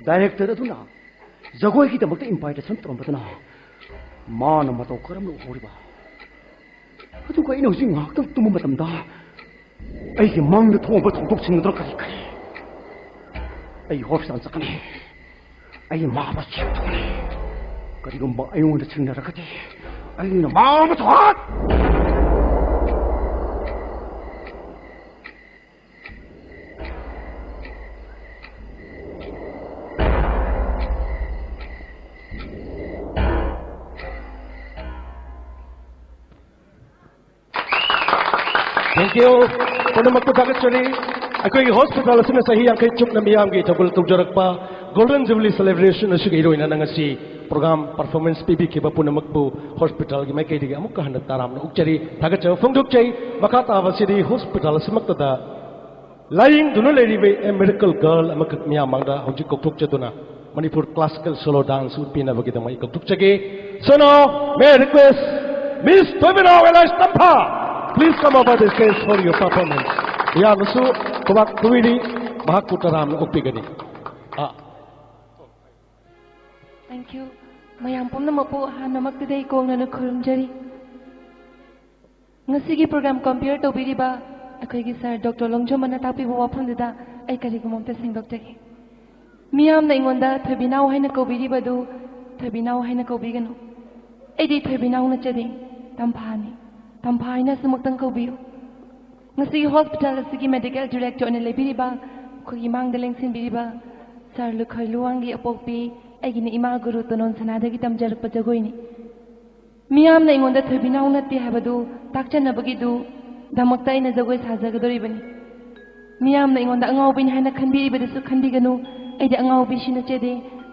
ꯗꯥꯏꯔꯦꯛꯇꯔ ꯑꯗꯨꯅ ꯖꯒꯣꯏꯒꯤꯗꯃꯛꯇ invitation ꯇꯧꯔꯝꯕꯗꯨꯅ ꯃꯥꯅ ꯃꯇꯧ ꯀꯔꯝꯅ ꯎꯍꯧꯔꯤꯕ? ꯑꯗꯨꯒ ꯑꯩꯅ ꯍꯧꯖꯤꯛ ꯉꯥꯏꯍꯥꯛꯇꯪ ꯇꯨꯝꯕ ꯃꯇꯝꯗ ꯑꯩꯒꯤ ꯃꯪꯗ ꯊꯣꯛꯑꯕ ꯊꯧꯗꯣꯛꯁꯤꯡ ꯑꯗꯨꯅ ꯀꯔꯤ ꯀꯔꯤ? ꯑꯩ ꯍꯣꯁꯄꯤꯇꯥꯜ ꯆꯠꯀꯅꯤ꯫ ꯑꯩ ꯃꯥꯕꯨ check ꯇꯧꯒꯅꯤ꯫ ꯀꯔꯤꯒꯨꯝꯕ ꯑꯩꯉꯣꯟꯗ ꯁꯤꯡꯅꯔꯒꯗꯤ ꯑꯩꯅ ꯃꯥ ꯑꯃ ꯊꯣꯛ Thank you. ꯄꯨꯝꯅꯃꯛꯄꯨ ꯊꯥꯒꯠꯆꯔꯤ꯫ ꯑꯩꯈꯣꯏꯒꯤ ꯍꯣꯁꯄꯤꯇꯥꯜ ꯑꯁꯤꯅ ꯆꯍꯤ ꯌꯥꯡꯈꯩ ꯆꯨꯞꯅ ꯃꯤꯌꯥꯝꯒꯤ ꯏꯊꯧ ꯇꯧꯖꯔꯛꯄ ꯒꯣꯜꯗꯟ ꯖꯨꯕꯤꯂꯤ ꯁꯦꯂꯦꯕ꯭ꯔꯦꯁꯟ ꯑꯁꯤꯒꯤ ꯏꯔꯣꯏꯅꯅ ꯉꯁꯤ ꯄ꯭ꯔꯣꯒ꯭ꯔꯥꯝ ꯄꯔꯐꯣꯔꯃꯦꯟꯁ ꯄꯤꯕꯤꯈꯤꯕ ꯄꯨꯝꯅꯃꯛꯄꯨ ꯍꯣꯁꯄꯤꯇꯥꯜꯒꯤ ꯃꯥꯏꯀꯩꯗꯒꯤ ꯑꯃꯨꯛꯀ ꯍꯟꯅ ꯇꯔꯥꯝꯅ ꯑꯣꯛꯆꯔꯤ, ꯊꯥꯒꯠꯆꯕ ꯐꯣꯡꯗꯣꯛꯆꯩ꯫ ꯃꯈꯥ ꯇꯥꯕꯁꯤꯗꯤ ꯍꯣꯁꯄꯤꯇꯥꯜ ꯑꯁꯤꯃꯛꯇꯗ ꯂꯥꯏꯌꯦꯡꯗꯨꯅ ꯂꯩꯔꯤꯕ A Miracle Girl ꯑꯃꯈꯛ ꯃꯤꯌꯥꯝ ꯃꯥꯡꯗ ꯍꯧꯖꯤꯛ ꯀꯧꯊꯣꯛꯆꯗꯨꯅ ꯃꯅꯤꯄꯨꯔ ꯀ꯭ꯂꯥꯁꯤꯀꯦꯜ ꯁꯣꯂꯣ ꯗꯥꯟꯁ ꯎꯠꯄꯤꯅꯕꯒꯤꯗꯃꯛ ꯑꯩ ꯀꯧꯊꯣꯛꯆꯒꯦ꯫ So now, may I request Miss Thobinao Elias Tampha, please come over the stage for your performance. ꯃꯤꯌꯥꯝꯅꯁꯨ ꯈꯨꯕꯥꯛ ꯈꯨꯕꯤꯔꯤ, ꯃꯍꯥꯛꯄꯨ ꯇꯔꯥꯝꯅ ꯑꯣꯛꯄꯤꯒꯅꯤ꯫ ꯑꯥ꯫ Thank you. ꯃꯌꯥꯝ ꯄꯨꯝꯅꯃꯛꯄꯨ ꯑꯍꯥꯟꯕꯃꯛꯇꯗ ꯑꯩ ꯀꯣꯡꯅꯅ ꯈꯨꯔꯨꯝꯖꯔꯤ꯫ ꯉꯁꯤꯒꯤ ꯄ꯭ꯔꯣꯒ꯭ꯔꯥꯝ ꯀꯝꯄꯤꯌꯔ ꯇꯧꯕꯤꯔꯤꯕ ꯑꯩꯈꯣꯏꯒꯤ ꯁꯥꯔ ꯗꯣꯛꯇꯔ ꯂꯣꯡꯖꯣꯝꯕꯅ ꯇꯥꯛꯄꯤꯕ ꯋꯥꯐꯝꯗꯨꯗ ꯑꯩ ꯀꯔꯤꯒꯨꯝꯕ ꯑꯝꯇ ꯁꯦꯡꯗꯣꯛꯆꯒꯦ꯫ ꯃꯤꯌꯥꯝꯅ ꯑꯩꯉꯣꯟꯗ ꯊꯣꯏꯕꯤꯅꯥꯎ ꯍꯥꯏꯅ ꯀꯧꯕꯤꯔꯤꯕ ꯑꯗꯨ ꯊꯣꯏꯕꯤꯅꯥꯎ ꯍꯥꯏꯅ ꯀꯧꯕꯤꯒꯅꯨ꯫ ꯑꯩꯗꯤ ꯊꯣꯏꯕꯤꯅꯥꯎ ꯅꯠꯆꯗꯦ, ꯇꯝꯐꯥꯅꯤ꯫ ꯇꯝꯐꯥ ꯍꯥꯏꯅ ꯑꯁꯨꯃꯛꯇꯪ ꯀꯧꯕꯤꯌꯨ꯫ ꯉꯁꯤꯒꯤ ꯍꯣꯁꯄꯤꯇꯥꯜ ꯑꯁꯤꯒꯤ ꯃꯦꯗꯤꯀꯦꯜ ꯗꯤꯔꯦꯛꯇꯔ ꯑꯣꯏꯅ ꯂꯩꯕꯤꯔꯤꯕ, ꯑꯩꯈꯣꯏꯒꯤ ꯏꯃꯥꯡꯗ ꯂꯦꯡꯁꯤꯟꯕꯤꯔꯤꯕ ꯁꯥꯔ ꯂꯨꯈꯣꯏ ꯂꯨꯋꯥꯡꯒꯤ ꯑꯄꯣꯛꯄꯤ, ꯑꯩꯒꯤꯅ ꯏꯃꯥ ꯒꯨꯔꯨ ꯇꯣꯅꯣꯟ ꯁꯅꯥꯗꯒꯤ ꯇꯝꯖꯔꯛꯄ ꯖꯒꯣꯏꯅꯤ꯫ ꯃꯤꯌꯥꯝꯅ ꯑꯩꯉꯣꯟꯗ ꯊꯣꯏꯕꯤꯅꯥꯎ ꯅꯠꯇꯦ ꯍꯥꯏꯕꯗꯨ ꯇꯥꯛꯆꯅꯕꯒꯤꯗꯨ ꯗꯃꯛꯇ ꯑꯩꯅ ꯖꯒꯣꯏ ꯁꯥꯖꯒꯗꯧꯔꯤꯕꯅꯤ꯫ ꯃꯤꯌꯥꯝꯅ ꯑꯩꯉꯣꯟꯗ ꯑꯉꯥꯎꯕꯤꯅꯤ ꯍꯥꯏꯅ ꯈꯟꯕꯤꯔꯤꯕꯗꯨꯁꯨ ꯈꯟꯕꯤꯒꯅꯨ꯫ ꯑꯩꯗꯤ ꯑꯉꯥꯎꯕꯤꯁꯤ ꯅꯠꯆꯗꯦ,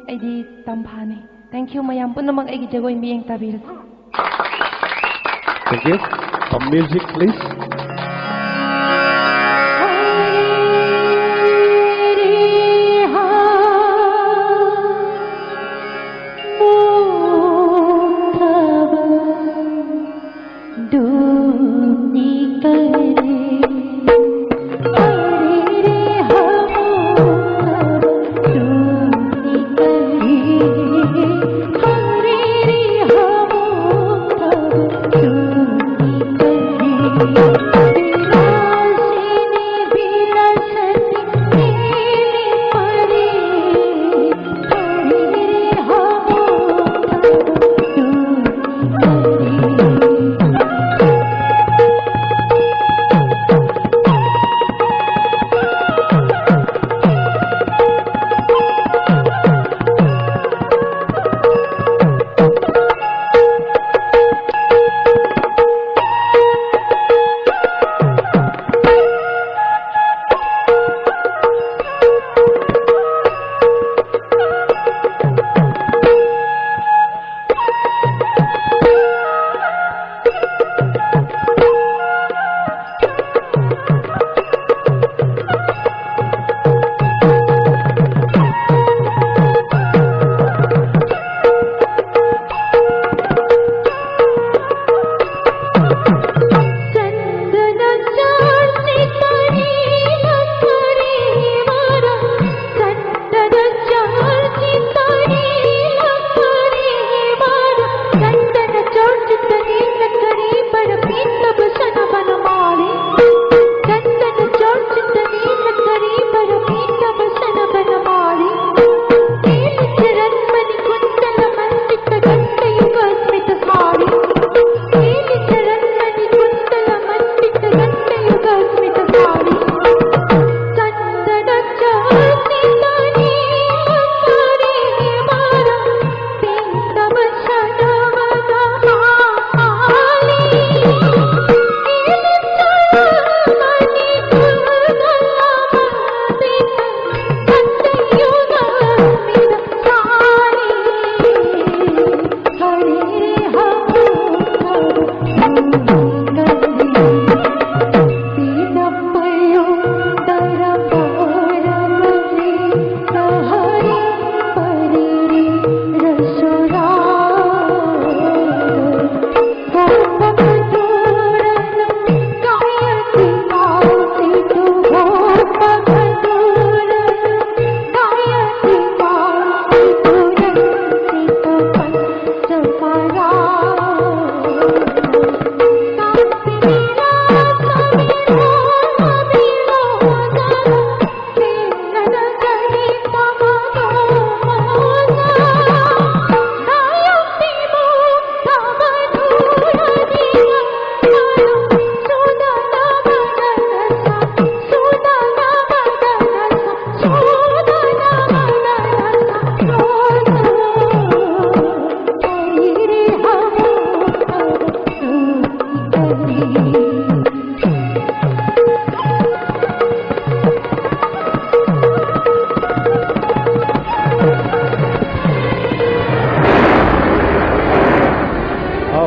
ꯑꯩꯗꯤ ꯇꯝꯐꯥꯅꯤ꯫ Thank you꯫ ꯃꯌꯥꯝ ꯄꯨꯝꯅꯃꯛ ꯑꯩꯒꯤ ꯖꯒꯣꯏ ꯃꯤꯠꯌꯦꯡ ꯇꯥꯕꯤꯔꯁꯤ꯫ Thank you. Some music, please.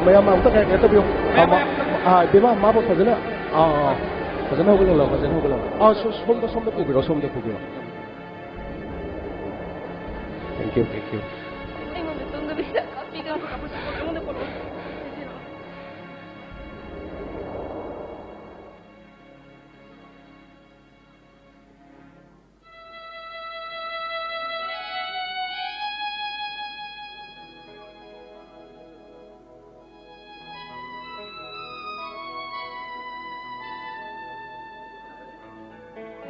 ꯃꯌꯥꯝ ꯑꯝꯇ ꯀꯩꯅꯣ ꯇꯧꯕꯤꯌꯨ꯫ ꯑ, ꯃ-, ꯑ, ꯏꯕꯦꯝꯃ, ꯃꯥꯕꯨ ꯐꯖꯅ, ꯑ, ꯑ, ꯐꯖꯅ ꯍꯧꯒꯠꯍꯜꯂꯣ, ꯐꯖꯅ ꯍꯧꯒꯠꯍꯜꯂꯣ꯫ ꯑ, ꯁꯣ-, ꯁꯣꯝꯗ, ꯁꯣꯝꯗ ꯄꯨꯕꯤꯔꯣ, ꯁꯣꯝꯗ ꯄꯨꯕꯤꯔꯣ꯫ Thank you, thank you. ꯑꯩꯉꯣꯟꯗ ꯇꯨꯝꯗꯕꯤꯗ ꯀꯥꯞꯄꯤꯒꯅꯨ, ꯀꯥꯞꯄꯁꯨ ꯑꯩꯉꯣꯟꯗ ꯄꯣꯔꯛꯑꯣ꯫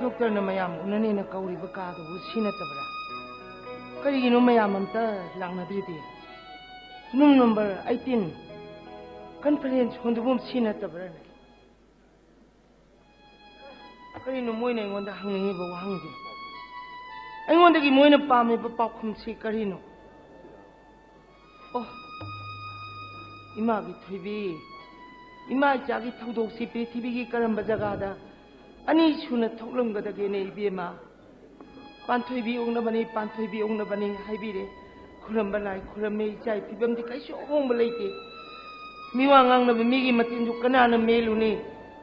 ꯗꯣꯛꯇꯔꯅ ꯃꯌꯥꯝ ꯎꯅꯅꯦꯅ ꯀꯧꯔꯤꯕ ꯀꯥꯗꯨꯕꯨ ꯁꯤ ꯅꯠꯇꯕ꯭ꯔꯥ? ꯀꯔꯤꯒꯤꯅꯣ ꯃꯌꯥꯝ ꯑꯝꯇ ꯂꯥꯛꯅꯗ꯭ꯔꯤꯗꯤ? Room number eighteen conference hallꯗꯨꯕꯨ ꯁꯤ ꯅꯠꯇꯕ꯭ꯔꯥꯅꯦ? ꯀꯔꯤꯅꯣ ꯃꯣꯏꯅ ꯑꯩꯉꯣꯟꯗ ꯍꯪꯅꯤꯡꯉꯤꯕ ꯋꯥꯍꯪꯁꯦ? ꯑꯩꯉꯣꯟꯗꯒꯤ ꯃꯣꯏꯅ ꯄꯥꯝꯃꯤꯕ ꯄꯥꯎꯈꯨꯝꯁꯤ ꯀꯔꯤꯅꯣ? ꯑꯣ, ꯏꯃꯥꯒꯤ ꯊꯣꯏꯕꯤ, ꯏꯃꯥ ꯏꯆꯥꯒꯤ ꯊꯧꯗꯣꯛꯁꯤ ꯄ꯭ꯔꯤꯊꯤꯕꯤꯒꯤ ꯀꯔꯝꯕ ꯖꯒꯥꯗ ꯑꯅꯤ ꯁꯨꯅ ꯊꯣꯛꯂꯝꯒꯗꯒꯦꯅꯦ, ꯏꯕꯦꯝꯃ? ꯄꯥꯟꯊꯣꯏꯕꯤ ꯑꯣꯛꯅꯕꯅꯤ, ꯄꯥꯟꯊꯣꯏꯕꯤ ꯑꯣꯛꯅꯕꯅꯤ ꯍꯥꯏꯕꯤꯔꯦ꯫ ꯈꯨꯔꯝꯕ ꯂꯥꯏ ꯈꯨꯔꯝꯃꯦ, ꯏꯆꯥꯒꯤ ꯐꯤꯕꯝꯗꯤ ꯀꯩꯁꯨ ꯑꯍꯣꯡꯕ ꯂꯩꯇꯦ꯫ ꯃꯤꯋꯥ ꯉꯥꯡꯅꯕ ꯃꯤꯒꯤ ꯃꯇꯤꯟꯗꯨ ꯀꯅꯥꯅ ꯃꯦꯜꯂꯨꯅꯤ?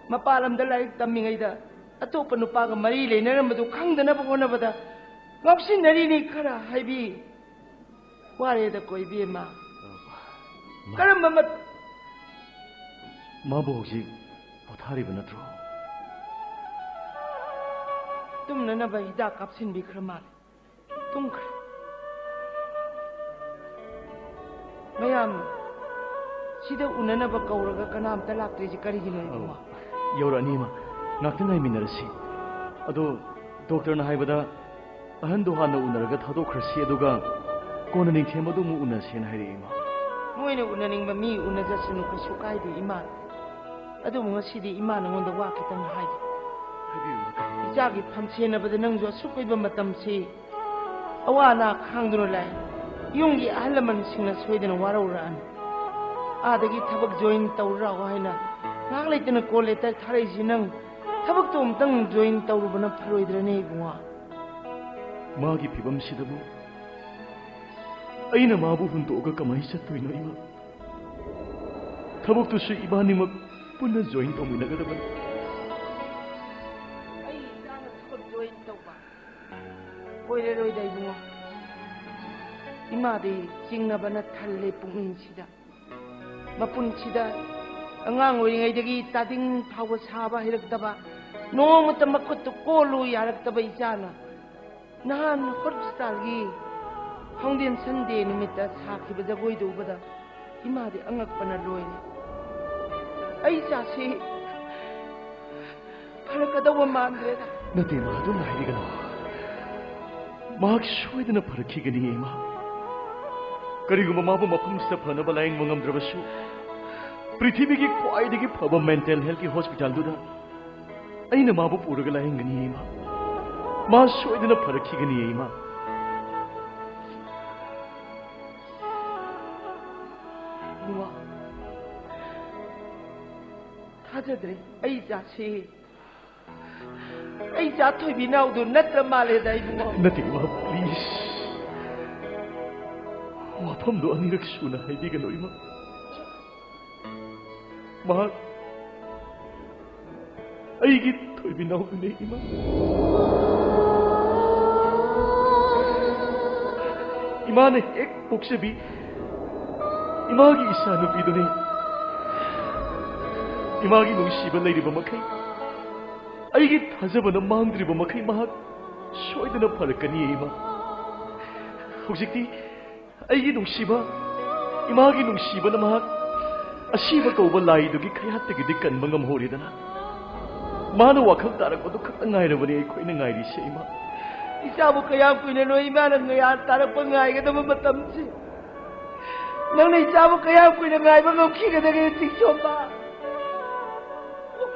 ꯃꯄꯥꯟ ꯂꯝꯗ ꯂꯥꯏꯔꯤꯛ ꯇꯝꯃꯤꯉꯩꯗ ꯑꯇꯣꯞꯄ ꯅꯨꯄꯥꯒ ꯃꯔꯤ ꯂꯩꯅꯔꯝꯕꯗꯨ ꯈꯪꯗꯅꯕ ꯍꯣꯠꯅꯕꯗ ꯉꯥꯎꯁꯤꯟꯅꯔꯤꯅꯤ ꯈꯔ ꯍꯥꯏꯕꯤ꯫ ꯋꯥꯔꯦꯗꯀꯣ ꯏꯕꯦꯝꯃ꯫ ꯃꯥ-, ꯀꯔꯝꯕ ꯃꯠ- ꯃꯥꯕꯨ ꯍꯧꯖꯤꯛ ꯄꯣꯊꯥꯔꯤꯕ ꯅꯠꯇ꯭ꯔꯣ? ꯇꯨꯝꯅꯅꯕ ꯍꯤꯗꯥꯛ ꯀꯥꯞꯁꯤꯟꯕꯤꯈ꯭ꯔ ꯃꯥꯜꯂꯦ꯫ ꯇꯨꯝꯈ꯭ꯔꯦ꯫ ꯃꯌꯥꯝ ꯁꯤꯗ ꯎꯅꯅꯕ ꯀꯧꯔꯒ ꯀꯅꯥꯝꯇ ꯂꯥꯛꯇ꯭ꯔꯤꯁꯤ ꯀꯔꯤꯒꯤꯅꯣ, ꯏꯕꯨꯡꯉꯣ? ꯑꯧ, ꯌꯧꯔꯛꯑꯅꯤ, ꯏꯃꯥ꯫ ꯉꯥꯛꯇꯪ ꯉꯥꯏꯃꯤꯟꯅꯔꯁꯤ꯫ ꯑꯗꯣ ꯗꯣꯛꯇꯔꯅ ꯍꯥꯏꯕꯗ ꯑꯍꯟꯗꯣ ꯍꯥꯟꯅ ꯎꯅꯔꯒ ꯊꯥꯗꯣꯛꯈ꯭ꯔꯁꯤ, ꯑꯗꯨꯒ ꯀꯣꯟꯅ ꯅꯤꯡꯊꯦꯝ ꯑꯗꯨ ꯑꯃꯨꯛ ꯎꯅꯁꯦꯅ ꯍꯥꯏꯔꯛꯑꯦ, ꯏꯃꯥ꯫ ꯃꯣꯏꯅ ꯎꯅꯅꯤꯡꯕ ꯃꯤ ꯎꯅꯖꯁꯅꯨ, ꯀꯩꯁꯨ ꯀꯥꯏꯗꯦ, ꯏꯃꯥ꯫ ꯑꯗꯨꯕꯨ ꯉꯁꯤꯗꯤ ꯏꯃꯥ ꯅꯉꯣꯟꯗ ꯋꯥ ꯈꯤꯇꯪ ꯍꯥꯏꯒꯦ꯫ ꯍꯥꯏꯕꯤꯌꯨ, ꯏꯃꯥ, ꯀꯔꯤ? ꯏꯆꯥꯒꯤ ꯐꯝ ꯁꯦꯟꯅꯕꯗ ꯅꯪꯁꯨ ꯑꯁꯨꯛ ꯀꯨꯏꯕ ꯃꯇꯝꯁꯤ ꯑꯋꯥ ꯑꯅꯥ ꯈꯥꯡꯗꯨꯅ ꯂꯥꯛꯑꯦ꯫ ꯌꯨꯝꯒꯤ ꯑꯍꯜ ꯂꯃꯟꯁꯤꯡꯅ ꯁꯣꯏꯗꯅ ꯋꯥꯔꯧꯔꯛꯑꯅꯤ꯫ ꯑꯥꯗꯒꯤ ꯊꯕꯛ join ꯇꯧꯔꯨ ꯂꯥꯛꯑꯣ ꯍꯥꯏꯅ ꯉꯥꯏꯍꯥꯛ ꯂꯩꯇꯅ call letter ꯊꯥꯔꯛꯏꯁꯤ ꯅꯪ ꯊꯕꯛꯇꯣ ꯑꯃꯨꯛꯇꯪ join ꯇꯧꯔꯨꯕꯅ ꯐꯔꯣꯏꯗ꯭ꯔꯅꯦ, ꯏꯕꯨꯡꯉꯣ? ꯃꯥꯒꯤ ꯐꯤꯕꯝꯁꯤꯗꯕꯨ ꯑꯩꯅ ꯃꯥꯕꯨ ꯍꯨꯟꯗꯣꯛꯑꯒ ꯀꯃꯥꯏꯅ ꯆꯠꯇꯣꯏꯅꯣ, ꯏꯃꯥ? ꯊꯕꯛꯇꯨꯁꯨ ꯏꯕꯥꯅꯤꯃꯛ ꯄꯨꯟꯅ ꯖꯣꯏꯟ ꯇꯧꯃꯤꯟꯅꯒꯗꯕꯅꯤ꯫ ꯑꯩ ꯏꯆꯥꯅ ꯊꯕꯛ ꯖꯣꯏꯟ ꯇꯧꯕ ꯑꯣꯏꯔꯔꯣꯏꯗ, ꯏꯕꯨꯡꯉꯣ꯫ ꯏꯃꯥꯗꯤ ꯆꯤꯡꯅꯕꯅ ꯊꯜꯂꯦ ꯄꯨꯛꯅꯤꯡꯁꯤꯗ꯫ ꯃꯄꯨꯟꯁꯤꯗ ꯑꯉꯥꯡ ꯑꯣꯏꯔꯤꯉꯩꯗꯒꯤ ꯇꯥꯗꯤꯡ ꯐꯥꯎꯕ ꯁꯥꯕ ꯍꯩꯔꯛꯇꯕ, ꯅꯣꯡꯃꯇ ꯃꯈꯨꯠꯇ ꯀꯣꯜꯂꯨ ꯌꯥꯔꯛꯇꯕ ꯏꯆꯥꯅ ꯅꯍꯥꯟ ꯍꯣꯁꯄꯤꯇꯥꯜꯒꯤ ꯐꯥꯎꯟꯗꯦꯁꯟ ꯗꯦ ꯅꯨꯃꯤꯠꯇ ꯁꯥꯈꯤꯕ ꯖꯒꯣꯏꯗꯨ ꯎꯕꯗ ꯏꯃꯥꯗꯤ ꯑꯉꯛꯄꯅ ꯂꯣꯏꯔꯦ꯫ ꯑꯩ ꯏꯆꯥꯁꯤ ꯐꯔꯛꯀꯗꯧꯕ ꯃꯥꯟꯗ꯭ꯔꯦꯗ꯫ ꯅꯠꯇꯦ, ꯃꯥ ꯑꯗꯨꯝ ꯍꯥꯏꯕꯤꯒꯅꯨ꯫ ꯃꯍꯥꯛ ꯁꯣꯏꯗꯅ ꯐꯔꯛꯈꯤꯒꯅꯤ, ꯏꯃꯥ꯫ ꯀꯔꯤꯒꯨꯝꯕ ꯃꯥꯕꯨ ꯃꯐꯝꯁꯤꯗ ꯐꯅꯕ ꯂꯥꯌꯦꯡꯕ ꯉꯝꯗ꯭ꯔꯕꯁꯨ, ꯄ꯭ꯔꯤꯊꯤꯕꯤꯒꯤ ꯈ꯭ꯋꯥꯏꯗꯒꯤ ꯐꯕ ꯃꯦꯟꯇꯦꯜ ꯍꯦꯜꯊꯀꯤ ꯍꯣꯁꯄꯤꯇꯥꯜꯗꯨꯗ ꯑꯩꯅ ꯃꯥꯕꯨ ꯄꯨꯔꯒ ꯂꯥꯌꯦꯡꯒꯅꯤ, ꯏꯃꯥ꯫ ꯃꯥ ꯁꯣꯏꯗꯅ ꯐꯔꯛꯈꯤꯒꯅꯤ, ꯏꯃꯥ꯫ ꯏꯃꯥ, ꯊꯥꯖꯗ꯭ꯔꯦ꯫ ꯑꯩ ꯏꯆꯥꯁꯤ, ꯑꯩ ꯏꯆꯥ ꯊꯣꯏꯕꯤ ꯅꯥꯎꯗꯨ ꯅꯠꯇ꯭ꯔ ꯃꯥꯜꯂꯦꯗ, ꯏꯕꯨꯡꯉꯣ꯫ ꯅꯠꯇꯦ, ꯏꯃꯥ, ꯄ꯭ꯂꯤꯖ꯫ ꯋꯥꯐꯝꯗꯣ ꯑꯅꯤꯔꯛ ꯁꯨꯅ ꯍꯥꯏꯕꯤꯒꯅꯨ, ꯏꯃꯥ꯫ ꯃꯍꯥꯛ ꯑꯩꯒꯤ ꯊꯣꯏꯕꯤ ꯅꯥꯎꯗꯨꯅꯦ, ꯏꯃꯥ꯫ ꯏꯃꯥꯅ ꯍꯦꯛ ꯄꯣꯛꯆꯕꯤ ꯏꯃꯥꯒꯤ ꯏꯆꯥ ꯅꯨꯄꯤꯗꯨꯅꯤ꯫ ꯏꯃꯥꯒꯤ ꯅꯨꯡꯁꯤꯕ ꯂꯩꯔꯤꯕ ꯃꯈꯩ, ꯑꯩꯒꯤ ꯊꯥꯖꯕꯅ ꯃꯥꯡꯗ꯭ꯔꯤꯕ ꯃꯈꯩ, ꯃꯍꯥꯛ ꯁꯣꯏꯗꯅ ꯐꯔꯛꯀꯅꯤ, ꯏꯃꯥ꯫ ꯍꯧꯖꯤꯛꯇꯤ ꯑꯩꯒꯤ ꯅꯨꯡꯁꯤꯕ, ꯏꯃꯥꯒꯤ ꯅꯨꯡꯁꯤꯕꯅ ꯃꯍꯥꯛ ꯑꯁꯤꯕ ꯀꯧꯕ ꯂꯥꯏꯗꯨꯒꯤ ꯈꯌꯥꯠꯇꯒꯤꯗꯤ ꯀꯟꯕ ꯉꯝꯍꯧꯔꯦꯗꯅ꯫ ꯃꯥꯅ ꯋꯥꯈꯜ ꯇꯥꯔꯛꯄꯗꯨ ꯈꯛꯇ ꯉꯥꯏꯔꯕꯅꯤ ꯑꯩꯈꯣꯏꯅ ꯉꯥꯏꯔꯤꯁꯦ, ꯏꯃꯥ꯫ ꯏꯆꯥꯕꯨ ꯀꯌꯥꯝ ꯀꯨꯏꯅꯅꯣ ꯏꯃꯥꯅ ꯉꯥ ꯇꯥꯔꯛꯄ ꯉꯥꯏꯒꯗꯕ ꯃꯇꯝꯁꯦ? ꯅꯪꯅ ꯏꯆꯥꯕꯨ ꯀꯌꯥꯝ ꯀꯨꯏꯅ ꯉꯥꯏꯕ ꯉꯝꯈꯤꯒꯗꯒꯦ, ꯆꯤꯡꯁꯣꯝꯕ?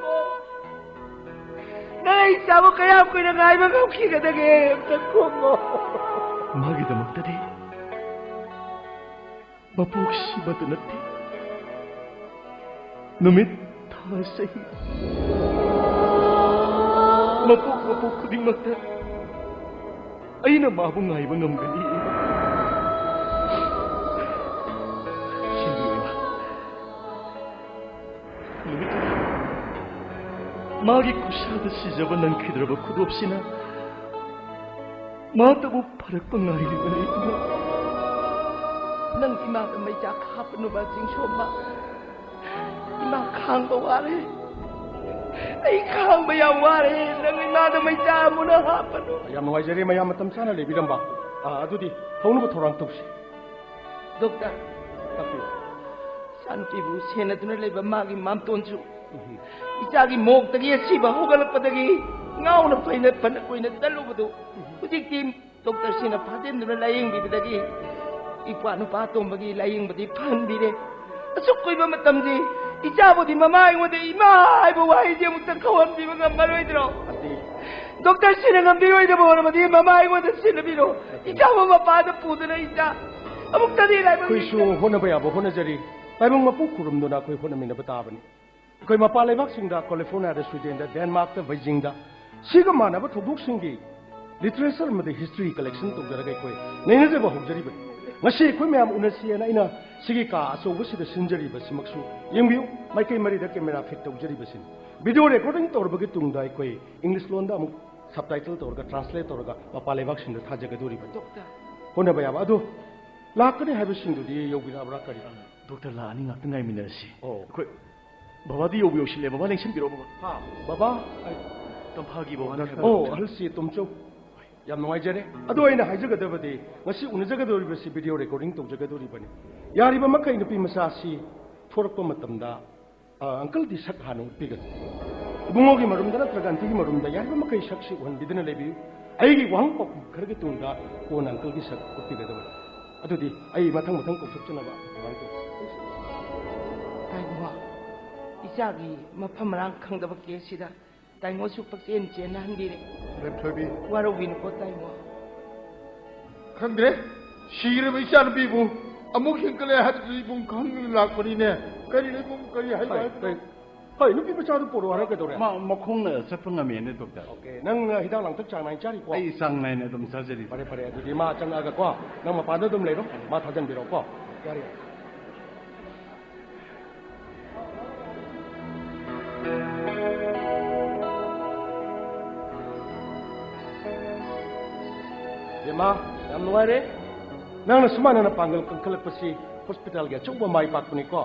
ꯅꯪ ꯏꯆꯥꯕꯨ ꯀꯌꯥꯝ ꯀꯨꯏꯅ ꯉꯥꯏꯕ ꯉꯝꯈꯤꯒꯗꯒꯦ? ꯑꯝꯇ ꯈꯨꯝꯃꯣ꯫ ꯃꯥꯒꯤꯗꯃꯛꯇꯗꯤ ꯃꯄꯣꯛꯁꯤꯃꯇ ꯅꯠꯇꯦ, ꯅꯨꯃꯤꯠ, ꯊꯥ, ꯆꯍꯤ, ꯃꯄꯣꯛ ꯃꯄꯣꯛ ꯈꯨꯗꯤꯡꯃꯛꯇ ꯑꯩꯅ ꯃꯥꯕꯨ ꯉꯥꯏꯕ ꯉꯝꯒꯅꯤ꯫ ꯁꯤꯟꯕꯤꯌꯨ, ꯏꯃꯥ꯫ ꯃꯥꯒꯤ ꯈꯨꯠꯁꯥꯗ ꯁꯤꯖꯕ ꯅꯪꯈꯤꯗ꯭ꯔꯕ ꯈꯨꯗꯣꯞꯁꯤꯅ ꯃꯥꯇꯕꯨ ꯐꯔꯛꯄ ꯉꯥꯏꯔꯤꯕꯅꯤ, ꯏꯃꯥ꯫ ꯅꯪ ꯏꯃꯥꯗ ꯃꯩꯆꯥꯛ ꯍꯥꯞꯄꯅꯨꯕ, ꯆꯤꯡꯁꯣꯝꯕ꯫ ꯏꯃꯥ ꯈꯥꯡꯕ ꯋꯥꯔꯦ꯫ ꯑꯩ ꯈꯥꯡꯕ ꯌꯥꯝ ꯋꯥꯔꯦ꯫ ꯅꯪ ꯏꯃꯥꯗ ꯃꯩꯆꯥꯛ ꯑꯃꯨꯛꯅ ꯍꯥꯞꯄꯅꯨ꯫ ꯌꯥꯝ ꯅꯨꯡꯉꯥꯏꯖꯔꯦ, ꯃꯌꯥꯝ ꯃꯇꯝ ꯆꯥꯅ ꯂꯩꯕꯤꯔꯝꯕ꯫ ꯑꯥ, ꯑꯗꯨꯗꯤ ꯍꯧꯅꯕ ꯊꯧꯔꯥꯡ ꯇꯧꯁꯤ꯫ ꯗꯣꯛꯇꯔ, ꯇꯥꯛꯄꯤꯌꯨ꯫ ꯏꯆꯥꯅꯨꯄꯤꯕꯨ ꯁꯦꯟꯅꯗꯨꯅ ꯂꯩꯕ ꯃꯥꯒꯤ ꯃꯥꯝꯇꯣꯟꯁꯨ ꯎꯝ꯫ ꯏꯆꯥꯒꯤ ꯃꯣꯛꯇꯒꯤ ꯑꯁꯤꯕ ꯍꯧꯒꯠꯂꯛꯄꯗꯒꯤ ꯉꯥꯎꯅ ꯐꯩꯅ ꯐꯅ ꯀꯨꯏꯅ ꯆꯠꯂꯨꯕꯗꯨ ꯍꯧꯖꯤꯛꯇꯤ ꯗꯣꯛꯇꯔꯁꯤꯡꯅ ꯐꯥꯖꯤꯟꯗꯨꯅ ꯂꯥꯌꯦꯡꯕꯤꯕꯗꯒꯤ ꯏꯄ꯭ꯋꯥ ꯅꯨꯄꯥ ꯑꯇꯣꯝꯕꯒꯤ ꯂꯥꯌꯦꯡꯕꯗꯤ ꯐꯍꯟꯕꯤꯔꯦ꯫ ꯑꯁꯨꯛ ꯀꯨꯏꯕ ꯃꯇꯝꯗꯤ ꯏꯆꯥꯕꯨꯗꯤ ꯃꯃꯥ ꯑꯩꯉꯣꯟꯗ ꯏꯃꯥ ꯍꯥꯏꯕ ꯋꯥꯍꯩꯁꯦ ꯑꯃꯨꯛꯇ ꯀꯧꯍꯟꯕꯤꯕ ꯉꯝꯃꯔꯣꯏꯗ꯭ꯔꯣ? ꯅꯠꯇꯦ꯫ ꯗꯣꯛꯇꯔꯁꯤꯡꯅ ꯉꯝꯕꯤꯔꯣꯏꯗꯕ ꯑꯣꯏꯔꯕꯗꯤ ꯃꯃꯥ ꯑꯩꯉꯣꯟꯗ ꯁꯤꯟꯅꯕꯤꯔꯣ꯫ ꯏꯆꯥꯕꯨ ꯃꯄꯥꯗ ꯄꯨꯗꯨꯅ ꯏꯆꯥ ꯑꯃꯨꯛꯇꯗꯤ ꯂꯥꯏꯕꯛ ꯑꯩꯈꯣꯏꯁꯨ ꯂꯩꯇꯅ ꯍꯣꯠꯅꯕ ꯌꯥꯕ ꯍꯣꯠꯅꯖꯔꯤ꯫ ꯇꯥꯏꯕꯪ ꯃꯄꯨ ꯈꯨꯔꯨꯝꯗꯨꯅ ꯑꯩꯈꯣꯏ ꯍꯣꯠꯅꯃꯤꯟꯅꯕ ꯇꯥꯕꯅꯤ꯫ ꯑꯩꯈꯣꯏ ꯃꯄꯥꯟ ꯂꯩꯕꯥꯛꯁꯤꯡꯗ, ꯀꯣꯂꯤꯐꯣꯔꯅꯤꯌꯥꯗ, ꯁ꯭ꯋꯤꯗꯦꯟꯗ, ꯗꯦꯟꯃꯥꯔꯛꯇ, ꯕꯩꯖꯤꯡꯗ ꯁꯤꯒ ꯃꯥꯟꯅꯕ ꯊꯧꯗꯣꯛꯁꯤꯡꯒꯤ literature ꯑꯃꯗꯤ history collection ꯇꯧꯖꯔꯒ ꯑꯩꯈꯣꯏ ꯅꯩꯅꯖꯕ ꯍꯧꯖꯔꯤꯕꯅꯤ꯫ ꯉꯁꯤ ꯑꯩꯈꯣꯏ ꯃꯌꯥꯝ ꯎꯅꯁꯤ ꯍꯥꯏꯅ ꯑꯩꯅ ꯁꯤꯒꯤ ꯀꯥ ꯑꯆꯧꯕꯁꯤꯗ ꯁꯤꯟꯖꯔꯤꯕꯁꯤꯃꯛꯁꯨ ꯌꯦꯡꯕꯤꯌꯨ꯫ ꯃꯥꯏꯀꯩ ꯃꯔꯤꯗ camera fit ꯇꯧꯖꯔꯤꯕꯁꯤꯅꯤ꯫ Video recording ꯇꯧꯔꯕꯒꯤ ꯇꯨꯡꯗ ꯑꯩꯈꯣꯏ English ꯂꯣꯟꯗ ꯑꯃꯨꯛ subtitle ꯇꯧꯔꯒ, translate ꯇꯧꯔꯒ ꯃꯄꯥꯟ ꯂꯩꯕꯥꯛꯁꯤꯡꯗ ꯊꯥꯖꯒꯗꯧꯔꯤꯕꯅꯤ꯫ ꯗꯣꯛꯇꯔ꯫ ꯍꯣꯠꯅꯕ ꯌꯥꯕ ꯑꯗꯨ ꯂꯥꯛꯀꯅꯤ ꯍꯥꯏꯕꯁꯤꯡꯗꯨꯗꯤ ꯌꯧꯕꯤꯔꯛꯑꯕ꯭ꯔꯥ ꯀꯔꯤ? ꯗꯣꯛꯇꯔ, ꯂꯥꯛꯑꯅꯤ, ꯉꯥꯛꯇ ꯉꯥꯏꯃꯤꯟꯅꯔꯁꯤ꯫ ꯑꯣ꯫ ꯑꯩꯈꯣꯏ ꯕꯕꯥꯗꯤ ꯌꯧꯕ ꯌꯧꯁꯤꯜꯂꯦ꯫ ꯕꯕꯥ ꯂꯦꯡꯁꯤꯟꯕꯤꯔꯛꯑꯣ, ꯕꯕꯥ꯫ ꯍꯥ? ꯕꯕꯥ? ꯑꯩ ꯇꯝꯐꯥꯒꯤ ꯕꯕꯥꯅꯤ ꯍꯥꯏꯕ꯫ ꯑꯣ, ꯑꯍꯜꯁꯤ ꯇꯣꯝꯆꯧ꯫ ꯌꯥꯝ ꯅꯨꯡꯉꯥꯏꯖꯔꯦ꯫ ꯑꯗꯣ ꯑꯩꯅ ꯍꯥꯏꯖꯒꯗꯕꯗꯤ, ꯉꯁꯤ ꯎꯅꯖꯒꯗꯧꯔꯤꯕꯁꯤ video recording ꯇꯧꯖꯒꯗꯧꯔꯤꯕꯅꯤ꯫ ꯌꯥꯔꯤꯕ ꯃꯈꯩ ꯅꯨꯄꯤ ꯃꯆꯥꯁꯤ ꯊꯣꯔꯛꯄ ꯃꯇꯝꯗ, ꯑ, ꯑꯪꯀꯜꯒꯤ ꯁꯛ ꯍꯥꯟꯅ ꯎꯠꯄꯤꯒꯅꯨ꯫ ꯏꯕꯨꯡꯉꯣꯒꯤ ꯃꯔꯨꯝꯗ ꯅꯠꯇ꯭ꯔꯒ ꯑꯟꯇꯤꯒꯤ ꯃꯔꯨꯝꯗ ꯌꯥꯔꯤꯕ ꯃꯈꯩ ꯁꯛꯁꯤ ꯎꯍꯟꯕꯤꯗꯅ ꯂꯩꯕꯤꯌꯨ꯫ ꯑꯩꯒꯤ ꯋꯥꯍꯪ ꯄꯥꯎꯈꯨꯝ ꯈꯔꯒꯤ ꯇꯨꯡꯗ ꯀꯣꯟꯅ ꯑꯪꯀꯜꯒꯤ ꯁꯛ ꯎꯠꯄꯤꯒꯗꯕꯅꯤ꯫ ꯑꯗꯨꯗꯤ ꯑꯩ ꯃꯊꯪ ꯃꯊꯪ ꯀꯧꯊꯣꯛꯆꯅꯕ ꯑꯗꯨꯃꯥꯏꯅ ꯇꯧ꯫ ꯇꯥꯏꯉꯣ, ꯏꯆꯥꯒꯤ ꯃꯐꯝ ꯃꯔꯥꯡ ꯈꯪꯗꯕ ꯀꯦꯁꯁꯤꯗ ꯇꯥꯏꯉꯣꯁꯨ ꯄꯛꯆꯦꯟ ꯆꯦꯟꯅꯍꯟꯕꯤꯔꯦ꯫ ꯃꯦꯝꯊꯣꯏꯕꯤ꯫ ꯋꯥꯔꯧꯕꯤꯅꯨꯀꯣ ꯇꯥꯏꯉꯣ꯫ ꯈꯪꯗ꯭ꯔꯦ, ꯁꯤꯈ꯭ꯔꯕ ꯏꯆꯥꯅꯨꯄꯤꯕꯨ ꯑꯃꯨꯛ ꯍꯤꯡꯒꯠꯂꯦ ꯍꯥꯏꯕꯗꯨ ꯏꯕꯨꯡ ꯈꯪꯗꯅ ꯂꯥꯛꯄꯅꯤꯅꯦ꯫ ꯀꯔꯤꯅꯣ ꯏꯕꯨꯡ, ꯀꯔꯤ ꯍꯥꯏꯌꯨ ꯍꯣꯏ, ꯍꯥꯏꯕꯅꯣ? ꯍꯣꯏ꯫ ꯍꯣꯏ, ꯅꯨꯄꯤ ꯃꯆꯥꯗꯨ ꯄꯣꯔꯛꯑꯣ ꯍꯥꯏꯔ ꯀꯩꯗꯧꯔꯦ? ꯃꯥ ꯃꯈꯣꯡꯅ ꯆꯠꯄ ꯉꯝꯃꯦꯅꯦ, ꯗꯣꯛꯇꯔ꯫ ꯑꯣꯀꯦ, ꯅꯪ, ꯑ, ꯍꯤꯗꯥꯛ ꯂꯥꯡꯊꯛ ꯆꯥꯡ ꯅꯥꯏꯅ ꯆꯥꯔꯤꯀꯣ? ꯑꯩ ꯆꯥꯡ ꯅꯥꯏꯅ ꯑꯗꯨꯝ ꯆꯥꯖꯔꯤ꯫ ꯐꯔꯦ, ꯐꯔꯦ, ꯑꯗꯨꯗꯤ ꯃꯥ ꯆꯪꯉꯛꯑꯒꯀꯣ, ꯅꯪ ꯃꯄꯥꯟꯗ ꯑꯗꯨꯝ ꯂꯩꯔꯣ, ꯃꯥ ꯊꯥꯖꯟꯕꯤꯔꯣꯀꯣ꯫ ꯌꯥꯔꯦ, ꯌꯥꯔꯦ꯫ ꯃꯥ, ꯌꯥꯝ ꯅꯨꯡꯉꯥꯏꯔꯦ꯫ ꯅꯪꯅ ꯁꯨꯃꯥꯏꯅ ꯅꯄꯥꯡꯒꯜ ꯀꯟꯈꯠꯂꯛꯄꯁꯤ ꯍꯣꯁꯄꯤꯇꯥꯜꯒꯤ ꯑꯆꯧꯕ ꯃꯥꯏ ꯄꯥꯛꯄꯅꯤꯀꯣ꯫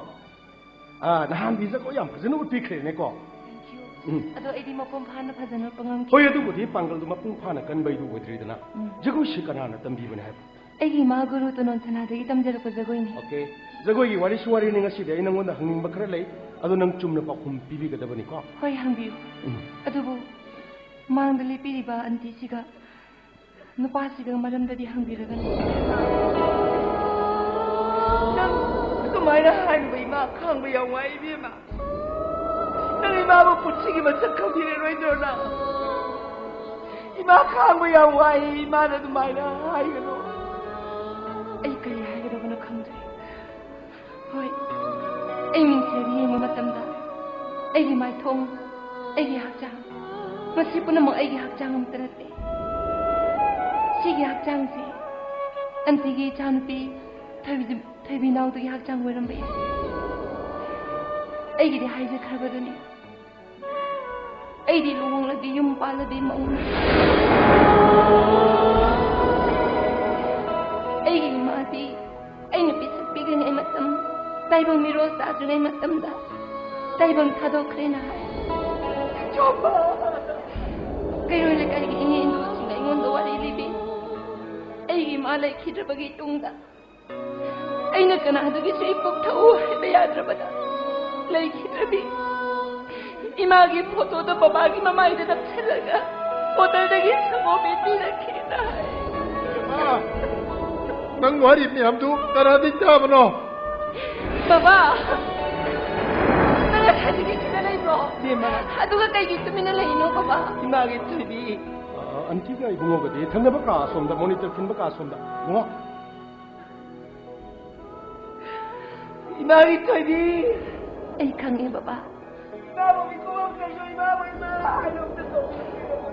ꯑꯥ, ꯅꯍꯥꯟꯗꯤ ꯖꯒꯣꯏ ꯌꯥꯝ ꯐꯖꯅ ꯎꯠꯄꯤꯈ꯭ꯔꯦꯅꯦꯀꯣ꯫ Thank you. ꯎꯝ꯫ ꯑꯗꯣ ꯑꯩꯗꯤ ꯃꯄꯨꯡ ꯐꯥꯅ ꯐꯖꯅ ꯎꯠꯄ ꯉꯝꯈꯤ꯫ ꯍꯣꯏ, ꯑꯗꯨꯕꯨꯗꯤ ꯄꯥꯡꯒꯜꯗꯨ ꯃꯄꯨꯡ ꯐꯥꯅ ꯀꯟꯕꯩꯗꯨ ꯑꯣꯏꯗ꯭ꯔꯤꯗꯅ꯫ ꯎꯝ꯫ ꯖꯒꯣꯏꯁꯤ ꯀꯅꯥꯅ ꯇꯝꯕꯤꯕꯅꯦ ꯍꯥꯏꯕ? ꯑꯩꯒꯤ ꯏꯃꯥ ꯒꯨꯔꯨ ꯇꯣꯅꯣꯟ ꯁꯅꯥꯗꯒꯤ ꯇꯝꯖꯔꯛꯄ ꯖꯒꯣꯏꯅꯤ꯫ ꯑꯣꯀꯦ꯫ ꯖꯒꯣꯏꯒꯤ ꯋꯥꯔꯤꯁꯨ ꯋꯥꯔꯤꯅꯤ, ꯉꯁꯤꯗꯤ ꯑꯩ ꯅꯪꯉꯣꯟꯗ ꯍꯪꯅꯤꯡꯕ ꯈꯔ ꯂꯩ꯫ ꯑꯗꯣ ꯅꯪ ꯆꯨꯝꯅ ꯄꯥꯎꯈꯨꯝ ꯄꯤꯕꯤꯒꯗꯕꯅꯤꯀꯣ꯫ ꯍꯣꯏ, ꯍꯪꯕꯤꯌꯨ꯫ ꯎꯝ꯫ ꯑꯗꯨꯕꯨ ꯃꯥꯡꯗ ꯂꯦꯞꯄꯤꯔꯤꯕ ꯑꯟꯇꯤꯁꯤꯒ ꯅꯨꯄꯥꯁꯤꯒ ꯃꯔꯝꯗꯗꯤ ꯍꯪꯕꯤꯔꯒꯅꯨ꯫ ꯅꯪ ꯑꯗꯨꯃꯥꯏꯅ ꯍꯥꯏꯔꯨꯕ ꯏꯃꯥ ꯈꯥꯡꯕ ꯌꯥꯝ ꯋꯥꯏ ꯏꯕꯦꯝꯃ꯫ ꯅꯪ ꯏꯃꯥꯕꯨ ꯄꯨꯟꯁꯤꯒꯤ ꯃꯁꯛ ꯈꯪꯕꯤꯔꯔꯣꯏꯗ꯭ꯔꯣ ꯅꯪ? ꯏꯃꯥ ꯈꯥꯡꯕ ꯌꯥꯝ ꯋꯥꯏ, ꯏꯃꯥꯅ ꯑꯗꯨꯃꯥꯏꯅ ꯍꯥꯏꯒꯅꯨ꯫ ꯑꯩ ꯀꯔꯤ ꯍꯥꯏꯒꯗꯕꯅꯣ ꯈꯪꯗ꯭ꯔꯦ꯫ ꯍꯣꯏ, ꯑꯩ ꯃꯤꯡꯁꯦꯜꯗ ꯌꯦꯡꯕ ꯃꯇꯝꯗ ꯑꯩꯒꯤ ꯃꯥꯏꯊꯣꯡ, ꯑꯩꯒꯤ ꯍꯛꯆꯥꯡ, ꯃꯁꯤ ꯄꯨꯝꯅꯃꯛ ꯑꯩꯒꯤ ꯍꯛꯆꯥꯡ ꯑꯃꯠꯇ ꯅꯠꯇꯦ꯫ ꯁꯤꯒꯤ ꯍꯛꯆꯥꯡꯁꯤ ꯑꯟꯇꯤꯒꯤ ꯏꯆꯥꯅꯨꯄꯤ ꯊꯣꯏꯕꯤ-, ꯊꯣꯏꯕꯤꯅꯥꯎꯗꯨꯒꯤ ꯍꯛꯆꯥꯡ ꯑꯣꯏꯔꯝꯕ ꯌꯥꯏ꯫ ꯑꯩꯒꯤꯗꯤ ꯍꯥꯏꯖꯈ꯭ꯔꯕꯗꯨꯅꯤ꯫ ꯑꯩꯗꯤ ꯂꯨꯍꯣꯡꯂꯗꯤ ꯌꯨꯝ ꯄꯥꯜꯂꯗꯤ ꯃꯧꯅꯤ꯫ ꯑꯩꯒꯤ ꯏꯃꯥꯗꯤ ꯑꯩꯅ ꯄꯤꯁꯛ ꯄꯤꯛꯂꯤꯉꯩ ꯃꯇꯝ, ꯇꯥꯏꯕꯪ ꯃꯤꯔꯣꯜ ꯇꯥꯗ꯭ꯔꯤꯉꯩ ꯃꯇꯝꯗ ꯇꯥꯏꯕꯪ ꯊꯥꯗꯣꯛꯈ꯭ꯔꯦꯅ ꯍꯥꯏ꯫ ꯆꯣꯝꯕ! ꯀꯩꯔꯣꯏ ꯂꯩꯀꯥꯏꯒꯤ ꯏꯅꯦ ꯏꯟꯗꯨꯁꯤꯡꯅ ꯑꯩꯉꯣꯟꯗ ꯋꯥꯔꯤ ꯂꯤꯕꯤ꯫ ꯑꯩꯒꯤ ꯏꯃꯥ ꯂꯩꯈꯤꯗ꯭ꯔꯕꯒꯤ ꯇꯨꯡꯗ ꯑꯩꯅ ꯀꯅꯥꯗꯒꯤꯁꯨ ꯏꯄꯨꯛ ꯊꯛꯎ ꯍꯥꯏꯕ ꯌꯥꯗ꯭ꯔꯕꯗ ꯂꯩꯈꯤꯗ꯭ꯔꯕꯤ ꯏꯃꯥꯒꯤ ꯐꯣꯇꯣꯗꯣ ꯕꯕꯥꯒꯤ ꯃꯃꯥꯏꯗ ꯅꯞꯁꯤꯜꯂꯒ ꯕꯣꯇꯜꯗꯒꯤ ꯁꯪꯒꯣꯝ ꯏꯟꯕꯤꯔꯛꯈꯤꯅ ꯍꯥꯏ꯫ ꯏꯃꯥ, ꯅꯪ ꯋꯥꯔꯤ ꯃꯌꯥꯝꯗꯨ ꯀꯅꯥꯗꯒꯤ ꯇꯥꯕꯅꯣ? ꯕꯕꯥ, ꯅꯪ ꯉꯁꯥꯏꯗꯒꯤ ꯁꯤꯗ ꯂꯩꯕ꯭ꯔꯣ? ꯏꯕꯦꯝꯃ꯫ ꯑꯗꯨꯒ ꯀꯩꯒꯤ ꯇꯨꯃꯤꯟꯅ ꯂꯩꯔꯤꯅꯣ ꯕꯕꯥ? ꯏꯃꯥꯒꯤ ꯊꯣꯏꯕꯤ꯫ ꯑ, ꯑꯟꯇꯤꯒ ꯏꯕꯨꯡꯉꯣꯒꯗꯤ ꯊꯪꯅꯕ ꯀꯥ ꯑꯁꯣꯝꯗ, ꯃꯣꯅꯤꯇꯔ ꯈꯤꯟꯕ ꯀꯥ ꯑꯁꯣꯝꯗ꯫ ꯏꯕꯨꯡꯉꯣ꯫ ꯏꯃꯥꯒꯤ ꯊꯣꯏꯕꯤ꯫ ꯑꯩ ꯈꯪꯉꯦ ꯕꯕꯥ꯫ ꯏꯃꯥꯕꯨ ꯃꯤꯀꯨꯞ ꯑꯃ ꯀꯩꯁꯨ ꯏꯃꯥꯕꯨ ꯏꯃꯥ ꯍꯥꯏꯅ ꯑꯝꯇ ꯀꯧꯕꯤꯔꯛꯑꯣ꯫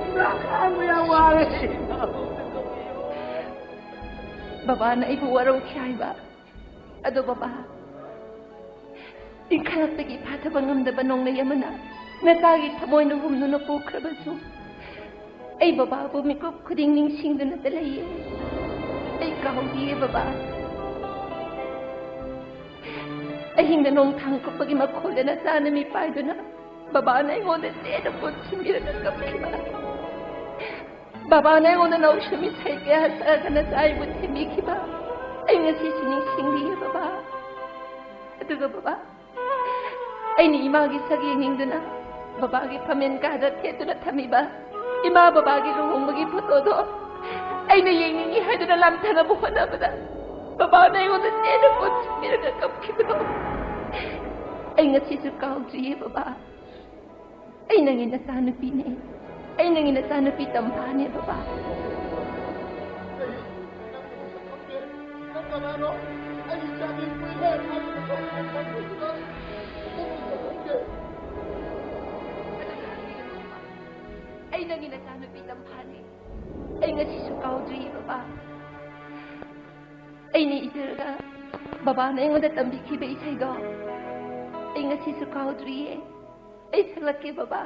ꯏꯃꯥ ꯈꯥꯡꯕ ꯌꯥꯝ ꯋꯥꯔꯦ꯫ ꯕꯕꯥꯅ ꯑꯩꯕꯨ ꯋꯥꯔꯧꯈꯤ ꯍꯥꯏꯕ꯫ ꯑꯗꯣ ꯕꯕꯥ, ꯏꯟꯈꯠꯂꯛꯄꯒꯤ ꯐꯥꯊꯕ ꯉꯝꯗꯕ ꯅꯣꯡꯂꯩ ꯑꯃꯅ ꯅꯆꯥꯒꯤ ꯊꯃꯣꯏꯅ ꯍꯨꯝꯗꯨꯅ ꯄꯨꯈ꯭ꯔꯕꯁꯨ, ꯑꯩ ꯕꯕꯥꯕꯨ ꯃꯤꯀꯨꯞ ꯈꯨꯗꯤꯡ ꯅꯤꯡꯁꯤꯡꯗꯨꯅꯇ ꯂꯩꯌꯦ꯫ ꯑꯩ ꯀꯥꯎꯗꯤꯌꯦ ꯕꯕꯥ꯫ ꯑꯍꯤꯡꯗ ꯅꯣꯡꯊꯥꯡ ꯀꯨꯞꯄꯒꯤ ꯃꯈꯣꯜꯗ ꯅꯆꯥꯅ ꯃꯤꯄꯥꯏꯗꯨꯅ ꯕꯕꯥꯅ ꯑꯩꯉꯣꯟꯗ ꯆꯦꯠꯅ ꯄꯣꯠꯁꯤꯟꯕꯤꯔꯒ ꯀꯞꯈꯤꯕ꯫ ꯕꯕꯥꯅ ꯑꯩꯉꯣꯟꯗ ꯂꯧꯁꯨ ꯃꯤꯁꯩ ꯀꯌꯥ ꯁꯛꯑꯒ ꯅꯆꯥ ꯑꯩꯕꯨ ꯊꯦꯝꯕꯤꯈꯤꯕ꯫ ꯑꯩ ꯉꯁꯤꯁꯨ ꯅꯤꯡꯁꯤꯡꯂꯤꯌꯦ ꯕꯕꯥ꯫ ꯑꯗꯨꯒ ꯕꯕꯥ, ꯑꯩꯅ ꯏꯃꯥꯒꯤ ꯁꯛ ꯌꯦꯡꯅꯤꯡꯗꯨꯅ ꯕꯕꯥꯒꯤ ꯐꯝꯃꯦꯟ ꯀꯥꯗ ꯊꯦꯠꯇꯨꯅ ꯊꯝꯃꯤꯕ ꯏꯃꯥ ꯕꯕꯥꯒꯤ ꯂꯨꯍꯣꯡꯕꯒꯤ ꯐꯣꯇꯣꯗꯣ ꯑꯩꯅ ꯌꯦꯡꯅꯤꯡꯉꯤ ꯍꯥꯏꯗꯨꯅ ꯂꯥꯝꯊꯅꯕ ꯍꯣꯠꯅꯕꯗ ꯕꯕꯥꯅ ꯑꯩꯉꯣꯟꯗ ꯆꯦꯠꯅ ꯄꯣꯠꯁꯤꯟꯕꯤꯔꯒ ꯀꯞꯈꯤꯕꯗꯣ ꯑꯩ ꯉꯁꯤꯁꯨ ꯀꯥꯎꯗ꯭ꯔꯤꯌꯦ ꯕꯕꯥ꯫ ꯑꯩ ꯅꯪꯒꯤ ꯅꯆꯥꯅꯨꯄꯤꯅꯦ꯫ ꯑꯩ ꯅꯪꯒꯤ ꯅꯆꯥꯅꯨꯄꯤ ꯇꯝꯐꯥꯅꯦ ꯕꯕꯥ꯫ ꯑꯩ ꯅꯪꯒꯤ ꯅꯆꯥꯅꯨꯄꯤ ꯇꯝꯐꯥꯅꯦ꯫ ꯑꯩ ꯉꯁꯤꯁꯨ ꯀꯥꯎꯗ꯭ꯔꯤꯌꯦ ꯕꯕꯥ꯫ ꯑꯩꯅ ꯏꯖꯔꯒ ꯕꯕꯥꯅ ꯑꯩꯉꯣꯟꯗ ꯇꯝꯕꯤꯈꯤꯕ ꯏꯁꯩꯗꯣ ꯑꯩ ꯉꯁꯤꯁꯨ ꯀꯥꯎꯗ꯭ꯔꯤꯌꯦ꯫ ꯑꯩ ꯁꯛꯂꯛꯀꯦ ꯕꯕꯥ꯫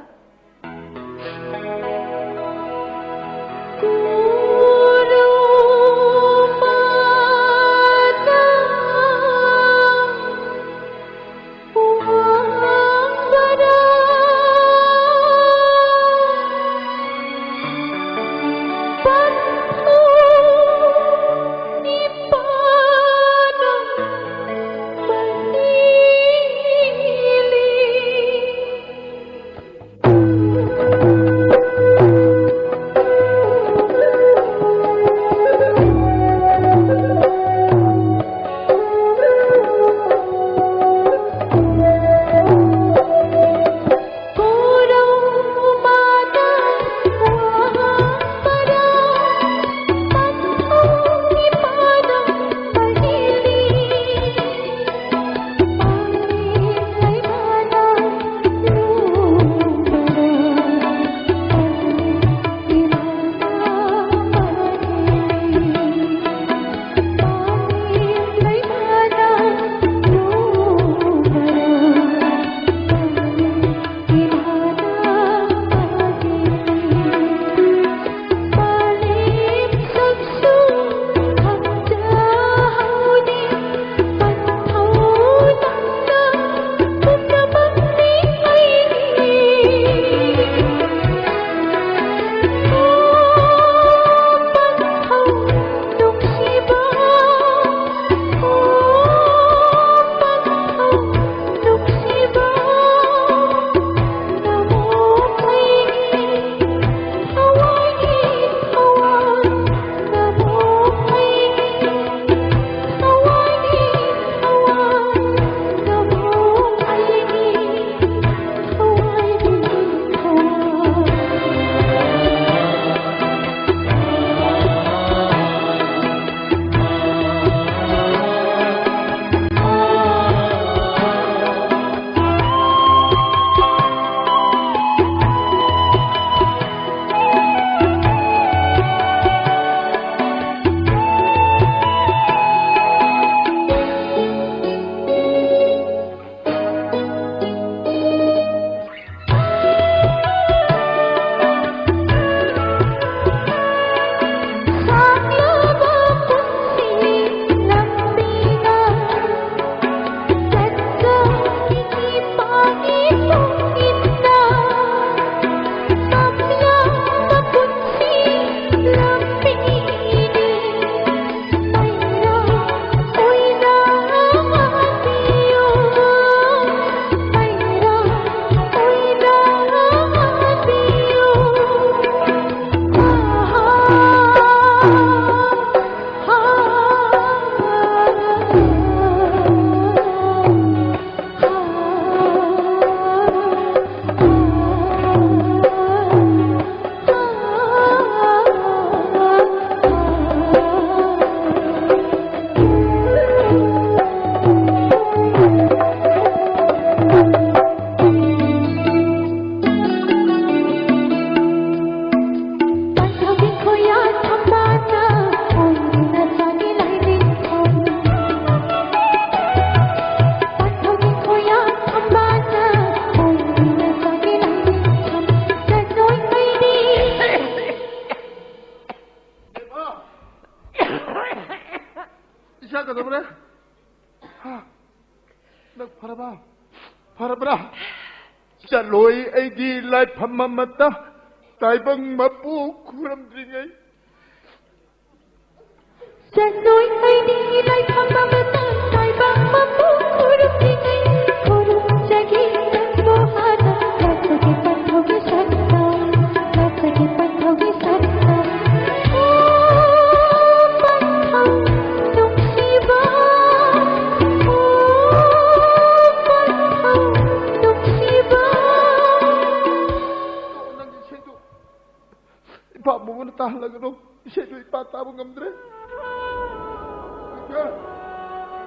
ꯆꯥꯛꯀꯗꯧꯔꯦ? ꯍꯥ? ꯅꯪ ꯐꯔꯕ? ꯐꯔꯕ꯭ꯔꯥ? ꯆꯠꯂꯣꯏ ꯑꯩꯗꯤ ꯂꯥꯏꯐꯝ ꯑꯃꯠꯇ, ꯇꯥꯏꯕꯪ ꯃꯄꯨ ꯈꯨꯔꯨꯝꯗ꯭ꯔꯤꯉꯩ꯫ ꯆꯠꯂꯣꯏ ꯑꯩꯗꯤ ꯂꯥꯏꯐꯝ ꯑꯃꯠꯇ, ꯇꯥꯏꯕꯪ ꯃꯄꯨ ꯈꯨꯔꯨꯝꯗ꯭ꯔꯤꯉꯩ꯫ ꯈꯨꯔꯨꯝꯖꯒꯦ ꯅꯪꯕꯨ ꯍꯥꯟꯅ, ꯂꯥꯠꯆꯒꯦ ꯄꯟꯊꯧꯒꯤ ꯁꯛꯇꯝ, ꯂꯥꯠꯆꯒꯦ ꯄꯟꯊꯧꯒꯤ ꯁꯛꯇꯝ꯫ ꯑꯣ ꯄꯟꯊꯧ ꯅꯨꯡꯁꯤꯕ, ꯑꯣ ꯄꯟꯊꯧ ꯅꯨꯡꯁꯤꯕ꯫ ꯅꯪꯒꯤ ꯏꯁꯩꯗꯨ ꯏꯄꯥ ꯃꯉꯣꯟꯗ ꯇꯥꯍꯜꯂꯒꯅꯨ꯫ ꯏꯁꯩꯗꯨ ꯏꯄꯥ ꯇꯥꯕ ꯉꯝꯗ꯭ꯔꯦ꯫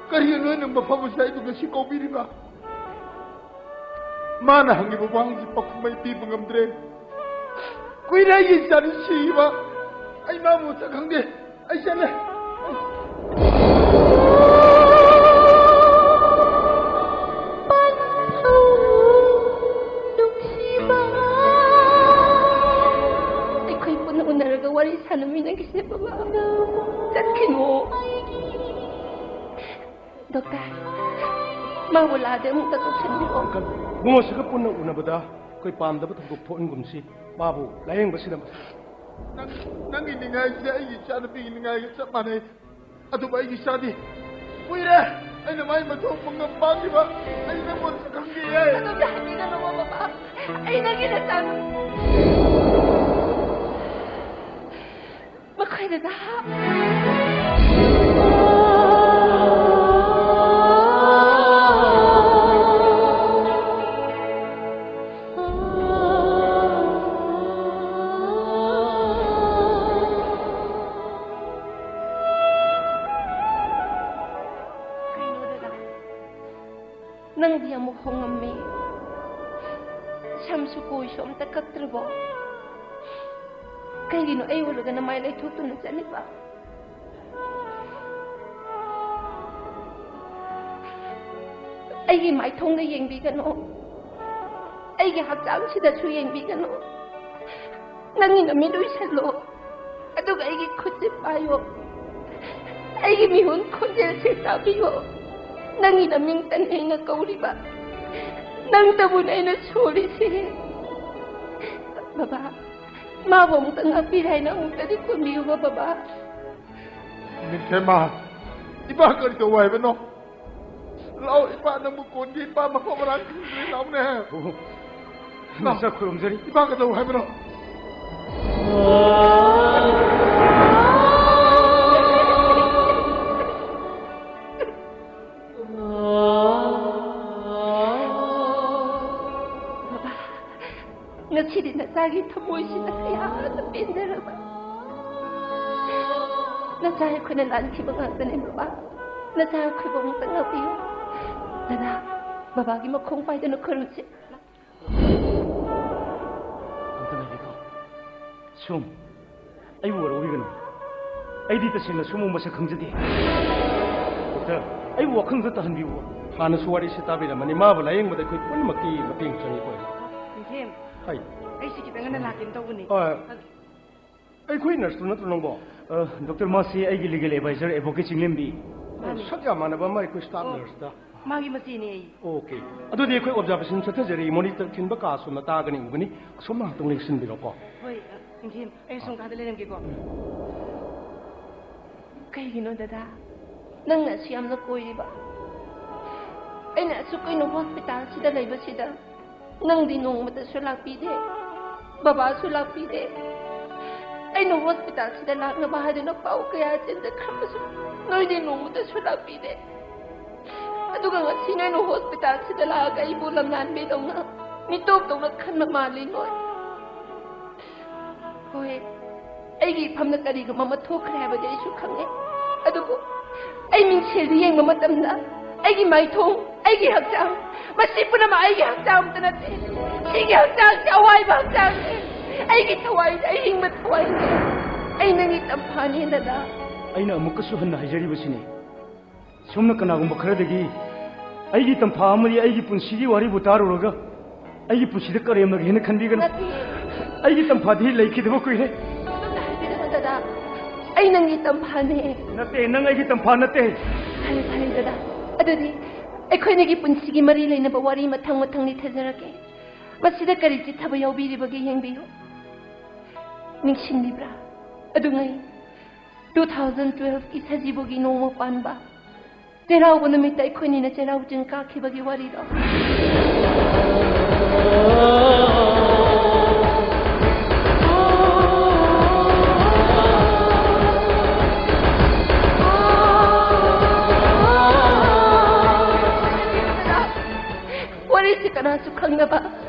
ꯀꯔꯤꯒꯤꯅꯣ ꯅꯪ ꯃꯐꯝ ꯑꯁꯤꯗ ꯑꯩꯕꯨ ꯉꯁꯤ ꯀꯧꯕꯤꯔꯤꯕ? ꯃꯥꯅ ꯍꯪꯉꯤꯕ ꯋꯥꯍꯪꯁꯤ ꯄꯥꯎꯈꯨꯝ ꯑꯩ ꯄꯤꯕ ꯉꯝꯗ꯭ꯔꯦ꯫ ꯀꯨꯏꯔꯦ ꯑꯩꯒꯤ ꯏꯆꯥꯅꯤ ꯁꯤꯕ꯫ ꯑꯩ ꯃꯥꯕꯨ ꯃꯁꯛ ꯈꯪꯗꯦ꯫ ꯑꯩ ꯆꯠꯂꯦ꯫ ꯅꯨꯡꯁꯤꯕ, ꯑꯩꯈꯣꯏ ꯄꯨꯟꯅ ꯎꯅꯔꯒ ꯋꯥꯔꯤ ꯁꯥꯟꯅꯃꯤꯟꯅꯈꯤꯁꯦ ꯕꯕꯥ꯫ ꯆꯠꯈꯤꯅꯨ꯫ ꯗꯣꯛꯇꯔ, ꯃꯥꯕꯨ ꯂꯥꯛꯑꯗꯤ ꯑꯃꯨꯛꯇ ꯇꯧꯁꯤꯟꯕꯤꯔꯣ꯫ ꯏꯕꯨꯡꯉꯣꯁꯤꯒ ꯄꯨꯟꯅ ꯎꯅꯕꯗ ꯑꯩꯈꯣꯏ ꯄꯥꯝꯗꯕ ꯊꯧꯗꯣꯛ ꯊꯣꯛꯍꯟꯒꯨꯝꯁꯤ꯫ ꯃꯥꯕꯨ ꯂꯥꯌꯦꯡꯕꯁꯤꯅ ꯃꯁꯤꯡ꯫ ꯅꯪ, ꯅꯪꯒꯤ ꯅꯤꯡꯉꯥꯏꯁꯦ ꯑꯩꯒꯤ ꯏꯆꯥꯅꯨꯄꯤꯒꯤ ꯅꯤꯡꯉꯥꯏꯒ ꯆꯞ ꯃꯥꯟꯅꯩ꯫ ꯑꯗꯨꯕꯨ ꯑꯩꯒꯤ ꯏꯆꯥꯗꯤ ꯀꯨꯏꯔꯦ ꯑꯩꯅ ꯃꯥꯏ ꯃꯊꯧ ꯄꯨꯝꯅꯃꯛ ꯄꯥꯡꯂꯤꯕ꯫ ꯑꯩ ꯅꯪꯕꯨ ꯈꯪꯗꯦꯌꯦ꯫ ꯑꯗꯨꯝꯅ ꯍꯥꯏꯕꯤꯒꯅꯨ ꯕꯕꯥ꯫ ꯑꯩ ꯅꯪꯒꯤ ꯅꯆꯥꯅꯨ-, ꯃꯈꯣꯏꯗ ꯀꯩꯅꯣ ꯗꯗꯥ? ꯅꯪꯗꯤ ꯑꯃꯨꯛ ꯍꯣꯡꯉꯝꯃꯦ꯫ ꯁꯝꯁꯨ ꯀꯣꯏꯁꯨ ꯑꯝꯇ ꯀꯛꯇ꯭ꯔꯕꯣ? ꯀꯩꯒꯤꯅꯣ ꯑꯩ ꯎꯔꯒ ꯅꯃꯥꯏ ꯂꯩꯊꯣꯛꯇꯨꯅ ꯆꯠꯂꯤꯕ? ꯑꯩꯒꯤ ꯃꯥꯏꯊꯣꯡꯗ ꯌꯦꯡꯕꯤꯒꯅꯨ꯫ ꯑꯩꯒꯤ ꯍꯛꯆꯥꯡꯁꯤꯗꯁꯨ ꯌꯦꯡꯕꯤꯒꯅꯨ꯫ ꯅꯪꯒꯤ ꯅꯃꯤꯠ ꯎꯏꯁꯜꯂꯣ꯫ ꯑꯗꯨꯒ ꯑꯩꯒꯤ ꯈꯨꯠꯁꯦ ꯄꯥꯏꯌꯣ꯫ ꯑꯩꯒꯤ ꯃꯤꯍꯨꯟ ꯈꯣꯟꯖꯦꯜꯁꯦ ꯇꯥꯕꯤꯌꯣ꯫ ꯅꯪꯒꯤ ꯅꯃꯤꯡꯇꯅꯤ ꯑꯩꯅ ꯀꯧꯔꯤꯕ꯫ ꯅꯪꯇꯕꯨꯅꯦ ꯑꯩꯅ ꯁꯣꯜꯂꯤꯁꯦ꯫ ꯕꯕꯥ, ꯃꯥꯕꯨ ꯑꯃꯨꯛꯇ ꯉꯥꯛꯄꯤꯔꯦ ꯍꯥꯏꯅ ꯑꯃꯨꯛꯇꯗꯤ ꯀꯣꯟꯕꯤꯌꯨꯕ, ꯕꯕꯥ꯫ ꯅꯤꯡꯊꯦꯝꯃ, ꯏꯄꯥ ꯀꯔꯤ ꯇꯧ ꯍꯥꯏꯕꯅꯣ? ꯂꯥꯛꯑꯣ, ꯏꯄꯥ ꯅꯪꯕꯨ ꯀꯣꯟꯒꯦ, ꯏꯄꯥ ꯃꯐꯝ ꯃꯔꯥꯡ ꯈꯪꯗ꯭ꯔꯦ, ꯂꯥꯛꯑꯣꯅꯦ꯫ ꯂꯥꯛꯑꯣ꯫ ꯅꯆꯥ ꯈꯨꯔꯨꯝꯖꯔꯤ꯫ ꯏꯄꯥ ꯀꯩꯗꯧ ꯍꯥꯏꯕꯅꯣ? ꯕꯕꯥ, ꯉꯁꯤꯗꯤ ꯅꯆꯥꯒꯤ ꯊꯃꯣꯏꯁꯤꯅ ꯀꯌꯥꯗ ꯄꯦꯟꯖꯔꯕ꯫ ꯅꯆꯥ ꯑꯩꯈꯣꯏꯅ ꯂꯥꯟꯈꯤꯕ ꯉꯥꯛꯇꯅꯦ ꯕꯕꯥ꯫ ꯅꯆꯥ ꯑꯩꯈꯣꯏꯕꯨ ꯑꯃꯨꯛꯇ ꯉꯥꯛꯄꯤꯌꯨ꯫ ꯗꯗꯥ, ꯕꯕꯥꯒꯤ ꯃꯈꯣꯡ ꯄꯥꯏꯗꯨꯅ ꯈꯨꯔꯨꯝꯁꯤ꯫ ꯑꯝꯇ ꯉꯥꯏꯕꯤꯈꯣ꯫ ꯁꯣꯝ, ꯑꯩꯕꯨ ꯋꯥꯔꯧꯕꯤꯒꯅꯨ꯫ ꯑꯩꯗꯤ ꯇꯁꯦꯡꯅ ꯁꯣꯝꯕꯨ ꯃꯁꯛ ꯈꯪꯖꯗꯦ꯫ ꯗꯣꯛꯇꯔ, ꯑꯩꯕꯨ ꯋꯥꯈꯜꯗ ꯇꯥꯍꯟꯕꯤꯌꯨ꯫ ꯍꯥꯟꯅꯁꯨ ꯋꯥꯔꯤꯁꯤ ꯇꯥꯕꯤꯔꯝꯃꯅꯤ꯫ ꯃꯥꯕꯨ ꯂꯥꯌꯦꯡꯕꯗ ꯑꯩꯈꯣꯏ ꯄꯨꯝꯅꯃꯛꯀꯤ ꯃꯇꯦꯡ ꯆꯪꯏꯀꯣ꯫ ꯅꯤꯡꯊꯦꯝ, ꯍꯥꯏ꯫ ꯑꯩ ꯁꯤ ꯈꯤꯇꯪ ꯉꯟꯅ ꯂꯥꯛꯀꯦꯅ ꯇꯧꯕꯅꯤ꯫ ꯑ, ꯑꯩꯈꯣꯏ ꯅꯔꯁꯇꯨ ꯅꯠꯇ꯭ꯔꯣ ꯅꯪꯕꯣ? ꯑ, ꯗꯣꯛꯇꯔ, ꯃꯥꯁꯤ ꯑꯩꯒꯤ ꯂꯤꯒꯦꯜ ꯑꯦꯗꯚꯥꯏꯖꯔ ꯑꯦꯗꯚꯣꯀꯦꯠ ꯆꯤꯡꯂꯦꯝꯕꯤ꯫ ꯃꯥꯅꯤ꯫ ꯁꯛ ꯌꯥꯝ ꯃꯥꯟꯅꯕ ꯑꯃ ꯑꯩꯈꯣꯏ ꯁ꯭ꯇꯥꯐ ꯑꯣ, ꯅꯔꯁꯇ꯫ ꯃꯥꯒꯤ ꯃꯆꯦꯅꯦ ꯑꯩ꯫ ꯑꯣꯀꯦ꯫ ꯑꯗꯨꯗꯤ ꯑꯩꯈꯣꯏ ꯑꯣꯕꯖꯥꯔꯕꯦꯁꯟ ꯆꯠꯊꯖꯔꯤ꯫ ꯃꯣꯅꯤꯇꯔ ꯊꯤꯟꯕ ꯀꯥ ꯑꯁꯣꯝꯗ ꯇꯥꯒꯅꯤ, ꯎꯒꯅꯤ꯫ ꯑꯁꯣꯝꯅ ꯉꯥꯏꯍꯥꯛꯇꯪ ꯂꯦꯡꯁꯤꯟꯕꯤꯔꯣꯀꯣ꯫ ꯍꯣꯏ, ꯑ, ꯅꯤꯡꯊꯦꯝ, ꯑꯩ ꯑꯁꯣꯝ ꯀꯥꯗ ꯂꯩꯔꯝꯒꯦꯀꯣ꯫ ꯀꯩꯒꯤꯅꯣ ꯗꯗꯥ? ꯅꯪꯅ ꯑꯁꯨꯛ ꯌꯥꯝꯅ ꯀꯣꯏꯔꯤꯕ? ꯑꯩꯅ ꯑꯁꯨꯛ ꯀꯨꯏꯅ ꯍꯣꯁꯄꯤꯇꯥꯜꯁꯤꯗ ꯂꯩꯕꯁꯤꯗ ꯅꯪꯗꯤ ꯅꯣꯡꯃꯇꯁꯨ ꯂꯥꯛꯄꯤꯗꯦ, ꯕꯕꯥꯁꯨ ꯂꯥꯛꯄꯤꯗꯦ꯫ ꯑꯩꯅ ꯍꯣꯁꯄꯤꯇꯥꯜꯁꯤꯗ ꯂꯥꯛꯅꯕ ꯍꯥꯏꯗꯨꯅ ꯄꯥꯎ ꯀꯌꯥ ꯆꯦꯟꯖꯈ꯭ꯔꯕꯁꯨ ꯅꯣꯏꯗꯤ ꯅꯣꯡꯃꯇꯁꯨ ꯂꯥꯛꯄꯤꯗꯦ꯫ ꯑꯗꯨꯒ ꯉꯁꯤ ꯅꯣꯏꯅ ꯍꯣꯁꯄꯤꯇꯥꯜꯁꯤꯗ ꯂꯥꯛꯑꯒ ꯑꯩꯕꯨ ꯂꯝꯂꯥꯟꯕꯤꯗꯧꯅ, ꯃꯤꯇꯣꯞꯇꯧꯅ ꯈꯟꯕ ꯃꯥꯜꯂꯤ ꯅꯣꯏ꯫ ꯍꯣꯏ, ꯑꯩꯒꯤ ꯏꯐꯝꯗ ꯀꯔꯤꯒꯨꯝꯕ ꯑꯃ ꯊꯣꯛꯈ꯭ꯔꯦ ꯍꯥꯏꯕꯗꯤ ꯑꯩꯁꯨ ꯈꯪꯉꯦ꯫ ꯑꯗꯨꯕꯨ ꯑꯩ ꯃꯤꯡꯁꯦꯜꯗ ꯌꯦꯡꯕ ꯃꯇꯝꯗ ꯑꯩꯒꯤ ꯃꯥꯏꯊꯣꯡ, ꯑꯩꯒꯤ ꯍꯛꯆꯥꯡ, ꯃꯁꯤ ꯄꯨꯝꯅꯃꯛ ꯑꯩꯒꯤ ꯍꯛꯆꯥꯡ ꯑꯃꯠꯇ ꯅꯠꯇꯦ꯫ ꯁꯤꯒꯤ ꯍꯛꯆꯥꯡꯁꯤ ꯑꯋꯥꯏꯕ ꯍꯛꯆꯥꯡꯅꯤ꯫ ꯑꯩꯒꯤ ꯊꯋꯥꯏꯁꯤ ꯑꯍꯤꯡꯕ ꯊꯋꯥꯏꯅꯤ꯫ ꯑꯩ ꯅꯪꯒꯤ ꯇꯝꯐꯥꯅꯤ, ꯗꯗꯥ꯫ ꯑꯩꯅ ꯑꯃꯨꯛꯀꯁꯨ ꯍꯟꯅ ꯍꯥꯏꯖꯔꯤꯕꯁꯤꯅꯤ, ꯁꯣꯝꯅ ꯀꯅꯥꯒꯨꯝꯕ ꯈꯔꯗꯒꯤ ꯑꯩꯒꯤ ꯇꯝꯐꯥ ꯑꯃꯗꯤ ꯑꯩꯒꯤ ꯄꯨꯟꯁꯤꯒꯤ ꯋꯥꯔꯤꯕꯨ ꯇꯥꯔꯨꯔꯒ ꯑꯩꯒꯤ ꯄꯨꯟꯁꯤꯗ ꯀꯔꯦꯝꯅꯒꯦ ꯍꯥꯏꯅ ꯈꯟꯕꯤꯒꯅꯨ꯫ ꯅꯠꯇꯦ꯫ ꯑꯩꯒꯤ ꯇꯝꯐꯥꯗꯤ ꯂꯩꯈꯤꯗꯕ ꯀꯨꯏꯔꯦ꯫ ꯑꯗꯨꯝꯅ ꯍꯥꯏꯕꯤꯒꯅꯨ ꯗꯗꯥ꯫ ꯑꯩ ꯅꯪꯒꯤ ꯇꯝꯐꯥꯅꯦ꯫ ꯅꯠꯇꯦ, ꯅꯪ ꯑꯩꯒꯤ ꯇꯝꯐꯥ ꯅꯠꯇꯦ꯫ ꯐꯔꯦ, ꯐꯔꯦ, ꯗꯗꯥ꯫ ꯑꯗꯨꯗꯤ ꯑꯩꯈꯣꯏꯅꯤꯒꯤ ꯄꯨꯟꯁꯤꯒꯤ ꯃꯔꯤ ꯂꯩꯅꯕ ꯋꯥꯔꯤ ꯃꯊꯪ ꯃꯊꯪ ꯂꯤꯊꯖꯔꯛꯀꯦ꯫ ꯃꯁꯤꯗ ꯀꯔꯤ ꯆꯤꯠꯊꯕ ꯌꯥꯎꯕꯤꯔꯤꯕꯒꯦ ꯌꯦꯡꯕꯤꯌꯨ꯫ ꯅꯤꯡꯁꯤꯡꯂꯤꯕ꯭ꯔꯥ? ꯑꯗꯨꯉꯩ two thousand twelve ꯀꯤ ꯁꯖꯤꯕꯨꯒꯤ ꯅꯣꯡꯃ ꯄꯥꯟꯕ ꯆꯩꯔꯥꯎꯕ ꯅꯨꯃꯤꯠꯇ ꯑꯩꯈꯣꯏꯅꯤꯅ ꯆꯩꯔꯥꯎ ꯆꯤꯡ ꯀꯥꯈꯤꯕꯒꯤ ꯋꯥꯔꯤꯗꯣ꯫ ꯋꯥꯔꯤꯁꯤ ꯀꯅꯥꯁꯨ ꯈꯪꯗꯕ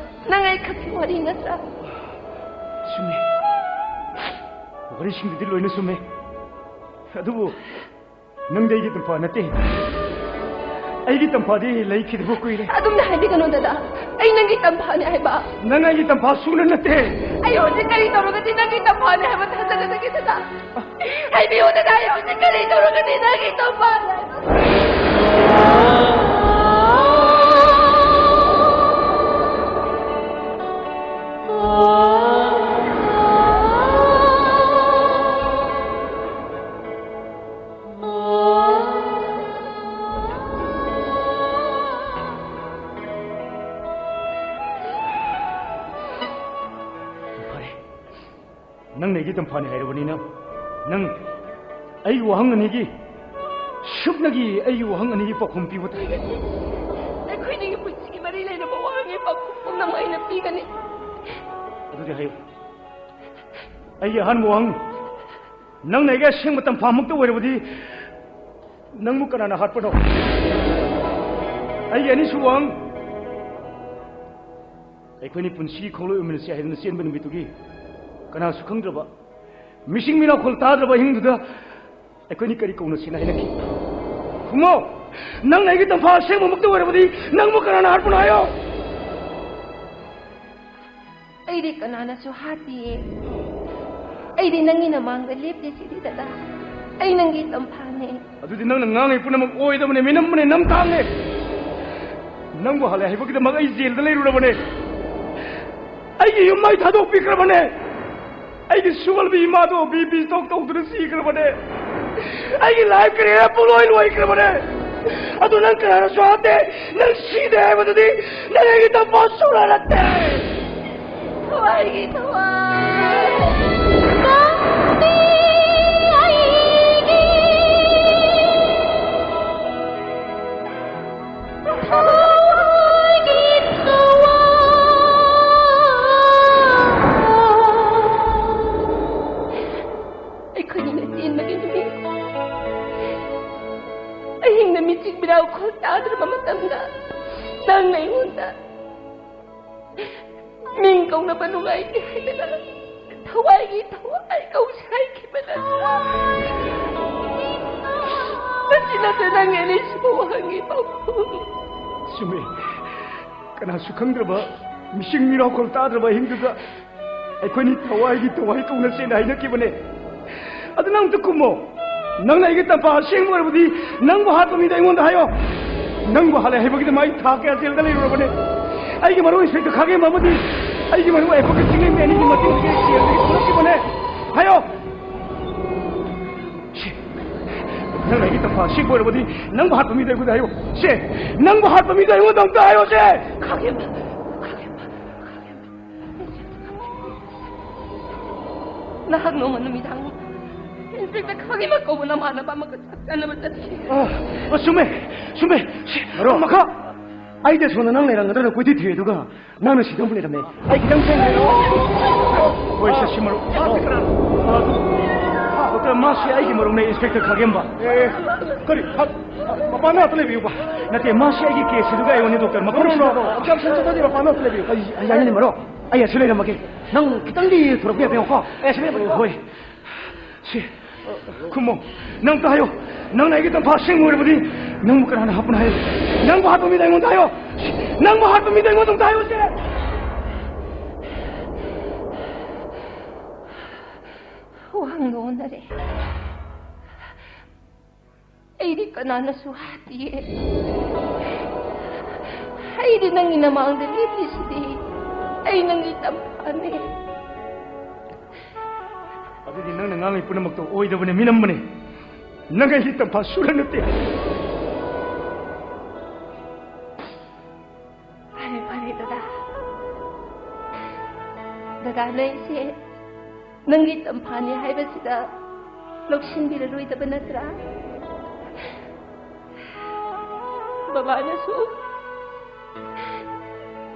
ꯅꯪ ꯑꯩ ꯈꯛꯀꯤ ꯋꯥꯔꯤ ꯅꯠꯇ꯭ꯔꯥ? ꯆꯨꯝꯃꯤ꯫ ꯋꯥꯔꯤꯁꯤꯡꯗꯨꯗꯤ ꯂꯣꯏꯅ ꯆꯨꯝꯃꯤ꯫ ꯑꯗꯨꯕꯨ ꯅꯪꯗꯤ ꯑꯩꯒꯤ ꯇꯝꯐꯥ ꯅꯠꯇꯦ꯫ ꯑꯩꯒꯤ ꯇꯝꯐꯥꯗꯤ ꯂꯩꯈꯤꯗꯕ ꯀꯨꯏꯔꯦ꯫ ꯑꯗꯨꯝꯅ ꯍꯥꯏꯕꯤꯒꯅꯨ, ꯗꯗꯥ꯫ ꯑꯩ ꯅꯪꯒꯤ ꯇꯝꯐꯥꯅꯦ ꯍꯥꯏꯕ꯫ ꯅꯪ ꯑꯩꯒꯤ ꯇꯝꯐꯥ ꯁꯨꯡꯅ ꯅꯠꯇꯦ꯫ ꯑꯩ ꯍꯧꯖꯤꯛ ꯀꯔꯤ ꯇꯧꯔꯒꯗꯤ ꯅꯪꯒꯤ ꯇꯝꯐꯥꯅꯦ ꯍꯥꯏꯕ ꯊꯥꯖꯒꯗꯒꯦ, ꯗꯗꯥ? ꯍꯥꯏꯕꯤꯌꯨ, ꯗꯗꯥ, ꯑꯩ ꯍꯧꯖꯤꯛ ꯀꯔꯤ ꯇꯧꯔꯒꯗꯤ ꯅꯪꯒꯤ ꯇꯝꯐꯥꯅꯦ ꯍꯥꯏꯕ? ꯐꯔꯦ, ꯅꯪꯅ ꯑꯩꯒꯤ ꯇꯝꯐꯥꯅꯤ ꯍꯥꯏꯔꯕꯅꯤꯅ, ꯅꯪ ꯑꯩꯒꯤ ꯋꯥꯍꯪ ꯑꯅꯤꯒꯤ, ꯁꯨꯞꯅꯒꯤ ꯑꯩꯒꯤ ꯋꯥꯍꯪ ꯑꯅꯤꯒꯤ ꯄꯥꯎꯈꯨꯝ ꯄꯤꯕ ꯇꯥꯏ꯫ ꯑꯩꯈꯣꯏꯅꯤꯒꯤ ꯄꯨꯟꯁꯤꯒꯤ ꯃꯔꯤ ꯂꯩꯅꯕ ꯋꯥꯍꯪꯒꯤ ꯄꯥꯎꯈꯨꯝ ꯄꯨꯝꯅꯃꯛ ꯑꯩꯅ ꯄꯤꯒꯅꯤ꯫ ꯑꯗꯨꯗꯤ ꯍꯥꯏꯌꯨ꯫ ꯑꯩꯒꯤ ꯑꯍꯥꯟꯕ ꯋꯥꯍꯪ, ꯅꯪꯅ ꯑꯩꯒꯤ ꯑꯁꯦꯡꯕ ꯇꯝꯐꯥꯃꯛꯇ ꯑꯣꯏꯔꯕꯗꯤ ꯅꯪꯕꯨ ꯀꯅꯥꯅ ꯍꯥꯠꯄꯅꯣ? ꯑꯩꯒꯤ ꯑꯅꯤꯁꯨꯕ ꯋꯥꯍꯪ, ꯑꯩꯈꯣꯏꯅꯤ ꯄꯨꯟꯁꯤꯒꯤ ꯈꯣꯡꯂꯣꯏ ꯑꯣꯏꯃꯤꯟꯅꯁꯤ ꯍꯥꯏꯗꯨꯅ ꯆꯦꯟꯕ ꯅꯨꯃꯤꯠꯇꯨꯒꯤ ꯀꯅꯥꯁꯨ ꯈꯪꯗ꯭ꯔꯕ, ꯃꯤꯁꯤꯡ ꯃꯤꯅꯥꯈꯣꯜ ꯇꯥꯗ꯭ꯔꯕ ꯑꯍꯤꯡꯗꯨꯗ ꯑꯩꯈꯣꯏꯅꯤ ꯀꯔꯤ ꯀꯧꯅꯁꯤꯅ ꯍꯥꯏꯅꯈꯤ? ꯈꯨꯝꯃꯣ! ꯅꯪꯅ ꯑꯩꯒꯤ ꯇꯝꯐꯥ ꯑꯁꯦꯡꯕꯃꯛꯇ ꯑꯣꯏꯔꯕꯗꯤ ꯅꯪꯕꯨ ꯀꯅꯥꯅ ꯍꯥꯠꯄꯅꯣ ꯍꯥꯏꯌꯣ? ꯑꯩꯗꯤ ꯀꯅꯥꯅꯁꯨ ꯍꯥꯠꯇꯤꯌꯦ꯫ ꯑꯩꯗꯤ ꯅꯪꯒꯤ ꯅꯃꯥꯡꯗ ꯂꯦꯞꯄꯤꯁꯤꯗꯤ, ꯗꯗꯥ꯫ ꯑꯩ ꯅꯪꯒꯤ ꯇꯝꯐꯥꯅꯦ꯫ ꯑꯗꯨꯗꯤ ꯅꯪꯅ ꯉꯥꯡꯉꯤ ꯄꯨꯝꯅꯃꯛ ꯑꯣꯏꯗꯕꯅꯦ, ꯃꯤꯅꯝꯕꯅꯦ, ꯅꯝꯊꯥꯡꯅꯦ꯫ ꯅꯪꯕꯨ ꯍꯥꯠꯂꯦ ꯍꯥꯏꯕꯒꯤꯗꯃꯛ ꯑꯩ ꯖꯦꯜꯗ ꯂꯩꯔꯨꯔꯕꯅꯦ꯫ ꯑꯩꯒꯤ ꯌꯨꯝ ꯑꯩ ꯊꯥꯗꯣꯛꯄꯤꯈ꯭ꯔꯕꯅꯦ꯫ ꯑꯩꯒꯤ ꯁꯨꯒꯜꯕꯤ ꯏꯃꯥꯗꯣ ꯕꯤ ꯄꯤ ꯁ꯭ꯇꯣꯛ ꯇꯧꯗꯨꯅ ꯁꯤꯈ꯭ꯔꯕꯅꯦ꯫ ꯑꯩꯒꯤ ꯂꯥꯏꯐ ꯀꯦꯔꯤꯌꯔ ꯄꯨꯡꯂꯣꯏ ꯂꯣꯏꯈ꯭ꯔꯕꯅꯦ꯫ ꯑꯗꯨ ꯅꯪ ꯀꯅꯥꯅꯁꯨ ꯍꯥꯠꯇꯦ꯫ ꯅꯪ ꯁꯤꯗꯦ ꯍꯥꯏꯕꯗꯨꯗꯤ ꯅꯪ ꯑꯩꯒꯤ ꯇꯝꯐꯥ ꯁꯨꯡꯂꯥ ꯅꯠꯇꯦ꯫ ꯊꯋꯥꯏꯒꯤ ꯊꯋꯥꯏ꯫ ꯅꯪꯗꯤ ꯑꯩꯒꯤ ꯊꯋꯥꯏꯒꯤ ꯊꯋꯥꯏ꯫ ꯑꯩꯈꯣꯏꯅꯤꯅ ꯆꯦꯟꯕꯒꯤ ꯅꯨꯃꯤꯠ, ꯑꯍꯤꯡꯗ ꯃꯤꯆꯤꯛ ꯃꯤꯔꯥꯎꯈꯣꯜ ꯇꯥꯗ꯭ꯔꯕ ꯃꯇꯝꯗ, ꯅꯪꯅ ꯑꯩꯉꯣꯟꯗ ꯃꯤꯡ ꯀꯧꯅꯕ ꯅꯨꯡꯉꯥꯏꯇꯦ ꯍꯥꯏꯗꯅ ꯊꯋꯥꯏꯒꯤ ꯊꯋꯥꯏ ꯀꯧꯁꯦ ꯍꯥꯏꯈꯤꯕꯅ꯫ ꯃꯁꯤ ꯅꯠꯇ꯭ꯔ ꯅꯪ ꯑꯅꯤꯁꯤꯕꯨ ꯋꯥꯍꯪꯒꯤ ꯄꯥꯎꯈꯨꯝ? ꯆꯨꯝꯃꯤ꯫ ꯀꯅꯥꯁꯨ ꯈꯪꯗ꯭ꯔꯕ, ꯃꯤꯆꯤꯛ ꯃꯤꯔꯥꯎꯈꯣꯜ ꯇꯥꯗ꯭ꯔꯕ ꯑꯍꯤꯡꯗꯨꯗ ꯑꯩꯈꯣꯏꯅꯤ ꯊꯋꯥꯏꯒꯤ ꯊꯋꯥꯏ ꯀꯧꯅꯁꯦꯅ ꯍꯥꯏꯅꯈꯤꯕꯅꯦ꯫ ꯑꯗꯨ ꯅꯪ ꯑꯝꯇ ꯈꯨꯝꯃꯣ꯫ ꯅꯪꯅ ꯑꯩꯒꯤ ꯇꯝꯐꯥ ꯑꯁꯦꯡꯕ ꯑꯣꯏꯔꯕꯗꯤ, ꯅꯪꯕꯨ ꯍꯥꯠꯄ ꯃꯤꯗ ꯑꯩꯉꯣꯟꯗ ꯍꯥꯏꯌꯣ꯫ ꯅꯪꯕꯨ ꯍꯥꯠꯂꯦ ꯍꯥꯏꯕꯒꯤꯗꯃꯛ ꯑꯩ ꯊꯥ ꯀꯌꯥ ꯖꯦꯜꯗ ꯂꯩꯔꯨꯔꯕꯅꯦ꯫ ꯑꯩꯒꯤ ꯃꯔꯨꯞ ꯏꯟꯁꯄꯦꯛꯇꯔ ꯈꯥꯒꯦꯝꯕ ꯑꯃꯗꯤ ꯑꯩꯒꯤ ꯃꯔꯨꯞ ꯑꯦꯗꯚꯣꯀꯦꯠ ꯆꯤꯡꯂꯦꯝꯕꯤ ꯑꯅꯤꯒꯤ ꯃꯇꯦꯡꯗꯒꯤ ꯑꯩ ꯖꯦꯜꯗꯒꯤ ꯊꯣꯛꯂꯛꯈꯤꯕꯅꯦ꯫ ꯍꯥꯏꯌꯣ꯫ ꯁꯤ, ꯅꯪꯅ ꯑꯩꯒꯤ ꯇꯝꯐꯥ ꯑꯁꯦꯡꯕ ꯑꯣꯏꯔꯕꯗꯤ, ꯅꯪꯕꯨ ꯍꯥꯠꯄ ꯃꯤꯗ ꯑꯩꯉꯣꯟꯗ ꯍꯥꯏꯌꯣ꯫ ꯁꯦ, ꯅꯪꯕꯨ ꯍꯥꯠꯄ ꯃꯤꯗ ꯑꯩꯉꯣꯟꯗ ꯑꯝꯇ ꯍꯥꯏꯌꯣ, ꯁꯦ꯫ ꯈꯥꯒꯦꯝꯕ, ꯈꯥꯒꯦꯝꯕ, ꯈꯥꯒꯦꯝꯕ꯫ ꯅꯍꯥꯛ ꯅꯣꯡꯃ ꯅꯨꯃꯤꯗꯥꯡ ꯏꯟꯁꯄꯦꯛꯇꯔ ꯈꯥꯒꯦꯝꯕ ꯀꯧꯕ ꯅꯃꯥꯟꯅꯕ ꯑꯃꯒ ꯆꯥꯛ ꯆꯥꯅꯕ ꯆꯠꯈꯤ꯫ ꯑ, ꯑ, ꯆꯨꯝꯃꯦ, ꯆꯨꯝꯃꯦ꯫ ꯁꯦ, ꯃꯔꯨꯞ꯫ ꯃꯈꯥ꯫ ꯑꯩꯗꯤ ꯁꯣꯝꯗ ꯅꯪ ꯂꯩꯔꯝꯒꯗ꯭ꯔꯥꯅ ꯀꯣꯏꯊꯤ ꯊꯤꯔꯦ, ꯑꯗꯨꯒ ꯅꯪꯅ ꯁꯤꯗ ꯑꯃꯨꯛ ꯂꯩꯔꯝꯃꯦ꯫ ꯑꯩ ꯈꯤꯇꯪ ꯆꯦꯟꯒꯦ꯫ ꯍꯣꯏ, ꯁꯦ, ꯁꯤ ꯃꯔꯨꯞ꯫ ꯃꯥꯁꯤ ꯀꯅꯥꯅꯣ? ꯑ, ꯗꯣꯛꯇꯔ, ꯃꯥꯁꯤ ꯑꯩꯒꯤ ꯃꯔꯨꯞꯅꯦ, ꯏꯟꯁꯄꯦꯛꯇꯔ ꯈꯥꯒꯦꯝꯕ꯫ ꯑꯦ, ꯀꯔꯤ? ꯈ-, ꯃꯄꯥꯟꯗ ꯉꯥꯛꯇ ꯂꯩꯕꯤꯌꯨꯕ꯫ ꯅꯠꯇꯦ, ꯃꯥꯁꯤ ꯑꯩꯒꯤ ꯀꯦꯁꯁꯤꯗ ꯑꯌꯣꯟꯅꯤ, ꯗꯣꯛꯇꯔ꯫ ꯃꯐꯝꯁꯤꯗ꯫ ꯅꯣ, ꯅꯣ, ꯅꯣ, ꯅꯣ꯫ ꯑꯣꯕꯖꯦꯛꯁꯟ ꯆꯠꯊꯗꯤ ꯃꯄꯥꯟꯗ ꯉꯥꯛꯇ ꯂꯩꯕꯤꯌꯨ꯫ ꯑꯩ, ꯑꯩ ꯌꯥꯅꯤ, ꯃꯔꯨꯞ꯫ ꯑꯩ ꯑꯁꯤ ꯂꯩꯔꯝꯃꯒꯦ꯫ ꯅꯪ ꯈꯤꯇꯪꯗꯤ ꯊꯨꯔꯛꯄ ꯌꯥꯕ꯭ꯔꯥ ꯌꯦꯡꯉꯨꯀꯣ꯫ ꯑꯩ ꯑꯁꯤ ꯂꯩꯔꯝꯃꯒꯦ꯫ ꯍꯣꯏ꯫ ꯁꯤ, ꯈꯨꯝꯃꯣ꯫ ꯅꯪ ꯑꯝꯇ ꯍꯥꯏꯌꯣ꯫ ꯅꯪꯅ ꯑꯩꯒꯤ ꯇꯝꯐꯥ ꯑꯁꯦꯡꯕ ꯑꯣꯏꯔꯕꯗꯤ, ꯅꯪꯕꯨ ꯀꯅꯥꯅ ꯍꯥꯠꯄꯅꯣ ꯍꯥꯏꯌꯣ? ꯅꯪꯕꯨ ꯍꯥꯠꯄ ꯃꯤꯗ ꯑꯩꯉꯣꯟꯗ ꯍꯥꯏꯌꯣ꯫ ꯁꯤ, ꯅꯪꯕꯨ ꯍꯥꯠꯄ ꯃꯤꯗ ꯑꯩꯉꯣꯟꯗ ꯑꯝꯇ ꯍꯥꯏꯌꯣ, ꯁꯦ꯫ ꯋꯥꯍꯪꯗꯣ ꯑꯣꯟꯅꯔꯦ꯫ ꯑꯩꯗꯤ ꯀꯅꯥꯅꯁꯨ ꯍꯥꯠꯇꯤꯌꯦ꯫ ꯑꯩꯗꯤ ꯅꯪꯒꯤ ꯅꯃꯥꯡꯗ ꯂꯦꯞꯄꯤꯁꯤꯗꯤ꯫ ꯑꯩ ꯅꯪꯒꯤ ꯇꯝꯐꯥꯅꯦ꯫ ꯑꯗꯨꯗꯤ ꯅꯪꯅ ꯉꯥꯡꯉꯤ ꯄꯨꯝꯅꯃꯛꯇꯣ ꯑꯣꯏꯗꯕꯅꯦ, ꯃꯤꯅꯝꯕꯅꯦ꯫ ꯅꯪ ꯑꯩꯒꯤ ꯇꯝꯐꯥ ꯁꯨꯔ ꯅꯠꯇꯦ꯫ ꯐꯔꯦ, ꯐꯔꯦ, ꯗꯗꯥ꯫ ꯗꯗꯥꯅ ꯑꯩꯁꯦ ꯅꯪꯒꯤ ꯇꯝꯐꯥꯅꯤ ꯍꯥꯏꯕꯁꯤꯗ ꯂꯧꯁꯤꯟꯕꯤꯔꯔꯣꯏꯗꯕ ꯅꯠꯇ꯭ꯔꯥ? ꯕꯕꯥꯅꯁꯨ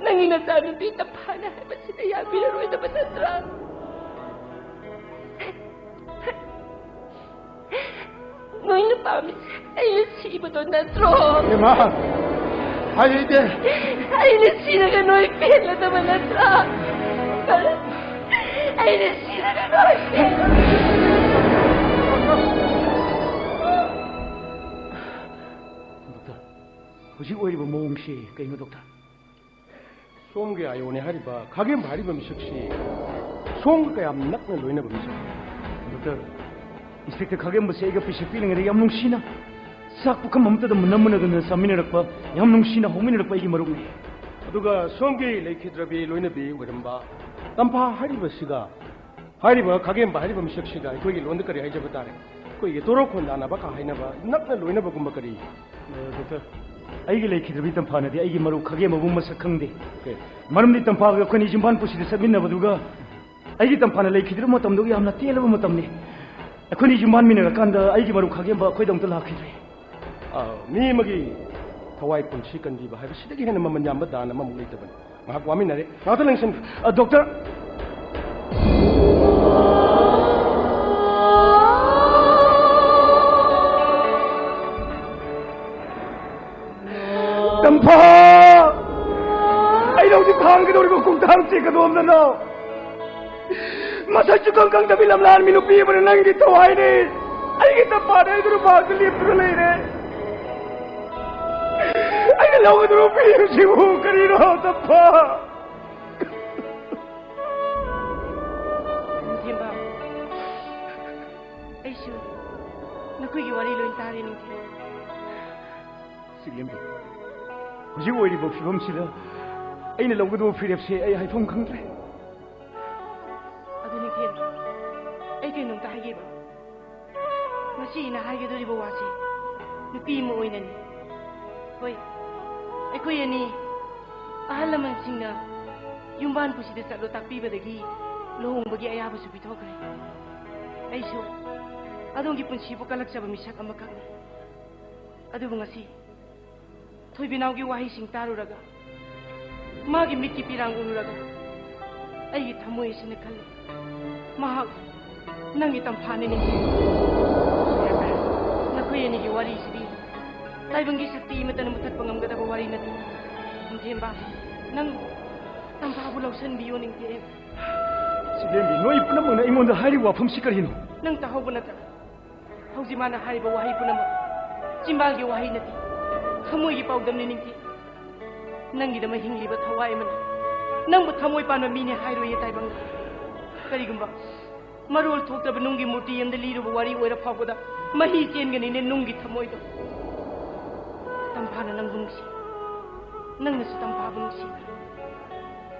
ꯅꯪꯒꯤ ꯅꯆꯥꯅꯨꯄꯤ ꯇꯝꯐꯥꯅꯤ ꯍꯥꯏꯕꯁꯤꯗ ꯌꯥꯕꯤꯔꯔꯣꯏꯗꯕ ꯅꯠꯇ꯭ꯔꯥ? ꯅꯣꯏꯅ ꯄꯥꯝꯃꯤꯁꯦ ꯑꯩꯅ ꯁꯤꯕꯗꯣ ꯅꯠꯇ꯭ꯔꯣ? ꯏꯃꯥ, ꯍꯥꯏꯍꯩꯗꯦ꯫ ꯑꯩꯅ ꯁꯤꯔꯒ ꯅꯣꯏ ꯄꯦꯜꯂꯗꯕ ꯅꯠꯇ꯭ꯔꯥ? ꯑꯩꯅ ꯁꯤꯔꯒ ꯅꯣꯏ ꯄꯦꯜꯂꯗꯕ꯫ ꯗꯣꯛꯇꯔ, ꯍꯧꯖꯤꯛ ꯑꯣꯏꯔꯤꯕ ꯃꯑꯣꯡꯁꯤ ꯀꯩꯅꯣ, ꯗꯣꯛꯇꯔ? ꯁꯣꯝꯒꯤ ꯑꯥꯏꯑꯣꯅꯦ ꯍꯥꯏꯔꯤꯕ ꯈꯥꯒꯦꯝꯕ ꯍꯥꯏꯔꯤꯕ ꯃꯤꯁꯛꯁꯤ ꯁꯣꯝꯒ ꯀꯌꯥꯝ ꯅꯛꯅ ꯂꯣꯏꯅꯕ ꯃꯤꯁꯛ? ꯗꯣꯛꯇꯔ, ꯏꯟꯁꯄꯦꯛꯇꯔ ꯈꯥꯒꯦꯝꯕꯁꯦ ꯑꯩꯒ ꯄꯤꯁꯛ ꯄꯤꯛꯂꯤꯉꯩꯗ ꯌꯥꯝ ꯅꯨꯡꯁꯤꯅ ꯆꯥꯛ ꯄꯨꯈꯝ ꯑꯃꯠꯇꯗ ꯃꯨꯟꯅ ꯃꯨꯟꯅꯗꯅ ꯆꯥꯃꯤꯟꯅꯔꯛꯄ, ꯌꯥꯝ ꯅꯨꯡꯁꯤꯅ ꯍꯧꯃꯤꯟꯅꯔꯛꯄ ꯑꯩꯒꯤ ꯃꯔꯨꯞꯅꯤ꯫ ꯑꯗꯨꯒ ꯁꯣꯝꯒꯤ ꯂꯩꯈꯤꯗ꯭ꯔꯕꯤ ꯂꯣꯏꯅꯕꯤ ꯑꯣꯏꯔꯝꯕ ꯇꯝꯐꯥ ꯍꯥꯏꯔꯤꯕꯁꯤꯒ, ꯍꯥꯏꯔꯤꯕ ꯈꯥꯒꯦꯝꯕ ꯍꯥꯏꯔꯤꯕ ꯃꯤꯁꯛꯁꯤꯒ ꯑꯩꯈꯣꯏꯒꯤ ꯂꯣꯟꯗ ꯀꯔꯤ ꯍꯥꯏꯖꯕ ꯇꯥꯔꯦ? ꯑꯩꯈꯣꯏꯒꯤ ꯇꯣꯔꯣꯛ ꯈꯣꯟꯗꯥꯅꯕ ꯀ ꯍꯥꯏꯅꯕ ꯅꯛꯅ ꯂꯣꯏꯅꯕꯒꯨꯝꯕ ꯀꯔꯤ? ꯑ, ꯗꯣꯛꯇꯔ, ꯑꯩꯒꯤ ꯂꯩꯈꯤꯗ꯭ꯔꯕꯤ ꯇꯝꯐꯥꯅꯗꯤ ꯑꯩꯒꯤ ꯃꯔꯨꯞ ꯈꯥꯒꯦꯝꯕꯕꯨ ꯃꯁꯛ ꯈꯪꯗꯦ꯫ ꯑꯣꯀꯦ꯫ ꯃꯔꯝꯗꯤ ꯇꯝꯐꯥꯒ ꯑꯩꯈꯣꯏꯅꯤ ꯌꯨꯝꯕꯥꯟ ꯄꯨꯟꯁꯤꯗ ꯆꯠꯃꯤꯟꯅꯕꯗꯨꯒ ꯑꯩꯒꯤ ꯇꯝꯐꯥꯅ ꯂꯩꯈꯤꯗ꯭ꯔꯕ ꯃꯇꯝꯗꯨꯒ ꯌꯥꯝꯅ ꯇꯦꯜꯂꯕ ꯃꯇꯝꯅꯤ꯫ ꯑꯩꯈꯣꯏꯅꯤ ꯌꯨꯝꯕꯥꯟꯃꯤꯟꯅꯔꯀꯥꯟꯗ ꯑꯩꯒꯤ ꯃꯔꯨꯞ ꯈꯥꯒꯦꯝꯕ ꯑꯩꯈꯣꯏꯗ ꯑꯃꯨꯛꯇ ꯂꯥꯛꯈꯤꯗ꯭ꯔꯦ꯫ ꯑ, ꯃꯤ ꯑꯃꯒꯤ ꯊꯋꯥꯏ ꯄꯨꯟꯁꯤ ꯀꯟꯕꯤꯕ ꯍꯥꯏꯕꯁꯤꯗꯒꯤ ꯍꯦꯟꯅ ꯃꯃꯜ ꯌꯥꯝꯕ ꯗꯥꯟ ꯑꯃꯃꯨꯛ ꯂꯩꯇꯕꯅꯤ꯫ ꯉꯥꯏꯍꯥꯛ ꯋꯥꯃꯤꯟꯅꯔꯦ꯫ ꯉꯥꯏꯍꯥꯛꯇ ꯂꯦꯡꯁꯟꯕꯤꯌꯨ꯫ ꯑ, ꯗꯣꯛꯇꯔ꯫ ꯇꯝꯐꯥ! ꯑꯩꯅ ꯍꯧꯖꯤꯛ ꯊꯥꯡꯒꯗꯧꯔꯤꯕ ꯈꯣꯡꯊꯥꯡꯁꯤ ꯀꯗꯣꯝꯗꯅꯣ? ꯃꯁꯛꯁꯨ ꯈꯪ ꯈꯪꯗꯕꯤ ꯂꯝꯂꯥꯟꯕꯤ ꯅꯨꯄꯤ ꯑꯃꯅ ꯅꯪꯒꯤ ꯊꯋꯥꯏꯅꯤ꯫ ꯑꯩꯒꯤ ꯇꯝꯐꯥꯅꯤ ꯍꯥꯏꯗꯨꯅ ꯃꯍꯥꯛꯇ ꯂꯦꯞꯇꯨꯅ ꯂꯩꯔꯦ꯫ ꯑꯩꯅ ꯂꯧꯒꯗꯧꯔꯤꯕ ꯐꯤꯔꯦꯞꯁꯤꯕꯨ ꯀꯔꯤꯅꯣ, ꯇꯝꯐꯥ? ꯅꯤꯡꯊꯦꯝꯕ, ꯑꯩꯁꯨ ꯅꯈꯣꯏꯒꯤ ꯋꯥꯔꯤ ꯂꯣꯏ ꯇꯥꯔꯦ, ꯅꯤꯡꯊꯦꯝ꯫ ꯆꯤꯛꯂꯦꯝꯕꯤ, ꯍꯧꯖꯤꯛ ꯑꯣꯏꯔꯤꯕ ꯐꯤꯕꯝꯁꯤꯗ ꯑꯩꯅ ꯂꯧꯒꯗꯧꯕ ꯐꯤꯔꯦꯞꯁꯦ ꯑꯩ ꯍꯥꯏꯐꯝ ꯈꯪꯗ꯭ꯔꯦ꯫ ꯑꯗꯨ ꯅꯤꯡꯊꯦꯝ, ꯑꯩ ꯉꯁꯤ ꯑꯩꯅ ꯍꯥꯏꯒꯗꯧꯔꯤꯕ ꯋꯥꯁꯤ ꯅꯨꯄꯤ ꯑꯃ ꯑꯣꯏꯅꯅꯤ꯫ ꯍꯣꯏ, ꯑꯩꯈꯣꯏ ꯑꯅꯤ ꯑꯍꯜ ꯂꯃꯟꯁꯤꯡꯅ ꯌꯨꯝꯕꯥꯟ ꯄꯨꯁꯤꯗ ꯆꯠꯂꯣ ꯇꯥꯛꯄꯤꯕꯗꯒꯤ ꯂꯨꯍꯣꯡꯕꯒꯤ ꯑꯌꯥꯕꯁꯨ ꯄꯤꯊꯣꯛꯈ꯭ꯔꯦ꯫ ꯑꯩꯁꯨ ꯑꯗꯣꯝꯒꯤ ꯄꯨꯟꯁꯤꯕꯨ ꯀꯜꯂꯛꯆꯕ ꯃꯤꯁꯛ ꯑꯃꯈꯛꯅꯤ꯫ ꯑꯗꯨꯕꯨ ꯉꯁꯤ ꯊꯣꯏꯕꯤꯅꯥꯎꯒꯤ ꯋꯥꯍꯩꯁꯤꯡ ꯇꯥꯔꯨꯔꯒ, ꯃꯥꯒꯤ ꯃꯤꯠꯀꯤ ꯄꯤꯔꯥꯡ ꯎꯔꯨꯔꯒ, ꯑꯩꯒꯤ ꯊꯃꯣꯏ ꯑꯁꯤꯅ ꯈꯜꯂꯤ, ꯃꯍꯥꯛ ꯅꯪꯒꯤ ꯇꯝꯐꯥꯅꯤꯅꯦ꯫ ꯅꯈꯣꯏ ꯑꯅꯤꯒꯤ ꯋꯥꯔꯤꯁꯤꯗꯤ ꯇꯥꯏꯕꯪꯒꯤ ꯁꯛꯇꯤ ꯑꯃꯠꯇꯅ ꯃꯨꯊꯠꯄ ꯉꯝꯒꯗꯕ ꯋꯥꯔꯤ ꯅꯠꯇꯦ꯫ ꯅꯤꯡꯊꯦꯝꯕ, ꯅꯪ ꯇꯝꯐꯥꯕꯨ ꯂꯧꯁꯤꯟꯕꯤꯌꯨ, ꯅꯤꯡꯊꯦꯝ꯫ ꯁꯤꯂꯦꯝꯕꯤ, ꯅꯣꯏ ꯄꯨꯝꯅꯃꯛꯅ ꯑꯩꯉꯣꯟꯗ ꯍꯥꯏꯔꯤꯕ ꯋꯥꯐꯝꯁꯤ ꯀꯔꯤꯅꯣ? ꯅꯪ ꯇꯥꯍꯧꯕ ꯅꯠꯇ꯭ꯔꯥ? ꯍꯧꯖꯤꯛ ꯃꯥꯅ ꯍꯥꯏꯔꯤꯕ ꯋꯥꯍꯩ ꯄꯨꯝꯅꯃꯛ ꯆꯤꯝꯕꯥꯜꯒꯤ ꯋꯥꯍꯩ ꯅꯠꯇꯦ, ꯊꯃꯣꯏꯒꯤ ꯄꯥꯎꯗꯝꯅꯤ, ꯅꯤꯡꯊꯦꯝ꯫ ꯅꯪꯒꯤꯗꯃꯛ ꯍꯤꯡꯂꯤꯕ ꯊꯋꯥꯏ ꯑꯃꯅ ꯅꯪꯕꯨ ꯊꯃꯣꯏ ꯄꯥꯟꯕ ꯃꯤꯅꯤ ꯍꯥꯏꯔꯣꯏꯌꯦ ꯇꯥꯏꯕꯪꯅ꯫ ꯀꯔꯤꯒꯨꯝꯕ ꯃꯔꯣꯜ ꯊꯣꯛꯇ꯭ꯔꯕ ꯅꯨꯡꯒꯤ ꯃꯨꯔꯇꯤ ꯑꯃꯗ ꯂꯤꯔꯨꯕ ꯋꯥꯔꯤ ꯑꯣꯏꯔ ꯐꯥꯎꯕꯗ ꯃꯍꯤ ꯆꯦꯟꯒꯅꯤꯅꯦ ꯅꯨꯡꯒꯤ ꯊꯃꯣꯏꯗꯣ꯫ ꯇꯝꯐꯥꯅ ꯅꯪꯕꯨ ꯅꯨꯡꯁꯤ, ꯅꯪꯅꯁꯨ ꯇꯝꯐꯥꯕꯨ ꯅꯨꯡꯁꯤꯕ꯭ꯔꯥ?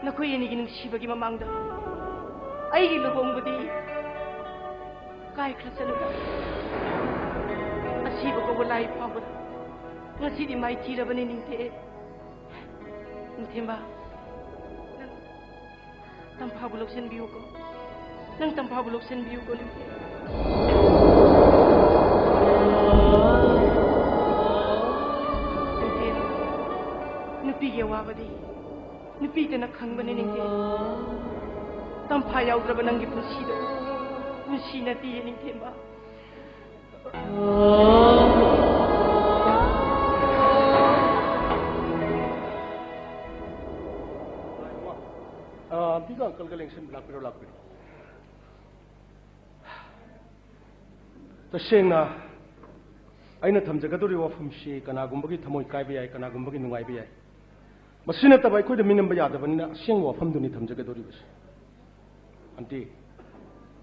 ꯅꯈꯣꯏ ꯑꯅꯤꯒꯤ ꯅꯨꯡꯁꯤꯕꯒꯤ ꯃꯃꯥꯡꯗ ꯑꯩꯒꯤ ꯂꯨꯍꯣꯡꯕꯗꯤ ꯀꯥꯏꯈ꯭ꯔꯁꯅꯨꯗ꯫ ꯑꯁꯤꯕ ꯀꯧꯕ ꯂꯥꯏ ꯐꯥꯎꯕꯗ ꯉꯁꯤꯗꯤ ꯃꯥꯏꯊꯤꯔꯕꯅꯤ, ꯅꯤꯡꯊꯦꯝ꯫ ꯅꯤꯡꯊꯦꯝꯕ, ꯅꯪ ꯇꯝꯐꯥꯕꯨ ꯂꯧꯁꯤꯟꯕꯤꯌꯨꯀꯣ꯫ ꯅꯪ ꯇꯝꯐꯥꯕꯨ ꯂꯧꯁꯤꯟꯕꯤꯌꯨꯀꯣ, ꯅꯤꯡꯊꯦꯝ꯫ ꯅꯤꯡꯊꯦꯝ, ꯅꯨꯄꯤꯒꯤ ꯑꯋꯥꯕꯗꯤ ꯅꯨꯄꯤꯇꯅ ꯈꯪꯕꯅꯤ, ꯅꯤꯡꯊꯦꯝ꯫ ꯇꯝꯐꯥ ꯌꯥꯎꯗ꯭ꯔꯕ ꯅꯪꯒꯤ ꯄꯨꯟꯁꯤꯗꯣ ꯄꯨꯟꯁꯤ ꯅꯠꯇꯤꯌꯦ, ꯅꯤꯡꯊꯦꯝꯕ꯫ ꯑ, ꯑꯝꯇꯤꯒ ꯑꯪꯀꯜꯒ ꯂꯦꯡꯁꯤꯟꯕ ꯂꯥꯛꯄꯤꯔꯣ, ꯂꯥꯛꯄꯤꯔꯣ꯫ ꯇꯁꯦꯡꯅ ꯑꯩꯅ ꯊꯝꯖꯒꯗꯧꯔꯤꯕ ꯋꯥꯐꯝꯁꯤ ꯀꯅꯥꯒꯨꯝꯕꯒꯤ ꯊꯃꯣꯏ ꯀꯥꯏꯕ ꯌꯥꯏ, ꯀꯅꯥꯒꯨꯝꯕꯒꯤ ꯅꯨꯡꯉꯥꯏꯕ ꯌꯥꯏ꯫ ꯃꯁꯤ ꯅꯠꯇꯕ ꯑꯩꯈꯣꯏꯗ ꯃꯤꯅꯝꯕ ꯌꯥꯗꯕꯅꯤꯅ ꯑꯁꯦꯡꯕ ꯋꯥꯐꯝꯗꯨꯅꯤ ꯊꯝꯖꯒꯗꯧꯔꯤꯕꯁꯤ꯫ ꯑꯟꯇꯤ,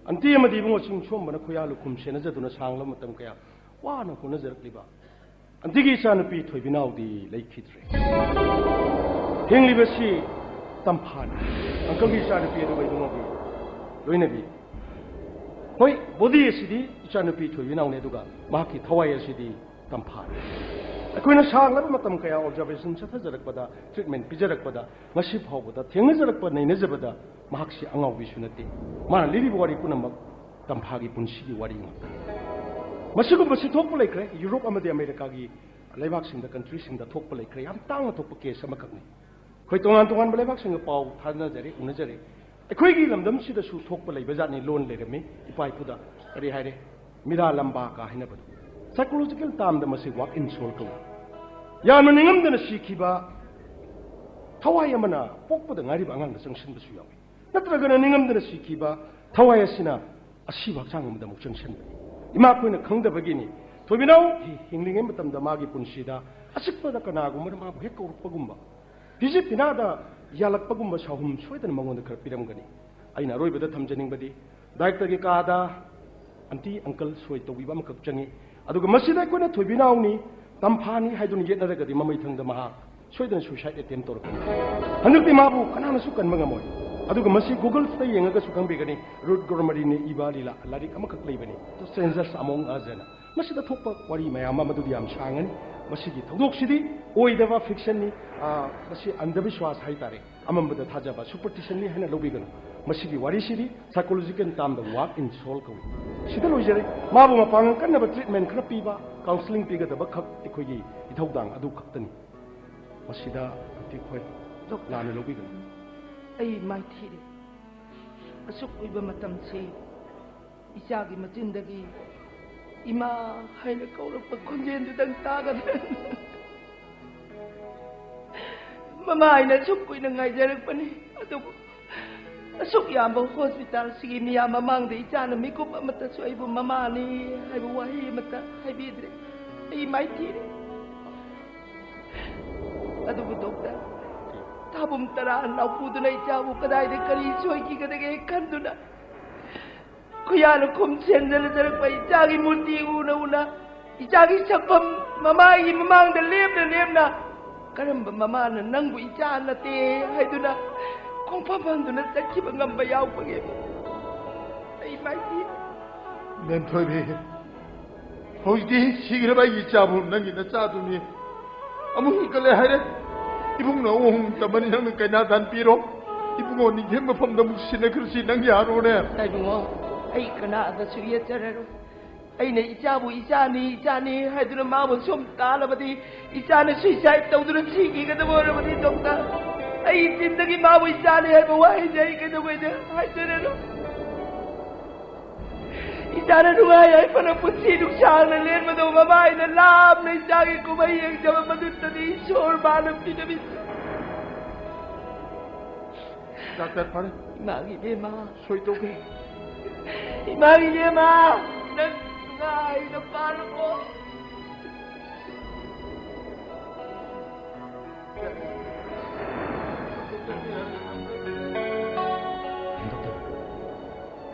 ꯑꯟꯇꯤ ꯑꯃꯗꯤ ꯏꯕꯨꯡꯉꯣ ꯆꯤꯡꯁꯣꯝꯕꯅ ꯈꯨꯌꯥ ꯂꯨꯈꯨꯝ ꯁꯦꯟꯅꯖꯗꯨꯅ ꯁꯥꯡꯂꯕ ꯃꯇꯝ ꯀꯌꯥ ꯋꯥꯅ ꯍꯣꯠꯅꯖꯔꯛꯂꯤꯕ ꯑꯟꯇꯤꯒꯤ ꯏꯆꯥꯅꯨꯄꯤ ꯊꯣꯏꯕꯤꯅꯥꯎꯗꯤ ꯂꯩꯈꯤꯗ꯭ꯔꯦ꯫ ꯍꯤꯡꯂꯤꯕꯁꯤ ꯇꯝꯐꯥꯅꯤ, ꯑꯪꯀꯜꯒꯤ ꯏꯆꯥꯅꯨꯄꯤ ꯑꯗꯨꯒ ꯏꯕꯨꯡꯉꯣꯒꯤ ꯂꯣꯏꯅꯕꯤ꯫ ꯍꯣꯏ, ꯕꯣꯗꯤ ꯑꯁꯤꯗꯤ ꯏꯆꯥꯅꯨꯄꯤ ꯊꯣꯏꯕꯤꯅꯥꯎꯅꯤ, ꯑꯗꯨꯒ ꯃꯍꯥꯛꯀꯤ ꯊꯋꯥꯏ ꯑꯁꯤꯗꯤ ꯇꯝꯐꯥꯅꯤ꯫ ꯑꯩꯈꯣꯏꯅ ꯁꯥꯡꯂꯕ ꯃꯇꯝ ꯀꯌꯥ ꯑꯣꯕꯖꯥꯔꯕꯦꯁꯟ ꯆꯠꯊꯖꯔꯛꯄꯗ, ꯇ꯭ꯔꯤꯠꯃꯦꯟ ꯄꯤꯖꯔꯛꯄꯗ, ꯉꯁꯤ ꯐꯥꯎꯕꯗ ꯊꯦꯡꯅꯖꯔꯛꯄ, ꯅꯩꯅꯖꯕꯗ, ꯃꯍꯥꯛꯁꯤ ꯑꯉꯥꯎꯕꯤꯁꯨ ꯅꯠꯇꯦ꯫ ꯃꯥꯅ ꯂꯤꯔꯤꯕ ꯋꯥꯔꯤ ꯄꯨꯝꯅꯃꯛ ꯇꯝꯐꯥꯒꯤ ꯄꯨꯟꯁꯤꯒꯤ ꯋꯥꯔꯤ ꯉꯥꯛꯇꯅꯤ꯫ ꯃꯁꯤꯒꯨꯝꯕꯁꯤ ꯊꯣꯛꯄ ꯂꯩꯈ꯭ꯔꯦ꯫ ꯌꯨꯔꯣꯞ ꯑꯃꯗꯤ ꯑꯃꯦꯔꯤꯀꯥꯒꯤ ꯂꯩꯕꯥꯛꯁꯤꯡꯗ, ꯀꯟꯇ꯭ꯔꯤꯁꯤꯡꯗ ꯊꯣꯛꯄ ꯂꯩꯈ꯭ꯔꯦ꯫ ꯌꯥꯝ ꯇꯥꯡꯅ ꯊꯣꯛꯄ ꯀꯦꯁ ꯑꯃꯈꯛꯅꯤ꯫ ꯑꯩꯈꯣꯏ ꯇꯣꯉꯥꯟ ꯇꯣꯉꯥꯟꯕ ꯂꯩꯕꯥꯛꯁꯤꯡꯒ ꯄꯥꯎ ꯊꯥꯅꯖꯔꯦ, ꯎꯅꯖꯔꯦ꯫ ꯑꯩꯈꯣꯏꯒꯤ ꯂꯝꯗꯝꯁꯤꯗꯁꯨ ꯊꯣꯛꯄ ꯂꯩꯕ ꯖꯥꯠꯅꯤ, ꯂꯣꯟ ꯂꯩꯔꯝꯃꯤ ꯏꯄꯥ ꯏꯄꯨꯗ꯫ ꯀꯔꯤ ꯍꯥꯏꯔꯦ? ꯃꯤꯔꯥ ꯂꯝꯕꯥ ꯀꯥ ꯍꯥꯏꯅꯕꯗꯣ꯫ ꯁꯥꯏꯀꯣꯂꯣꯖꯤꯀꯦꯜ ꯇꯥꯝꯗ ꯃꯁꯤ ꯋꯥꯛ ꯏꯟ ꯁꯣꯜ ꯀꯧꯏ꯫ ꯌꯥꯝꯅ ꯅꯤꯡꯉꯝꯗꯅ ꯁꯤꯈꯤꯕ ꯊꯋꯥꯏ ꯑꯃꯅ ꯄꯣꯛꯄꯗ ꯉꯥꯏꯔꯤꯕ ꯑꯉꯥꯡꯗ ꯆꯪꯁꯤꯟꯕꯁꯨ ꯌꯥꯎꯏ꯫ ꯅꯠꯇ꯭ꯔꯒꯅ ꯅꯤꯡꯉꯝꯗꯅ ꯁꯤꯈꯤꯕ ꯊꯋꯥꯏ ꯑꯁꯤꯅ ꯑꯁꯤꯕ ꯍꯛꯆꯥꯡ ꯑꯃꯗ ꯑꯃꯨꯛ ꯆꯪꯁꯤꯟꯕꯅꯤ꯫ ꯏꯃꯥ ꯑꯩꯈꯣꯏꯅ ꯈꯪꯗꯕꯒꯤꯅꯤ꯫ ꯊꯣꯏꯕꯤꯅꯥꯎ ꯍꯤ-, ꯍꯤꯡꯂꯤꯉꯩ ꯃꯇꯝꯗ ꯃꯥꯒꯤ ꯄꯨꯟꯁꯤꯗ ꯑꯆꯤꯛꯄꯗ ꯀꯅꯥꯒꯨꯝꯕꯅ ꯃꯥꯕꯨ ꯍꯦꯛ ꯀꯧꯔꯛꯄꯒꯨꯝꯕ, ꯐꯤꯖꯦꯠ ꯐꯤꯅꯥꯗ ꯌꯥꯜꯂꯛꯄꯒꯨꯝꯕ ꯁꯥꯍꯨꯝ ꯁꯣꯏꯗꯅ ꯃꯉꯣꯟꯗ ꯈꯔ ꯄꯤꯔꯝꯒꯅꯤ꯫ ꯑꯩꯅ ꯑꯔꯣꯏꯕꯗ ꯊꯝꯖꯅꯤꯡꯕꯗꯤ, ꯗꯥꯏꯔꯦꯛꯇꯔꯒꯤ ꯀꯥꯗ ꯑꯟꯇꯤ ꯑꯪꯀꯜ ꯁꯣꯏ ꯇꯧꯕꯤꯕ ꯑꯃꯈꯛ ꯆꯪꯉꯤ꯫ ꯑꯗꯨꯒ ꯃꯁꯤꯗ ꯑꯩꯈꯣꯏꯅ ꯊꯣꯏꯕꯤꯅꯥꯎꯅꯤ, ꯇꯝꯐꯥꯅꯤ ꯍꯥꯏꯗꯨꯅ ꯌꯦꯠꯅꯔꯒꯗꯤ ꯃꯃꯩꯊꯪꯗ ꯃꯍꯥꯛ ꯁꯣꯏꯗꯅ ꯁꯨꯏꯁꯥꯏꯗ ꯑꯦꯇꯦꯝ ꯇꯧꯔꯛꯀꯅꯤ꯫ ꯍꯟꯗꯛꯇꯤ ꯃꯥꯕꯨ ꯀꯅꯥꯅꯁꯨ ꯀꯟꯕ ꯉꯝꯃꯣꯏ꯫ ꯑꯗꯨꯒ ꯃꯁꯤ ꯒꯨꯒꯜꯁꯇ ꯌꯦꯡꯉꯒꯁꯨ ꯈꯪꯕꯤꯒꯅꯤ, ꯔꯨꯠ ꯒ꯭ꯔꯣꯃꯔꯤꯅ ꯏꯕ ꯂꯤꯂꯥ ꯂꯥꯏꯔꯤꯛ ꯑꯃꯈꯛ ꯂꯩꯕꯅꯤ, ꯗ ꯁ꯭ꯇ꯭ꯔꯦꯟꯖꯔꯁ ꯑꯃꯣꯡ ꯑꯁ ꯍꯥꯏꯅ꯫ ꯃꯁꯤꯗ ꯊꯣꯛꯄ ꯋꯥꯔꯤ ꯃꯌꯥꯝ ꯑꯃ, ꯃꯗꯨꯗꯤ ꯌꯥꯝ ꯁꯥꯡꯉꯅꯤ꯫ ꯃꯁꯤꯒꯤ ꯊꯧꯗꯣꯛꯁꯤꯗꯤ ꯑꯣꯏꯗꯕ ꯐꯤꯛꯁꯟꯅꯤ꯫ ꯑꯥ, ꯃꯁꯤ ꯑꯟꯙꯕꯤꯁ꯭ꯋꯥꯁ ꯍꯥꯏꯇꯥꯔꯦ, ꯑꯃꯝꯕꯗ ꯊꯥꯖꯕ, ꯁꯨꯄꯔꯁꯇꯤꯁꯟꯅꯤ ꯍꯥꯏꯅ ꯂꯧꯕꯤꯒꯅꯨ꯫ ꯃꯁꯤꯒꯤ ꯋꯥꯔꯤꯁꯤꯗꯤ ꯁꯥꯏꯀꯣꯂꯣꯖꯤꯀꯦꯜ ꯇꯥꯝꯗ ꯋꯥꯛ ꯏꯟ ꯁꯣꯜ ꯀꯧꯏ꯫ ꯁꯤꯗ ꯂꯣꯏꯖꯔꯦ꯫ ꯃꯥꯕꯨ ꯃꯄꯥꯡꯒꯜ ꯀꯟꯅꯕ ꯇ꯭ꯔꯤꯠꯃꯦꯟ ꯈꯔ ꯄꯤꯕ, ꯀꯥꯎꯟꯁꯤꯂꯤꯡ ꯄꯤꯒꯗꯕ ꯈꯛ ꯑꯩꯈꯣꯏꯒꯤ ꯏꯊꯧꯗꯥꯡ ꯑꯗꯨ ꯈꯛꯇꯅꯤ꯫ ꯃꯁꯤꯗ ꯑꯟꯇꯤ ꯈꯣꯏ ꯂꯥꯟꯅ ꯂꯧꯕꯤꯒꯅꯨ꯫ ꯑꯩ ꯃꯥꯏꯊꯤꯔꯦ꯫ ꯑꯁꯨꯛ ꯀꯨꯏꯕ ꯃꯇꯝꯁꯤ ꯏꯆꯥꯒꯤ ꯃꯆꯤꯟꯗꯒꯤ "ꯏꯃꯥ" ꯍꯥꯏꯅ ꯀꯧꯔꯛꯄ ꯈꯣꯟꯖꯦꯜꯗꯨꯗꯪ ꯇꯥꯒꯗ꯭ꯔꯥ? ꯃꯃꯥ ꯍꯥꯏꯅ ꯑꯁꯨꯛ ꯀꯨꯏꯅ ꯉꯥꯏꯖꯔꯛꯄꯅꯤ, ꯑꯗꯨꯕꯨ ꯑꯁꯨꯛ ꯌꯥꯝꯕ ꯍꯣꯁꯄꯤꯇꯥꯜꯁꯤꯒꯤ ꯃꯤꯌꯥꯝ ꯃꯃꯥꯡꯗ ꯏꯆꯥꯅ ꯃꯤꯀꯨꯞ ꯑꯃꯠꯇꯁꯨ ꯑꯩꯕꯨ "ꯃꯃꯥꯅꯤ" ꯍꯥꯏꯕ ꯋꯥꯍꯩ ꯑꯃꯠꯇ ꯍꯥꯏꯕꯤꯗ꯭ꯔꯦ꯫ ꯑꯩ ꯃꯥꯏꯊꯤꯔꯦ꯫ ꯑꯗꯨꯕꯨ ꯗꯣꯛꯇꯔ, ꯊꯥꯕꯨꯝ ꯇꯔꯥ ꯅꯥꯎꯐꯨꯗꯨꯅ ꯏꯆꯥꯕꯨ ꯀꯗꯥꯏꯗ ꯀꯔꯤ ꯁꯣꯏꯈꯤꯒꯗꯒꯦ ꯈꯟꯗꯨꯅ, ꯈꯨꯌꯥꯅ ꯈꯨꯝ ꯁꯦꯝꯖꯤꯜꯂꯖꯔꯛꯄ ꯏꯆꯥꯒꯤ ꯃꯨꯔꯇꯤ ꯎꯅ ꯎꯅ, ꯏꯆꯥꯒꯤ ꯁꯛꯐꯝ ꯃꯃꯥꯒꯤ ꯃꯃꯥꯡꯗ ꯂꯦꯞꯅ ꯂꯦꯞꯅ, ꯀꯔꯝꯕ ꯃꯃꯥꯅ ꯅꯪꯕꯨ ꯏꯆꯥ ꯅꯠꯇꯦ ꯍꯥꯏꯗꯨꯅ ꯈꯣꯡꯐꯝ ꯐꯝꯗꯨꯅ ꯆꯠꯈꯤꯕ ꯉꯝꯕ ꯌꯥꯎꯕꯒꯦ? ꯑꯩ ꯃꯥꯏꯊꯤ꯫ ꯃꯦꯝꯊꯣꯏꯕꯤ, ꯍꯧꯖꯤꯛꯇꯤ ꯁꯤꯈ꯭ꯔꯕ ꯑꯩꯒꯤ ꯏꯆꯥꯕꯨ ꯅꯪꯒꯤ ꯅꯆꯥꯗꯨꯅꯤ꯫ ꯑꯃꯨꯛ ꯍꯤꯡꯒꯠꯂꯦ ꯍꯥꯏꯔꯦ꯫ ꯏꯕꯨꯡꯅ ꯑꯍꯨꯝ ꯇꯝꯕꯅꯤ, ꯅꯪꯅ ꯀꯩꯅꯥ ꯗꯥꯟ ꯄꯤꯔꯣ꯫ ꯏꯕꯨꯡꯉꯣ ꯅꯤꯡꯊꯦꯝ ꯃꯐꯝꯗ ꯑꯃꯨꯛ ꯁꯤꯟꯅꯈ꯭ꯔꯁꯤ, ꯅꯪ ꯌꯥꯔꯣꯅꯦ꯫ ꯏꯕꯨꯡꯉꯣ, ꯑꯩ ꯀꯅꯥꯗꯁꯨ ꯌꯦꯠꯆꯔꯔꯣꯏ꯫ ꯑꯩꯅ ꯏꯆꯥꯕꯨ ꯏꯆꯥꯅꯤ, ꯏꯆꯥꯅꯤ ꯍꯥꯏꯗꯨꯅ ꯃꯥꯕꯨ ꯁꯨꯝ ꯇꯥꯜꯂꯕꯗꯤ ꯏꯆꯥꯅ suicide ꯇꯧꯗꯨꯅ ꯁꯤꯈꯤꯒꯗꯕ ꯑꯣꯏꯔꯕꯗꯤ ꯗꯣꯛꯇꯔ, ꯑꯩ ꯆꯤꯟꯗꯒꯤ ꯃꯥꯕꯨ ꯏꯆꯥꯅꯤ ꯍꯥꯏꯕ ꯋꯥꯍꯩꯁꯦ ꯑꯩ ꯀꯩꯗꯧꯉꯩꯗ ꯍꯥꯏꯖꯔꯔꯣꯏ꯫ ꯏꯆꯥꯅ ꯅꯨꯡꯉꯥꯏ ꯌꯥꯏꯐꯅ ꯄꯨꯟꯁꯤ ꯅꯨꯡꯁꯥꯡꯅ ꯂꯦꯟꯕꯗꯧ ꯃꯃꯥꯏꯅ ꯂꯥꯞꯅ ꯏꯆꯥꯒꯤ ꯀꯨꯝꯍꯩ ꯌꯦꯡꯖꯕ ꯃꯗꯨꯇꯅꯤ ꯏꯁꯣꯔ ꯃꯥꯅ ꯄꯤꯗꯕꯤꯁꯦ꯫ ꯗꯥꯛꯇꯔ ꯐꯔꯦ꯫ ꯏꯃꯥꯒꯤ ꯏꯕꯦꯝꯃ꯫ ꯁꯣꯏ ꯇꯧꯒꯦ꯫ ꯏꯃꯥꯒꯤ ꯏꯕꯦꯝꯃ, ꯅꯪ ꯅꯨꯡꯉꯥꯏꯅ ꯄꯥꯜꯂꯨꯀꯣ꯫ ꯗꯣꯛꯇꯔ,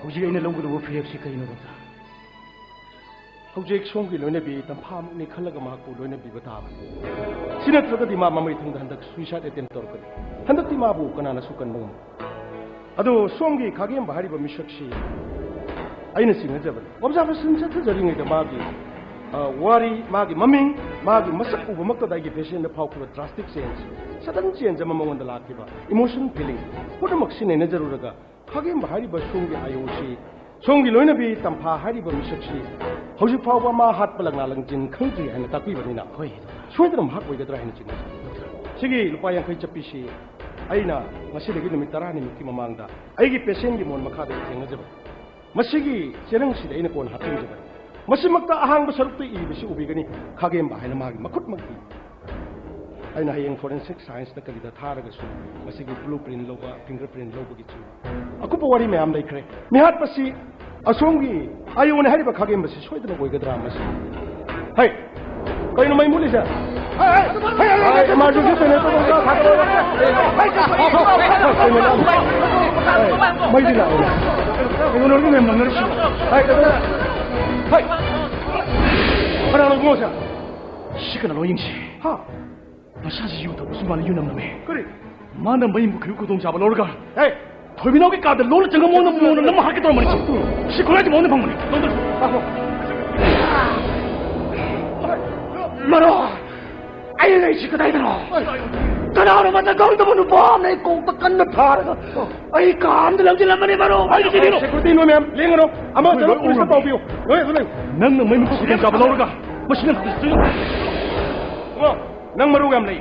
ꯍꯧꯖꯤꯛ ꯑꯩꯅ ꯂꯧꯒꯗꯧꯕ ꯐꯤꯔꯦꯞꯁꯤ ꯀꯩꯅꯣ, ꯗꯣꯛꯇꯔ? ꯍꯧꯖꯤꯛ ꯁꯣꯝꯒꯤ ꯂꯣꯏꯅꯕꯤ ꯇꯝꯐꯥꯃꯨꯛꯅꯤ ꯈꯜꯂꯒ ꯃꯍꯥꯛꯄꯨ ꯂꯣꯏꯅꯕꯤꯕ ꯇꯥꯕꯅꯤ꯫ ꯁꯤ ꯅꯠꯇ꯭ꯔꯒꯗꯤ ꯃꯥ ꯃꯃꯩ ꯊꯪꯗ ꯍꯟꯗꯛ suicide attempt ꯇꯧꯔꯛꯀꯅꯤ꯫ ꯍꯟꯗꯛꯇꯤ ꯃꯥꯕꯨ ꯀꯅꯥꯅꯁꯨ ꯀꯟꯕ ꯉꯝꯃꯣꯏ꯫ ꯑꯗꯣ ꯁꯣꯝꯒꯤ ꯈꯥꯒꯦꯝꯕ ꯍꯥꯏꯔꯤꯕ ꯃꯤꯁꯛꯁꯤ ꯑꯩꯅ ꯆꯤꯡꯅꯖꯕꯅꯤ꯫ Observation ꯆꯠꯊꯖꯔꯤꯉꯩꯗ ꯃꯥꯒꯤ, ꯑ, ꯋꯥꯔꯤ, ꯃꯥꯒꯤ ꯃꯃꯤꯡ, ꯃꯥꯒꯤ ꯃꯁꯛ ꯎꯕꯃꯛꯇꯗ ꯑꯩꯒꯤ patientꯗ ꯐꯥꯎꯈꯤꯕ drastic change, sudden change ꯑꯃ ꯃꯉꯣꯟꯗ ꯂꯥꯛꯈꯤꯕ, emotion feeling, ꯄꯨꯝꯅꯃꯛꯁꯤ ꯅꯩꯅꯖꯔꯨꯔꯒ ꯈꯥꯒꯦꯝꯕ ꯍꯥꯏꯔꯤꯕ ꯁꯣꯝꯒꯤ ꯑꯥꯏꯑꯣꯁꯤ, ꯁꯣꯝꯒꯤ ꯂꯣꯏꯅꯕꯤ ꯇꯝꯐꯥ ꯍꯥꯏꯔꯤꯕ ꯃꯤꯁꯛꯁꯤ ꯍꯧꯖꯤꯛ ꯐꯥꯎꯕ ꯃꯥ ꯍꯥꯠꯄ ꯂꯪꯂꯥ ꯂꯪꯖꯤꯟ ꯈꯪꯗ꯭ꯔꯤ ꯍꯥꯏꯅ ꯇꯥꯛꯄꯤꯕꯅꯤꯅ, ꯍꯣꯏ, ꯗꯣꯛꯇꯔ꯫ ꯁꯣꯏꯗꯅ ꯃꯍꯥꯛ ꯑꯣꯏꯒꯗ꯭ꯔꯥ ꯍꯥꯏꯅ ꯆꯤꯡꯅꯩ꯫ ꯗꯣꯛꯇꯔ꯫ ꯁꯤꯒꯤ ꯂꯨꯄꯥ ꯌꯥꯡꯈꯩ ꯆꯠꯄꯤꯁꯤ ꯑꯩꯅ ꯉꯁꯤꯗꯒꯤ ꯅꯨꯃꯤꯠ ꯇꯔꯥꯅꯤꯃꯨꯛꯀꯤ ꯃꯃꯥꯡꯗ ꯑꯩꯒꯤ patientꯒꯤ ꯃꯣꯟ ꯃꯈꯥꯗ ꯊꯦꯡꯅꯖꯕꯅꯤ꯫ ꯃꯁꯤꯒꯤ ꯆꯦꯔꯪꯁꯤꯗ ꯑꯩꯅ ꯀꯣꯟꯅ ꯍꯥꯞꯆꯤꯟꯖꯕꯅꯤ꯫ ꯃꯁꯤꯃꯛꯇ ꯑꯍꯥꯡꯕ ꯁꯔꯨꯛꯇ ꯏꯔꯤꯕꯁꯤ ꯎꯕꯤꯒꯅꯤ, ꯈꯥꯒꯦꯝꯕ ꯍꯥꯏꯅ ꯃꯥꯒꯤ ꯃꯈꯨꯠꯃꯛꯀꯤ꯫ ꯑꯩꯅ ꯍꯌꯦꯡ forensic scienceꯇ ꯀꯔꯤꯗ ꯊꯥꯔꯒꯁꯨ ꯃꯁꯤꯒꯤ blueprint ꯂꯧꯕ, fingerprint ꯂꯧꯕꯒꯤ ꯆꯤꯡꯕ ꯑꯀꯨꯞꯄ ꯋꯥꯔꯤ ꯃꯌꯥꯝ ꯂꯩꯈ꯭ꯔꯦ꯫ ꯃꯤꯍꯥꯠꯄꯁꯤ ꯑꯁꯣꯝꯒꯤ ꯑꯥꯏꯑꯣꯅꯦ ꯍꯥꯏꯔꯤꯕ ꯈꯥꯒꯦꯝꯕꯁꯤ ꯁꯣꯏꯗꯅ ꯑꯣꯏꯒꯗ꯭ꯔꯥ ꯃꯁꯤ? ꯍꯩ! ꯀꯩꯅꯣ ꯃꯩ ꯃꯨꯠꯂꯤꯁꯦ? ꯍꯩ! ꯍꯩ! ꯍꯩ! Emergency generator ꯑꯝꯇ ꯊꯥꯗꯣꯛꯑꯣ꯫ ꯍꯩ! ꯀꯩꯅꯣ ꯃꯩ-, ꯍꯩ! ꯃꯩꯗꯤ ꯂꯥꯛꯑꯦ꯫ ꯀꯩꯅꯣ ꯅꯣꯏꯒꯤ ꯃꯌꯥꯝ ꯅꯪꯅꯔꯤꯁꯤ? ꯍꯩ! ꯍꯩ! ꯀꯅꯥꯅꯣ ꯏꯕꯨꯡꯉꯣꯁꯦ? ꯁꯤ ꯀꯅꯥꯅꯣ ꯌꯦꯡꯁꯤ꯫ ꯍꯥ? ꯃꯁꯥꯁꯤ ꯌꯨ ꯊꯛꯄꯁꯨ ꯃꯥꯜꯂꯤ, ꯌꯨ ꯅꯝ ꯅꯝꯃꯦ꯫ ꯀꯔꯤ? ꯃꯥꯅ ꯃꯩ ꯃꯨꯠꯈꯤꯕ ꯈꯨꯗꯣꯡꯆꯥꯕ ꯂꯧꯔꯒ꯫ ꯍꯦ! ꯊꯣꯏꯕꯤꯅꯥꯎꯒꯤ ꯀꯥꯗ ꯂꯣꯟꯅ ꯆꯪꯉꯝꯃꯣꯅ ꯃꯉꯣꯟꯗ ꯅꯝꯃ ꯍꯥꯠꯀꯦ ꯇꯧꯔꯝꯕꯅꯤ꯫ ꯁꯤ ꯈꯨꯠꯂꯥꯏꯁꯤ ꯃꯉꯣꯟꯗ ꯐꯪꯕꯅꯤ꯫ ꯂꯧꯗꯣ꯫ ꯂꯥꯛꯈꯣ꯫ ꯃꯔꯣ, ꯑꯩ ꯂꯩꯁꯤ ꯀꯗꯥꯏꯗꯅꯣ? ꯀꯅꯥꯅꯣ ꯃꯁꯛ ꯈꯪꯗꯕ ꯅꯨꯄꯥ ꯑꯃꯅ ꯑꯩ ꯀꯣꯛꯇ ꯀꯟꯅ ꯊꯥꯔꯒ ꯑꯩ ꯀꯥ ꯑꯃꯗ ꯂꯝꯖꯤꯜꯂꯝꯕꯅꯤ ꯃꯔꯣ꯫ ꯑꯩ ꯁꯤꯗꯤꯅꯣ꯫ ꯁꯦꯀ꯭ꯌꯨꯔꯤꯇꯤ ꯅꯣꯏ ꯃꯌꯥꯝ ꯂꯦꯡꯒꯅꯣ꯫ ꯑꯃ ꯆꯠꯂꯣ, ꯄꯨꯂꯤꯁꯇ ꯄꯥꯎ ꯄꯤꯌꯨ꯫ ꯂꯣꯏ, ꯂꯣꯏ꯫ ꯅꯪꯅ ꯃꯩ ꯃꯈꯨ ꯈꯨꯗꯣꯡꯆꯥꯕ ꯂꯧꯔꯒ ꯃꯁꯤ ꯅꯪ ꯈꯨꯗꯣꯡꯆꯥꯕ ꯅꯪ ꯃꯔꯨ ꯌꯥꯝ ꯂꯩ꯫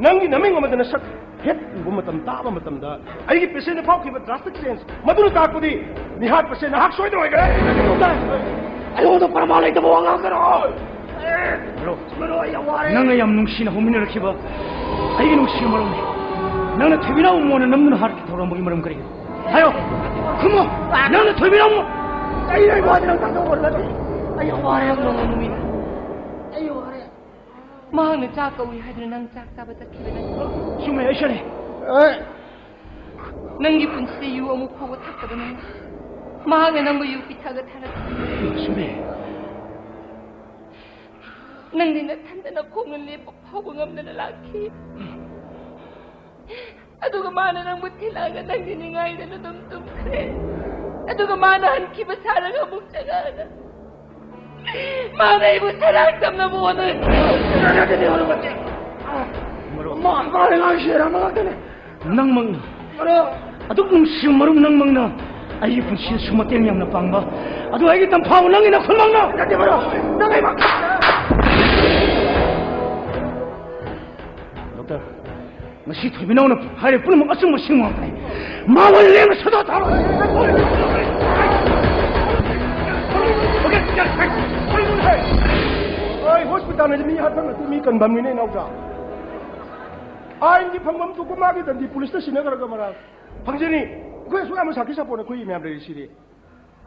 ꯅꯪꯒꯤ ꯅꯃꯤꯡ ꯑꯃꯗ ꯅꯁꯛ ꯍꯦꯛ ꯎꯕ ꯃꯇꯝ, ꯇꯥꯕ ꯃꯇꯝꯗ ꯑꯩꯒꯤ ꯄꯦꯁꯦꯟꯗ ꯐꯥꯎꯈꯤꯕ drastic change, ꯃꯗꯨꯅ ꯇꯥꯛꯄꯗꯤ ꯃꯤꯍꯥꯠꯄꯁꯦ ꯅꯍꯥꯛ ꯁꯣꯏꯗꯅ ꯑꯣꯏꯒꯅꯤ꯫ ꯑꯩꯉꯣꯟꯗ ꯄ꯭ꯔꯃꯥꯟ ꯂꯩꯇꯕ ꯋꯥ ꯉꯥꯡꯒꯅꯨ꯫ ꯃꯔꯨꯞ, ꯃꯔꯨꯞ, ꯑꯩ ꯌꯥꯝ ꯋꯥꯔꯦ꯫ ꯅꯪꯅ ꯌꯥꯝ ꯅꯨꯡꯁꯤꯅ ꯍꯧꯃꯤꯟꯅꯔꯛꯈꯤꯕ ꯑꯩꯒꯤ ꯅꯨꯡꯁꯤꯕ ꯃꯔꯨꯞꯅꯤ꯫ ꯅꯪꯅ ꯊꯣꯏꯕꯤꯅꯥꯎ ꯃꯣꯟꯅ ꯅꯝꯗꯨꯅ ꯍꯥꯠꯀꯦ ꯊꯧꯔꯝꯕꯒꯤ ꯃꯔꯝ ꯀꯔꯤꯒꯤꯅꯣ? ꯍꯥꯏꯌꯣ, ꯈꯨꯝꯃꯣ꯫ ꯅꯪꯅ ꯊꯣꯏꯕꯤꯅꯥꯎ ꯃꯣ- ꯑꯩ, ꯑꯩ ꯋꯥꯗꯤ ꯅꯪ ꯇꯥꯛꯇꯧꯕ ꯅꯠꯇꯦ꯫ ꯑꯩ ꯌꯥꯝ ꯋꯥꯔꯦ꯫ ꯅꯣꯡꯃ ꯅꯨꯃꯤꯠ ꯑꯩ ꯋꯥꯔꯦ꯫ ꯃꯍꯥꯛꯅ ꯆꯥꯛ ꯀꯧꯏ ꯍꯥꯏꯗꯨꯅ ꯅꯪ ꯆꯥꯛ ꯆꯥꯕ ꯆꯠꯈꯤꯕ ꯅꯠꯇ꯭ꯔꯣ? ꯆꯨꯝꯃꯦ, ꯑꯩ ꯁꯣꯏꯔꯦ꯫ ꯑꯦ꯫ ꯅꯪꯒꯤ ꯄꯨꯟꯁꯤꯗ ꯌꯨ ꯑꯃꯨꯛ ꯐꯥꯎꯕ ꯊꯛꯇꯕ ꯅꯪ, ꯃꯍꯥꯛꯅ ꯅꯪꯕꯨ ꯌꯨ ꯄꯤꯊꯛꯑꯒ ꯊꯥꯔꯛꯈꯤ꯫ ꯆꯨꯝꯃꯦ꯫ ꯅꯪꯗꯤ ꯅꯊꯟꯗ ꯅꯈꯣꯡꯅ ꯂꯦꯞꯄ ꯐꯥꯎꯕ ꯉꯝꯗꯅ ꯂꯥꯛꯈꯤ꯫ ꯑꯗꯨꯒ ꯃꯥꯅ ꯅꯪꯕꯨ ꯊꯤꯜꯂꯛꯑꯒ ꯅꯪꯗꯤ ꯅꯤꯡꯉꯥꯏꯗꯅ ꯑꯗꯨꯝ ꯇꯨꯝꯈ꯭ꯔꯦ꯫ ꯑꯗꯨꯒ ꯃꯥꯅ ꯍꯟꯈꯤꯕ ꯁꯥꯔꯒ ꯑꯃꯨꯛ ꯆꯪꯉꯛꯑꯒ ꯃꯥꯅ ꯑꯩꯕꯨ ꯁꯔꯥꯡ ꯇꯝꯅꯕ ꯍꯣꯠꯅꯔꯤ꯫ ꯃꯔꯨꯞ꯫ ꯃꯥ, ꯃꯥꯅ ꯉꯥꯡꯁꯦ ꯑꯃ ꯉꯥꯛꯇꯅꯦ꯫ ꯅꯪꯃꯛꯅ ꯃꯔꯨꯞ꯫ ꯑꯗꯨꯛ ꯅꯨꯡꯁꯤꯕ ꯃꯔꯨꯞ ꯅꯪꯃꯛꯅ ꯑꯩꯒꯤ ꯄꯨꯟꯁꯤꯗꯁꯨ ꯃꯇꯦꯡ ꯌꯥꯝꯅ ꯄꯥꯡꯕ, ꯑꯗꯨ ꯑꯩꯒꯤ ꯇꯝꯐꯥꯎ ꯅꯪꯒꯤ ꯅꯈꯨꯠꯃꯛꯅ꯫ ꯅꯠꯇꯦ ꯃꯔꯨꯞ, ꯅꯪ ꯑꯩ ꯗꯣꯛꯇꯔ, ꯉꯁꯤ ꯊꯣꯏꯕꯤꯅꯥꯎꯅ ꯍꯥꯏꯔꯤꯕ ꯄꯨꯝꯅꯃꯛ ꯑꯆꯨꯝꯕ ꯁꯤꯡ ꯉꯥꯛꯇꯅꯤ꯫ ꯃꯥ ꯑꯣꯏꯅ ꯂꯦꯝꯅ ꯁꯗꯥ ꯊꯥꯔꯣꯏ꯫ ꯑꯩ ꯍꯣꯁꯄꯤꯇꯥꯜ ꯍꯥꯏꯁꯦ ꯃꯤ ꯍꯥꯠꯐꯝ ꯅꯠꯇꯦ, ꯃꯤ ꯀꯟꯐꯝꯅꯤꯅꯦ ꯏꯅꯥꯎꯆꯥ꯫ ꯑꯥꯏꯟꯒꯤ ꯐꯪꯐꯝ ꯊꯣꯛꯄ ꯃꯥꯒꯤ ꯗꯟꯗꯤ ꯄꯨꯂꯤꯁꯇ ꯁꯤꯟꯅꯈ꯭ꯔꯒ ꯃꯔꯥ ꯐꯪꯖꯅꯤ꯫ ꯑꯩꯈꯣꯏ ꯑꯁꯨꯛ ꯌꯥꯝꯕ ꯁꯥꯈꯤ ꯁꯥꯄꯣꯟ ꯑꯩꯈꯣꯏ ꯃꯌꯥꯝ ꯂꯩꯔꯤꯁꯤꯗꯤ꯫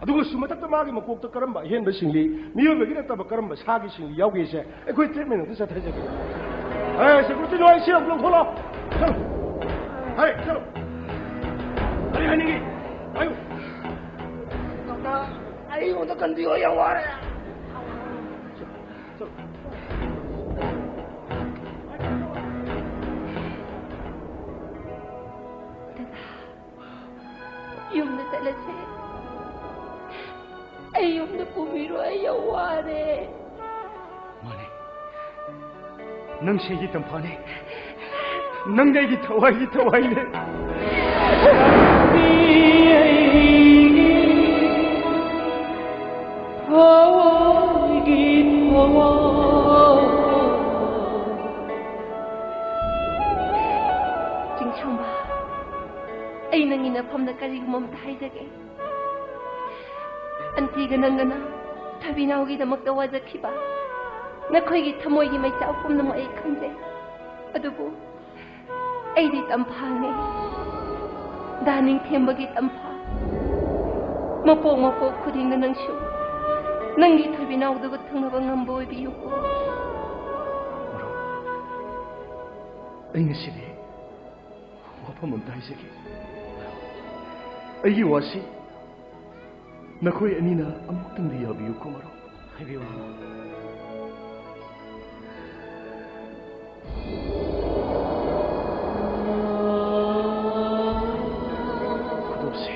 ꯑꯗꯨꯒ ꯁꯨ ꯃꯊꯛꯇ ꯃꯥꯒꯤ ꯃꯀꯣꯛꯇ ꯀꯔꯝꯕ ꯑꯍꯦꯟꯕ ꯁꯤꯡꯂꯤ, ꯃꯤꯑꯣꯏꯕꯒꯤ ꯅꯠꯇꯕ ꯀꯔꯝꯕ ꯁꯥꯒꯤ ꯁꯤꯡꯂꯤ ꯌꯥꯎꯒꯦꯁꯦ ꯑꯩꯈꯣꯏ ꯇ꯭ꯔꯤꯠꯃꯦꯟ ꯑꯝꯇ ꯆꯠꯊꯖꯒꯦ꯫ ꯑꯦ, ꯁꯦꯀ꯭ꯌꯨꯔꯤꯇꯤ ꯅꯣꯏ ꯁꯤ ꯑꯃꯨꯛ ꯂꯧꯊꯣꯛꯂꯣ꯫ ꯆꯠꯂꯣ꯫ ꯍꯥꯏ, ꯆꯠꯂꯣ꯫ ꯀꯔꯤ ꯍꯥꯏꯅꯤꯡꯉꯤ? ꯍꯥꯏꯌꯨ꯫ ꯗꯣꯛꯇꯔ, ꯑꯩꯉꯣꯟꯗ ꯀꯟꯕꯤꯌꯣ, ꯌꯥꯝ ꯋꯥꯔꯦ꯫ ꯆꯠꯂꯣ꯫ ꯆꯠꯂꯣ꯫ ꯗꯗꯥ꯫ ꯆꯠꯂꯁꯦ꯫ ꯑꯩ ꯌꯨꯝꯗ ꯄꯨꯕꯤꯔꯣ, ꯑꯩ ꯌꯥꯝ ꯋꯥꯔꯦ꯫ ꯃꯥꯅꯦ, ꯅꯪꯁꯦ ꯑꯩꯒꯤ ꯇꯝꯐꯥꯅꯦ꯫ ꯅꯪꯗꯤ ꯑꯩꯒꯤ ꯊꯋꯥꯏꯒꯤ ꯊꯋꯥꯏꯅꯦ꯫ ꯆꯤꯡꯁꯣꯝꯕ, ꯑꯩ ꯅꯪꯒꯤ ꯅꯐꯝꯗ ꯀꯔꯤꯒꯨꯝꯕ ꯑꯝꯇ ꯍꯥꯏꯖꯒꯦ꯫ ꯑꯟꯇꯤꯒ ꯅꯪꯒꯅ ꯊꯣꯏꯕꯤꯅꯥꯎꯒꯤꯗꯃꯛꯇ ꯋꯥꯖꯈꯤꯕ ꯅꯈꯣꯏꯒꯤ ꯊꯃꯣꯏꯒꯤ ꯃꯩꯆꯥꯛ ꯄꯨꯝꯅꯃꯛ ꯑꯩ ꯈꯪꯖꯩ꯫ ꯑꯗꯨꯕꯨ ꯑꯩꯗꯤ ꯇꯝꯐꯥꯅꯦ, ꯗꯥ ꯅꯤꯡꯊꯦꯝꯕꯒꯤ ꯇꯝꯐꯥ꯫ ꯃꯄꯣꯛ ꯃꯄꯣꯛ ꯈꯨꯗꯤꯡꯗ ꯅꯪꯁꯨ ꯅꯪꯒꯤ ꯊꯣꯏꯕꯤꯅꯥꯎꯗꯨꯒ ꯊꯨꯡꯅꯕ ꯉꯝꯕ ꯑꯣꯏꯕꯤꯌꯨꯀꯣ꯫ ꯃꯔꯨꯞ, ꯑꯩ ꯉꯁꯤꯗꯤ ꯋꯥꯐꯝ ꯑꯝꯇ ꯍꯥꯏꯖꯒꯦ꯫ ꯑꯩꯒꯤ ꯋꯥꯁꯤ ꯅꯈꯣꯏ ꯑꯅꯤꯅ ꯑꯃꯨꯛꯇꯪꯗꯤ ꯌꯥꯕꯤꯌꯨꯀꯣ, ꯃꯔꯨꯞ꯫ ꯍꯥꯏꯕꯤꯌꯨ, ꯃꯔꯨꯞ꯫ ꯈꯨꯗꯣꯞꯁꯦ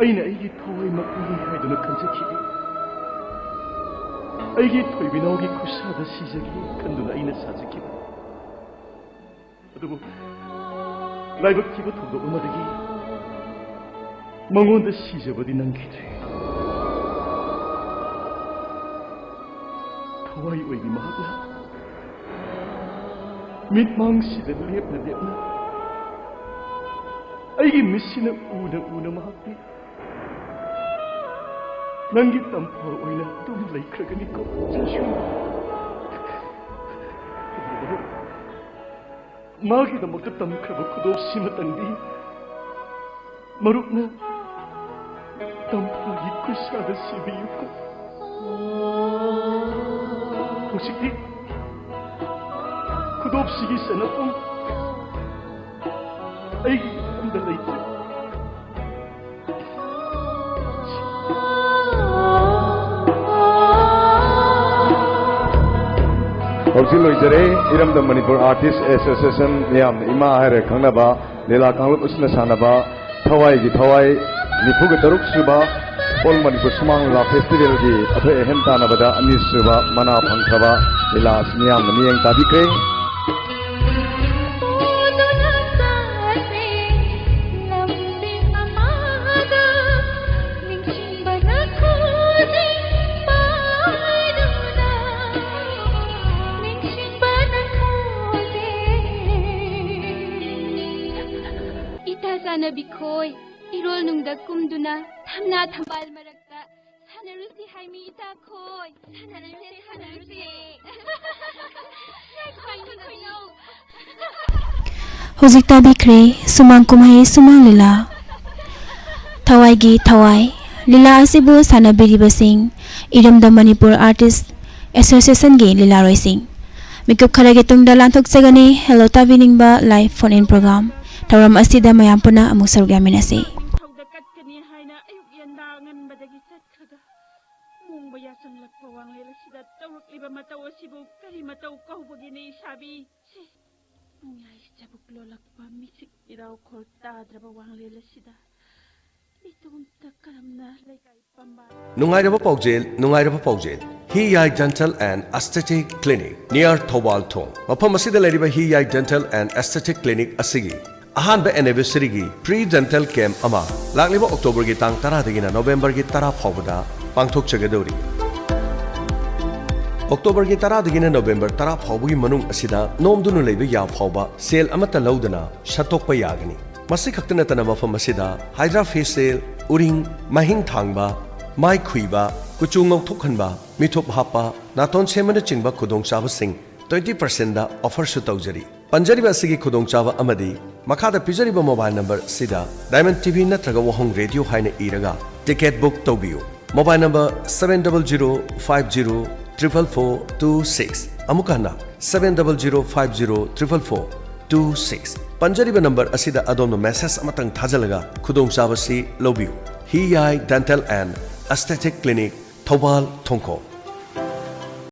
ꯑꯩꯅ ꯑꯩꯒꯤ ꯊꯋꯥꯏꯃꯛꯅꯤ ꯍꯥꯏꯗꯨꯅ ꯈꯟꯖꯈꯤꯕꯤ, ꯑꯩꯒꯤ ꯊꯣꯏꯕꯤꯅꯥꯎꯒꯤ ꯈꯨꯠꯁꯥꯗ ꯁꯤꯖꯒꯦ ꯈꯟꯗꯨꯅ ꯑꯩꯅ ꯁꯥꯖꯈꯤꯕ꯫ ꯑꯗꯨꯕꯨ ꯂꯥꯏꯕꯛ ꯊꯤꯕ ꯊꯧꯗꯣꯛ ꯑꯃꯗꯒꯤ ꯃꯉꯣꯟꯗ ꯁꯤꯖꯕꯗꯤ ꯅꯪꯈꯤꯗ꯭ꯔꯦ꯫ ꯊꯋꯥꯏ ꯑꯣꯏꯕꯤ ꯃꯍꯥꯛꯅ ꯃꯤꯠꯃꯥꯡꯁꯤꯗ ꯂꯦꯞꯅ ꯂꯦꯞꯅ ꯑꯩꯒꯤ ꯃꯤꯠꯁꯤꯅ ꯎꯅ ꯎꯅ ꯃꯍꯥꯛꯇꯤ ꯅꯪꯒꯤ ꯇꯝꯐꯥ ꯑꯣꯏꯅ ꯑꯗꯨꯝ ꯂꯩꯈ꯭ꯔꯒꯅꯤꯀꯣ꯫ ꯃꯥꯒꯤꯗꯃꯛꯇ ꯇꯝꯈ꯭ꯔꯕ ꯈꯨꯗꯣꯞꯁꯤꯃꯇꯪꯗꯤ ꯃꯔꯨꯞꯅ ꯇꯝꯐꯥꯒꯤ ꯈꯨꯠꯁꯥꯗ ꯁꯤꯕꯤꯌꯨꯀꯣ꯫ ꯍꯧꯖꯤꯛꯇꯤ ꯈꯨꯗꯣꯞꯁꯤꯒꯤ ꯆꯅꯐꯝ ꯑꯩꯒꯤ ꯏꯐꯝꯗ ꯂꯩꯇ꯭ꯔꯦ꯫ ꯍꯧꯖꯤꯛ ꯂꯣꯏꯖꯔꯦ ꯏꯔꯝꯗꯝ ꯃꯅꯤꯄꯨꯔ ꯑꯥꯔꯇꯤꯁ ꯑꯦꯁꯣꯁꯤꯌꯦꯁꯟ, ꯃꯤꯌꯥꯝꯅ ꯏꯃꯥ ꯍꯥꯏꯔ ꯈꯪꯅꯕ, ꯂꯤꯂꯥ ꯀꯥꯡꯂꯨꯞ ꯑꯁꯤꯅ ꯁꯥꯟꯅꯕ ꯊꯋꯥꯏꯒꯤ ꯊꯋꯥꯏ ꯅꯤꯐꯨꯒ ꯇꯔꯨꯛ ꯁꯨꯕ All Manipur ꯁꯨꯃꯥꯡ ꯂꯤꯂꯥ ꯐꯦꯁꯇꯤꯚꯦꯜꯒꯤ ꯑꯊꯣꯏ ꯑꯍꯦꯟ ꯇꯥꯟꯅꯕꯗ ꯑꯅꯤꯁꯨꯕ ꯃꯅꯥ ꯐꯪꯈ꯭ꯔꯕ ꯂꯤꯂꯥ ꯑꯁꯤ ꯃꯤꯌꯥꯝꯅ ꯃꯤꯠꯌꯦꯡ ꯇꯥꯕꯤꯈ꯭ꯔꯦ꯫ ꯏꯇꯥ ꯆꯥꯟꯅꯕꯤ ꯈꯣꯏ, ꯏꯔꯣꯜ ꯅꯨꯡꯗ ꯀꯨꯝꯗꯨꯅ ꯊꯝꯅꯥ ꯊꯝꯕꯥꯜ ꯃꯔꯛꯇ ꯁꯥꯟꯅꯔꯨꯁꯤ ꯍꯥꯏꯃꯤ ꯏꯇꯥ ꯈꯣꯏ꯫ ꯁꯥꯟꯅꯔꯨꯁꯦ, ꯁꯥꯟꯅꯔꯨꯁꯦ꯫ ꯈꯣꯏꯅꯧ꯫ ꯍꯧꯖꯤꯛ ꯇꯥꯕꯤꯈ꯭ꯔꯦ ꯁꯨꯃꯥꯡ ꯀꯨꯝꯍꯩ ꯁꯨꯃꯥꯡ ꯂꯤꯂꯥ꯫ ꯊꯋꯥꯏꯒꯤ ꯊꯋꯥꯏ ꯂꯤꯂꯥ ꯑꯁꯤꯕꯨ ꯁꯥꯟꯅꯕꯤꯔꯤꯕꯁꯤꯡ ꯏꯔꯝꯗꯝ ꯃꯅꯤꯄꯨꯔ ꯑꯥꯔꯇꯤꯁ ꯑꯦꯁꯣꯁꯤꯌꯦꯁꯟꯒꯤ ꯂꯤꯂꯥꯔꯣꯏꯁꯤꯡ꯫ ꯃꯤꯀꯨꯞ ꯈꯔꯒꯤ ꯇꯨꯡꯗ ꯂꯥꯟꯊꯣꯛꯆꯒꯅꯤ hello ꯇꯥꯕꯤꯅꯤꯡꯕ live phone in programme. ꯊꯧꯔꯝ ꯑꯁꯤꯗ ꯃꯌꯥꯝ ꯄꯨꯟꯅ ꯑꯃꯨꯛ ꯁꯔꯨꯛ ꯌꯥꯃꯤꯟꯅꯁꯤ꯫ ꯅꯤꯡꯊꯧꯗ ꯀꯠꯀꯅꯤ ꯍꯥꯏꯅ ꯑꯌꯨꯛ ꯌꯦꯟꯗꯥ ꯉꯟꯕꯗꯒꯤ ꯆꯠꯈ꯭ꯔꯒ ꯃꯣꯡꯕ ꯌꯥꯆꯪꯂꯛꯄ ꯋꯥꯡꯂꯦꯟ ꯑꯁꯤꯗ ꯇꯧꯔꯛꯂꯤꯕ ꯃꯇꯧ ꯑꯁꯤꯕꯨ ꯀꯔꯤ ꯃꯇꯧ ꯀꯧꯕꯒꯦꯅꯦ ꯏꯁꯥꯕꯤ? ꯁꯤ ꯄꯨꯡꯌꯥꯏ ꯆꯕꯨꯛ ꯂꯣꯜꯂꯛꯄ ꯃꯤꯆꯤꯛ ꯃꯤꯔꯥꯎꯈꯣꯜ ꯇꯥꯗ꯭ꯔꯕ ꯋꯥꯡꯂꯦꯟ ꯑꯁꯤꯗ ꯏꯇꯣꯝꯇ ꯀꯔꯝꯅ ꯂꯩꯀꯥꯏ ꯄꯝꯕ ꯅꯨꯡꯉꯥꯏꯔꯕ ꯄꯥꯎꯖꯦꯜ, ꯅꯨꯡꯉꯥꯏꯔꯕ ꯄꯥꯎꯖꯦꯜ꯫ ꯍꯤ ꯌꯥꯏ Dental and Aesthetic Clinic near Thoubal ꯊꯣꯡ꯫ ꯃꯐꯝ ꯑꯁꯤꯗ ꯂꯩꯔꯤꯕ ꯍꯤ ꯌꯥꯏ Dental and Aesthetic Clinic ꯑꯁꯤꯒꯤ ꯑꯍꯥꯟꯕ anniversary ꯒꯤ free dental camp ꯑꯃ ꯂꯥꯛꯂꯤꯕ October ꯒꯤ ꯇꯥꯡ ꯇꯔꯥꯗꯒꯤꯅ November ꯒꯤ ꯇꯔꯥ ꯐꯥꯎꯕꯗ ꯄꯥꯡꯊꯣꯛꯆꯒꯗꯧꯔꯤ꯫ October ꯒꯤ ꯇꯔꯥꯗꯒꯤꯅ November ꯇꯔꯥ ꯐꯥꯎꯕꯒꯤ ꯃꯅꯨꯡ ꯑꯁꯤꯗ ꯅꯣꯝꯗꯨꯅ ꯂꯩꯕ ꯌꯥ ꯐꯥꯎꯕ ꯁꯦꯜ ꯑꯃꯠꯇ ꯂꯧꯗꯅ ꯁꯠꯇꯣꯛꯄ ꯌꯥꯒꯅꯤ꯫ ꯃꯁꯤ ꯈꯛꯇ ꯅꯠꯇꯅ ꯃꯐꯝ ꯑꯁꯤꯗ hydra facial, ꯎꯔꯤꯡ, ꯃꯍꯤꯡ ꯊꯥꯡꯕ, ꯃꯥꯏ ꯈꯨꯏꯕ, ꯀꯨꯆꯨ ꯉꯧꯊꯣꯛꯍꯟꯕ, ꯃꯤꯊꯨꯞ ꯍꯥꯞꯄ, ꯅꯥꯇꯣꯟ ꯁꯦꯝꯕꯅꯆꯤꯡꯕ ꯈꯨꯗꯣꯡꯆꯥꯕꯁꯤꯡ twenty percent ꯗ offer ꯁꯨ ꯇꯧꯖꯔꯤ꯫ ꯄꯟꯖꯔꯤꯕ ꯑꯁꯤꯒꯤ ꯈꯨꯗꯣꯡꯆꯥꯕ ꯑꯃꯗꯤ ꯃꯈꯥꯗ ꯄꯤꯖꯔꯤꯕ mobile number ꯑꯁꯤꯗ Diamond T V ꯅꯠꯇ꯭ꯔꯒ ꯋꯥꯍꯣꯡ ꯔꯦꯗꯤꯑꯣ ꯍꯥꯏꯅ ꯏꯔꯒ ticket book ꯇꯧꯕꯤꯌꯨ꯫ Mobile number seven double zero five zero triple four two six꯫ ꯑꯃꯨꯛ ꯍꯟꯅ, seven double zero five zero triple four two six꯫ ꯄꯟꯖꯔꯤꯕ number ꯑꯁꯤꯗ ꯑꯗꯣꯝꯅ message ꯑꯃꯇꯪ ꯊꯥꯖꯤꯜꯂꯒ ꯈꯨꯗꯣꯡꯆꯥꯕꯁꯤ ꯂꯧꯕꯤꯌꯨ꯫ ꯍꯤ ꯌꯥꯏ Dental and Aesthetic Clinic, Thoubal Thongkhong.